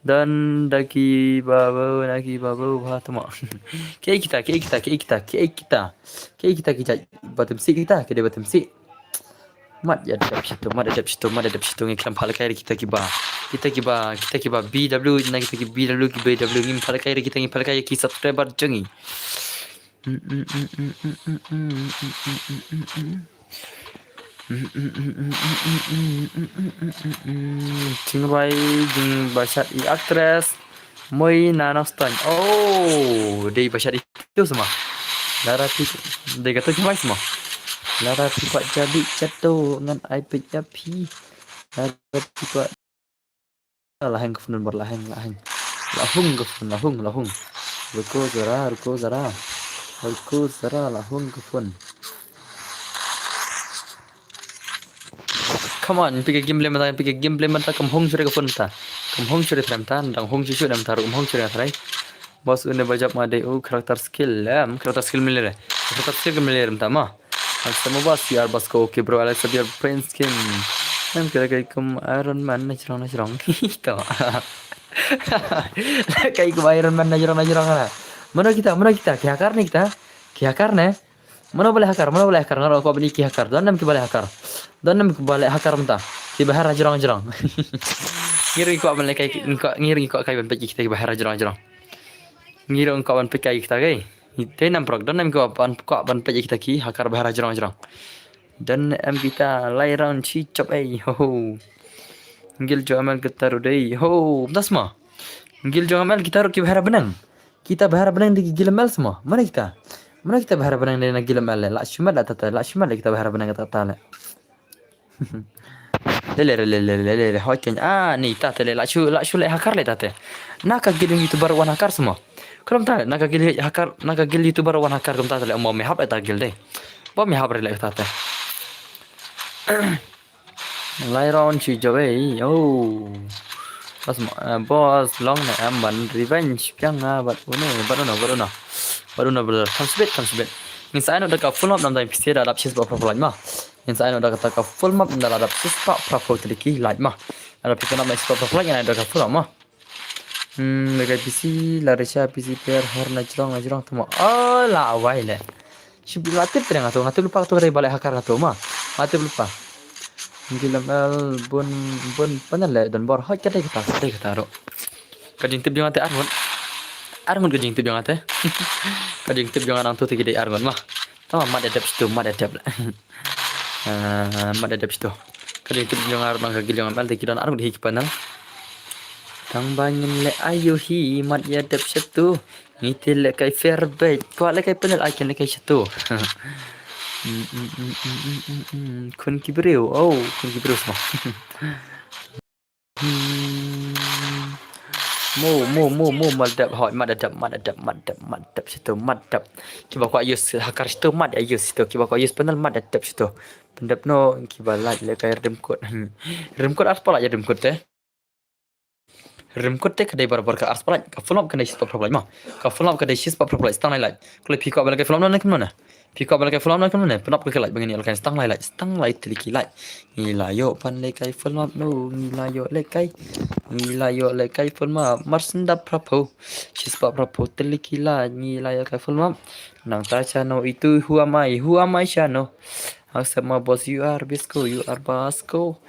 Dan da ki babu, na ki babu, ha tama. Ke kita, ke kita, ke kita, ke kita. Ke kita ki jait bottom six kita, ke dei bottom six. Mat ïa dep shitu, mat ïa dep shitu, mat ïa dep shitu, ngi khlem pha lehkai re kita kiba. Kita kiba, kita kiba B W, na kita ki B W, ki B W, ngim pha lehkai re kita, ngi pha lehkai ki subscriber jong ngi. Jingrwai jingbashad i actress Moina Nongstoiñ. Oh, dei bashad itu semua. Lada phi dei kata jingrwai semua. Lada phi kwah jali jadok ngan ai beit ïa phi. Lada phi kwah. Laheng ka phone number, laheng, laheng. Lahung ka phone, lahung, lahung. Ruko zara, ruko zara. Ruko zara, lahung ka phone. Come on, phi ka gameplay mynta, phi ka gameplay mynta, kam hung shuh re ka phone ta. Kam hung shuh re trai mynta, dang hung shuh shuh re mynta, kam hung shuh re trai. Boss, une ba jop ma dei u character skill, em, character skill mile re. Character skill ka mile re mynta ma. Alexa mo boss, you are boss ko, okay bro, Alexa your friend skin. Em, kira kai kum Iron Man na jrong na jrong. To. Kai kum Iron Man na jrong na jrong na. Mano kita, mano kita, ki hacker ne kita? Ki hacker ne? Mano ba leh hacker, mano ba leh hacker, nga ruh kwah ban ïohi ki hacker. Don ne em kiba leh hacker. Don ne em kiba leh hacker mynta. Kiba hera jrong jrong. Ngi ruh ngi kwah ban leh kai, ngi kwah, ngi ruh ngi kwah kai ban peit kita kiba hera jrong jrong. Ngi ruh ngi kwah ban peit kai kita kai. Te nam prok, don ne em kiba ban kwah ban peit kita ki hacker ba hera jrong jrong. Don ne em kita lai round shi chop ei ho ho. Ngil jo amal kita ruh dei ho. Mynta sma. Ngil jo amal kita ruh kiba hera benang. Kita ba hera benang da ki gilmel sma. Mano kita? Mano kita ba hera benang da na gilmel le? La shu mat la tata, la shu mat la kita ba hera benang kata kata le. Le le le le le le le. Hoi ken. Ah, ni tata le la shu, la shu le hacker le tata. Na ka gil YouTuber wan hacker sma. Khlem ta, na ka gil hacker, na ka gil YouTuber wan hacker kum tata le mo me hap le ta gil dei. Bo me hap re le tata. Lai round shi job ei. Oh. Boss, eh, boss, long ne em ban revenge piang nga bad uno, bad uno, bad uno. Bad uno brother. Kam sibit, kam sibit. Ngin sa ai noh da ka full map nam da P C da dap shispah phraphew like ma. Ngin sa ai noh da ka full map nam da dap shispah phraphew tylli ki like ma. Ada phi kynap na shispah phraphew like ngin ai da ka full map ma. Hmm, lehkai P C, la Risha, P C player, hor na jrong, na jrong, tuma. Oh, la awai le. Shu bi la tip tre nga tu, nga tip lypa tu re ba leh hacker nga tu ma. Nga tip lypa. Ngi lam el bun, bun, panel le, don bor, hoi, ka dei kata, ka dei kata ro. Ka jingtip jong nga te arngut. Arngut ka jingtip jong nga te. Ka jingtip jong nga nang tu te ki dei arngut ma. Tama mat ïa dep shitu, mat ïa dep. Ah, mat ïa dep shitu. Ka jingtip jong nga ruh nang ka gil jong nga te ki don arngut hi ki panel. Tang ba ngin leh ayu hi mat ïa dep shitu. Ngi te lehkai fair beit. Kwah lehkai panel ai ken lehkai shitu. Mm, mm, mm. Khun ki briew. Oh, khun ki briew sma. Hmm. Mo, mo, mo, mo, mat dep, hoi, mat dep, mat dep, mat dep, mat dep, shitu, mat dep. Kiba kwah use hacker shitu, mat ïa use shitu. Kiba kwah use panel, mat dep shitu. Pyndep noh, kiba like, lehkai rim kot. Rim kot arspah like ïa rim kot te. Rim kot te ka dei barabor ka arspah like, ka full map ka dei shispah phraphew like ma. Ka full map ka dei shispah phraphew like, stang lai like. Kloi phi kwah ba lehkai full map na kumno na. Phi kwah ba lehkai full map na kumno na. Pynap ka like ba ngin ïa lehkai stang lai like, stang lai tylli ki like. Ngi la ïoh ban lehkai full map no, ngi la ïoh lehkai. Ngi la ïoh lehkai full map, mar shen dap phraphew. Shispah phraphew tylli ki like, ngi la ïoh lehkai full map. Nangta sha no itu, who am I, who am I sha no. Accept ma boss, you are Basco, you are Basco.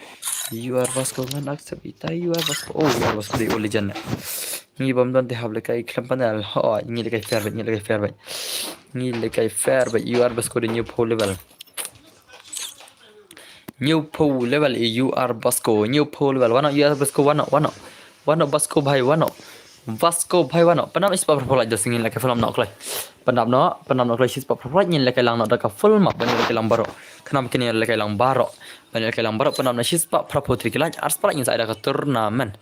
You are Basco, ngan accept ita, you are Basco. Oh, you are Basco, the old legend. Ngi bam don te hap lehkai khlem panel. Ho, ngi lehkai fair beit, ngi lehkai fair beit. Ngi lehkai fair beit, you are Basco, the new pro level. New pro level, you are Basco, new pro level. Wano, you are Basco, wano, wano. Wano Basco bhai, wano. Basco bhai, wano. Pynap shispah phraphew like, just ngin lehkai full map noh kloi. Pynap noh, pynap noh kloi shispah phraphew like, ngin lehkai lang noh da ka full map, ban lehkai lang baroh. Khnang kin lehkai lang baroh. Ban lehkai lang baroh, pynap noh shispah phraphew tylli ki like, arspah like ngin sa ai da ka tournament.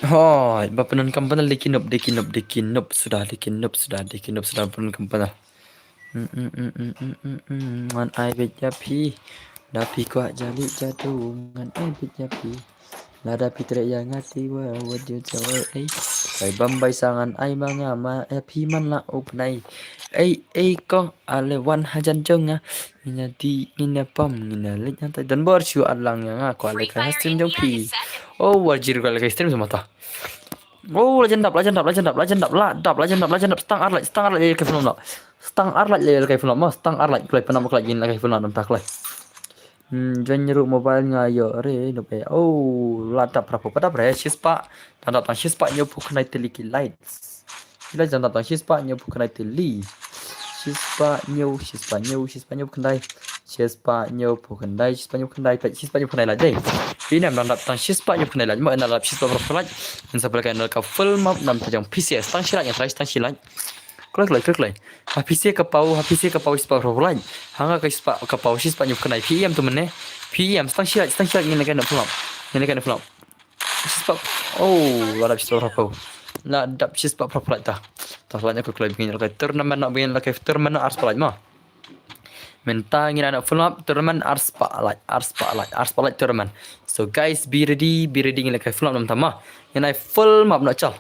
Hoi, ba pyndonkam panel dei ki noob, dei ki noob, dei ki noob suda, dei ki noob suda, dei ki noob suda pyndonkam panel. Ngan ai beit ïa phi. Da phi kwah jali jadu, ngan ai beit ïa phi. Lada phi treh ïa nga te wa, wat ju jawai ei. Bai bam bai sa ngan ai ma nga ma ïa phi man la u bnai. Ei ei ko ale wan hajan jong nga. Ngin ïa dih ngin ïa pom ngin ïa leit nyantai. Don bor shu at lang ïa nga kwah lehkai ha stream jong phi. Oh, war jir kwah lehkai stream sa mynta. Oh, la jan dap, la jan dap, la jan dap, la jan dap, la dap, la jan dap, la jan dap, stang ar lait, stang ar lait lehkai full map. Stang ar lait lehkai full map, stang ar lait kloi pynap kloi ngin lehkai full map mynta kloi. Hmm, join ruh mobile nga ïoh re, nope. Oh, la dap phraphew, pat dap re, shispah. Dang dap tang shispah hynñiewphew khyndai tylli ki likes. Ki likes dang dap tang shispah hynñiewphew khyndai tylli. Shispah hynñiew, shispah hynñiew, shispah hynñiewphew khyndai. Shispah hynñiewphew khyndai, shispah hynñiewphew khyndai, peit, shispah hynñiewphew khyndai like dei. Phi ne em dang dap tang shispah hynñiewphew khyndai like, mo en dang dap shispah phraphew like. Ngin sa pynlehkai na ka full map nam ta jong P C S. Stang shi like, ngan try stang shi like. Kloi, kloi, kloi, kloi. Ha P C ka paw, ha P C ka paw shispah phraphew like. Ha nga ka shispah ka paw shispah hynñiewphew khyndai. Phi em tu mynne. Phi em stang shi like, stang shi like ngin lehkai na full map. Ngin lehkai na full map. Shispah. Oh, la dap shispah phraphew. La dap shispah phraphew like ta. Ta la nya kloi kloi ngin lehkai tournament noh, ngin lehkai tournament noh arspah like mo. Mynta ngin ai na full map tournament arspah like, arspah like, arspah like tournament. So guys, be ready, be ready ngin lehkai full map mynta mo. Ngin ai full map noh chal.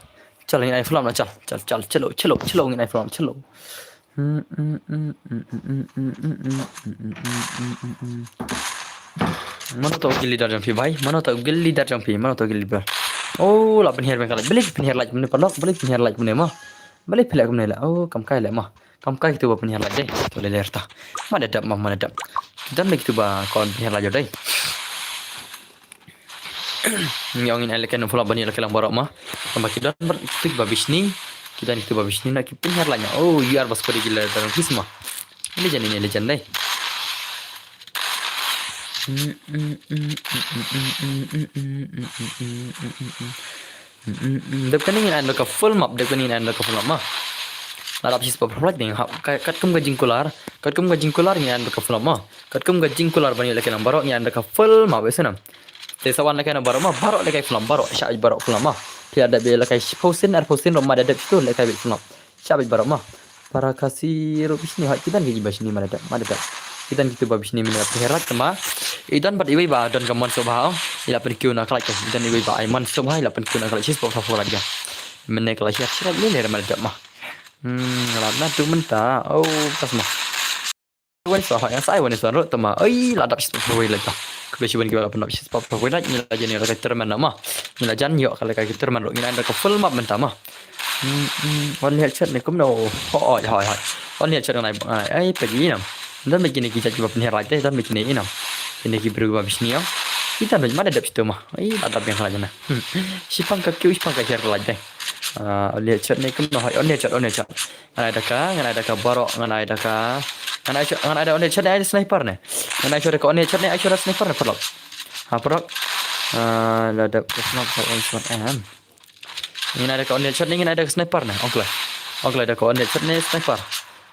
Chal ngin ai full map noh chal. Chal, chal, chalo, chalo, chalo ngin ai full map chalo. Mano to guild leader jong phi bai? Mano to guild leader jong phi? Mano to guild leader? Oh, la pynhiar bengkal. Balei pynhiar light mane paralok? Balei pynhiar light mane ma? Balei pynhiar light mane la? Oh, kam kai le ma. Kam kai kitu ba pynhiar light dei. To le ler ta. Ma da dap ma, ma da dap. Dam le kitu ba kon pynhiar light dei. Ngi ong in ai lehkai nong phylla ban ïoh lehkai lang baroh ma. Tang ba ki don bad kitu ba bishni. Ki don kitu ba bishni na ki pynhiar lanya. Oh, you are bas kori gila dalam kisma. Ini jan ini legend dai. Dep kane ngin ai da ka full map, dep kane ngin ai da ka full map ma. La dap shispah pyrshah ding ha katkum ka jingkular, katkum ka jingkular ngin ai da ka full map ma. Katkum ka jingkular ban ïoh lehkai lang baroh ngi ai da ka full map, ïa sngewbha. Te sa wan lehkai lang baroh ma, baroh lehkai full map, baroh shah baroh full map ma. Phi la dep ïoh lehkai shiphew sien, arphew sien ruh ma da dep tu lehkai beit full map. Shah beit baroh ma. Para Khasi ruh bishni hoi, ki don ki ba bishni ma da dep, ma da dep. Ki don kitu ba bishni mane pynhiar light ma. I don bad iwei ba don ka mon sngewbha. I la pynkiew na ka light ka. I don iwei ba ai mon sngewbha, i la pynkiew na ka light shispah pyrshah light ka. Mane ka light shispah light mane ma da dep ma. Hmm, la na tu mynta. Oh, tas ma. Wan sa ha, ïa sa ai wan sa ruh tama. Ai, la dap shispah pyrshah light ta. Khublei shibun kiba la pynap shispah pyrshah light, ngi la jan ïoh ka terman ma. Ngi la jan ïoh ka lehkai terman ruh, ngi la da ka full map mynta ma. Hmm, hmm, only headshot ne kumno. Hoi, hoi, hoi. Only headshot ngan ai, ngan ai, ai, pagi nam. Don ba kine ki jait kiba pynhiar light te, don ba kine i nam. Kine ki briew ba bishni ïa. Kita don ma da dep shitu ma. Ai, la dap ïa ka light na. Hmm. Shipang ka kiew, shipang ka hiar light te. Ah, only headshot ne kumno, hoi, only headshot, only headshot. Ngan ai da ka, ngan ai da ka baroh, ngan ai da ka. Ngan ai shu-, ngan ai da one shot ne, ai da sniper ne. Ngan ai shu da ka one shot ne, ai shu da sniper ne, paralok. Ha, paralok. Ah, la da ka sniper, one shot, eh, em. Ngan ai da ka one shot ne, ngan ai da ka sniper ne. Ong kloi. Ong kloi da ka one shot ne, sniper.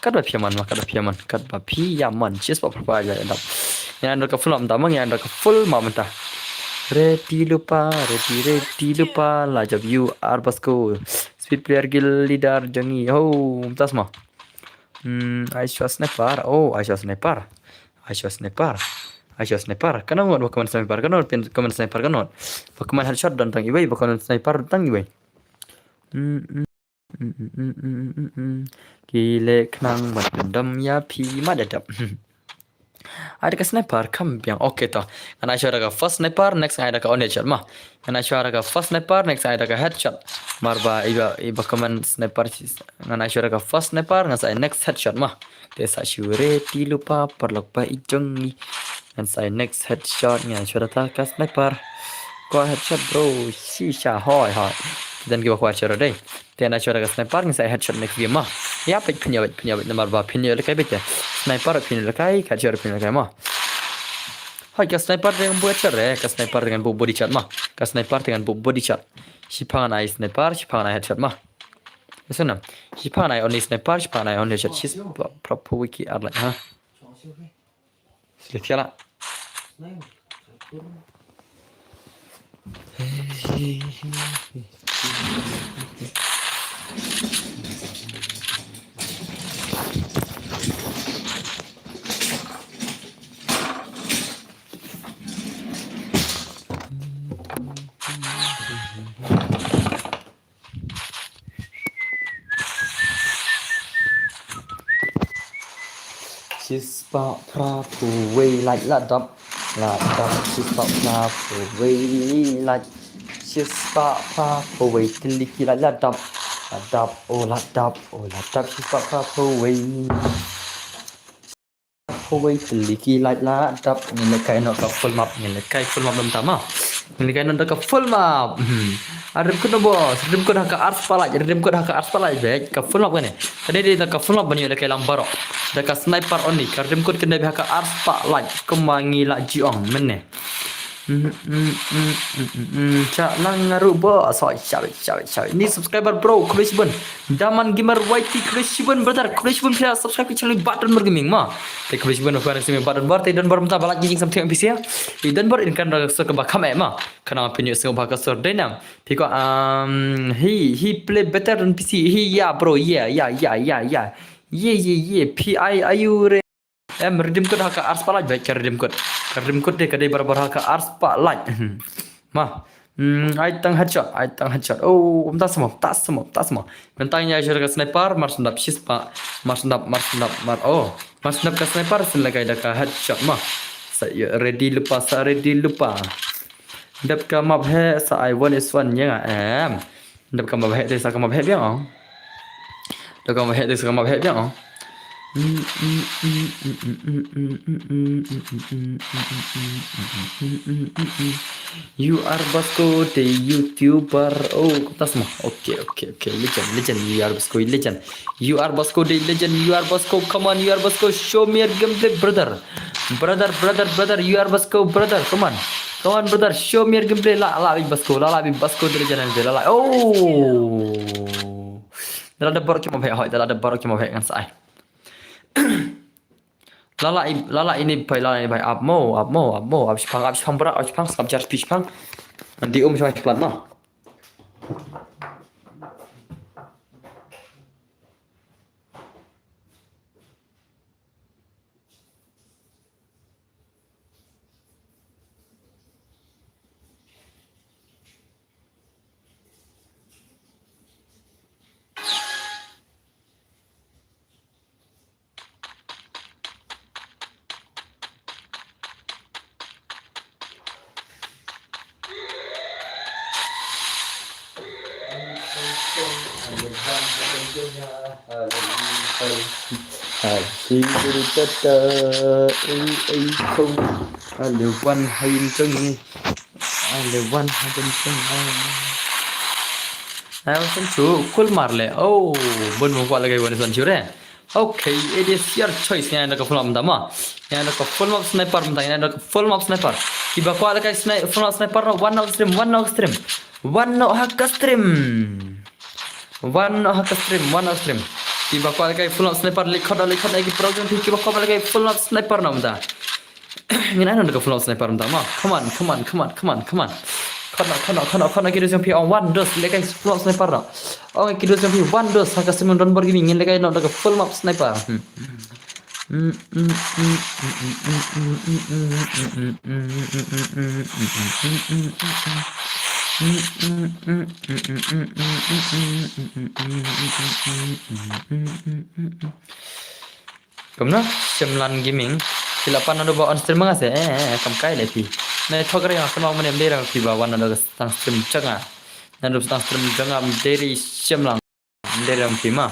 Kat ba phi ïa man, ma, kat ba phi ïa man, kat ba phi ïa man. Shispah pyrshah light la dap. Ngan ai da ka full map, da ma, ngan ai da ka full map mynta. Ready lypa, ready, ready lypa, la jop you are bas ko. Speed player guild leader jong ngi. Ho, mynta sma. Hmm, ai shu sniper. Oh, ai shu sniper. Ai shu sniper. Ai shu sniper. Kano ngut ba command sniper? Kano pyn command sniper kano? Ba command headshot don tang iwei, ba command sniper tang iwei. Hmm, hmm, hmm. Ki leh khnang ban pyndem ïa phi ma da dap. Ai da ka sniper kham biang. Okay to. Ngan ai shu da ka first sniper, next ngan ai da ka one shot ma. Ngan ai shu da ka first sniper, next ngan ai da ka headshot. Mar ba iba, iba command sniper, ngan ai shu da ka first sniper, ngan sa ai next headshot ma. Te sa shu ready lypa paralok ba i jong ngi. Ngan sa ai next headshot, ngan ai shu da ka sniper. Ko headshot bro, shisha hoi hoi. Ki don kiba kwah headshot dei. Te ngan ai shu da ka sniper, ngan sa ai headshot next game ma. Ïa peit phin ïa peit, phin ïa peit namar ba phin ïoh lehkai beit te. Sniper phin ïoh lehkai, ka headshot phin ïoh lehkai ma. Hoi ka sniper te ngan buh headshot re, ka sniper te ngan buh body shot ma. Ka sniper te ngan buh body shot. Shipang ngan ai sniper, shipang ngan ai headshot ma. Listen na. Shipang ngan ai only sniper, shipang ngan ai only headshot. Shispah pyrshah wiki arlai, ha. Sila tiala. Shispah phra phew wei light la dap, la dap, shispah phra phew wei light, shispah phra phew wei tylli ki light la dap, la dap, oh la dap, oh la dap, shispah phra phew wei. Phew wei tylli ki light la dap, ngin lehkai noh ka full map, ngin lehkai full map mynta ma. Ngin lehkai noh da ka full map. Hmm. Ah, redeem code na boss, redeem code ha ka arspah light, redeem code ha ka arspah light beit, ka full map kane. Kane dei da ka full map ban ïoh lehkai lang baroh. Da ka sniper only, ka redeem code kane beit ha ka arspah light, kumba ngi la ju ong mynne. Mm, mm, mm, mm, mm, mm. Chah lang nga ruh boss. Hoi, shabit, shabit, shabit. Ni subscriber bro, khublei shibun. Daman Gamer Y T, khublei shibun brother, khublei shibun phi la subscribe ki channel Bad Donbor Gaming ma. Te khublei shibun phi la subscribe Bad Donbor, te Donbor mynta ba la jing samthing N P C ïa. I Donbor in kan ra sur kaba kham eh ma. Khnang phin ïoh sngewbha ka sur dei nang. Phi ko, um, he, he play better than N P C. He, yeah bro, yeah, yeah, yeah, yeah, yeah. Yeah, yeah, yeah. Phi ai ayu re. Em, redeem code ha ka arspah light, beit ka redeem code. Ka redeem code te ka dei barabor ha ka arspah light. Ma. Hmm, ai tang headshot, ai tang headshot. Oh, um, ta smoke, ta smoke, ta smoke. Mynta ngi ai shu da ka sniper, mar sndap shispah, mar sndap, mar sndap, mar, oh. Mar sndap ka sniper, sien lehkai da ka headshot ma. Sa ïa ready lypa, sa ready lypa. Dep ka map heh sa ai one is one ïa nga em. Dep ka map heh te sa ka map heh biang ong. Dep ka map heh te sa ka map heh biang ong. You are Basko the YouTuber. Oh, tas ma. Okay, okay, okay. Legend, legend. You are Basko, legend. You are Basko the legend. You are Basko. Come on, you are Basko. Show me your gameplay, brother. Brother, brother, brother. You are Basko, brother. Come on. Come on, brother. Show me your gameplay. La, la, big Basko. La, la, big Basko the legend. La, la. Oh. Da la dep baroh ki map heh hoi. Da la dep baroh ki map heh ngan sa ai. La la i, la la ini bai, la la ini bai. Ap mo, ap mo, ap mo. Ap shipang, ap shipang bra, ap shipang, sngap jar shipang. Nanti um shipang shipang ma. Ai, wan ha ïing jong ngi. Ai, le wan ha ïing jong ngi. Ai, wan san shu, kul mar le. Oh, bun mo kwah lagi wan san shu re. Okay, it is your choice. Ngan da ka full map mynta ma. Ngan da ka full map sniper mynta. Ngan da ka full map sniper. Kiba kwah lagi sni-, full map sniper no, wan noh stream, wan noh stream. Wan noh ha ka stream. Wan noh ha ka stream, wan noh stream. Kiba kwah lagi full map sniper, like khot, like khot, like pro jong phi kiba kwah lagi full map sniper no mynta. Ngin ai noh da ka full map sniper mynta ma. Come on, come on, come on, come on, come on. Khot noh, khot noh, khot noh, khot noh ki dos jong phi ong wan dos, lehkai full map sniper noh. Ong ki dos jong phi wan dos, ha ka stream Don Bor Gaming ngin lehkai noh da ka full map sniper. Hmm. Kumno, Shemlan Gaming. Phi la pan naduh ba on stream ma nga se, eh, eh, eh, kam kai leh phi. Nai thok re nga kynmaw mynne ym dei re phi ba wan naduh ba sdang stream jong nga. Naduh ba sdang stream jong nga ym dei re Shemlan. Ym dei re phi ma.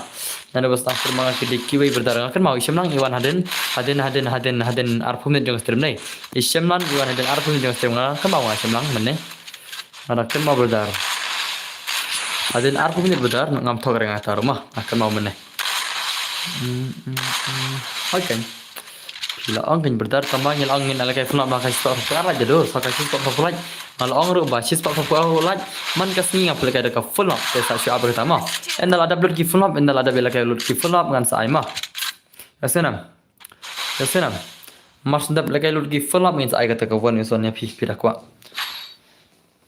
Naduh ba sdang stream ma nga ki dei kiwei brother nga kynmaw i Shemlan i wan hadien, hadien, hadien, hadien, hadien arphew minit jong stream ne. I Shemlan i wan hadien arphew minit jong stream nga kynmaw nga Shemlan mynne. Nga da kynmaw brother. Hadien arphew minit brother ngam thok re nga ta ruh ma. Nga kynmaw mynne. Hmm, hmm, hmm. Hoi kan. Phi la ong kan brother, tang ba ngi la ong ngin lehkai full map ma ka shispah phew ar like da do, sa ka shispah phew ar like. Nga la ong ruh ba shispah phew ar like man ka sngi ngam lehkai da ka full map, te sa shu ap re ta ma. Ynda la dep lut ki full map, ynda la dep lehkai lut ki full map ngan sa ai ma. Ka snam. Ka snam. Mar shu dep lehkai lut ki full map ngin sa ai kata ka one is one ïa phi, phi da kwah.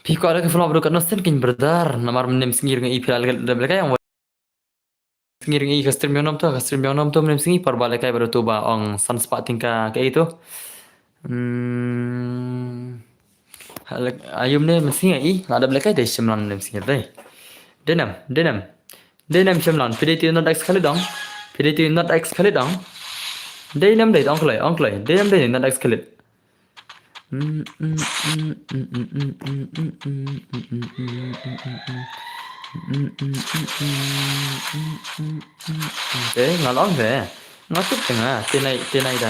Phi kwah lehkai full map ruh ka no sen kan brother, namar mynne sngi ruh ngi phi la lehkai, dep lehkai ong Sngi ruh ngi ka stream biang nom to, ka stream biang nom to mynne sngi por ba lehkai ba ruh to ba ong san spah tyngka kaei to. Hmm. Ayu mynne sngi i la dep lehkai te Shemlan mynne sngi te. Dei nam, dei nam. Dei nam Shemlan, phi dei to not excluded dong. Phi dei to not excluded dong. Dei nam dei ong kloi, ong kloi. Dei nam dei not excluded. Te nga la ong te nga tip te nga te nai te nai da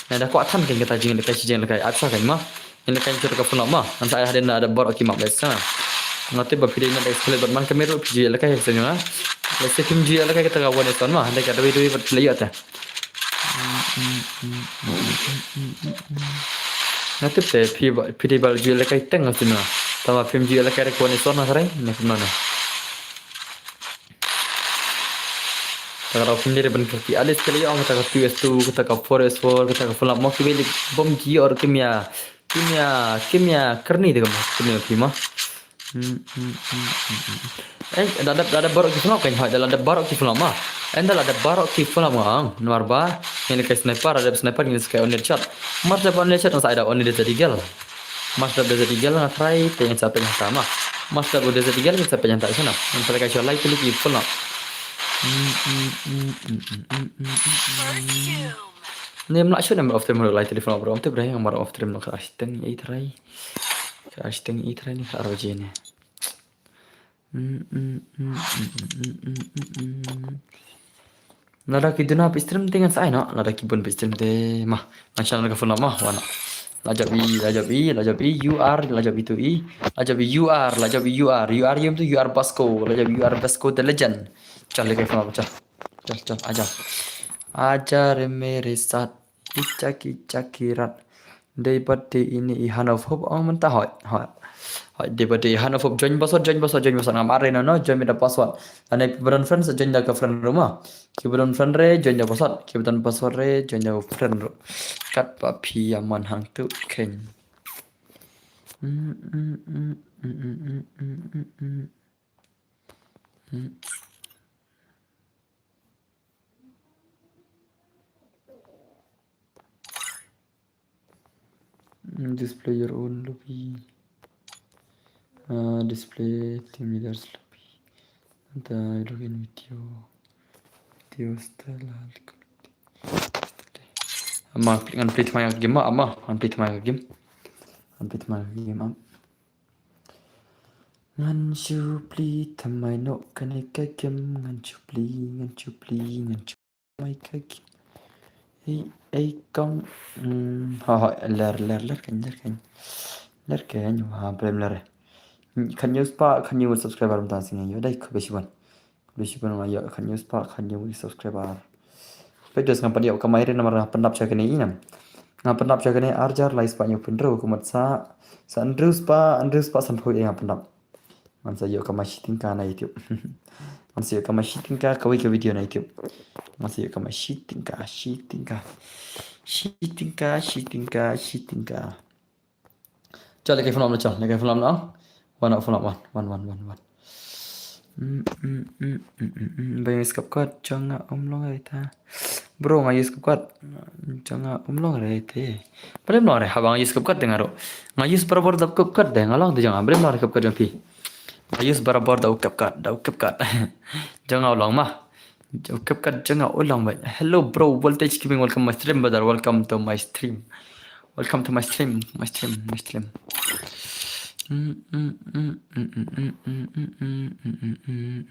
nai da kwah than kein kata jinglehkai shi jinglehkai ap sa kein ma. Ngi lehkai shuh ka phone ma ngan sa ai hadien da baroh ki map lehse. Nga tip ba phi dei not excluded bad man ka mero phi ju ïalehkai sa nga. Lehse phim ju ïalehkai kata ka one is one ma hynrei ka dawei dawei bad phi la ïoh te. Nga tip te phi ba, phi dei ba ju ïalehkai teng nga sdang. Tangba phim ju ïalehkai re kwah ne sor na sare ne kumno ne. Kata ka phim dei re ban kyrkieh alis kali ong kata ka two S two, kata ka four S four, kata ka full up mo kiwei lei bym ju ïoh kim ïa, kim ïa, kim ïa kyrni te kam, kim ïa phi ma. Hmm, hmm, hmm, hmm, hmm. Eh, da dep, da dep baroh ki full up kan hoi, da la dep baroh ki full up ma. Eh, da la dep baroh ki full up nga ong. Namar ba ngin lehkai sniper, da dep sniper ngin lehkai only shot. Mar dep only shot nga sa ai da only Desert Eagle. Mar dep Desert Eagle nga try te ngin sa peit hangta ma. Mar dep Desert Eagle ngin sa peit hangta shano. Ngin sa lehkai shuwa lai tylli ki full up. Hmm, hmm, hmm, hmm, hmm, hmm, hmm, hmm, hmm. Ne mla shut ne mla off stream lo lai telephone bro. Te bro yang mla off stream lo ka ashteng i trai. Ka ashteng i trai ni ka arbaje ne. Lada ki duna pistrim te ngan sai no, lada ki bun pistrim te mah. Ngan shana ka phone mah wana. La jop i, la jop i, la jop i, U R, la jop i tu i. La jop i U R, la jop i U R, U R yum tu U R Basko, la jop i U R Basko the legend. Chal le ka phone mah chal. Chal chal aja. Aja re mere sat. Ichak ichak irat. Dei bad dei ini i hanof hop ong mynta hoi hoi. Hoi dei bad dei hanof hop join password join password join password ngam are no no join with the password. Ane ki bad friends join da ka friend room ah. Ki bad friend re join da password. Ki bad password re join da friend room. Kat pa phi aman hang tu ken. Display your own lobby. Uh, display team leaders lobby. Anta login video. Video style. Ama ngan play tmai game ama ngan play tmai game. Ngan play tmai game am. Ngan shu plie thymmai noh kane ka game, ngan shu plie, ngan shu plie, ngan shu mai ka game. Ei ei kong. Hmm, ha ha ler ler ler kan ler kan. Ler kan ha brem ler. Kan use pa kan use subscriber mynta sngi yo dai khublei shibun. Khublei shibun ma yo kan use pa kan use subscriber. Pe dos ngam pat ïoh kamai re namar nga pyndap sha kane i nam. Nga pyndap sha kane arjar lai spah hynñiew phew hynriew kumta sa sa hynriew spah hynriew spah sanphew ïa nga pyndap. Ngan sa ïoh kamai shi tyngka na YouTube. Ngan sa ïoh kamai shi tyngka kawei ka video na YouTube. Ngan sa ïoh kamai shi tyngka shi tyngka. Shi tyngka shi tyngka shi tyngka. Chal, leke phone na chal, leke phone na. Wan na phone wan, wan, wan, wan, wan. Mm, mm, mm, mm, mm, mm. Ba use CapCut jong nga um long re ta. Bro nga use CapCut jong nga um long re te. Balei um long re haba nga use CapCut de nga ruh. Nga use barabor da CapCut de nga long de jong nga. Balei um long re CapCut jong phi. Nga use barabor da u CapCut, da u CapCut. Jong nga u long ma. Jong CapCut jong nga u long bad. Hello bro, Voltage Gaming, welcome my stream brother, welcome to my stream. Welcome to my stream, my stream, my stream. Mm, mm, mm.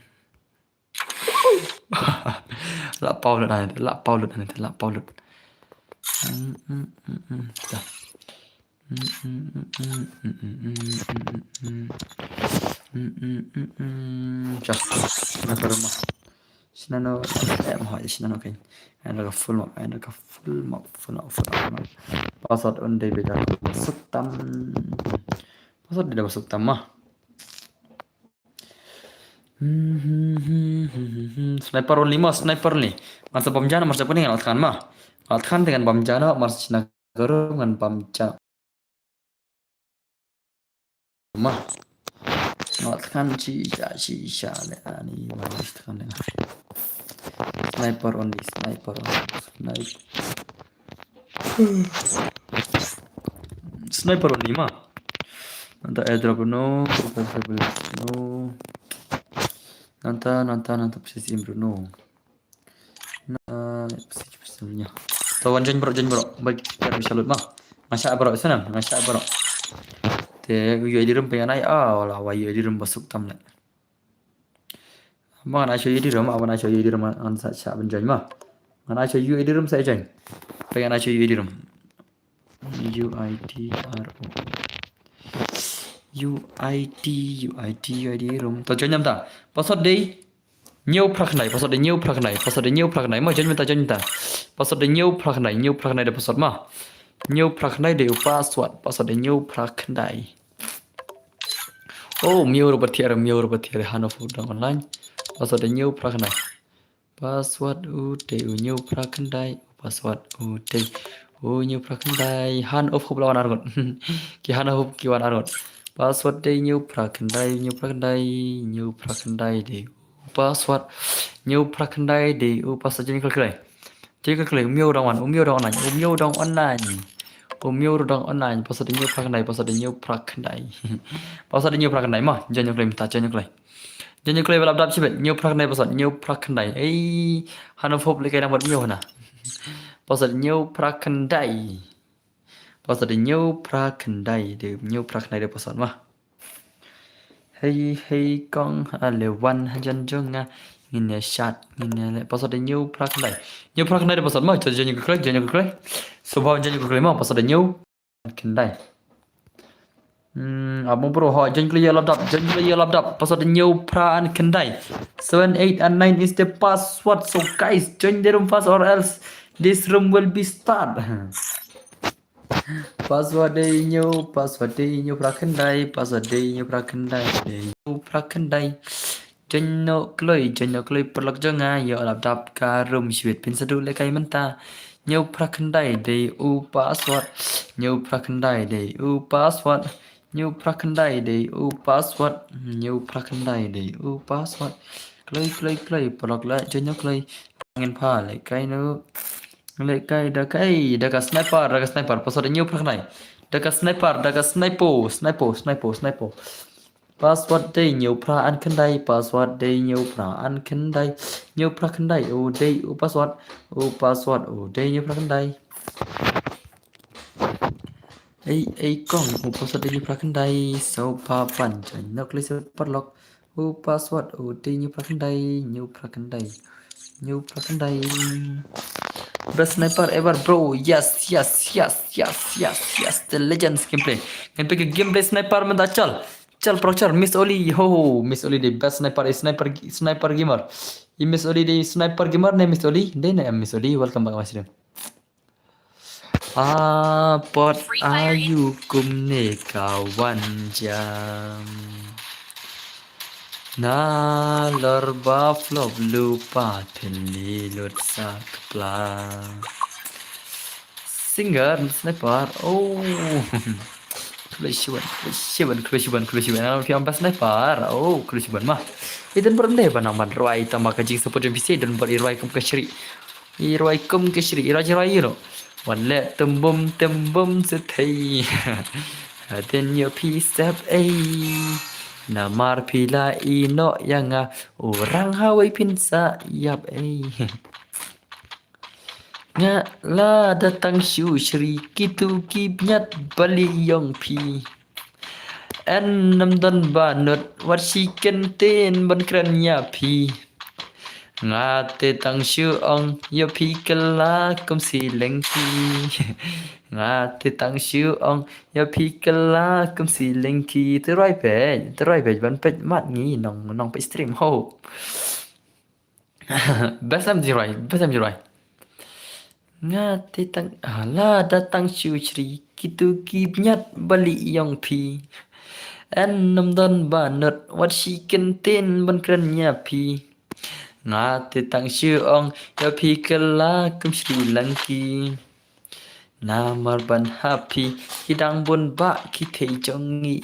La pau lut ane, la pau lut ane, la pau lut. Mm, mm, mm, mm. Dah. Mm, mm, mm, mm, mm, mm, mm, mm, mm. Mm, mm, mm, mm. Jah. Nah, baru mah. Shinano, eh, mah, shinano kan. Ane ka full map, ane ka full map, full map, full map, full map. Password un dei beda suktam. Password beda suktam mah. Sniper only mah, sniper only. Ngan sa bam jana, mar sa kuning ngan tkan mah. Ngan tkan dengan bam jana, mar sa China guru ngan bam jana. Mah. Ngan tkan shisha, shisha le ani, mar sa tkan dengan. Sniper only, sniper only, sniper. Sniper only mah. Nangta airdrop no, no. Nangta, nangta, nangta psi sim no. Na psi psi nya. To wan join bro, join bro. Bagi kita bisa lut mah. Nga shah bro sana, nga shah bro. Te U I D room pyngan ai ah, wala wa U I D room ba suktam le. Mah ngan ai sha U I D room, mah ngan ai sha U I D room, ngan sa shah ban join mah. Ngan ai sha U I D room sa join. Pyngan ai sha U I D room. U I D R O. U I D, U I D, U I D room. To join namta. Password dei. Hynñiew phra khyndai, password dei hynñiew phra khyndai, password dei hynñiew phra khyndai. Mah join mynta join mynta. Password dei hynñiew phra khyndai, hynñiew phra khyndai dei password mah. Hynñiew phra khyndai dei u password, password dei hynñiew phra khyndai. Oh, Mio Robert thiah re, Mio Robert thiah re, hano fu dang online. Password dei hynñiew phra khyndai. Password u dei u hynñiew phra khyndai, u password u dei u hynñiew phra khyndai. Han of hope la wan arngut. Ki han of hope ki wan arngut. Password dei hynñiew phra khyndai, hynñiew phra khyndai, hynñiew phra khyndai dei u password. Hynñiew phra khyndai dei u password jingkhlei khlei. Jingkhlei khlei, u Mio dang wan, u Mio dang online, u Mio dang online. U Mio dang online, password dei hynñiew phra khyndai, password dei hynñiew phra khyndai. Password dei hynñiew phra khyndai, mah, jingkhlei mynta, jingkhlei. Jingkhlei ba la dap shibit, hynñiew phra khyndai password, hynñiew phra khyndai. Ei, hano hope le kai nang bad Mio hana. Password hynñiew phra khyndai. Password hynñiew phra khyndai. Dei hynñiew phra khyndai dei password ma. Hei, hei, kong, ale wan hajan jong nga. Ngin ïa shot, ngin ïa leh. Password hynñiew phra khyndai. Hynñiew phra khyndai dei password ma. Join, join ïa ka kloi, join ïa ka kloi. Sngewbha join ïa ka kloi ma. Password hynñiew khyndai. Hmm, amo bro, ho, join kloi ïa lap dap, join kloi ïa lap dap. Password hynñiew phra khyndai. Seven, eight and nine is the password. So guys, join the room fast or else this room will be start. Password dei hynñiew, password dei hynñiew phra khyndai, password dei hynñiew phra khyndai, dei hynñiew phra khyndai. Join noh kloi, join noh kloi paralok jong nga, ïa lap dap ka room shibit phin sa duh lehkai mynta. Hynñiew phra khyndai dei u password, hynñiew phra khyndai dei u password, hynñiew phra khyndai dei u password, hynñiew phra khyndai dei u password. Kloi, kloi, kloi, paralok lah join noh kloi. Ngin pha lehkai noh. Lehkai da kai, da ka sniper, da ka sniper, password hynñiew phra khyndai. Da ka sniper, da ka sniper, sniper, sniper, sniper. Password dei hynñiew phra khyndai, password dei hynñiew phra khyndai. Hynñiew phra khyndai, u dei u password, u password, u dei hynñiew phra khyndai. Ei, ei kong, u password dei hynñiew phra khyndai, sngewbha ban join noh kloi sa paralok. U password, u dei hynñiew phra khyndai, hynñiew phra khyndai, hynñiew phra khyndai. Best sniper ever, bro. Yes, yes, yes, yes, yes, yes. The legends gameplay. Ngan peit ka gameplay sniper mynta chal. Chal paralok chal, Miss Oli, ho, ho, Miss Oli dei best sniper, sniper, sniper gamer. I Miss Oli dei sniper gamer ne Miss Oli? Dei ne em Miss Oli? Welcome back my stream. Ah, pot ayu kumne ka wan jam. Nalor ba flop lypa thylli lut sa kpla. Singer, sniper, oh. Khlei shiban, khlei shiban, khlei shiban, khlei shiban. Ano phi ong ba sniper, oh, khlei shiban ma. I don bor ym dei ban nang ban rwai tang ma ka jingsupport jong phi seh, don bor i rwai kum ka shrieh. I rwai kum ka shrieh, i rwai, i rwai, you know. Wan leh tembom, tembom sethei. Hadien ïoh phi sep ei. Namar phi la ïehnoh ïa nga, u rang hawei phin sa ïap ei. Nga la da tang shu shri kitu ki bniat bali yong phi. En nam don ba nut wat shi ken ten ban kren ïa phi. Nga te tang shu ong ïa phi kylla kum si lengki. Nga te tang shu ong ïa phi kylla kum si lengki. Te rwai peit, te rwai peit ban peit mat ngi nong nong peit stream ho. Best em ji rwai, best em ji rwai. Nga te tang, ah, la da tang shu shri kitu ki bniat bali yong phi. En nam don ba nut wat shi ken ten ban kren ïa phi. Nga te tang shu ong ïa phi kylla kum shri lengki. Namar ban hap phi ki dang bun ba ki thei jong ngi.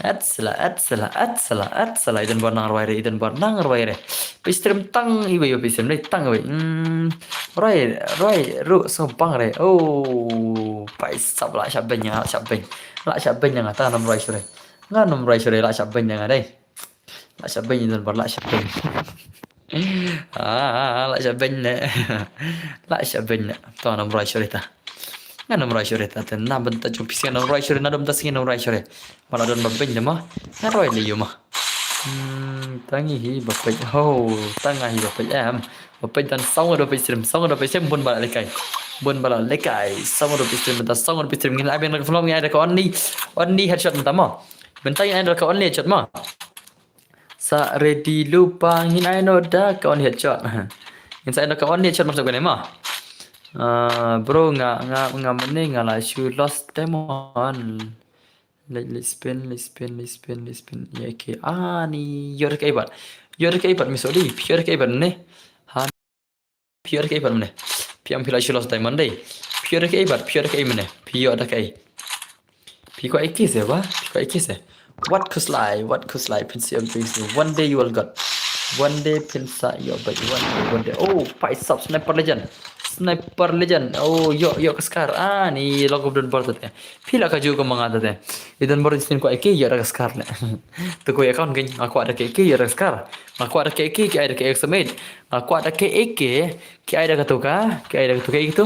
At sala, at sala, at sala, at sala. I don bor nang rwai re, i don bor nang rwai re. Peit stream tang iwei, peit stream re tang iwei. Hmm. Rwai, rwai ruh sngewbang re. Oh, peit sap la shah beiñ nga, la shah beiñ. La shah beiñ nga, tang nang rwai shuh re. Nga nang rwai shuh re, la shah beiñ nga dei. La shah beiñ, i don bor la shah beiñ. Ah, la shah beiñ ne. La shah beiñ ne. To nang rwai shuh re ta. Nga nang rwai shuh re ta. Te na bynta jong phi sngewbha nang rwai shuh re, na dum ta sngi nang rwai shuh re. Ma la don ba beiñ de ma. Nga rwai le ïa ma. Hmm, tang hi ba peit. Ho, tang hi ba peit em. Ba peit don saw ngut ba peit stream, saw ngut ba peit stream bun ba la lehkai. Bun ba la lehkai. Saw ngut ba peit stream, bynta saw ngut ba peit stream. Ngin ai beiñ da ka flop, ngin ai da ka only, only headshot bynta ma. Bynta ngin ai da ka only headshot ma. Sa ready lypa ngin ai noh da ka only headshot. Ngin sa ai noh ka only headshot ma sa kane ma. Ah, bro nga, nga, nga mynne nga la shu lost diamond. Leit, leit spin, leit spin, leit spin, leit spin. Ïa, okay. Ani, ïoh da kaei pat? Ïoh da kaei pat Miss Oli? Ïoh da kaei pat ne? Ha. Phi ïoh da kaei pat mynne? Phi ong phi la shu lost diamond dei. Phi ïoh da kaei pat? Phi ïoh da kaei mynne? Phi ïoh da kaei? Phi kwah A K se ba? Phi kwah A K se? Wat khuslai, wat khuslai, phin sa ïoh A K se. One day you will got. One day phin sa ïoh beit. One day, one day. Oh, peit sap sniper legend. Sniper Legend. Oh, ïoh, ïoh ka scar. Ah, ni long kum don bor te. Phi la ka ju ka manga te. I don bor sien kwah AK, ïoh da ka scar le. Te ko account kan, nga kwah da ka AK, ïoh da ka scar. Nga kwah da ka AK, ki ai da ka X M eight. Nga kwah da ka AK, ki ai da ka tu ka, ki ai da ka tu ka itu.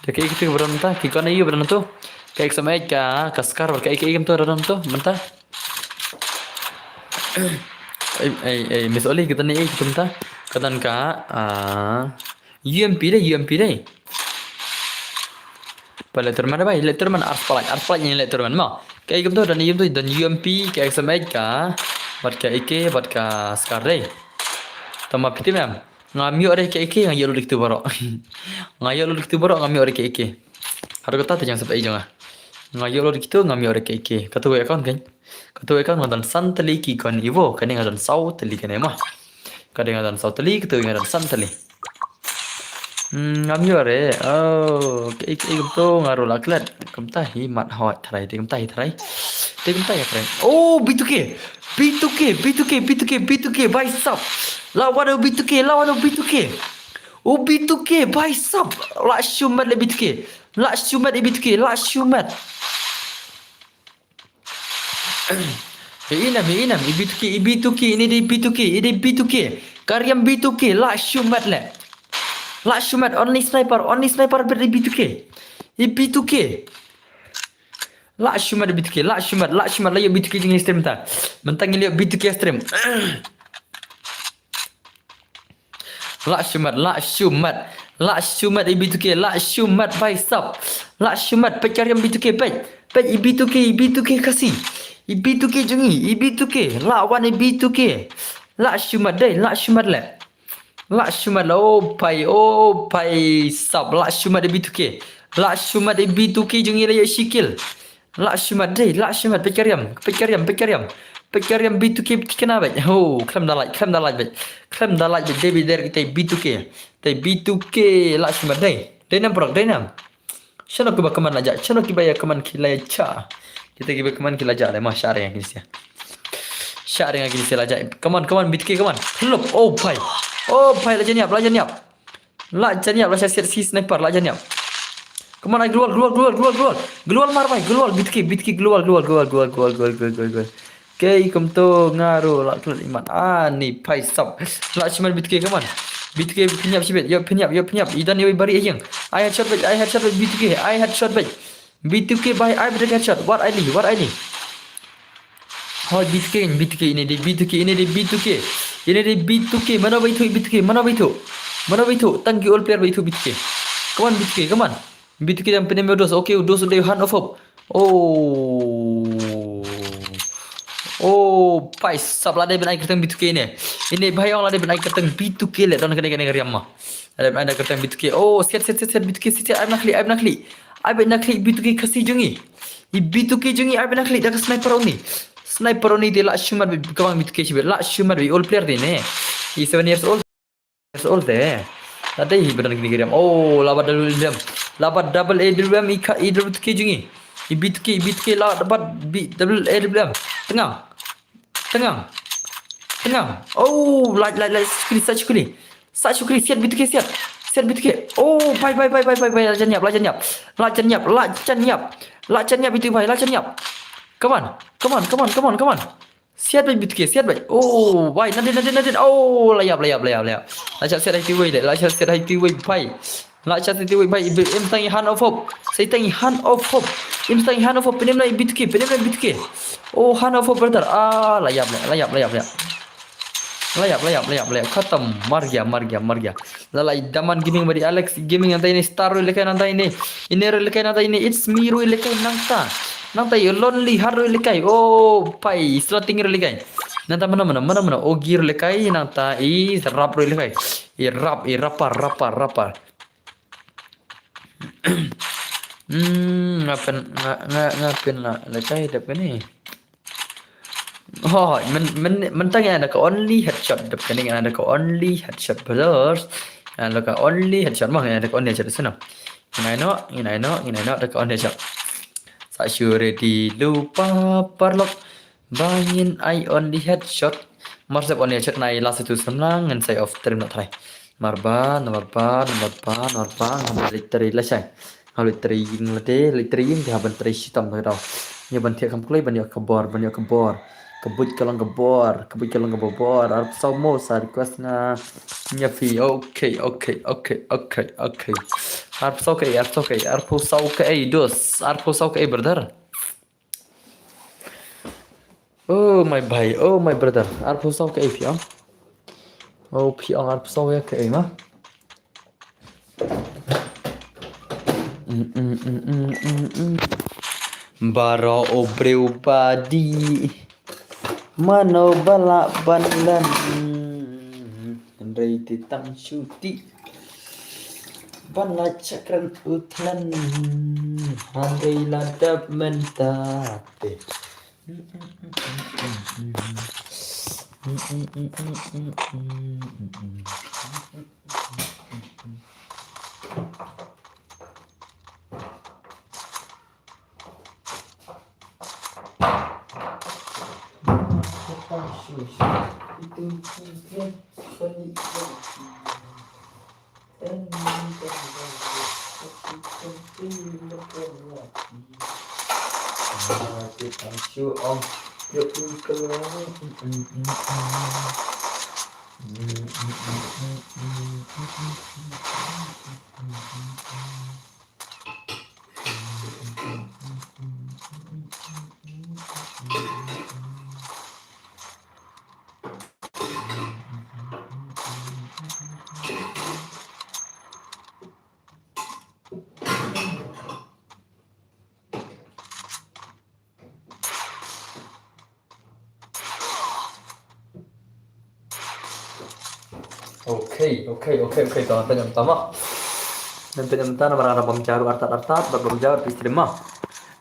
Da ka AK tu bron ta, ki kona ïoh bron tu. Ka X M eight ka, ka scar, ka AK tu bron tu, mynta. Ei, ei, ei, Miss Oli, kita ni, eh, kita mynta. Katan ka, ah, U M P dei, U M P dei. Ba le tournament ba, le tournament Ars Palai, Ars Palai ni le tournament mo. Ka ikum tu, don ikum tu, don U M P, ka X M eight ka, bad ka AK, bad ka scar dei. Tama piti mem. Ngam ïoh re ka AK, nga ïoh lut kitu baroh. Nga ïoh lut kitu baroh, ngam ïoh re ka AK. Haduh kata te jang sep ai jong nga. Nga ïoh lut kitu, ngam ïoh re ka AK. Katu account kan. Katu account nga don san tylli ki kon Evo, kane nga don saw tylli kane mo. Kane nga don saw tylli, katu nga don san tylli. Hmm, ngam ïoh re. Oh, ka AK kumtu nga ruh la klet. Kumta hi mat hot tharai, te kumta hi tharai. Te kumta hi tharai. Oh, B two K. B two K, B two K, B two K, B two K, bhai sab. La wan u B two K, la wan u B two K. U B two K, bhai sab. La shumat le B two K. La shumat i B two K, la shumat. He inam, he inam, i B two K, i B two K, ini dei B two K, ini dei B two K. Ka riam B two K, la shumat le. La shumat, only sniper, only sniper ber i B two K. I B two K. La shumat i B two K, la shumat, la shumat, la ïoh B two K jong ngi stream ta. Mynta ngi ïoh B two K stream. La shumat, la shumat, la shumat i B two K, la shumat bhai sab. La shumat, peit ka riam B two K, peit. Peit i B two K, i B two K Khasi. I B two K jong ngi, i B two K. La wan i B two K. La shumat dei, la shumat le. La shumat le, oh bhai, oh bhai sab, la shumat i B two K. La shumat i B two K jong ngi la ïoh shi kill. La shumat dei, la shumat, peit ka riam, peit ka riam, peit ka riam. Peit ka riam B two K thikna beit. Ho, khlem da like, khlem da like beit. Khlem da like beit, dei beit der kita B two K. Te B two K, la shumat dei. Dei nam prok, dei nam. Shano kiba kman la jah, shano kiba ïa kman ki la jah. Kita kiba kman ki la jah le ma share ïa ki sia. Share ïa ki sia la jah. Kman, kman, B two K, kman. Hlop, oh bhai. Oh bhai, la jan ïap, la jan ïap. La jan ïap, la siat si sniper, la jan ïap. Kman ai global, global, global, global, global. Global mar bhai, global, B two K, B two K, global, global, global. Kei kumtu nga ruh la klet imat. Ah, ni bhai sab. La shumat B two K, kman. B two K pynïap shibit, ïoh pynïap, ïoh pynïap. I don ïoh bari ïing. Ai headshot beit, ai headshot beit B two K, ai headshot beit. B two K bhai, ai beit headshot. War ai li, war ai li. Hoi B two K, B two K, ini dei B two K, ini dei B two K. Ini dei B two K, mano ba ithuh B two K, mano ba ithuh. Mano ba ithuh, tang ki all player ba ithuh B two K. Kman B two K, kman. B two K dang pynim u dos, okay, u dos u dei Hand of Hope. Oh. Oh, bhai sab la dei ban ai kyrteng B two K ne. Ini bhai ong la dei ban ai kyrteng B two K le don kane kane ka riam ma. La dei ban ai kyrteng B two K. Oh, siat siat siat siat B two K siat siat ai beit na khlieh, ai beit na khlieh. Ai beit na khlieh B two K Khasi jong ngi. I B two K jong ngi ai beit na khlieh da ka sniper uni. Sniper uni te la shumat beit ka bang B two K shibit, la shumat beit all player te ne. I seven years old. Years old te. La dei hi ba don kine ki riam. Oh, la bat double A W M. La bat double A W M i ka, i double K jong ngi. I B two K, i B two K la bat B, double A W M. Tyngang. Tyngang. Tyngang. Oh, la, la, la, shukri, sa shukri. Sa shukri, siat B two K, siat. Siat B two K. Oh, bhai, bhai, bhai, bhai, bhai, bhai, la jan ïap, la jan ïap. La jan ïap, la jan ïap. La jan ïap itu bhai, la jan ïap. Come on, come on, come on, come on, come on. Siat beit B two K, siat beit. Oh, bhai, nadin, nadin, nadin. Oh, la ïap, la ïap, la ïap, la ïap. La shah siat hai ti wei le, la shah siat hai ti wei, bhai. La shah siat hai ti wei, bhai. Im tang i Hand of Hope. Sa i tang i Hand of Hope. Im tang i Hand of Hope. Pynim na i B two K, pynim na i B two K. Oh, Hand of Hope, brother. Ah, la ïap, la ïap, la ïap, la ïap. La ïap, la ïap, la ïap, la ïap. Khatam, mar gaya, mar gaya, mar gaya. La la i Daman Gaming bad i Alex Gaming nangta ine, Star ruh i lehkai nangta ine. Ine ruh i lehkai nangta ine, It's Me ruh i lehkai nangta. Nangta i Lonely Heart ruh i lehkai. Oh, bhai, Slating ruh i lehkai. Nangta mano, mano, mano, mano. Ogi ruh i lehkai, nangta i Rap ruh i lehkai. I Rap, i Rapper, Rapper, Rapper. Hmm, nga pyn, nga, nga, nga pyn la lehkai dep kane. Oh, men, men, mynta ngi ai da ka only headshot, dep kane ngi ai da ka only headshot, brothers. Ai da ka only headshot, mo, ngi ai da ka only headshot, sngewbha. Ngi ai noh, ngi ai noh, ngi ai noh da ka only headshot. Sa shu ready lypa paralok. Ba ngin ai only headshot. Mar sep only headshot nai last itu semlang ngan sa off stream noh trai. Marba, namar ba, namar ba, namar ba, nga hap leit trei lashai. Nga hap leit trei ïing lade, leit trei ïing te hap ban trei shitom da ka daw. Ïa ban thiah kham kloi, ban ïoh ka bor, ban ïoh ka bor. Ka buit ka long ka bor, ka buit ka long ka bor. Arphew saw mo sa request nga. Ïa phi, okay, okay, okay, okay, okay. Arphew saw kaei, arphew saw kaei, arphew saw kaei, dos. Arphew saw kaei, brother. Oh my bhai, oh my brother. Arphew saw kaei phi ong? Oh phi ong arphew saw ïa kaei ma? Mm, mm, mm, mm, mm, mm. Baroh u briew ba dih. Mano ba lah ban len. Hynrei te tang shu dih. Ban lait shakren u thlen. Hynrei la dep mynta te. Okay, okay, okay, okay, to ngan pynjam tama. Ngan pynjam tama namar nga dang bam jaru artat artat, bam jaru pi stream ma.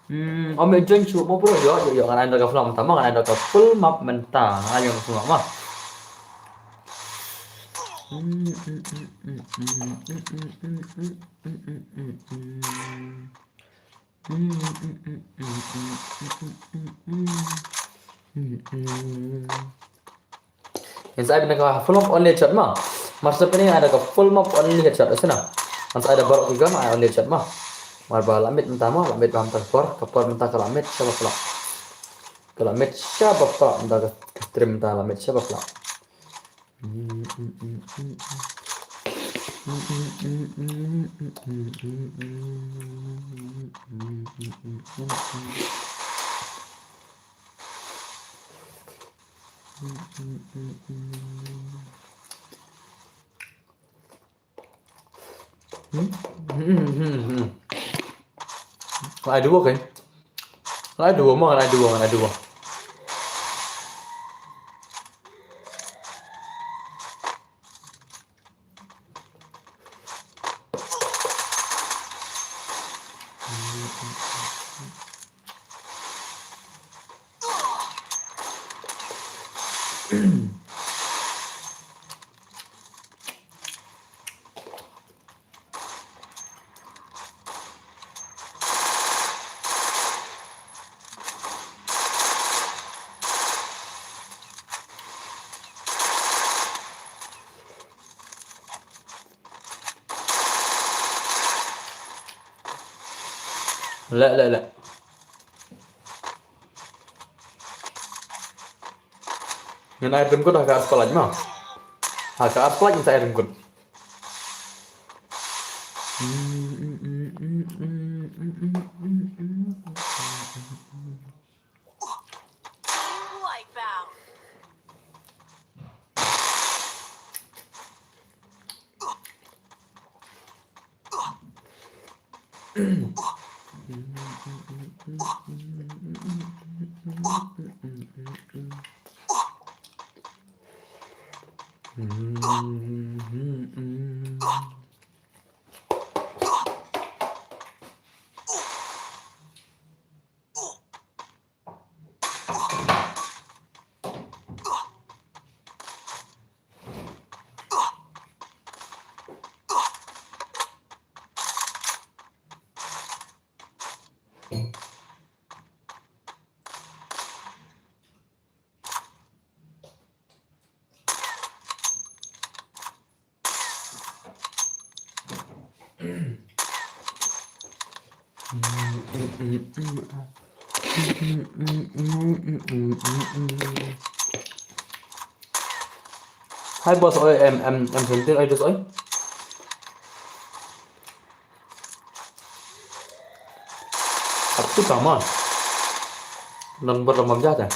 Hmm, ym join shuh mo bro, ïoh, ïoh, ïoh, ngan ai da ka full map tama, ngan ai da ka full map mynta, ngan ai da ka full map ma. Ngan sa ai da ka full map only headshot ma. Master Penny ai da ka full map only headshot, asa na. Ngan sa ai da baroh ki gun ai only headshot ma. Mar ba la miet mynta ma, la miet ba mynta ka por, ka por mynta ka la miet sha ba phlak. Ka la miet sha ba phlak mynta ka stream mynta la miet sha ba phlak. Hmm? Hmm, hmm, hmm, hmm. Ngan ai duo kan? Ngan ai duo mo, ngan ai duo, ngan ai duo. Leh, leh, leh. Ngan ai ryngkut ha ka ar spalait ma. Ha ka ar spalait ngan sa ai ryngkut. Hi boss, oi, em, em, em, sentir, oi, boss, oi. Ap tu kamon. Number lamam jata.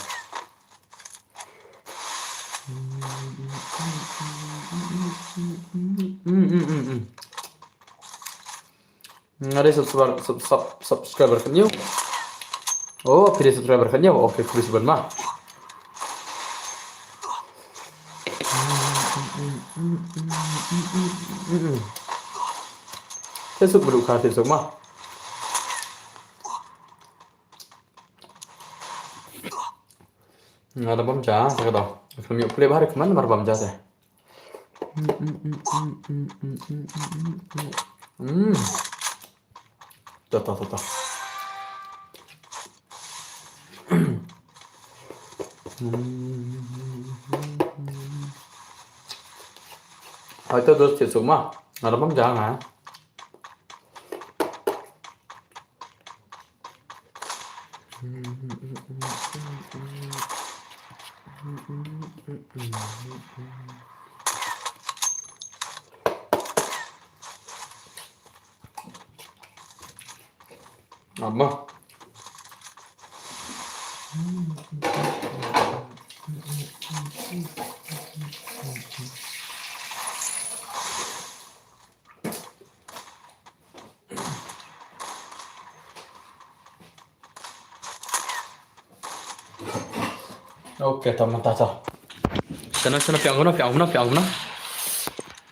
Hmm, hmm, hmm, hmm. Nga dei subscriber, sub-, sub-, subscriber kynñiew. Oh, phi dei subscriber kynñiew. Okay, khublei shibun ma. Te suk bru ka te suk ma. Nga da bam ja, sa ka da. Khlem ïoh play bha re kmen mar bam ja te. Hmm. Ta, ta, ta, ta. Hmm. Hai ta dos te suk ma. Nga da bam ja nga. Ama. Okay, ta mynta ta. Shano, shano, phi ong kumno, phi ong kumno, phi ong kumno.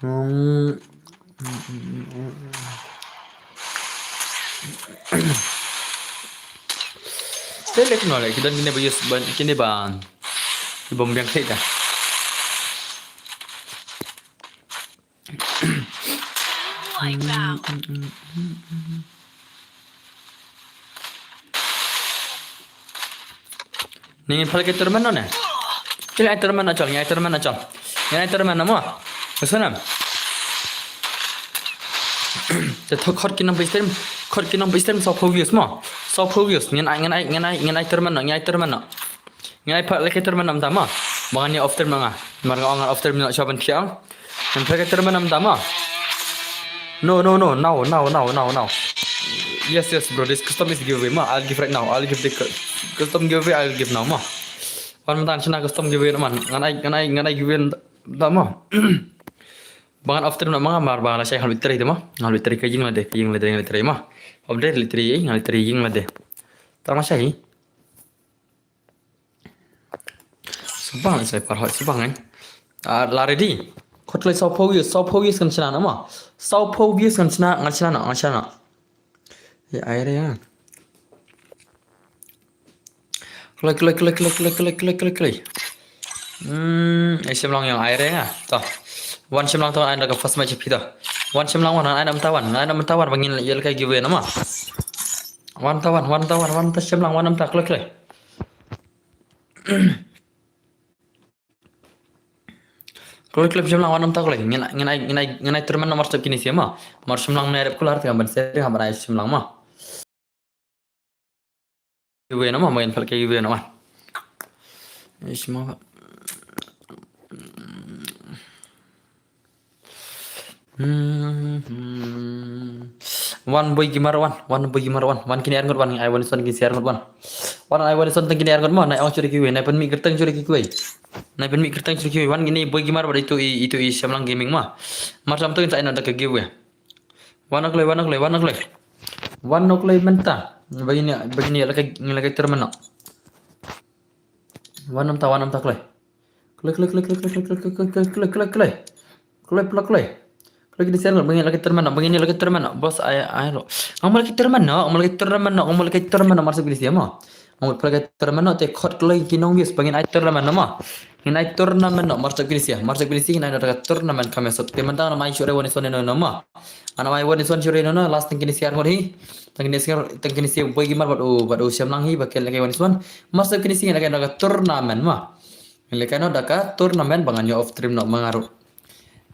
Hmm. Te leh kumno leh, ki don kine ba use ban, kine ba, ki bym biang khleh ta. Ngin pynleh ka tournament noh ne? Ngin ai tournament noh chal, ngin ai tournament noh chal. Ngin ai tournament noh mo. Ka snam. Te thok khot ki nong ba stream, khot ki nong ba stream, saw phew views mo. Saw phew views. Ngin ai, ngin ai, ngin ai, ngin ai tournament noh, ngin ai tournament noh. Ngin ai pynleh ka tournament noh mynta mo. Ba ngan ïa off stream noh nga. Mar nga ong ngan off stream noh shuwa ban thiah. Ngin pynleh ka tournament noh mynta mo. No, no, no, now, now, now, now, now. Yes, yes, bro, this custom is giveaway mo. I'll give right now. I'll give the cu-, custom giveaway, I'll give now mo. Wan mynta ngan shna custom giveaway noh man. Ngan ai, ngan ai, ngan ai giveaway mynta mo. Ba ngan off stream noh ma nga mar ba nga la shai ngan leit trei te mo. Ngan leit trei ka ïing lade, ka ïing lade, ngan leit trei mo. Off day leit trei, ngan leit trei ïing lade. Tang la shai. Sbang sa par hot sbang eh. Ah, la ready. Khot kloi saw phew views, saw phew views ngan shna noh mo. Saw phew views ngan shna, ngan shna noh, ngan shna noh. Ïa ai re ïa. Kloi, kloi, kloi, kloi. Hmm, eh, shim lang ïa ai re ïa. To. Wan shim lang to, ai da ka first match phi to. Wan shim lang wan, ai da mynta wan, ai da mynta wan, ba ngin ïa leh ka giveaway noh mo. Wan ta wan, wan ta wan, wan ta shim lang, wan mynta kloi kloi. Kloi kloi shim lang, wan mynta kloi. Ngin, ngin ai, ngin ai, ngin ai tournament noh mar sop kine sha mo. Mar shim lang ne rep kular te ban seri ha ban ai shim lang mo. Giveaway noh mo, main pal giveaway noh mo. Ish mo. Hmm, hmm. Wan Boy Gamer wan, wan Boy Gamer wan, wan kine ar ngut wan, ai wan son kine ar ngut wan. Wan ai wan son tang kine ar ngut mo, nai ong shuh da kiwei, nai pynmih kyrteng shuh da kiwei. Nai pynmih kyrteng shuh da kiwei, wan kine Boy Gamer bad itu i, itu i Shemlang Gaming mo. Mar sham tu in sa ai noh da ka giveaway. Wan noh kloi, wan noh kloi, wan noh kloi. Wan noh kloi mynta. Ba ngin ïa, ba ngin ïa lehkai, ngin lehkai tournament noh. Wan mynta, wan mynta kloi. Kloi, kloi, kloi. Kloi pla kloi. Kloi kine sha ngut, ba ngin lehkai tournament noh, ba ngin ïa lehkai tournament noh. Boss, ai, ai lo. Ngam lehkai tournament noh, ngam lehkai tournament noh, ngam lehkai tournament noh, mar sop kine sha mo. Ngam lehkai tournament noh, te khot kloi ki nong views, ba ngin ai tournament noh mo. Ngin ai tournament noh, mar sop kine sha, mar sop kine sha, ngin ai noh da ka tournament kham ïa sop. Te mynta ngam ai shuh re wan son noh mo. Ngam ai wan son shuh re noh, last tang kine sha ngut hi. Tang kine sha, tang kine sha Boy Gamer bad u, bad u Shemlang hi, ba kin lehkai wan son. Mar sop kine sha, ngin lehkai noh da ka tournament mo. Ngin lehkai noh da ka tournament ba ngan ïa off stream noh ma nga ruh.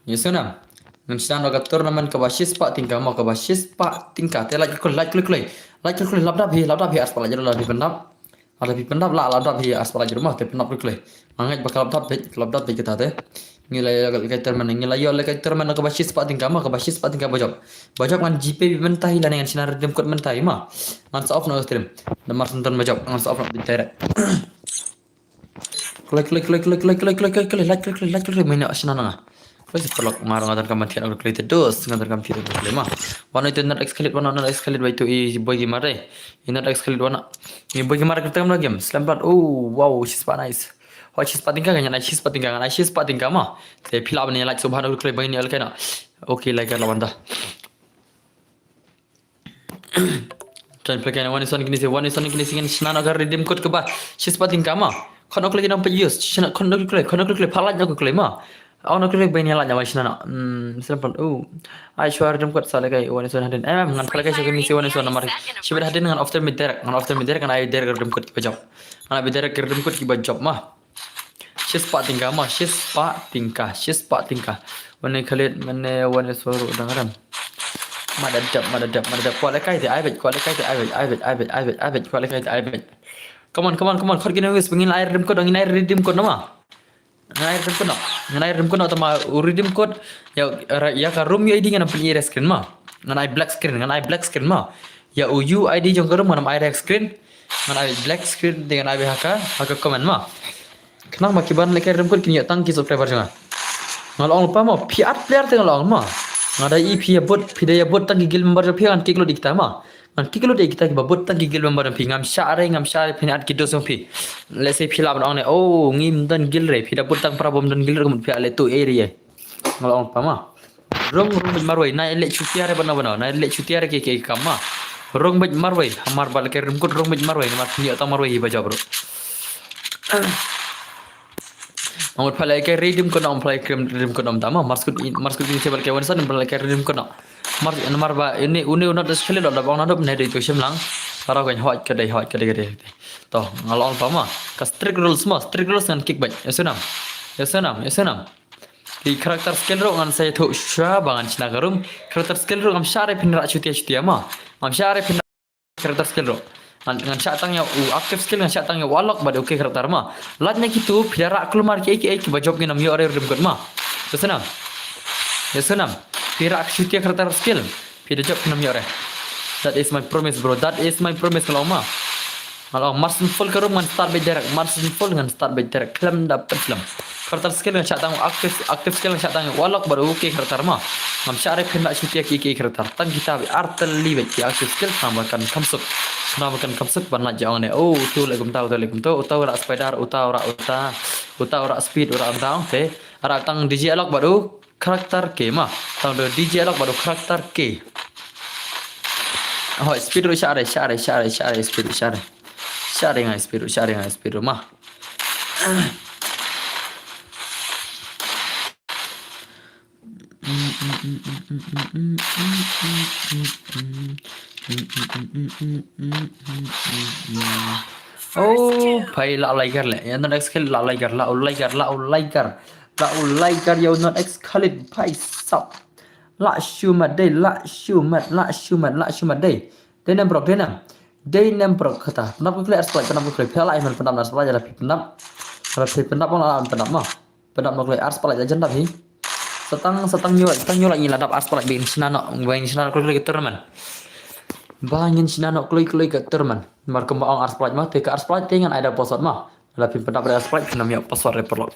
Ïa sngewbha. Ngan shna noh ka tournament kaba shispah tyngka mo, kaba shispah tyngka. Te lait kloi kloi, lait kloi kloi. Lait kloi kloi, lap dap hi, lap dap hi, arspah lait jrong, lap dap hi pyndap. Lap dap hi pyndap, la lap dap hi, arspah lait jrong mo, te pyndap kloi kloi. Nga ngeit ba ka lap dap beit, ka lap dap beit kata te. Ngi la ïoh lehkai tournament, ngi la ïoh lehkai tournament kaba shispah tyngka mo, kaba shispah tyngka ba jop. Ba jop ngan G Pay mynta hi lane ngan shna redeem code mynta hi mo. Ngan sa off noh ka stream. Namar sa don ba jop, ngan sa off noh direct. Kloi kloi kloi kloi kloi kloi kloi kloi kloi, lait kloi kloi, lait kloi kloi, mynta shna noh nga. Kloi sa paralok, nga ruh nga donkam ban thied noh ka kloi te dos, nga donkam thied noh ka kloi mo. Wan ïa uto u Not X Khalid, wan ïa uto u Not X Khalid, wan ïa uto i Boy Gamer re. I Not X Khalid wan ïa. I Boy Gamer ka tang game, slam plat. Oh wow, shispah nice. Hoi shispah tyngka, ngan ai shispah tyngka, ngan ai shispah tyngka mo. Te phi lah ban ïa lait shuh bha noh ka kloi ba ngin ïa lehkai noh. Okay, lehkai la wan ta. Tang phi lehkai na Wan Ison kine se, Wan Ison kine se ngan shna noh ka redeem code kaba shispah tyngka mo. Khot noh ka kloi ki nang peit use, shna, khot noh ka kloi, khot noh ka kloi, pha lait noh ka kloi mo. Ong noh ka kloi ba ngin ïa lait noh, shna noh. Hmm, slam plat. Oh. Ai shuwa redeem code sa lehkai Wan Ison hadien. Em, em, ngan pha lehkai shuwa kine se Wan Ison namar shibit hadien ngan off time direct, ngan off time direct, ngan ai direct redeem code kiba jop. Ngan ai direct redeem code kiba jop mo. Shispah tyngka mo, shispah tyngka, shispah tyngka. Wan ïa Khalid, mynne wan ïa Soru dang ram. Mada dep, mada dep, mada dep. Kwah lehkai te ai beit, kwah lehkai te ai beit, ai beit, ai beit, ai beit, ai beit, kwah lehkai te ai beit. Come on, come on, come on. Khot kine use, ngin ai redeem code, ngin ai redeem code noh mo. Ngan ai redeem code noh. Ngan ai redeem code noh, tang ma u redeem code. Ïa, ra-, ïa ka room U I D ngan ym pyn-i re screen mo. Ngan ai black screen, ngan ai black screen mo. Ïa u U I D jong ka room ngan ym ai re screen. Ngan ai black screen te ngan ai beit ha ka, ha ka comment mo. Khnang ba kiban lehkai redeem code kin ïoh tang ki subscriber jong nga. Nga la ong lypa mo, phi ar player te nga la ong mo. Nga da i phi ïa bud, phi da ïa bud tang ki guild member jong phi, ngan kick lut ïa kita mo. Ngan kick lut ïa kita kiba bud tang ki guild member jong phi, ngam shah re, ngam shah re, phin ïa at ki dos jong phi. Let's say phi lah ban ong ne, oh, ngim don guild re, phi da bud tang para bym don guild re, kumno phi ïa leh tu area. Nga la ong lypa mo. Rung, rung beit marwei, nai leh shutia re bano bano, nai leh shutia re ki, ki kam mo. Rung beit marwei, hamar ba lehkai redeem code rung beit marwei, namar phin ïoh tang marwei hi ba jop ruh. Ong pha lehkai redeem code noh, pha lehkai redeem code noh tang mo. Mar skud, mar skud ini table ke wan san, pha lehkai redeem code noh. Mar, namar ba ini, une u Not X Khalid la da bang na dop ne dei tu shim lang. Para kan hoi ka dei, hoi ka dei, ka dei. To, nga la ong lypa mo. Ka strict rules mo, strict rules ngan kick beit. Ïa snam. Ïa snam, ïa snam. Ki character skill ruh ngan sa ïathuh shuwa ba ngan shna ka room. Character skill ruh ngam shah re phin rah shutia shutia mo. Ngam shah re phin character skill ruh. Ngan, ngan shah tang ïa u active skill, ngan shah tang ïa u unlock bad u key character mo. Lait na kitu, phi da rah kulmar kiei kiei kiba jop ngin ym ïoh re redeem code mo. Ïa snam. Ïa snam. Phi rah shutia character skill. Phi da jop ngin ym ïoh re. That is my promise, bro. That is my promise, nga la ong mo. Nga la ong, Marston Full ka room ngan start beit direct. Marston Full ngan start beit direct. Khlem da pynslem. Character skill ngan shah tang active, active skill ngan shah tang unlock bad u key character mo. Ngam shah re phin rah shutia ki, ki character. Tang kita beit ar tylli beit ki active skill, khnang ba kan kham suk. Khnang ba kan kham suk ban lait jong ne. Oh, uto leh kumta, uto leh kumta, uto rah spider, uto rah uta, uto rah speed, uto rah uta, te. Rah tang D J Alok bad u character key mo. Tang da D J Alok bad u character key. Hoi, speed ruh shah re, shah re, shah re, shah re, speed ruh shah re. Shah re ngai speed ruh, shah re ngai speed ruh mo. Oh, phi la Liger leh. Ïa Not X Khalid la Liger, la u Liger, la u Liger. La u Liger ïa u Not X Khalid, phi sap. La shu mat dei, la shu mat, la shu mat, la shu mat dei. Dei nam bro, dei nam. Dei nam bro kata. Pyndap ka kloi arspah lait, pyndap ka kloi. Phi la ai man pyndap na arspah lait, la phi pyndap. La phi pyndap, la pyndap mo. Pyndap na kloi arspah lait, la jan dap hi. Sa tang, sa tang ñu lait, sa tang ñu lait ngi la dap arspah lait, ba ngin shna noh, ba ngin shna noh kloi kloi ka tournament. Ba ngin shna noh kloi kloi ka tournament. Namar kumba ong arspah lait mo, te ka arspah lait te ngan ai da password mo. La phi pyndap re arspah lait, phin ym ïoh password re paralok.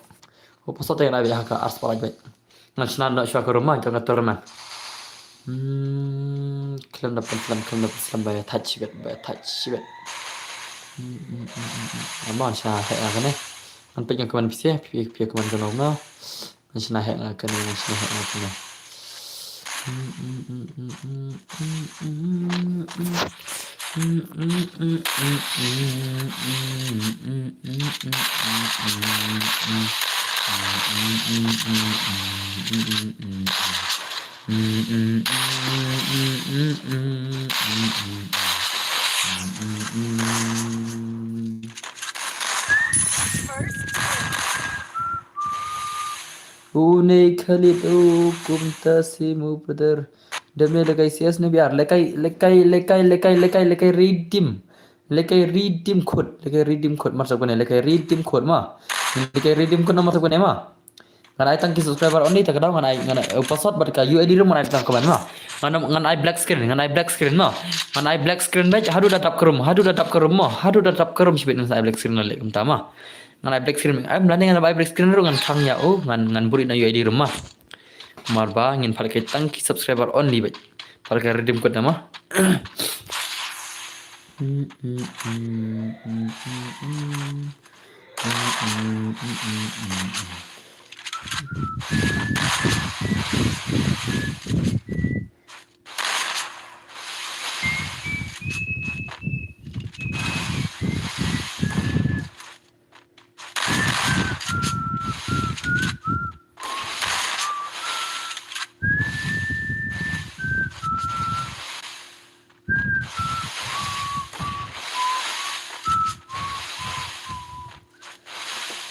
Ko password te ngan ai beit ha ka arspah lait beit. Ngan shna noh shuwa ka room mo jong ka tournament. Hmm, khlem da pynslem, khlem da pynslem, ba ïa thait shibit, ba ïa thait shibit. Hmm, hmm, hmm, hmm, hmm. Ama ngan shna heh nga kane. Ngan peit nga kmen phi se, phi, phi kmen kano mo. Ngan shna heh nga kane, ngan shna heh nga kane. Hmm, hmm, hmm, hmm, hmm, hmm, hmm, hmm. Une Khalid, oh, kumta si mu brother. Dem ne lekai C S ne biar. Lekai, lekai, lekai, lekai, lekai, lekai redeem. Lekai redeem code. Lekai redeem code. Mar sa kone lekai redeem code ma. Lekai redeem code na mar sa kone ma. Ngan ai tang ki subscriber only ta ka daw ngan ai, ngan ai, uh, password bad ka U I D ruh ngan ai tang comment ma. Ngan, ngan ai black screen, ngan ai black screen ma. Ngan ai black screen bad haduh da dap ka room, haduh da dap ka room ma. Haduh da dap ka room shibit ngan ai black screen leh kumta ma. Ngan ai black screen. Ai mlane ngan ai black screen ruh ngan khang ïa u, ngan, ngan buh ïa na U I D ruh ma. Mar ba ngin pal kai tang ki subscriber only bad. Pal kai redeem code na ma.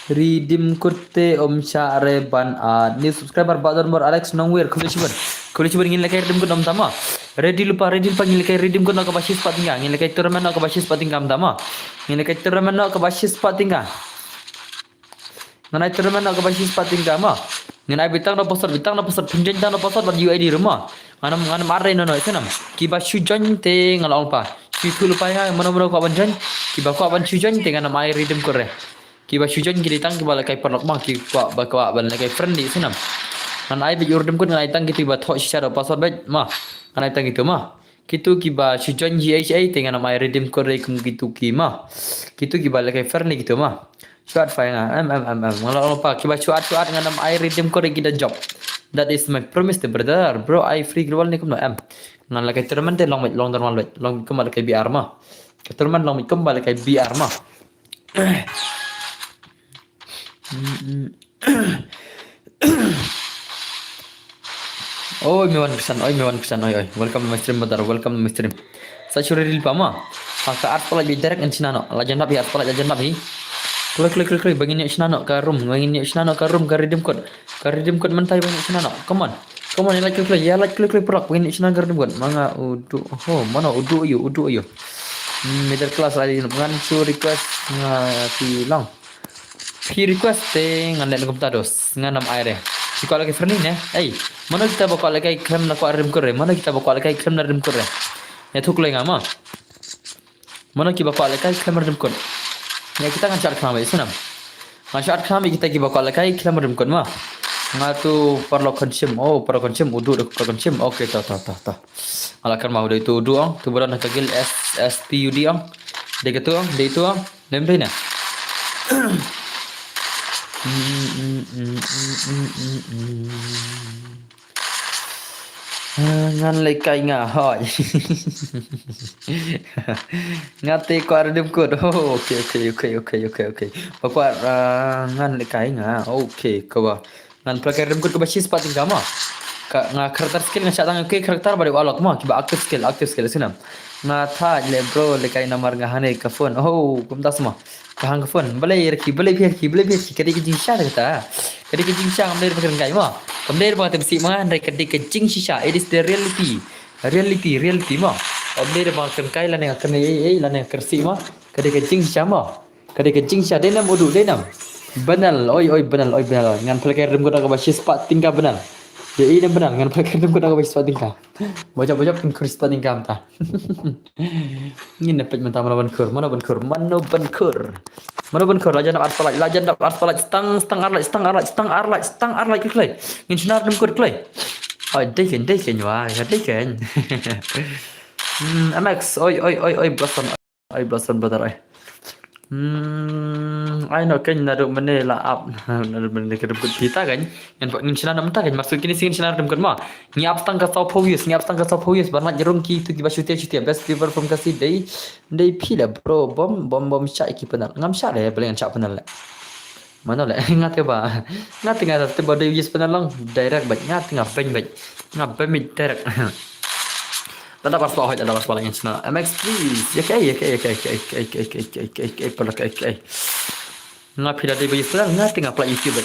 Redeem code te ym shah re ban, ah, new subscriber ba don bor Alex Nongwir, khublei shibun. Khublei shibun, ngin lekai redeem code ym tama. Ready lypa, ready lypa, ngin lekai redeem code noh kaba shispah tyngka. Ngin lekai tournament noh kaba shispah tyngka ym tama. Ngin lekai tournament noh kaba shispah tyngka. Ngan ai tournament noh kaba shispah tyngka ma. Ngan ai beit tang noh password, beit tang noh password, pynjoin tang noh password bad U I D ruh ma. Ngan ym, ngan ym ar re noh noh, ïa sngewbha. Kiba shu join te ngan ong lypa. Shu ïathuh lypa ïa nga, mano mano kwah ban join. Kiba kwah ban shu join te ngan ym ai redeem code re. Kiba shu join ki dei tang kiba lekai paralok ma, ki kwah ba kwah ban lekai friendly, ïa sngewbha. Ngan ai beit u redeem code, ngan ai tang kito kiba thoh shisha da u password beit ma. Ngan ai tang kito ma. Kito kiba shu join G H A te ngan ym ai redeem code re kum kito ki ma. Kito kiba lekai friendly kito ma. Shu add pa ïa nga, em, em, em, em. Nga la ong lypa, kiba shu add, shu add ngan ym ai redeem code re, ki da job. That is my promise to brother. Bro, ai free global ne kumno, em. Ngan lekai tournament te long beit, long tournament beit. Long kumba lekai B R ma. Ka tournament long beit kumba lekai B R ma. Mm, mm. Oi, me wan kyrsan, oi, me wan kyrsan, oi, oi. Welcome to my stream, brother. Welcome to my stream. Sa shu ready lypa ma. Ha ka arspah lait beit direct ngin shna noh. La jan dap hi arspah lait, la jan dap hi. Kloi, kloi, kloi, kloi. Ba ngin ïoh shna noh ka room, ba ngin ïoh shna noh ka room, ka redeem code. Ka redeem code mynta ba ngin ïoh shna noh. Come on. Come on, ïa lait kloi, kloi. Ïa lait kloi, kloi, prok. Ba ngin ïoh shna ka redeem code. Ma nga u Du, ho, mano u Du ïa u, u Du ïa u. Hmm, middle class lagi ngan shu request nga phi long. Phi request te ngan leh kumta dos, ngan ym ai re. Phi kwah lekai friendly ne? Ei, mano kita ba kwah lekai khlem na kwah redeem code re? Mano kita ba kwah lekai khlem na redeem code re? Ïathuh kloi nga ma. Mano kiba kwah lekai khlem redeem code? Ïa kita ngan shah khlem beit, ïa sngewbha. Ngan shah khlem beit kita kiba kwah lekai khlem redeem code ma. Nga tu paralok Kynshim. Oh, paralok Kynshim, u Du da paralok Kynshim. Okay, to, to, to, to. Ala kyrmen u dei tu u Du ong, tu ba don ha ka guild S, S P U D ong. Dei katu ong, dei tu ong. Lem dei na. Ngan lekai nga hoi. Nga te kwah redeem code. Oh, okay, okay, okay, okay, okay, okay. Ba kwah, ah, ngan lekai nga. Okay, kaba. Ngan pynlehkai redeem code kaba shispah tyngka ma. Ka, nga character skill nga shah tang, okay, character ba dei u Alok ma, kiba active skill, active skill, ïa sngewbha. Nga thait leh bro, lekai namar nga hangne ka phone. Oh, kumta sma. Ka hang ka phone. Balei ïa ki, balei ïa ki, balei ïa ki, ka dei ka jingshisha kata. Ka dei ka jingshisha, kam dei ba kren kai ma. Kam dei ba kren sih ma, hynrei ka dei ka jingshisha. It is the reality. Reality, reality ma. Kam dei ba kren kai lane kren ei ei lane kren sih ma. Ka dei ka jingshisha ma. Ka dei ka jingshisha, dei nam u Du, dei nam. Banal, oi, oi, banal, oi, banal. Ngan pynlehkai redeem code noh kaba shispah tyngka banal. Dei nam banal, ngan pynlehkai redeem code noh kaba shispah tyngka. Bajop, bajop, pynkhur shispah tyngka mynta. Ngin ïa peit mynta mano ban khur, mano ban khur, mano ban khur. Mano ban khur, la jan dap arspah lait, la jan dap arspah lait, stang, stang ar lait, stang ar lait, stang ar lait, stang ar lait, kloi, kloi. Ngin shna redeem code kloi. Oi, dei kein, dei kein, wai, dei kein. Hmm, M X, oi, oi, oi, oi, Blossom. Ai, Blossom brother ai. Hmm, ai no kein naduh mynne la ap. Naduh mynne ka redeem code kita kein. Ngan pa-, ngin shna mynta kein. Maksud kine sien shna redeem code ma. Ngi ap tang ka saw phew views, ngi ap tang ka saw phew views. Ban lait rung kito kiba shutia shutia. Best viewer from Khasi dei, dei phi la bro. Bom, bom, bom shah ki panel. Ngam shah le, balei ngan shah panel le. Mano le, nga te ba. Nga te nga te ba dei views panel lang. Direct bad. Nga te nga beng bad. Nga beng bad direct. Lada bas ba hoi, lada bas ba lagi channel. M X please. Ya kai, ya kai, ya kai, ya kai, ya kai, ya kai, ya kai, ya kai, ya kai, ya kai, ya kai, ya kai. Nga phi da dei ba YouTube, nga te nga pla YouTube.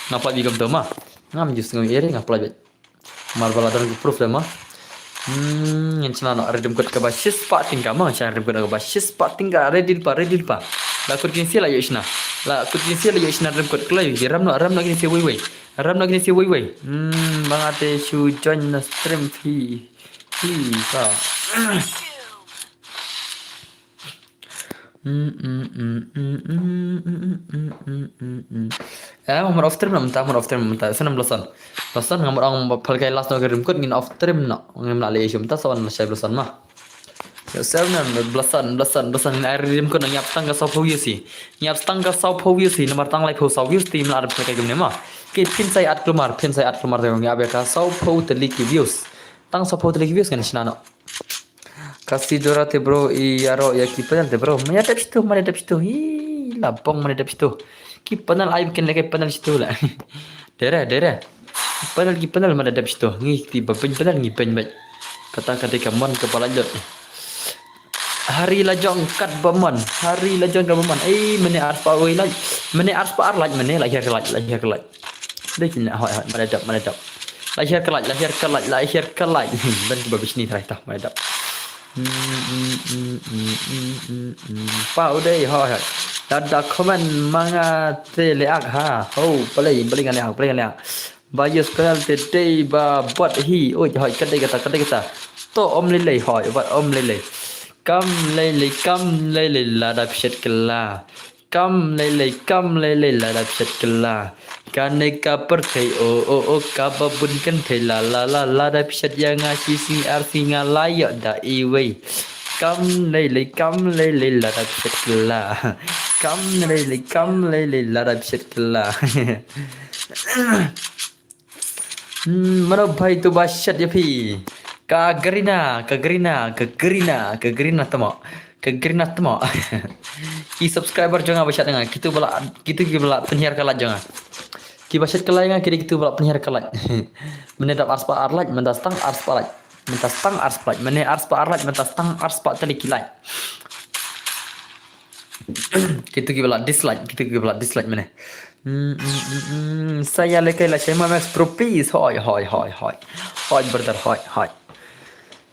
Nga pynlait beit kumto ma. Ngam ju sngew ïa ri, nga pynlait beit. Mar ba la don ka proof lem ma. Hmm, ngin shna noh redeem code kaba shispah tyngka ma, shna redeem code kaba shispah tyngka, ready lypa, ready lypa. La kut kin sia la ïoh shna. La kut kin sia la ïoh shna redeem code kloi, ram noh, ram noh kin sia wei wei. Ram noh kin sia wei wei. Hmm, ba nga te shu join na stream phi. Phi ka. Mm, mm, mm, mm, mm, mm, mm, mm, mm, mm. Eh, ngan off stream na mynta, ngan off stream na mynta. Sa ngan blossom. Blossom ngan ong ba phalkai last no ka redeem code ngin off stream na. Ngin la leh issue mynta sa wan shai blossom ma. Yo, sa ngan blossom, blossom, blossom ngin ai redeem code na ngiap tang ka saw phew views hi. Ngiap tang ka saw phew views hi, namar tang lai phew saw views te ngin la phalkai kumne ma. Ki phin sai at kulmar, phin sai at kulmar te ngiap ïa ka saw phew tylli ki views. Tang saw phew tylli ki views ngan shna noh. Kasi Dora te bro, ïaroh ïa ki panel te bro. Mane dep shitu, mane dep shitu. Hi, la bong mane dep shitu. Ki panel ai kin leh ki panel shitu la. Dere, dere. Panel ki panel mane dep shitu. Ngi ti ba pyn panel ngi pyn beit. Kata kata ka mon ka pala jot. Hari la jong kat ba mon. Hari la jong kat ba mon. Eh, mane arspah wei like. Mane arspah ar like mane la hiar ka like, la hiar ka like. Dei kine, hoi, hoi, mane dep, mane dep. La hiar ka like, la hiar ka like, la hiar ka like. Dan ki ba bishni trai ta, mane dep. Mm, mm, mm. Pa u dei, hoi, hoi. Dada comment ma nga te le ak ha. Ho, palei, palei nga le ak, palei nga le ak. Ba yes panel te dei ba bot hi. Oi, hoi, ka dei kata, ka dei kata. To om lei lei, hoi, bot om lei lei. Kam lei lei, kam lei lei, lada phi shet kylla. Kam lei lei, kam lei lei, lada phi shet kylla. Kane ka pyrthei, oh, oh, oh, kaba bun kynthei, la, la, la, lada phi shet ïa nga shi sngi ar sngi nga la ïoh da iwei. Kam lei lei, kam lei lei, lada phi shet kylla. Kam lei lei, kam lei lei, lada phi shet kylla. Hmm, mano bhai tu ba shet ïa phi. Ka Garina, ka Garina, ka Garina, ka Garina tamo. Ka Garina tamo. Ki subscriber jong nga ba shet nga, kitu ba la, kitu ki ba la pynhiar ka like jong nga. Ki ba shet ka like nga, ki dei kitu ba la pynhiar ka like. Mane dap arspah ar like, mynta stang arspah like. Mynta stang arspah like. Mane arspah ar like, mynta stang arspah tylli ki like. Kitu ki ba la dislike, kitu ki ba la dislike mane. Hmm, hmm, hmm, hmm. Sa ïa lehkai la shai ma Max Pro please. Hoi, hoi, hoi, hoi. Hoi brother, hoi, hoi.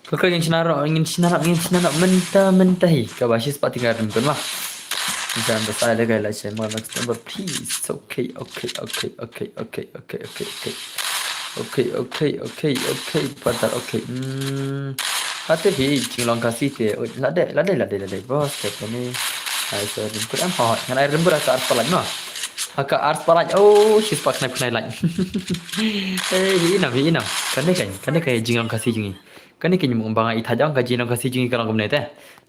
Ko ko ngin shna noh, ngin shna noh, ngin shna noh mynta, mynta hi. Kaba shispah tyngka redeem code ma. Ngin shna noh, sa ïa lehkai la shai ma Max Pro please. Okay, okay, okay, okay, okay, okay, okay. Okay, okay, okay, okay, brother, okay. Hmm. Hate hi jinglong Khasi te. Oi, lade, lade, lade, lade. Bos, kata ni. Ai, so, redeem code em hoi. Ngan ai redeem code ha ka arspah like ma. Ha ka arspah like. Oh, shispah khyndai phew khyndai like. Eh, hi inam, hi inam. Kane kan, kane kan jinglong Khasi jong ngi. Kane kan nyum ba nga i thajang ka jinglong Khasi jong ngi ka long kumne te.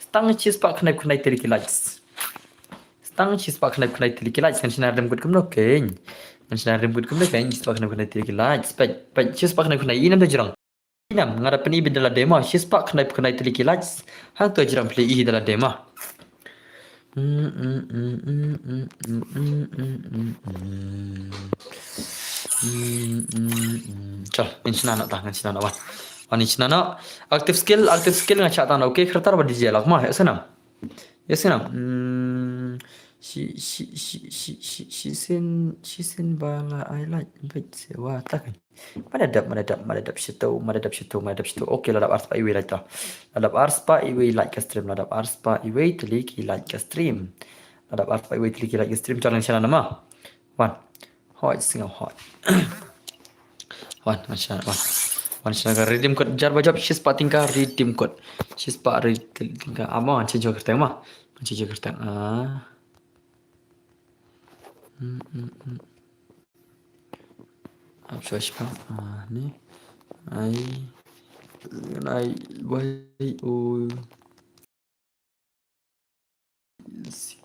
Stang shispah khyndai phew khyndai tylli ki likes. Stang shispah khyndai phew khyndai tylli ki likes, ngan shna redeem code kumno kein. Ngan shna redeem code kumno kein, shispah khyndai phew khyndai tylli ki likes. Peit, peit, shispah khyndai phew khyndai, inam da jrong. Inam, nga da pyni beit da lade ma, shispah khyndai phew khyndai tylli ki likes. Hangto jrong phi i da lade ma. Chal, ngan shna noh ta, ngan shna noh wan. Wan ngan shna noh. Active skill, active skill nga shah tang noh. Okay, khratar ba D J lak ma, ïa snam. Ïa snam. Hmm. Shi, shi, shi, shi, shi, shisien, shisien ba la ai like beit se wa ta kan. Mane dap, mane dap, mane dap shito, mane dap shito, mane dap shito. Okay, la dap arspah iwei like ta. La dap arspah iwei like ka stream, la dap arspah iwei tylli ki like ka stream. La dap arspah iwei tylli ki like ka stream, challenge shana nama. Wan. Hoi, singaw hoi. Wan, ngan shna, wan. Wan shna ka redeem code jar ba jop, shispah tyngka redeem code. Shispah redeem tyngka. Ama, ngan check jok kyrteng ma. Ngan check jok kyrteng. Ah. Hmm, hmm, hmm. Ap shwa shispah. Ah, ni. Ai. Ai, wai, oh. C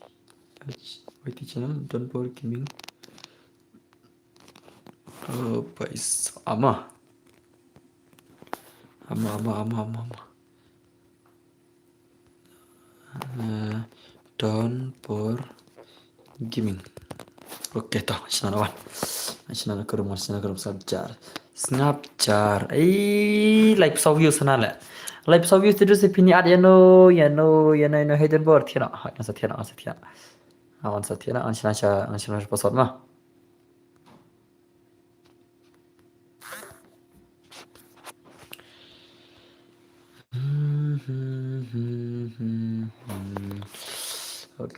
H Y T channel, Don Por Gaming. Oh, pais. Ama. Ama, ama, ama, ama, ama. Eh, Don Por Gaming. Okay, to, shna wan. Shna ka room, shna ka room, sngap jar. Sngap jar. Ei, like saw views na le. Like saw views tu se pini ad ya no, ya no, ya no, ya no, hidden board, thiana. Hai, nasa thiana, nasa thiana. Awan sa thiana, an shna sha, an shna sha password ma.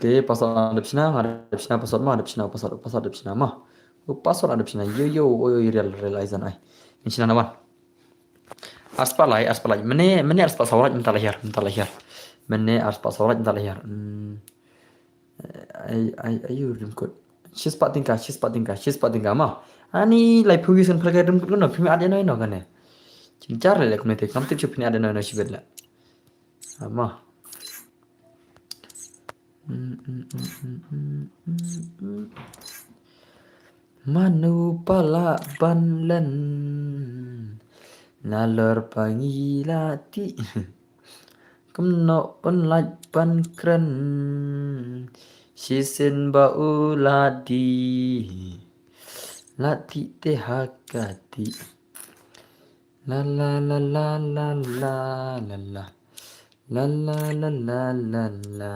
Te password nga dep shna, nga dep shna password ma, dep shna password, password dep shna ma. U password nga dep shna, yo, yo, oi, oi, real, real, ai zan ai. Ngan shna na wan. Arspah lai, arspah lai. Mynne, mynne arspah saw lait mynta la hiar, mynta la hiar. Mynne arspah saw lait mynta la hiar. Hmm. Ai, ai, ai, ur rim kut. Shispah tyngka, shispah tyngka, shispah tyngka ma. Ani lai phew wi san phlak rim kut no, phi me at ïa no ïa no kane. Jynjar leh kumne te, kam tip shuh phin at ïa no ïa no shibit leh. Ama. Mano pala ban len nalor pangila ti. Kumno un lait ban kren shisien ba u la dih. La dih te ha ka dih. La la la la la la la la. La la la la la la.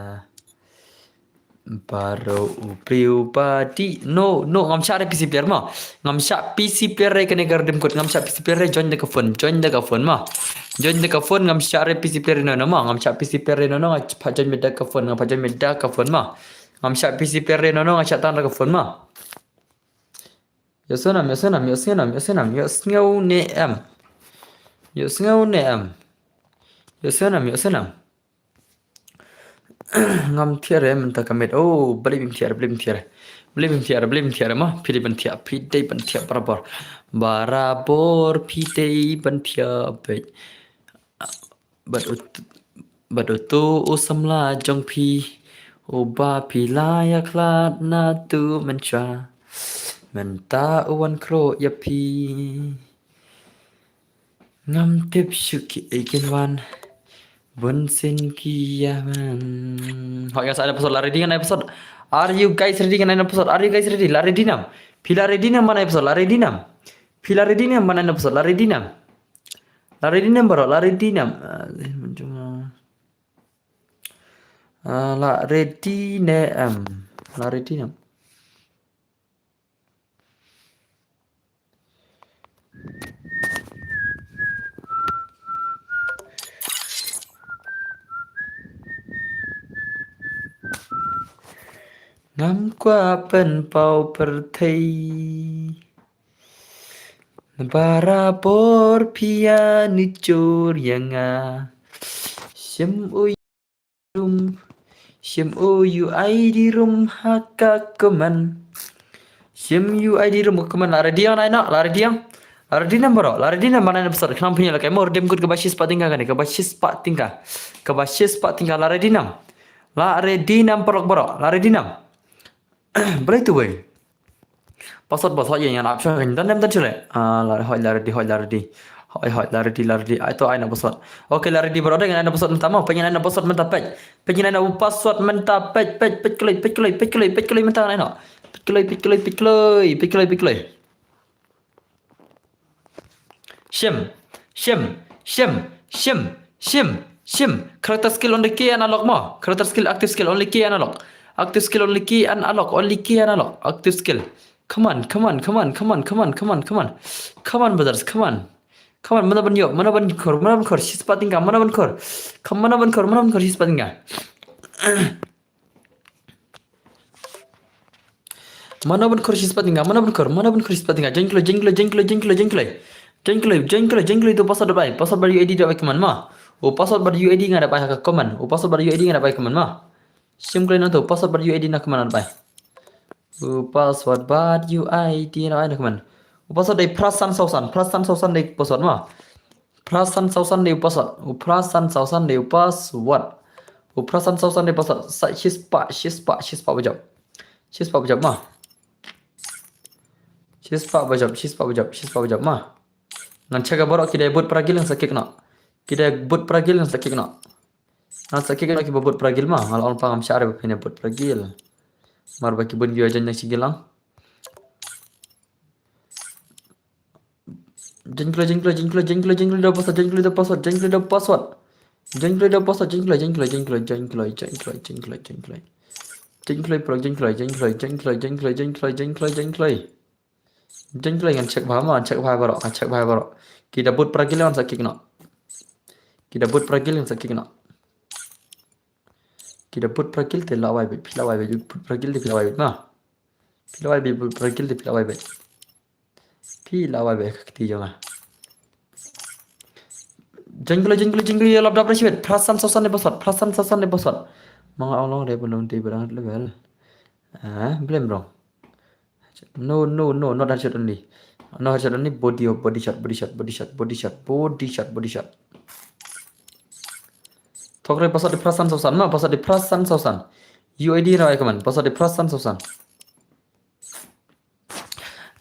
Baroh u briew ba dih. No, no, ngam shah re P C player ma. Ngam shah P C player re kane ka redeem code. Ngam shah P C player re, join da ka phone. Join da ka phone ma. Join da ka phone, ngam shah re P C player re no no ma. Ngam shah P C player re no no, nga pat join me da ka phone. Nga pat join me da ka phone ma. Ngam shah P C player re no no, nga shah tang da ka phone ma. Ïohsngew nam, ïohsngew nam, ïohsngew nam, ïohsngew nam, ïohsngew nam. Ïohsngew nam, ïohsngew nam. Ïohsngew nam, ïohsngew nam. Ngam thiah re mynta ka miet. Oh, balei bym thiah re, balei bym thiah re. Balei bym thiah re, balei bym thiah re ma. Phi dei ban thiah, phi dei ban thiah barabor. Barabor phi dei ban thiah beit. Bad uto, bad uto u samla jong phi, uba phi la ïakhlad naduh mynshuwa, mynta u wan khroh ïa phi. Ngam tip shuh kiei kin wan, bun sien ki ïa wan. Hooid, nga sa ai password, la ready ngan ai password. Are you guys ready ngan ai password? Are you guys ready? La ready nam? Phi la ready nam ban ai password? La ready nam? Phi la ready nam ban ai password? La ready nam? La ready nam baroh, la ready nam? Ah, eh, mynjung, ah. Ah, la ready ne em? La ready nam? Ngam kwah pynpaw pyrthei. Barabor phi ïa nujor ïa nga. Shim u rum. Shim u U I D room ha ka comment. Shim U I D room ha ka comment. La ready ngan ai noh, la ready ngan. La ready nam baroh, la ready nam ban ai password. Khnang phin ïoh lehkai mo redeem code kaba shispah tyngka kane, kaba shispah tyngka. Kaba shispah tyngka, la ready nam? La ready nam paralok baroh, la ready nam? Balei tu wei? Password, password ïa ngan ap shuwa, ngan don em don shuwa le. Ah, la, hooid, la ready, hooid, la ready. Hooid, hooid, la ready, la ready. Ai to ai na password. Okay, la ready baroh, dei ngan ai na password mynta mo. Peit ngan ai na password mynta, peit. Peit ngan ai na password mynta, peit, peit, peit kloi, peit kloi, peit kloi, peit kloi mynta ngan ai noh. Peit kloi, peit kloi, peit kloi, peit kloi, peit kloi. Shim, shim, shim, shim, shim, shim, shim. Character skill only key and unlock mo. Character skill, active skill only key and unlock. Active skill only key and unlock, only key and unlock. Active skill. Come on, come on, come on, come on, come on, come on, come on. Come on, brothers, come on. Come on, mano ban ïoh, mano ban khor, mano ban khor, shispah tyngka, mano ban khor. Come, mano ban khor, mano ban khor, shispah tyngka. Mano ban khor shispah tyngka, mano ban khor, mano ban khor shispah tyngka. Join kloi, join kloi, join kloi, join kloi, join kloi. Join kloi, join kloi, join kloi, to password dep ai, password bad U I D dep ai comment ma. U password bad U I D nga dep ai ha ka comment. U password bad U I D nga dep ai comment ma. Shim kloi na to, password bad U I D na comment dep ai. U password bad U I D na ai na comment. U password dei phra san saw san, phra san saw san dei password ma. Phra san saw san dei u password. U phra san saw san dei u password. U phra san saw san dei password. Sa shispah, shispah, shispah bajop. Shispah bajop ma. Shispah bajop, shispah bajop, shispah bajop ma. Ngan check baroh ki dei bud paragil ngan sa kick noh. Ki dei bud paragil ngan sa kick noh. Ngan sa kick noh kiba bud paragil ma. Nga la ong pa ngam shah re ba phin ïa bud paragil. Mar ba ki bun ki ïa join na shi gilang. Join kloi, join kloi, join kloi, join kloi, join kloi da password, join kloi da password, join kloi da password. Join kloi da password, join kloi, join kloi, join kloi, join kloi, join kloi, join kloi, join kloi. Join kloi, bro, join kloi, join kloi, join kloi, join kloi, join kloi, join kloi, join kloi. Join kloi, ngan check bha ma, ngan check bha baroh, ngan check bha baroh. Ki da bud paragil ngan sa kick noh. Ki da bud paragil ngan sa kick noh. Ki da bud para kill te la wai beit, phi la wai beit, bud para kill te phi la wai beit ma. Phi la wai beit, bud para kill te phi la wai beit. Phi la wai beit ka kti jong nga. Jingkle, jingkle, jingkle, ïa lap dap da shibit. Phra san saw san ne ba sot, phra san saw san ne ba sot. Ma nga ong long re ba long te ba dang level. Ah, blem rong. No, no, no, not headshot only. No headshot only, body, body shot, body shot, body shot, body shot, body shot, body shot. Thok re ba sot de phra san saw san, ma, ba sot de phra san saw san. U I D ra ai kaman, ba sot de phra san saw san.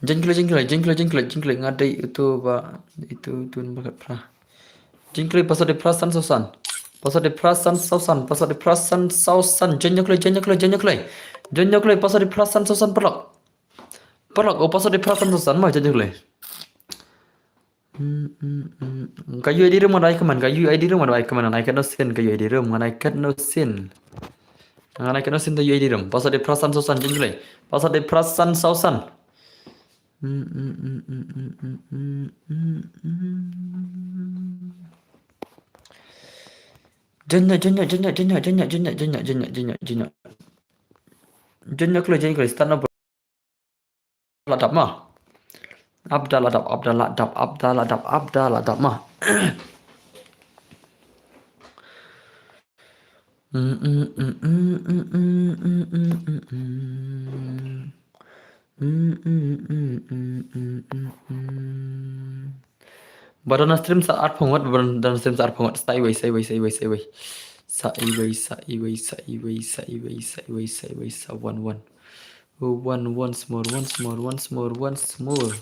Jingkle, jingkle, jingkle, jingkle, jingkle, nga dei itu ba, itu, itu number phra. Jingkle, ba sot de phra san saw san. Ba sot de phra san saw san, ba sot de phra san saw san. Jingkle, jingkle, jingkle. Jingkle, ba sot de phra san saw san, paralok. Paralok, oh, ba sot de phra san saw san, ma, jingkle. Hmm, hmm, hmm. Ka U I D room ngan ai kaman, ka U I D room ngan ai kaman, ngan ai kat no sin, ka U I D room ngan ai kat no sin. Ngan ai kat no sin ta U I D room. Ba sot de phra san saw san, jingkle. Ba sot de phra san saw san. Hmm, hmm, hmm. Jingkle, jingkle, jingkle, start no. La dap ma. Abdallah dap, Abdallah dap, Abdallah dap, Abdallah dap ma. Ba don na stream sa arphew ngut, ba don na stream sa arphew ngut. Sa iwei, sa iwei, sa iwei, sa iwei. Sa iwei, sa iwei, sa iwei, sa iwei, sa iwei, sa iwei, sa one, one. Oh, one, once more, once more, once more, once more.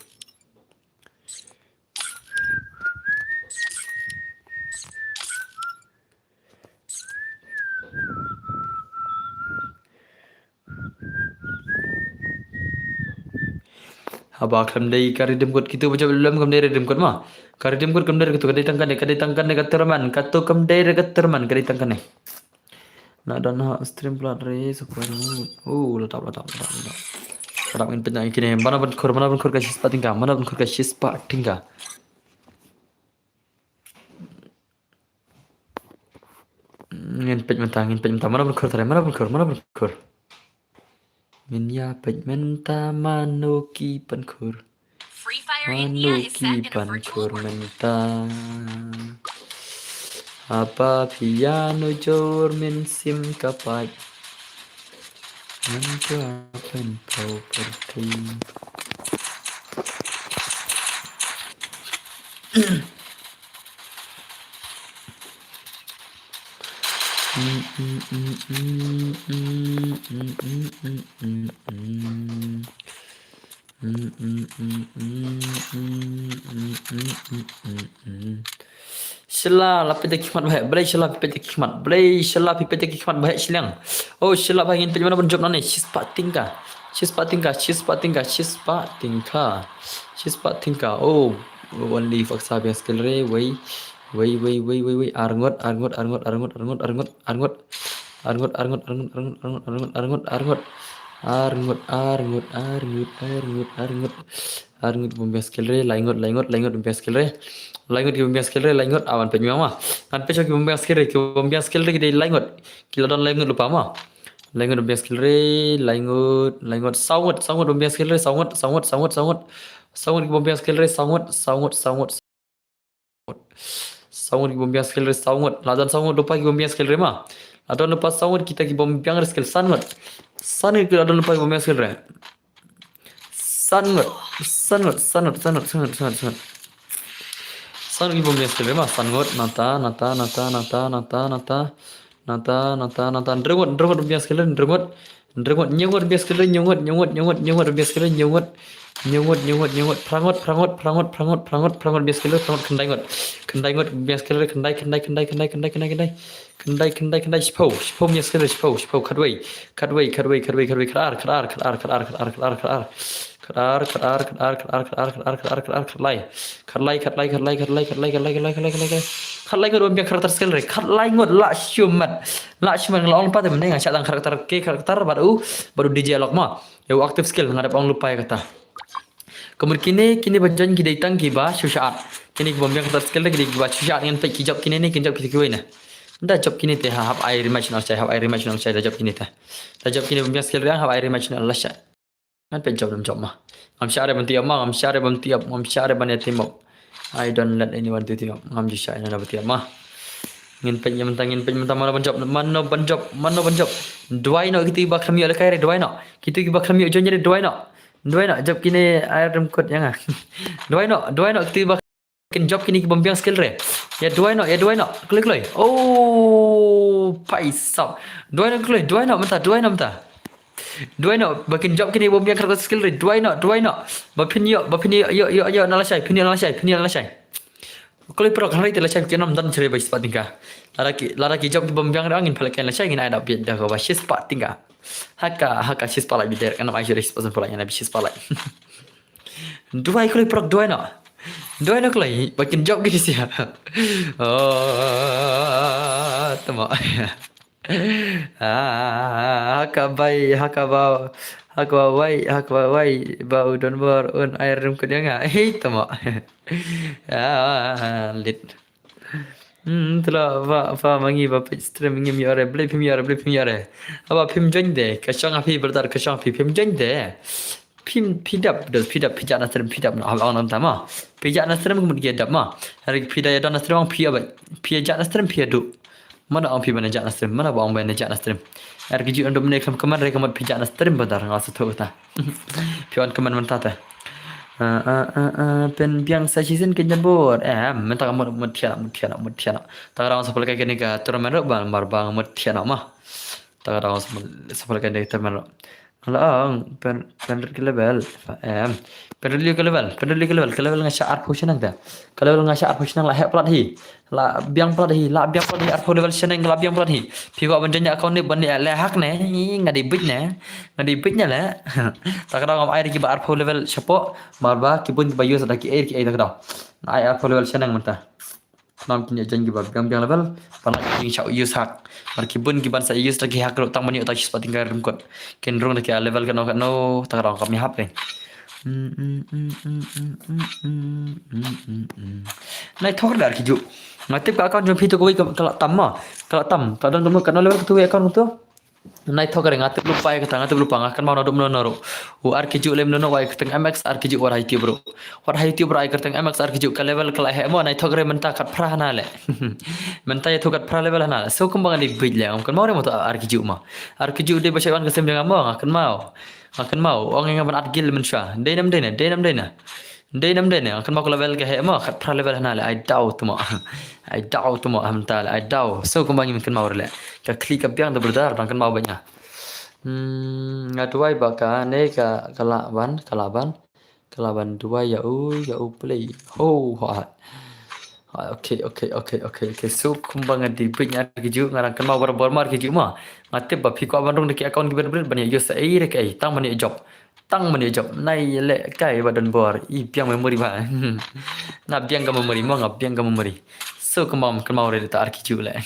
Haba khlem dei ka redeem code, kitu ba jop lem khlem dei redeem code ma. Ka redeem code khlem dei, kitu ka dei tang kane, ka dei tang kane ka tournament, katu khlem dei re ka tournament, ka dei tang kane. Na don ha stream plat re, super. Oh, la dap, la dap, la dap, la dap. La dap, ngin pynjah ïa kine, mana ban khur, mana ban khur ka shispah tyngka, mana ban khur ka shispah tyngka. Ngin peit mynta, ngin peit mynta, mana ban khur tare, mana ban khur, mana ban khur. Ngin ïa peit mynta mano ki ban khur. Mano ki ban khur mynta. Haba phi ïa nujor mynsiem ka pait. Mynta pynpaw pyrthei. Shylla, la peit da ki khmat ba heh, Blei, shylla phi peit da ki khmat, Blei, shylla phi peit da ki khmat ba heh shiliang. Oh, shylla ba heh, ngin peit mano ban jop nangne, shispah tyngka. Shispah tyngka, shispah tyngka, shispah tyngka. Shispah tyngka. Oh, only faksa biang skill re, wei. Wei, wei, wei, wei, wei. Arngut, arngut, arngut, arngut, arngut, arngut, arngut. Arngut, arngut, arngut, arngut, arngut, arngut, arngut, arngut. Arngut, arngut, arngut, arngut, arngut. Arngut bym biang skill re, laingut, laingut, laingut bym biang skill re. Laingut ki bym biang skill re, laingut, awan peit ma. Ngan peit ki bym biang skill re, ki bym biang skill re ki dei laingut. Ki la don laingut lypa ma. Laingut bym biang skill re, laingut, laingut, sawngut, sawngut bym biang skill re, sawngut, sawngut, sawngut, sawngut. Sawngut ki bym biang skill re, sawngut, sawngut, sawngut. Sawngut ki bym biang skill re, sawngut. La don sawngut lypa ki bym biang skill re ma. La don lypa sawngut kita ki bym biang re skill, sanngut. Sanngut ki la don lypa ki bym biang skill re. Sanngut, sanngut, sanngut, sanngut, sanngut, sanngut, sanngut. Sanngut ki bym biang skill re ma, sanngut, nangta, nangta, nangta, nangta, nangta, nangta. Nangta, nangta, nangta. Hynriew ngut, hynriew ngut bym biang skill re, hynriew ngut. Hynriew ngut, hynñiew ngut bym biang skill re, hynñiew ngut, hynñiew ngut, hynñiew ngut bym biang skill re, hynñiew ngut. Hynñiew ngut, hynñiew ngut, hynñiew ngut. Phra ngut, phra ngut, phra ngut, phra ngut, phra ngut, phra ngut bym biang skill re, phra ngut, khyndai ngut. Khyndai ngut bym biang skill re, khyndai, khyndai, khyndai. Khyndai, khyndai, khyndai, shiphew, shiphew bym biang skill re, shiphew, shiphew, khatwei. Khatwei, khatar, khatar, khatar, khatar. Khatar, khatar, khatar, khatar, khatar, khatar, khatar, khatar, khatar, khatar, khatlai. Khatlai, khatlai, khatlai, khatlai, khatlai, khatlai. Khatlai ngut bym biang character skill re. Khatlai ngut, lah shu mat. Lah shu mat, nga la ong lypa te mynne nga shah tang character, ke character bad u, bad u D J Alok ma. Ïa u active skill nga dep ong lypa ïa kata. Kumne kine, kine ba join ki dei tang kiba shu shah. Kine ki bym biang character skill re ki dei kiba shu shah, ngin peit ki jop kine ne, kin jop kita kiwei ne. Da jop kine te ha, hap ai rematch na lashai, hap ai rematch na lashai, da jop kine te. Da jop kine bym biang skill re, hap ai rematch na lashai. Ngan peit jop dam jop ma. Ngam shah re ban tiap ma, ngam shah re ban tiap, ngam shah re ban ïa team up. I don't let anyone to team up. Ngam ju shah ïa na ban tiap ma. Ngin peit ïa mynta, ngin peit mynta mano ban jop, mano ban jop, mano ban jop. Duwai noh kito ba khlem ïoh lehkai re, duwai noh. Kito kiba khlem ïoh join re, duwai noh. Duwai noh, jop kine ai rem kut ïa nga. Duwai noh, duwai noh kito ba kin jop kine ki bym biang skill re. Ïa duwai noh, ïa duwai noh. Kloi kloi. Oh, paisap. Duwai noh kloi, duwai noh mynta, duwai noh mynta. Duwai noh, ba kin jop kine bym biang kata skill re. Duwai noh, duwai noh. Ba phin ïoh, ba phin ïoh, ïoh, ïoh, ïoh na lashai, phin ïoh na lashai, phin ïoh na lashai. Kloi prok, hynrei te lashai kin ym don shuh re ba shispah tyngka. Lada ki, lada ki jop ki bym biang re ngin pynlehkai lashai, ngin ai da bieit da kaba shispah tyngka. Ha ka, ha ka shispah lait beit, kan ym ai shuh re shispah san pynlait, ngin ai beit shispah lait. Duwai kloi prok, duwai noh. Duwai noh kloi, ba kin jop ki shisha. Oh, tama. Ah, ha kaba, ha kaba, ha kaba wai, ha kaba wai ba u Donbor un ai rem kut ïa nga. Hei, tama. Ah, lit. Hmm, tela ba, ba ma ngi ba peit stream ngim ïoh re, balei phim ïoh re, balei phim ïoh re. Haba phim join de, ka shong ha phi brother, ka shong ha phi, phim join de. Phim, phi dap, dos phi dap, phi jah na stream, phi dap na, haba ong nang tama. Phi jah na stream ka mut ki dap ma. Hynrei phi da ïa don na stream ong phi ïa ba, phi jah na stream phi ïa duh. Mano ong phi ban jah na stream, mano ba ong ban jah na stream. Ar ki ju ong dum ne kam kaman re ka mut phi jah na stream brother, nga sngewthuh kata. Phi wan kaman mynta te. Ah, ah, ah, ah, pynbiang sa shisien ki Donbor. Eh, mynta ka mut, mut thiah, mut thiah, mut thiah. Ta ka dang sa pynlehkai kane ka tournament ruh ba, mar ba mut thiah ma. Ta ka dang sa pynlehkai kane ka tournament ruh. Nga la ong, pyn, pynrit ka level. Em, pynrit ka level, pynrit ka level, ka level nga shah arphew shaneng te. Ka level nga shah arphew shaneng la heh palat hi. La biang palat hi, la biang palat hi, arphew level shaneng la biang palat hi. Phi kwah ban join account ne ban ne leh hack ne, nga dei bit ne. Nga dei bit ne leh. Ta ka dang ngam ai da kiba arphew level shapoh, mar ba ki bun kiba use da ki ei ki ei ta ka dang. Nga ai arphew level shaneng mynta. Khnang kin ïa join kiba biang biang level, ban lait kin shah use hack. Mar ki bun kiban sa use da ki hack ruh tang ban ïoh ta shispah tyngka rem kut. Kin rung da ki level kano kano, ta ka dang kam ïahap re. Nai thok da ar ki ju. Nga tip ka account jong phi to kawei ka la tam ma. Ka la tam. Ka don kano kano level ka to account to. Nai thok re nga tip lypa ïa kata, nga tip lypa, nga kynmaw naduh mynno ruh. U ar ki ju lem mynno, u ai kyrteng M X ar ki ju, wat ha YouTube ruh. Wat ha YouTube ruh ai kyrteng M X ar ki ju, ka level ka la heh mo, nai thok re mynta khatphra hana leh. Mynta ïathuh khatphra level hana leh. So kumba nga dei bit leh, ngam kynmaw re mo to ar ki ju ma. Ar ki ju dei ba shait wan ka sem jong nga mo, nga kynmaw. Nga kynmaw, ong ïa nga ban add guild mynshuwa. Dei nam dei na, dei nam dei na. Dei nam dei ne, nga kynmaw ka level ka heh mo, khatphra level hana leh, ai daw tma. Ai daw tma, ha mynta leh, ai daw. So kumba ngim kynmaw re leh. Ka khlieh ka biang da brother, dang kynmaw beit nga. Hmm, nga duwai ba kane ka, ka lah ban, ka lah ban. Ka lah ban duwai ïa u, ïa u play. Ho, ha. Ha, okay, okay, okay, okay, okay. So kumba nga dei beit nga ar ki ju, nga dang kynmaw barabor ma ar ki ju ma. Nga tip ba phi kwah ban rung da ki account kiba bret ban ïa use ei re kaei, tang ban ïa jop. Tang ban ïa jop, nai leh kai ba Donbor, i biang memory ba. Nga biang ka memory mo, nga biang ka memory. So kynmaw, kynmaw re ta ar ki ju leh.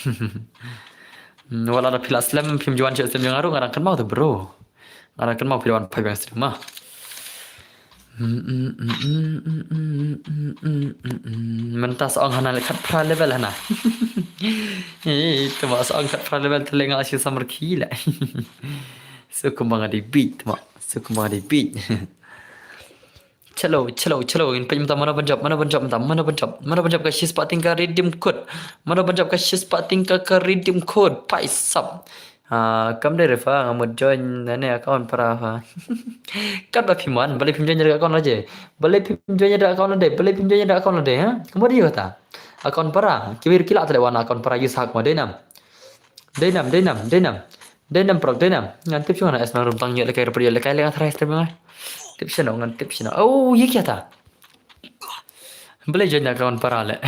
Hmm, wat la da phi la slem, phim ju wan sha slem jong nga ruh, nga dang kynmaw te bro. Nga dang kynmaw phi da wan phai biang stream ma. Mynta sa ong hana leh khatphra level hana. Eh, tma sa ong khatphra level te leh nga la shu samar ki leh. So kumba nga dei bit tma. So kumba nga dei bit. Chalo, chalo, chalo, ngin peit mynta mano ban jop, mano ban jop mynta, mano ban jop, mano ban jop ka shispah tyngka redeem code, mano ban jop ka shispah tyngka ka redeem code, paisap. Ah, kam dei re pha, nga mut join na ne account para pha. Katba phim wan, balei phim join da account lade, balei phim join da account lade, balei phim join da account lade, ha? Ka mut ïa kata. Account para, kiwei ruh ki lah te leh wan account para use hack mo, dei nam. Dei nam, dei nam, dei nam. Dei nam prok, dei nam. Ngan tip shuh na es nang rum tang ïoh lehkai, ruh ïoh lehkai leh nga tharai stream nga. Tip shuh na, ngan tip shuh na. Oh, ïa ki ata. Balei join account para leh.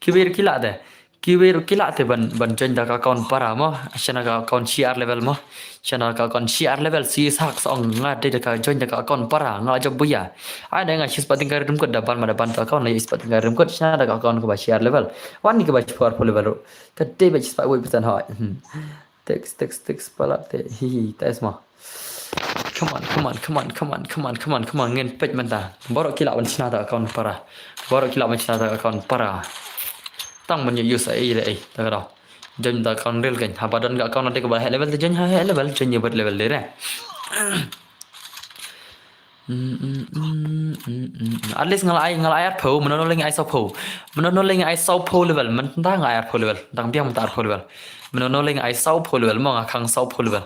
Kiwei ruh ki lah te. Kiwei ruh ki lah te ban, ban join da ka account para mo. Shana ka account shi ar level mo. Shana ka account shi ar level, shi sak sa ong nga dei da ka join da ka account para, nga la jop buya. Ai na nga shispah tyngka redeem code da ban ma da ban ta account la shispah tyngka redeem code. Shana da ka account kaba shi ar level. Wan ni kaba shiphew arphew level ruh. Ka dei ba shispah wei percent hoi. Hmm. Text, text, text palat te. Hi, hi, ta es ma. Come on, come on, come on, come on, come on, come on, come on. Ngin peit mynta. Baroh ki lah ban shna da account para. Baroh ki lah ban shna da account para. Tang ban ïa use ei re ei. Ta ka daw. Join da account real kan. Haba don ka account na dei kaba high level te join ha high level, join ïa bad level dei re. At least nga la ai, nga la ai arphew, mynno mynno lei nga ai sawphew. Mynno mynno lei nga ai sawphew level, mynta nga ai arphew level. Dang biang mynta arphew level. Mynno mynno lei nga ai sawphew level, mo nga khang sawphew level.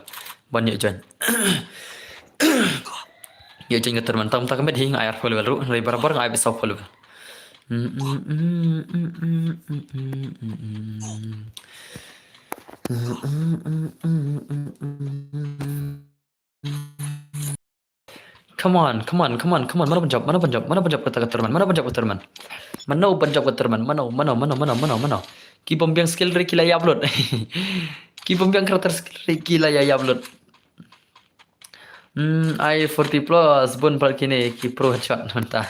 Ban ïa join. Ïa join ka tournament tang mynta ka met hi nga ai arphew level ruh, lei barabor nga ai bad sawphew level. Come on, come on, come on, come on. Mano ban jop, mano ban jop, mano ban jop kata ka tournament, mano ban jop ka tournament. Mano ban jop ka tournament, mano, mano, mano, mano, mano, mano. Ki bym biang skill re ki la ïa upload. Ki bym biang character skill re ki la ïa upload. Hmm, ai forty plus, bun pat kine ki pro headshot mynta.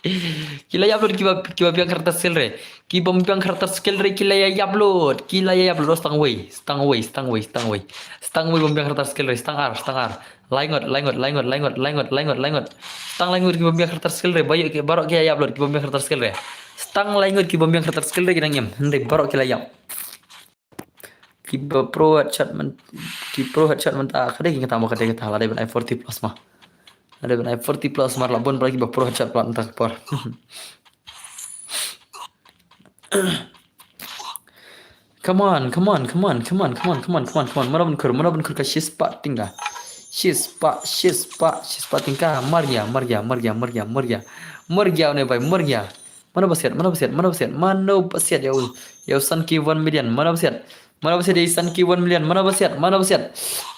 Ki la ïa upload kiba, kiba biang character skill re. Ki bym biang character skill re ki la ïa upload. Ki la ïa upload. Oh, stang wei, stang wei, stang wei, stang wei. Stang wei bym biang character skill re, stang ar, stang ar. Lai ngut, lai ngut, lai ngut, lai ngut, lai ngut, lai ngut, lai ngut. Stang lai ngut ki bym biang character skill re, baroh ki, baroh ki ïa upload ki bym biang character skill re. Stang lai ngut ki bym biang character skill re ki dang im. Hynrei baroh ki la ïap. Kiba pro headshot myn, ki pro headshot mynta ka dei ki kata ma ka dei kata la dei ban ai forty plus ma. La dei ban ai forty plus mar la bun bra kiba pro headshot plat mynta ka por. Come on, come on, come on, come on, come on, come on, come on, come on. Mano ban khur, mano ban khur ka shispah tyngka. Shispah, shispah, shispah tyngka. Mar ïa, mar ïa, mar ïa, mar ïa, mar ïa. Mar ïa une bai, mar ïa. Mano ba siat, mano ba siat, mano ba siat, mano ba siat ïa u, ïa u Sanki one million, mano ba siat. Mano ba siat ïa u Sanki one million, mano ba siat, mano ba siat.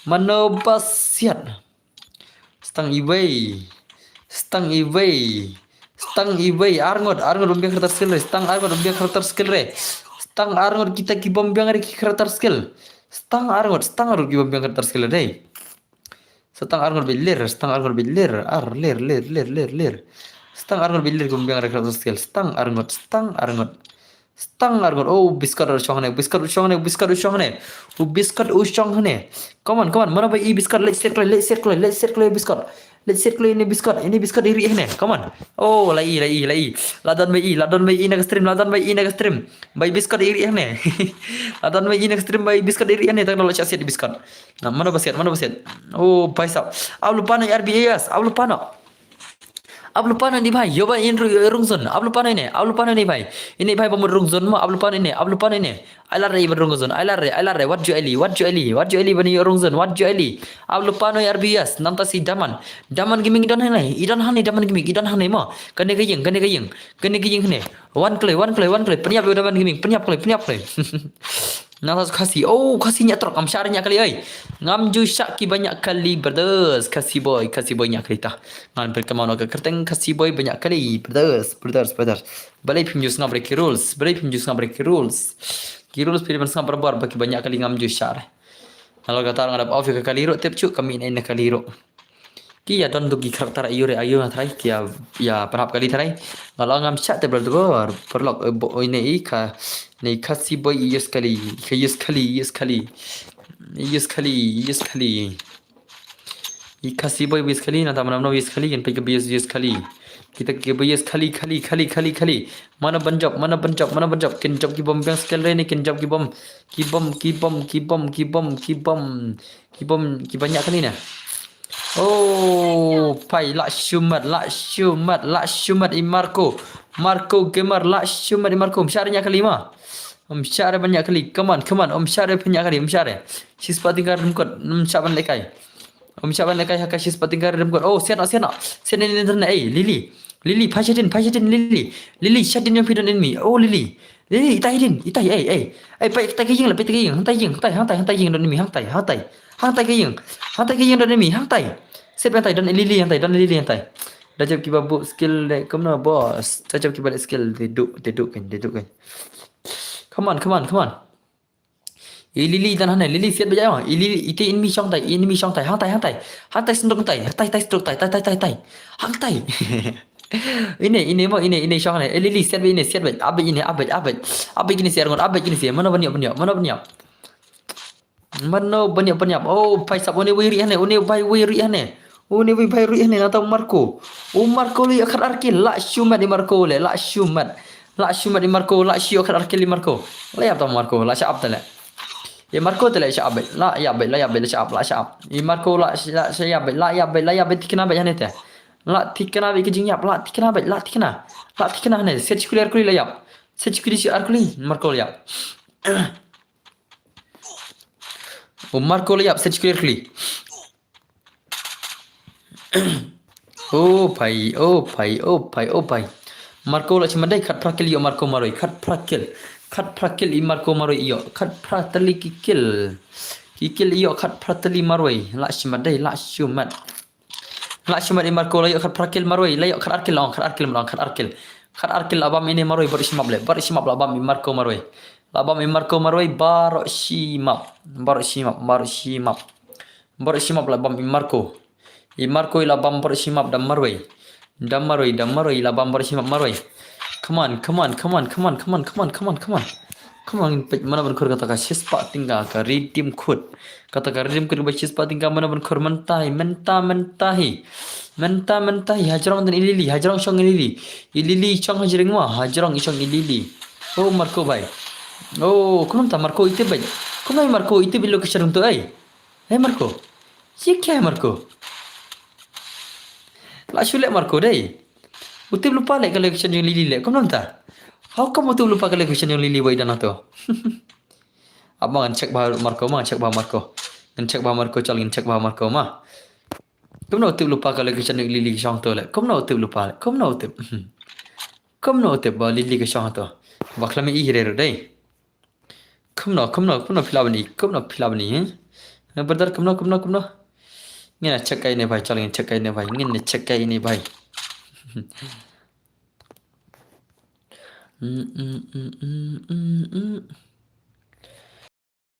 Mano ba siat. Stang iwei. Stang iwei. Stang iwei. Ar ngut, ar ngut bym biang character skill re. Stang ar ngut bym biang character skill re. Stang ar ngut kita ki bym biang re ki character skill. Stang ar ngut, stang ar ngut ki bym biang character skill re. Stang ar ngut beit lir, stang ar ngut beit lir, ar lir, lir, lir, lir, lir. Stang ar ngut beit lir ki bym biang re character skill. Stang ar ngut, stang ar ngut. Stang ar ngut. Oh, Biscuit u shong hangne, Biscuit u shong hangne, Biscuit u shong hangne. Oh, Biscuit u shong hangne. Come on, come on. Mano ba i Biscuit, leit siat kloi, leit siat kloi, leit siat kloi Biscuit. Leit siat kloi ine Biscuit, ine Biscuit i rieh hangne. Come on. Oh, la i, la i, la i. La don ba i, la don ba i na ka stream, la don ba i na ka stream. Bai Biscuit i rieh hangne. La don ba i na ka stream, bai Biscuit i rieh hangne. Tang da la shah siat Biscuit. Na, mano ba siat, mano ba siat. Oh, bhai sahab. Ap lypa noh R B A S, ap lypa noh. Ap lypa noh ini bhai, ïoh ba in ru-, rung zone. Ap lypa noh ine, ap lypa noh ini bhai. Ini bhai ba mut rung zone mo, ap lypa noh ine, ap lypa noh ine. Ai lad re i ba rung zone, ai lad re, ai lad re. Wat ju ai li, wat ju ai li, wat ju ai li ban ïoh rung zone, wat ju ai li. Ap lypa noh R B A S, nangta shi Daman. Daman Gaming i don hangne, i don hangne Daman Gaming, i don hangne mo. Kane ka ïing, kane ka ïing, kane ka ïing hangne. Wan kloi, wan kloi, wan kloi. Pynïap ïa u Daman Gaming, pynïap kloi, pynïap kloi. Nangta Khasi, oh, Khasi ñiah trok, ngam shah re ñiah kali, oi. Ngam ju shah kiba ñiah kali, brothers. Khasi boy, Khasi boy ñiah kali ta. Ngan pynkamon ka kyrteng Khasi boy ba ñiah kali, brothers, brothers, brothers. Balei phim ju sngap re ki rules, balei phim ju sngap re ki rules. Ki rules phi dei ban sngap barabor, ba kiba ñiah kali ngam ju shah re. Nalor kata nga dap off ïa ka kali ruh, tip shuh ka mih na ïa na kali ruh. Ki ïa don tu ki character aiu re aiu na trai, ki ïa, ïa pynhap kali trai. Nga la ngam shah te bro tu bor, paralok, eh, bo, ine i ka, ine i Khasi boy i use kali, ka use kali, use kali. Use kali, use kali. I Khasi boy use kali, nangta mano mano use kali, kin peit ka use, use kali. Kita ki use kali, kali, kali, kali, kali. Mano ban jop, mano ban jop, mano ban jop. Kin jop ki bym biang skill re ne, kin jop ki bym, ki bym, ki bym, ki bym, ki bym, ki bym. Ki bym, kiba ñiah kali ne. Oh, phai, lah shu mat, lah shu mat, lah shu mat i Marco. Marco Gamer, lah shu mat i Marco. Ym shah re ñiah kali ma. Ym shah re ban ñiah kali. Come on, come on. Ym shah re ban ñiah kali, ym shah re. Shispah tyngka rim kot. Ym shah ban lehkai. Ym shah ban lehkai ha ka shispah tyngka rim kot. Oh, siat noh, siat noh. Siat noh, siat noh, siat noh. Ei, Lily. Lily, phai shadien, phai shadien, Lily. Lily, shadien jong phi don enemy. Oh, Lily. Lily, itai hidin, itai, ei, ei. Ei, peit tai ka ïing la, peit tai ka ïing. Hangtai ïing, hangtai, hangtai, hangtai ïing don enemy, hangtai, hangtai. Hangtai ka ïing. Hangtai ka ïing don enemy, hangtai. Siat hangtai, don Lily hangtai, don Lily hangtai. Da jop kiba buh skill de kumno, boss. Da jop kiba leh skill de duk, de duk kan, de duk kan. Come on, come on, come on. I Lily don hangne, Lily siat beit ïa. I Lily, ite enemy shong tai, enemy shong tai, hangtai, hangtai. Hangtai sendok tai, hangtai, tai sendok tai, tai, tai, tai, tai. Hangtai. Ine, ine mo, ine, ine shong hangne. Eh, Lily siat beit ine, siat beit. Ap beit ine, ap beit, ap beit. Ap beit kine siat ngut, ap beit kine siat. Mano ban ïap, ban ïap, mano ban ïap. Mano ban ïap, ban ïap. Oh, phai sahab, une wei rieh hangne, une bhai wei rieh hangne. Une wei bhai rieh hangne, nangta Marco. Oh, Marco le ïa khat ar kill, lah shu mat i Marco le, lah shu mat. La shu mat i Marco, la shu ïoh khat ar kill i Marco. La ïap tang Marco, la shah ap te leh. I Marco te leh shah ap beit, la ïap beit, la ïap beit, la shah ap, la shah ap. I Marco la shah, la shah ïap beit, la ïap beit, la ïap beit, thikna beit hangne te. La thikna beit ka jingïap, la thikna beit, la thikna. La thikna hangne, siat shi kuli ar kuli la ïap. Siat shi kuli shi ar kuli, Marco la ïap. U Marco la ïap, siat shi kuli ar kuli. O phai, o phai, o phai, o phai. Marco la shi mat dei, khatphra kill ïoh Marco marwei, khatphra kill. Khatphra kill i Marco marwei ïoh, khatphra tylli ki kill. Ki kill ïoh khatphra tylli marwei, la shi mat dei, la shu mat. La shi mat i Marco la ïoh khatphra kill marwei, la ïoh khat ar kill long, khat ar kill long, khat ar kill. Khat ar kill la bam ine marwei, baroh shi map leh, baroh shi map la bam i Marco marwei. La bam i Marco marwei, baroh shi map, baroh shi map, baroh shi map. Baroh shi map la bam i Marco. I Marco i la bam baroh shi map da marwei. Da marwei, da marwei, i la bam baroh shi map marwei. Come on, come on, come on, come on, come on, come on, come on, come on. Come on, ngin peit mano ban khur kata ka shispah tyngka ka redeem code. Kata ka redeem code kaba shispah tyngka mano ban khur mynta hi, mynta, mynta hi. Mynta, mynta hi, hajrong don i Lily, hajrong shong i Lily. I Lily shong hajrong ma, hajrong i shong i Lily. O Marco bhai. O, kumno mynta Marco i tip beit. Kumno Marco i tip i location to ei. Hei Marco. Ye kya hai Marco? La shu leh Marco dei. U tip lypa leh ka location jong Lily leh. Kumno mynta? How come u tip lypa ka location jong Lily wei dan hato? Ap ma ngan check bha Marco ma, ngan check bha Marco. Ngan check bha Marco, chal ngan check bha Marco ma. Kumno u tip lypa ka location jong Lily ka shong to leh. Kumno u tip lypa leh. Kumno u tip. Kumno u tip ba Lily ka shong to. Ba khlem i hi re ru dei. Kumno, kumno, kumno phi lah ban i, kumno phi lah ban i, eh? Eh, brother, kumno, kumno, kumno. Ngin ïa check ïa ine bhai, chal ngin check ïa ine bhai, ngin ïa check ïa ine bhai. Mm, mm, mm, mm, mm, mm.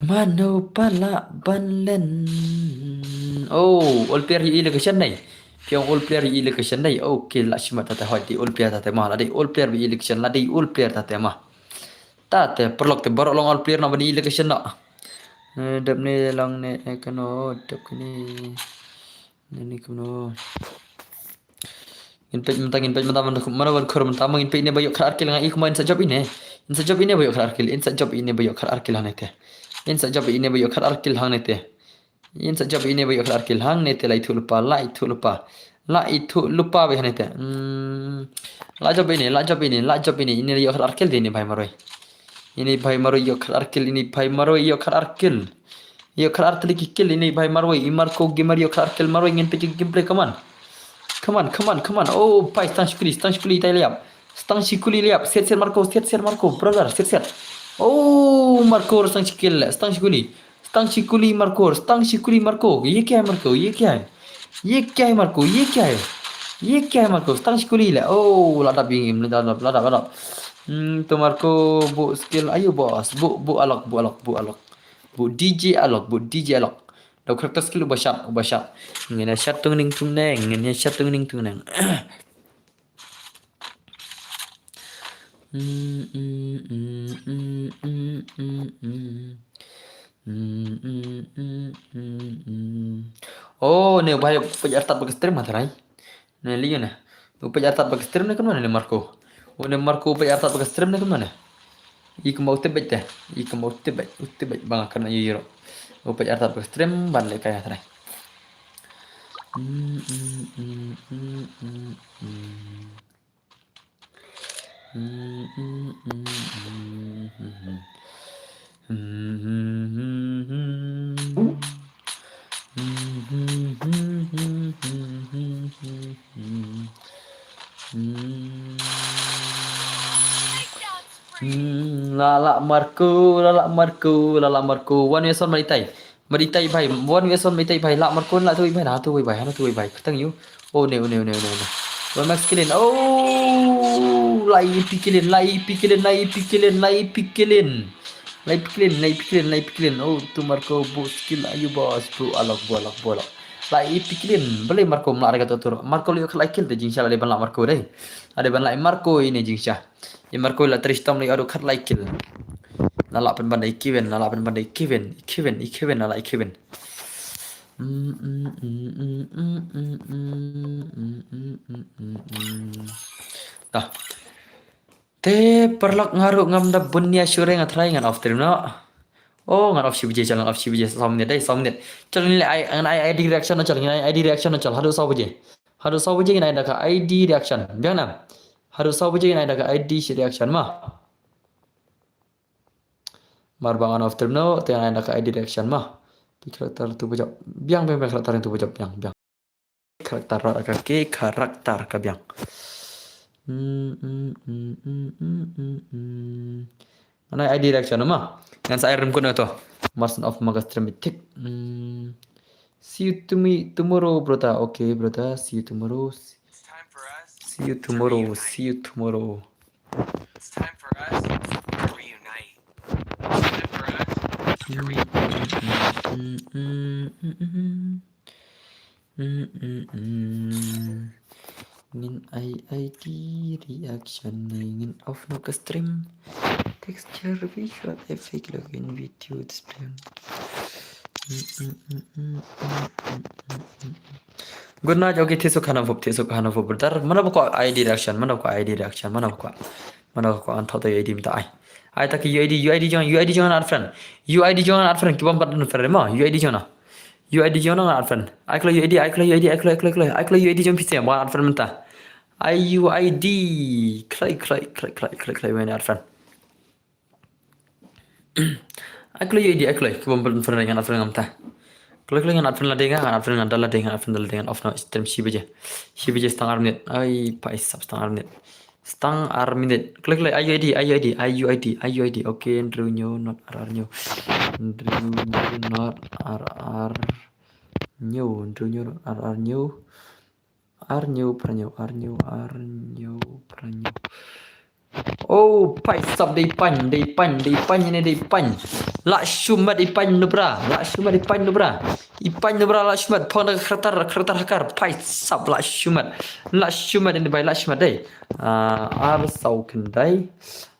Mano pala ban len. Oh, all player i location nei. Phi ong all player i location nei. Okay, la shi mat ta te hoi ti all player ta te ma. La dei all player i location, la dei all player ta te ma. Ta te paralok te baroh long all player na bani location na. Eh, dep ne long ne, eh, kano, dep kane. Ne, ne kano. Ngin peit mynta, ngin peit mynta, mano, mano ban khur mynta, ma ngin peit ne ba ïoh khat ar kill nga i kumba in sa jop ine. In sa jop ine ba ïoh khat ar kill, in sa jop ine ba ïoh khat ar kill hangne te. In sa jop ine ba ïoh khat ar kill hangne te. In sa jop ine ba ïoh khat ar kill hangne te la ithuh lypa, la ithuh lypa. La ithuh lypa ba hangne te. Hmm. La jop ine, la jop ine, la jop ine, ine ïoh khat ar kill de ine bhai marwei. Ine bhai marwei ïoh khat ar kill, ine bhai marwei ïoh khat ar kill. Ïoh khat ar tylli ki kill ine bhai marwei, i Marco Gamer ïoh khat ar kill marwei ngin peit gameplay come on. Come on, come on, come on. Oh, bhai stang shi kuli, stang shi kuli tai la ïap. Stang shi kuli la ïap, siat siat Marco, siat siat Marco, brother, siat siat. Oh, Marco stang shi kill, stang shi kuli. Stang shi kuli Marco, stang shi kuli Marco. Ye kya hai Marco, ye kya hai? Ye kya hai Marco, ye kya hai? Ye kya hai Marco, stang shi kuli le. Oh, la dap ïing, la dap, la dap, la dap. Hmm, to Marco bu skill ayu boss, bu, bu alok, bu alok, bu alok. Bu D J alok, bu D J alok. Dau character skill uba shat, uba shat. Ngin ïa shat tungning tungneng, ngin ïa shat tungning tungneng. Oh, ne u bhai u peit artat bad ka stream ma tharai. Ne lei ne. U peit artat bad ka stream ne kumno ne Marco. U ne Marco u peit artat bad ka stream ne kumno ne. I kumba u tip beit te. I kumba u tip beit. U tip beit ba nga kynmaw ïa u. U peit artat bad ka stream ban leh kai ha trai. Hmm, la la Marco, la la Marco, la la Marco. One way son mari tai. Mari tai bhai. One way son mari tai bhai. La Marco la tu bhai, na tu bhai, na tu bhai. Kutang yu. Oh ne, oh ne, oh ne, oh ne, oh ne. One max killing. Oh, la ipi killing, la ipi killing, la ipi killing, la ipi killing. La ipi killing, la ipi killing, la ipi killing. Oh, tu Marco bu skill ayu boss, bu alok, bu alok, bu alok. La ipi killing. Balei Marco mla rega tu tur. Marco liu khlai kill te jingsha la dei ban la Marco dei. Ade ban la Marco ine jingsha. I Marco la tristom la adu khat lai kill. La la pen ban dei Kevin, la la pen ban dei Kevin, Kevin, Kevin, la la Kevin. Ta. Te paralok nga ruh ngam da bun ïa shuh re, nga try ngan off stream noh. Oh, ngan off shi baje, chal ngan off shi baje, saw minit dei, saw minit. Chal ngin ai, ngan ai ID reaction noh, chal ngin ai ID reaction noh, chal haduh saw baje. Haduh saw baje ngin ai da ka ID reaction. Biang na. Haduh saw baje ngin ai da ka ID shi reaction ma. Mar ba ngan off stream noh, te ngan ai da ka ID reaction ma. Ki character tu bajop. Biang, biang, biang, character tu bajop, biang, biang. Character ra ka ki, character ka biang. Hmm, hmm, hmm, hmm, hmm, hmm, hmm. Ngan ai ID reaction ma. Ngan sa ai rem kun to. Marson of Maga stream tik. Hmm. See you to me tomorrow, brother. Okay, brother. See you tomorrow. It's time for us See you to tomorrow. reunite. See you tomorrow. It's time for us to reunite. It's time for us to reunite. Mm, mm, mm, mm, mm. Mm, mm, mm. Ngin ai ID reaction ne ngin off noh ka stream. Texture, visual effect, login, video, display. Mm, mm, mm, mm, mm, mm, mm, mm. Good night. Okay, thied suk hanam fup, thied suk hanam fup, brother. Mano ba kwah ID reaction, mano ba kwah ID reaction, mano ba kwah. Mano ba kwah, ngan thoh to ID mynta ai. Ai ta ki UID, UID jong, UID jong ngan add friend. UID jong ngan add friend, ki bym pat add friend ma, UID jong na. UID jong ngan add friend. Ai kloi UID, ai kloi UID, ai kloi, ai kloi, ai kloi. Ai kloi UID jong phi seh, ba ngan add friend mynta. Ai UID, kloi, kloi, kloi, kloi, kloi, kloi, ngan add friend. Ai kloi UID, ai kloi, ki bym pat add friend ngan add friend ngam ta. Kloi, kloi ngan add friend lade nga, ngan add friend ngan da lade, ngan add friend da lade, ngan off noh stream shi baje. Shi baje stang ar minit. Ai, pa isap stang ar minit. Stang ar minit. Kloi, kloi, ai UID, ai UID, ai UID, ai UID. Okay, Andrew New, not R R New. Andrew New, not R R New. Andrew New, not R R New. Ar New, pra New, ar New, ar New, pra New. Oh, pa isap dei pain, dei pain, dei pain ne dei pain. Lah shu met i pain nubra, lah shu met i pain nubra. I pain nubra lah shu met, phong da ka character, character hacker, pa isap lah shu met. Lah shu met ne bai, lah shu met dei. Ah, ar saw khyndai.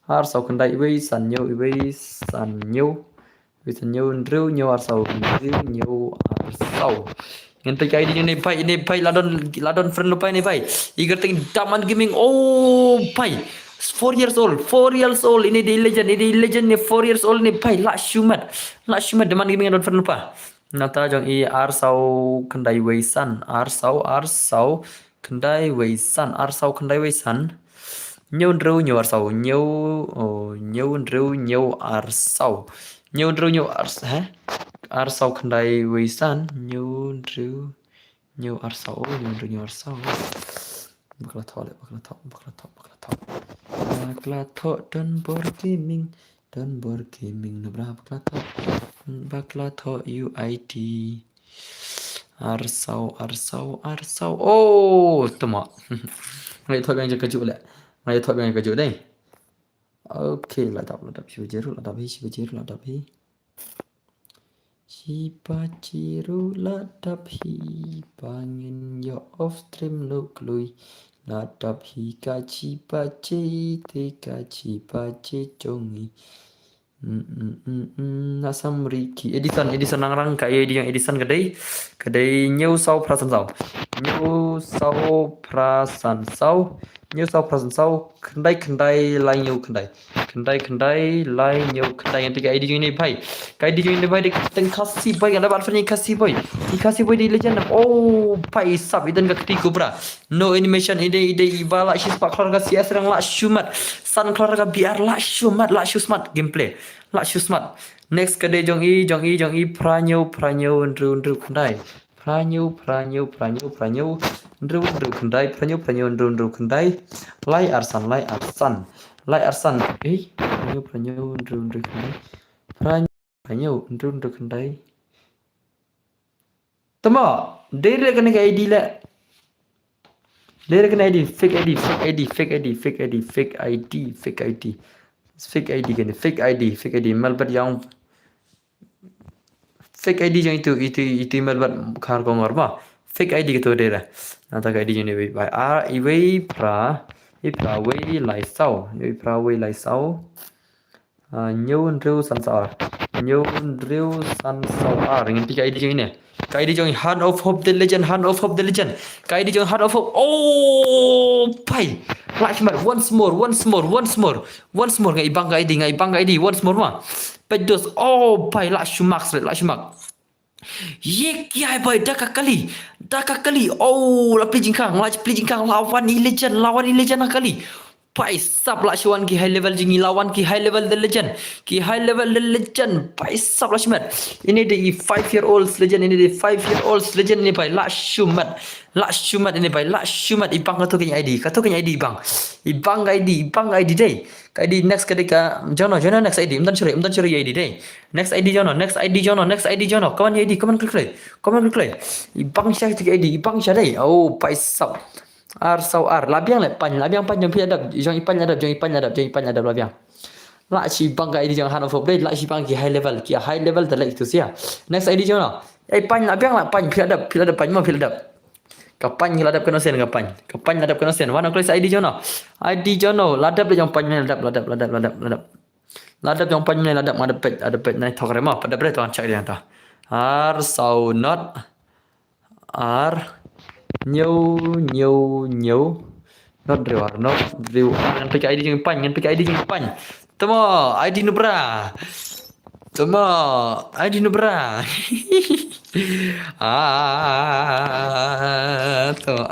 Ar saw khyndai, iwei san hynñiew, iwei san hynñiew. Iwei san hynñiew, hynriew hynñiew ar saw, hynriew hynñiew ar saw. Ngan try ka ID ne bai, ne bai, la don, la don friend lypa ne bai. I kyrteng Daman Gaming, oh bai. Four years old, four years old, ine dei legend, ine dei legend ne four years old ne bai, lah shu met. Lah shu met, Daman Gaming don friend lypa. Nangta jong i ar saw khyndai wei san, ar saw, ar saw khyndai wei san, ar saw khyndai wei san. Hynñiew hynriew hynñiew ar saw, hynñiew, oh, hynñiew hynriew hynñiew ar saw. Hynñiew hynriew hynñiew ar s-, he? Ar saw khyndai wei san, hynñiew hynriew hynñiew ar saw, hynñiew hynriew hynñiew ar saw. Bakla thoh le, bakla thoh, bakla thoh, bakla thoh. Bakla thoh Don Bor Gaming, Don Bor Gaming nubra bakla thoh. Bakla thoh UID. Ar saw, ar saw, ar saw. Oh, tama. Nga ïathoh biang jaka juh le. Nga ïathoh biang jaka juh dei. Okay, la dap, la dap, shi baje ruh, la dap hi, shi baje ruh, la dap hi. Shi baje ruh, la dap hi, ba ngin ïa off stream noh kloi. La dap hi ka shi baje, te ka shi baje jong ngi. Mm, mm, mm, mm, na sam Ricky. Edison, Edison Nangrang, ka ID jong Edison ka dei. Ka dei hynñiew saw phra san saw. Hynñiew saw phra san saw. Hynñiew saw phra san saw. Khyndai khyndai lai hynñiew khyndai. Khyndai khyndai lai hynñiew khyndai. Ngan try ka ID jong ine i bai. Ka ID jong ine i bai dei kyrteng Khasi Boy. Ngan da ban fan i Khasi Boy. I Khasi Boy dei legend. Oh, bai sap i don ka kti kubra. No animation, i dei, i dei, i ba lah shi spah, khlor ka C S rank lah shu met. San khlor ka B R lah shu met, lah shu smat gameplay. Lah shu smat. Next ka dei jong i, jong i, jong i, phra hynñiew, phra hynñiew, hynriew, hynriew khyndai. Phra hynñiew, phra hynñiew, phra hynñiew, phra hynñiew, hynriew, hynriew khyndai, phra hynñiew, phra hynñiew, hynriew, hynriew khyndai. Lai ar san, lai ar san. Lai ar san. Eh, phra hynñiew, phra hynñiew, hynriew, hynriew khyndai. Phra hynñiew, phra hynñiew, hynriew, hynriew khyndai. Tama, dei re kane ka ID le. Dei re kane ID, fake ID, fake ID, fake ID, fake ID, fake ID, fake ID. Fake ID kane, fake ID, fake ID. Melbat yang fake ID jong itu, itu, itu melbat khar kongor ba. Fake ID gitu dei re. Nangta ka ID jong i wei bai. Ah, i wei phra, i phra wei lai saw, i phra wei lai saw. Ah, hynñiew hynriew san saw ar. Hynñiew hynriew san saw ar. Ngin tip ka ID jong ine. Ka ID jong Hand of Hope the Legend, Hand of Hope the Legend. Ka ID jong Hand of Hope. Oh, bai. Lah shimet, once more, once more, once more. Once more, nga i bang ka I D, nga i bang ka I D, once more ma. Peit dos, oh, bai, lah shumak, lah shumak. Ye ki ai bai, da ka kali, da ka kali. Oh, la pli jingkhang, la pli jingkhang, la wan i legend, la wan i legend ha kali. Bai sap lah shu wan ki high level jong ngi, la wan ki high level the legend. Ki high level the legend. Bai sap lah shimet. Ine dei i five year old legend, ine dei five year old legend ine bai, lah shumet. Lah shumet ine bai, lah shumet, i bang kato kane I D, kato kane I D i bang. I bang ka I D, i bang ka I D dei. Ka I D next ka dei ka, jono, jono next I D, ym don shuh, ym don shuh I D dei. Next I D jono, next I D jono, next I D jono. Come on I D, come on quickly. Come on quickly. I bang sha ka I D, i bang sha dei. Oh, bai sap. Ar saw ar. La biang le pan, la biang pan jong phi la dap, jong i pan la dap, jong i pan la dap, jong i pan la dap la biang. Lah shi bang ka I D jong Hand of Hope dei, lah shi bang ki high level, ki high level da leh itu sia. Next I D jono. Ei pan la biang la pan, phi la dap, phi la dap pan, mo phi la dap. Ka pan ki la dap kano sen, ka pan. Ka pan la dap kano sen. Wan quickly sa I D jono. I D jono. La dap le jong pan la dap, la dap, la dap, la dap, la dap. La dap jong pan la dap, nga dap peit, nga dap peit nai thok re mo, pat dap re to an chak ri ta. Ar saw not. Ar. Ñiew, ñiew, ñiew. Not hynriew ar, not hynriew ar. Ngan peit ka I D jong i pan, ngan peit ka I D jong i pan. Tama, I D nubra. Tama, I D nubra. Ah, tama.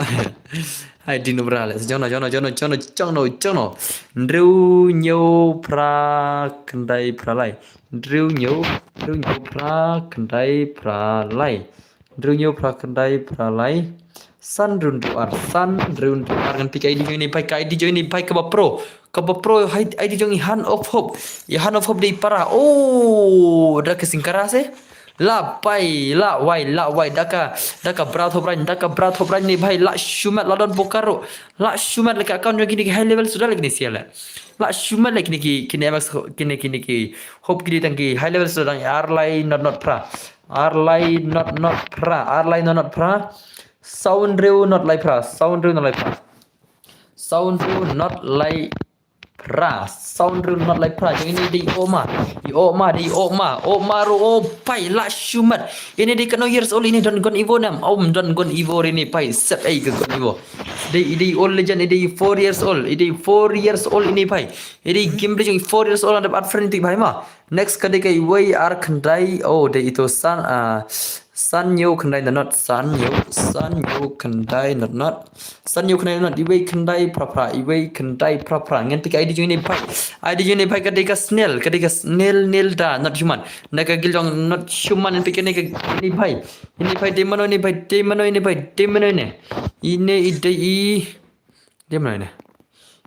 I D nubra le. Jono, jono, jono, jono, jono, jono. Hynriew, ñiew, phra, khyndai, phra, lai. Hynriew, ñiew, hynriew, ñiew, phra, khyndai, phra, lai. Hynriew, ñiew, phra, khyndai, phra, lai. San, hynriew, hynriew, ar, san, hynriew, hynriew, ar. Ngan peit ka I D jong i bai, ka I D jong i bai kaba pro. Kaba pro, hai, I D jong i Hand of Hope. I Hand of Hope dei para. Oh, da ka singkara se. La bai, la wai, la wai, da ka, da ka bra thop rang, da ka bra thop rang ine bai, lah shumet, la don pokaro. Lah shumet, la ka account jong kine ki high level suda la kine sia le. Lah shumet la kine ki, kine M X, kine, kine ki. Hope ki dei tang ki high level suda, ar lai not not phra. Ar lai not not phra, ar lai not not phra. Saw hynriew not lai phra, saw hynriew not lai phra. Saw hynriew not lai phra, saw hynriew not lai phra. Jong ine dei i oh ma, i oh ma, dei i oh ma, oh ma ruh, oh bai, lah shumet. Ine dei kano years old ine, don gon Evo nam? Ym don gon Evo ine bai, sep ei ka gon Evo. Dei, dei old legend, dei four years old, dei four years old ine bai. Dei game dei jong four years old, nga dap add friend ïa i bai ma. Next ka dei ka iwei ar khyndai, oh, dei ito san, ah, san ñiew khyndai not, san ñiew, san ñiew khyndai not not. San ñiew khyndai not, iwei khyndai phra phra, iwei khyndai phra phra. Ngan peit ka I D jong ine bai. I D jong ine bai ka dei ka Snail, ka dei ka Snail, Nail da, not human. Na ka guild jong not human, ngan peit kane ka ine bai. Ine bai dei mano, ine bai dei mano, ine bai dei mano ine. Ine i dei i. Dei mano ine.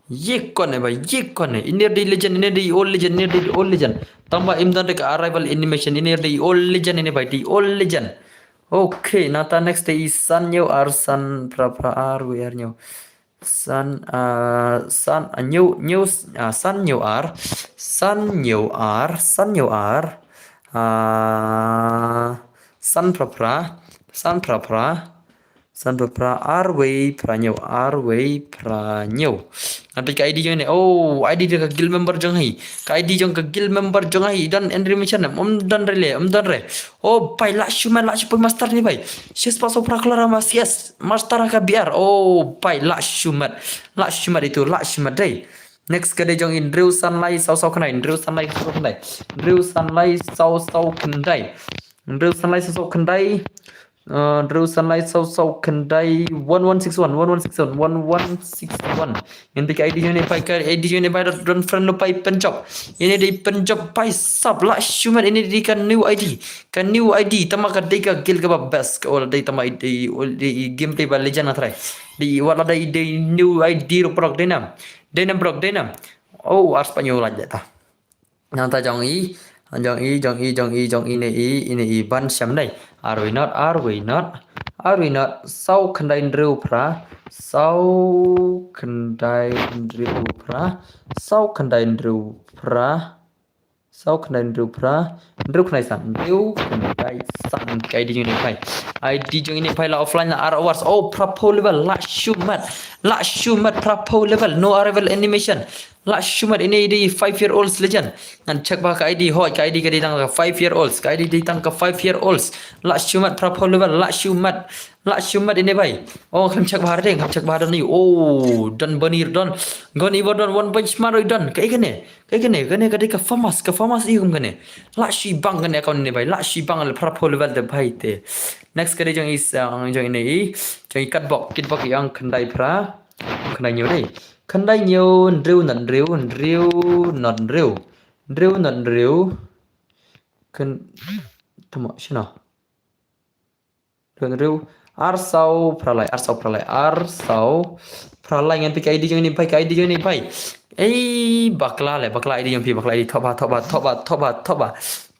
Ye kone bai, ye kone. Ine dei legend, ine dei old legend, ine dei old legend. Tang ba im don dei ka arrival animation, ine dei old legend, ine bai dei old legend. Okay, nangta next dei i san ñiew ar, san phra phra, ar wei ar ñiew. San, ah, san, ah, ñiew, ñiew, ah, san ñiew ar, san ñiew ar, san ñiew ar, ah, san phra phra, san phra phra, san phra phra, ar wei phra ñiew, ar wei phra ñiew. Ngan peit ka I D jong ine. Oh, I D jong ka guild member jong hi. Ka I D jong ka guild member jong hi. Don animation, ym don re le, ym don re. Oh, bai, lah shumet, lah shu poi master ine bai. Shi spah saw phra color ma, yes. Master ka B R. Oh, bai, lah shumet. Lah shumet ito, lah shumet dei. Next ka dei jong i hynriew san lai saw saw khyndai, hynriew san lai saw saw khyndai. Hynriew san lai saw saw khyndai. Hynriew san lai saw saw khyndai. Uh, hynriew san lai saw saw khyndai, one one six one, one one six one, one one six one. Ngan peit ka I D jong ine bai, ka I D jong ine bai don friend lo bai pynjop. Ine dei pynjop bai sap, lah shumet, ine dei ka new I D. Ka new I D, tama ka dei ka guild kaba best, ka ol dei tama i dei, ol dei i game dei ba legend nga trai. Dei wat la dei, dei new I D ruh prok dei nam. Dei nam prok dei nam. Oh, ar spah ñiew lait dei ta. Nangta jong i, jong i, jong i, jong i, jong ine i, ine i ban shem dei. Ar wei not, ar wei not, ar wei not, saw khyndai hynriew phra, saw khyndai hynriew phra, saw khyndai hynriew phra, saw khyndai hynriew phra, hynriew khyndai san, hynriew khyndai san, ka I D jong ine bai. I D jong ine bai la offline la ar hours. Oh, phra phew level, lah shumet, lah shumet, phra phew level, no arrival animation. Lah shu mat, ine i dei five year olds, legend. Ngan check bha ka I D, hoi, ka I D ka dei tang ka five year olds, ka I D dei tang ka five year olds. Lah shu mat, phra phew level, lah shu mat. Lah shu mat ine bhai. Oh, khlem check bha dei, khlem check bha dei. Oh, don Banir don. Gon Ivor don, One Punch Man don. Kaei kane? Kaei kane? Kane ka dei ka FAMAS, ka FAMAS i kum kane. Lah shu bang kane account ine bhai. Lah shu bang le phra phew level te bhai te. Next ka dei jong i, ah, jong ine i. Jong i Kitbok, Kitbok i ang khyndai phra. Khyndai hynñiew dei. Khyndai hynñiew, hynriew not hynriew, hynriew not hynriew. Hynriew not hynriew. Khyn-, tamo, shano? Hynriew, ar saw phra lai, ar saw phra lai, ar saw phra lai. Ngan peit ka I D jong ine bhai, ka I D jong ine bhai. Ei, bakla le, bakla I D jong phi, bakla I D, thoh bha, thoh bha, thoh bha, thoh bha, thoh bha.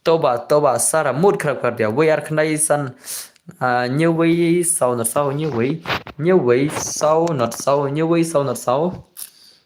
Thoh bha, thoh bha, sara mood kharap kar dia. Wei ar khyndai san, ah, hynñiew wei saw not saw, hynñiew wei, hynñiew wei saw not saw, hynñiew wei saw not saw.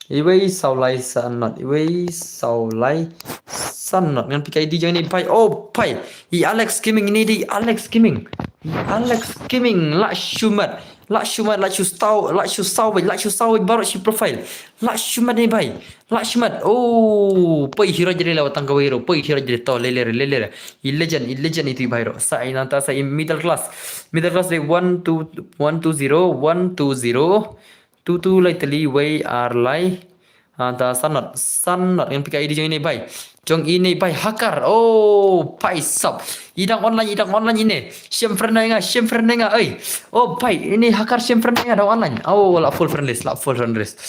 Iwei saw lai san not, iwei saw lai san not. Ngan peit ka I D jong ine bhai. Oh, bhai. I Alex Gaming ine dei, Alex Gaming. I Alex Gaming, lah shu mat. Lah shu mat, lah shu saw, lah shu saw, lah shu saw baroh shi profile. Lah shu mat ine bhai. Lah shu mat. Oh, poi hero jre la tang kawei ruh. Poi hero jre to, le le, le le. I legend, i legend itu i bhai ruh. Sa i nangta sa i middle class. Middle class dei one two, one two zero, one two zero. Two two lai tylli wei ar lai. Ah, ta san not, san not. Ngan peit ka I D jong ine bhai. Jong ine bhai, hacker. Oh, bhai sab. I dang online, i dang online ine. Shim friend nga, shim friend nga, oi. Oh, bhai, ine hacker shim friend nga dang online. Oh, lah full friend list, lah full friend list.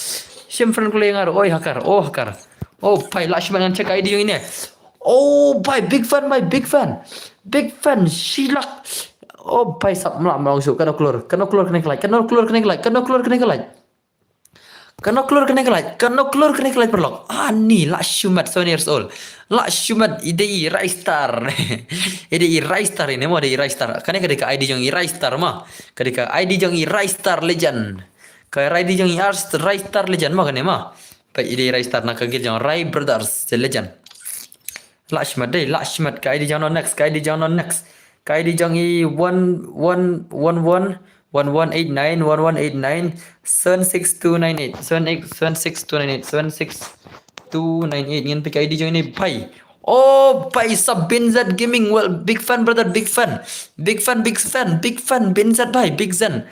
Shim friend kule nga, oi hacker, oh hacker. Oh, bhai, lah shim ngan check I D jong ine. Oh, bhai, big fan, bhai, big fan. Big fan, shilak. Oh, bhai sab, mla mla shu, kano klur, kano klur kane ka like, kano klur kane ka like, kano klur kane ka like. Kano klur kane ka like, kano klur kane ka like paralok. Ani, lah shu mat, seven years old. Lah shu mat, i dei i Ristar. I dei i Ristar ine mo, dei i Ristar. Kane ka dei ka I D jong i Ristar mo. Ka dei ka I D jong i Ristar legend. Ka I D jong i Ars-, Ristar legend mo kane mo. Peit i dei i Ristar na ka guild jong Rai Brothers, the legend. Lah shu mat dei, lah shu mat, ka I D jong no next, ka I D jong no next. Ka I D jong i one one one one, one one eight nine, one one eight nine, seven six two nine eight, seven eight, seven six two nine eight, seven six two nine eight. Ngan peit ka I D jong ine bhai. Oh, bhai sab Bin Zat Gaming. Well, big fan, brother, big fan. Big fan, big fan, big fan, Bin Zat bhai, big fan.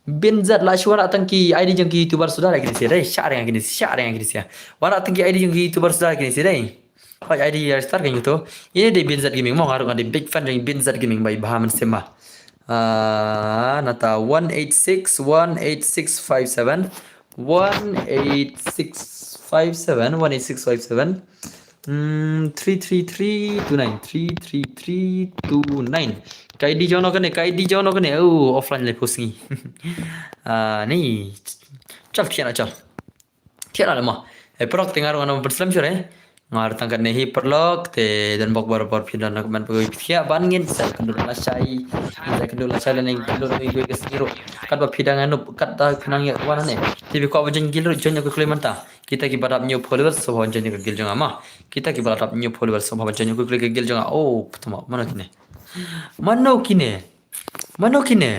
Bin Zat lah shu wanrah tang ki I D jong ki YouTuber suda la kine sia dei. Shah reng kine sia, shah reng kine sia. Wanrah tang ki I D jong ki YouTuber suda la kine sia dei. Hoi, I D Ristar ka ïa to. Ine dei Bin Zat Gaming mo, nga ruh nga dei big fan jong Bin Zat Gaming bhai, bha mynsiem bha. Ah, nata one eight six one eight six five seven. One eight six five seven, one eight six five seven. Hmm, three three three two nine, three three three two nine. Ka I D jong no kane, ka I D jong no kane. Oh, offline le post ngi. Ah, ni. Chal thiah na chal. Thiah na le mo. Eh, paralok te nga ruh ngan ym pynslem shuh re. Nga ruh tang katne hi paralok te don bok barabor phi don na comment phi thiah ban ngin sa kynduh lashai. Ngin sa kynduh lashai lane kynduh ngi gui ka sngi ruh. Katba phi dang ïa nup, katba phi nang ïa wan ne. Te phi kwah ba join guild ruh join ïa ka kloi mynta. Kita kiba dap hynñiew followers sngewbha join ïa ka guild jong nga ma. Kita kiba dap hynñiew followers sngewbha join ïa ka kloi ka guild jong nga. Oh, ptma, mano kine? Mano kine? Mano kine?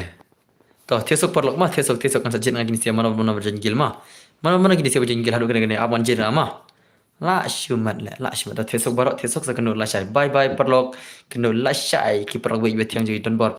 To, thiasuk paralok ma, thiasuk, thiasuk kan sa jin ngan kine sia mano, mano ba join guild ma. Mano, mano kine sia ba join guild haduh kane kane ap ngan jin ma. Lah shu mat le, lah shu mat. To, thiasuk baroh, thiasuk sa kynduh lashai. Bye bye paralok, kynduh lashai ki paralok ba ïa thiang jong i donbor.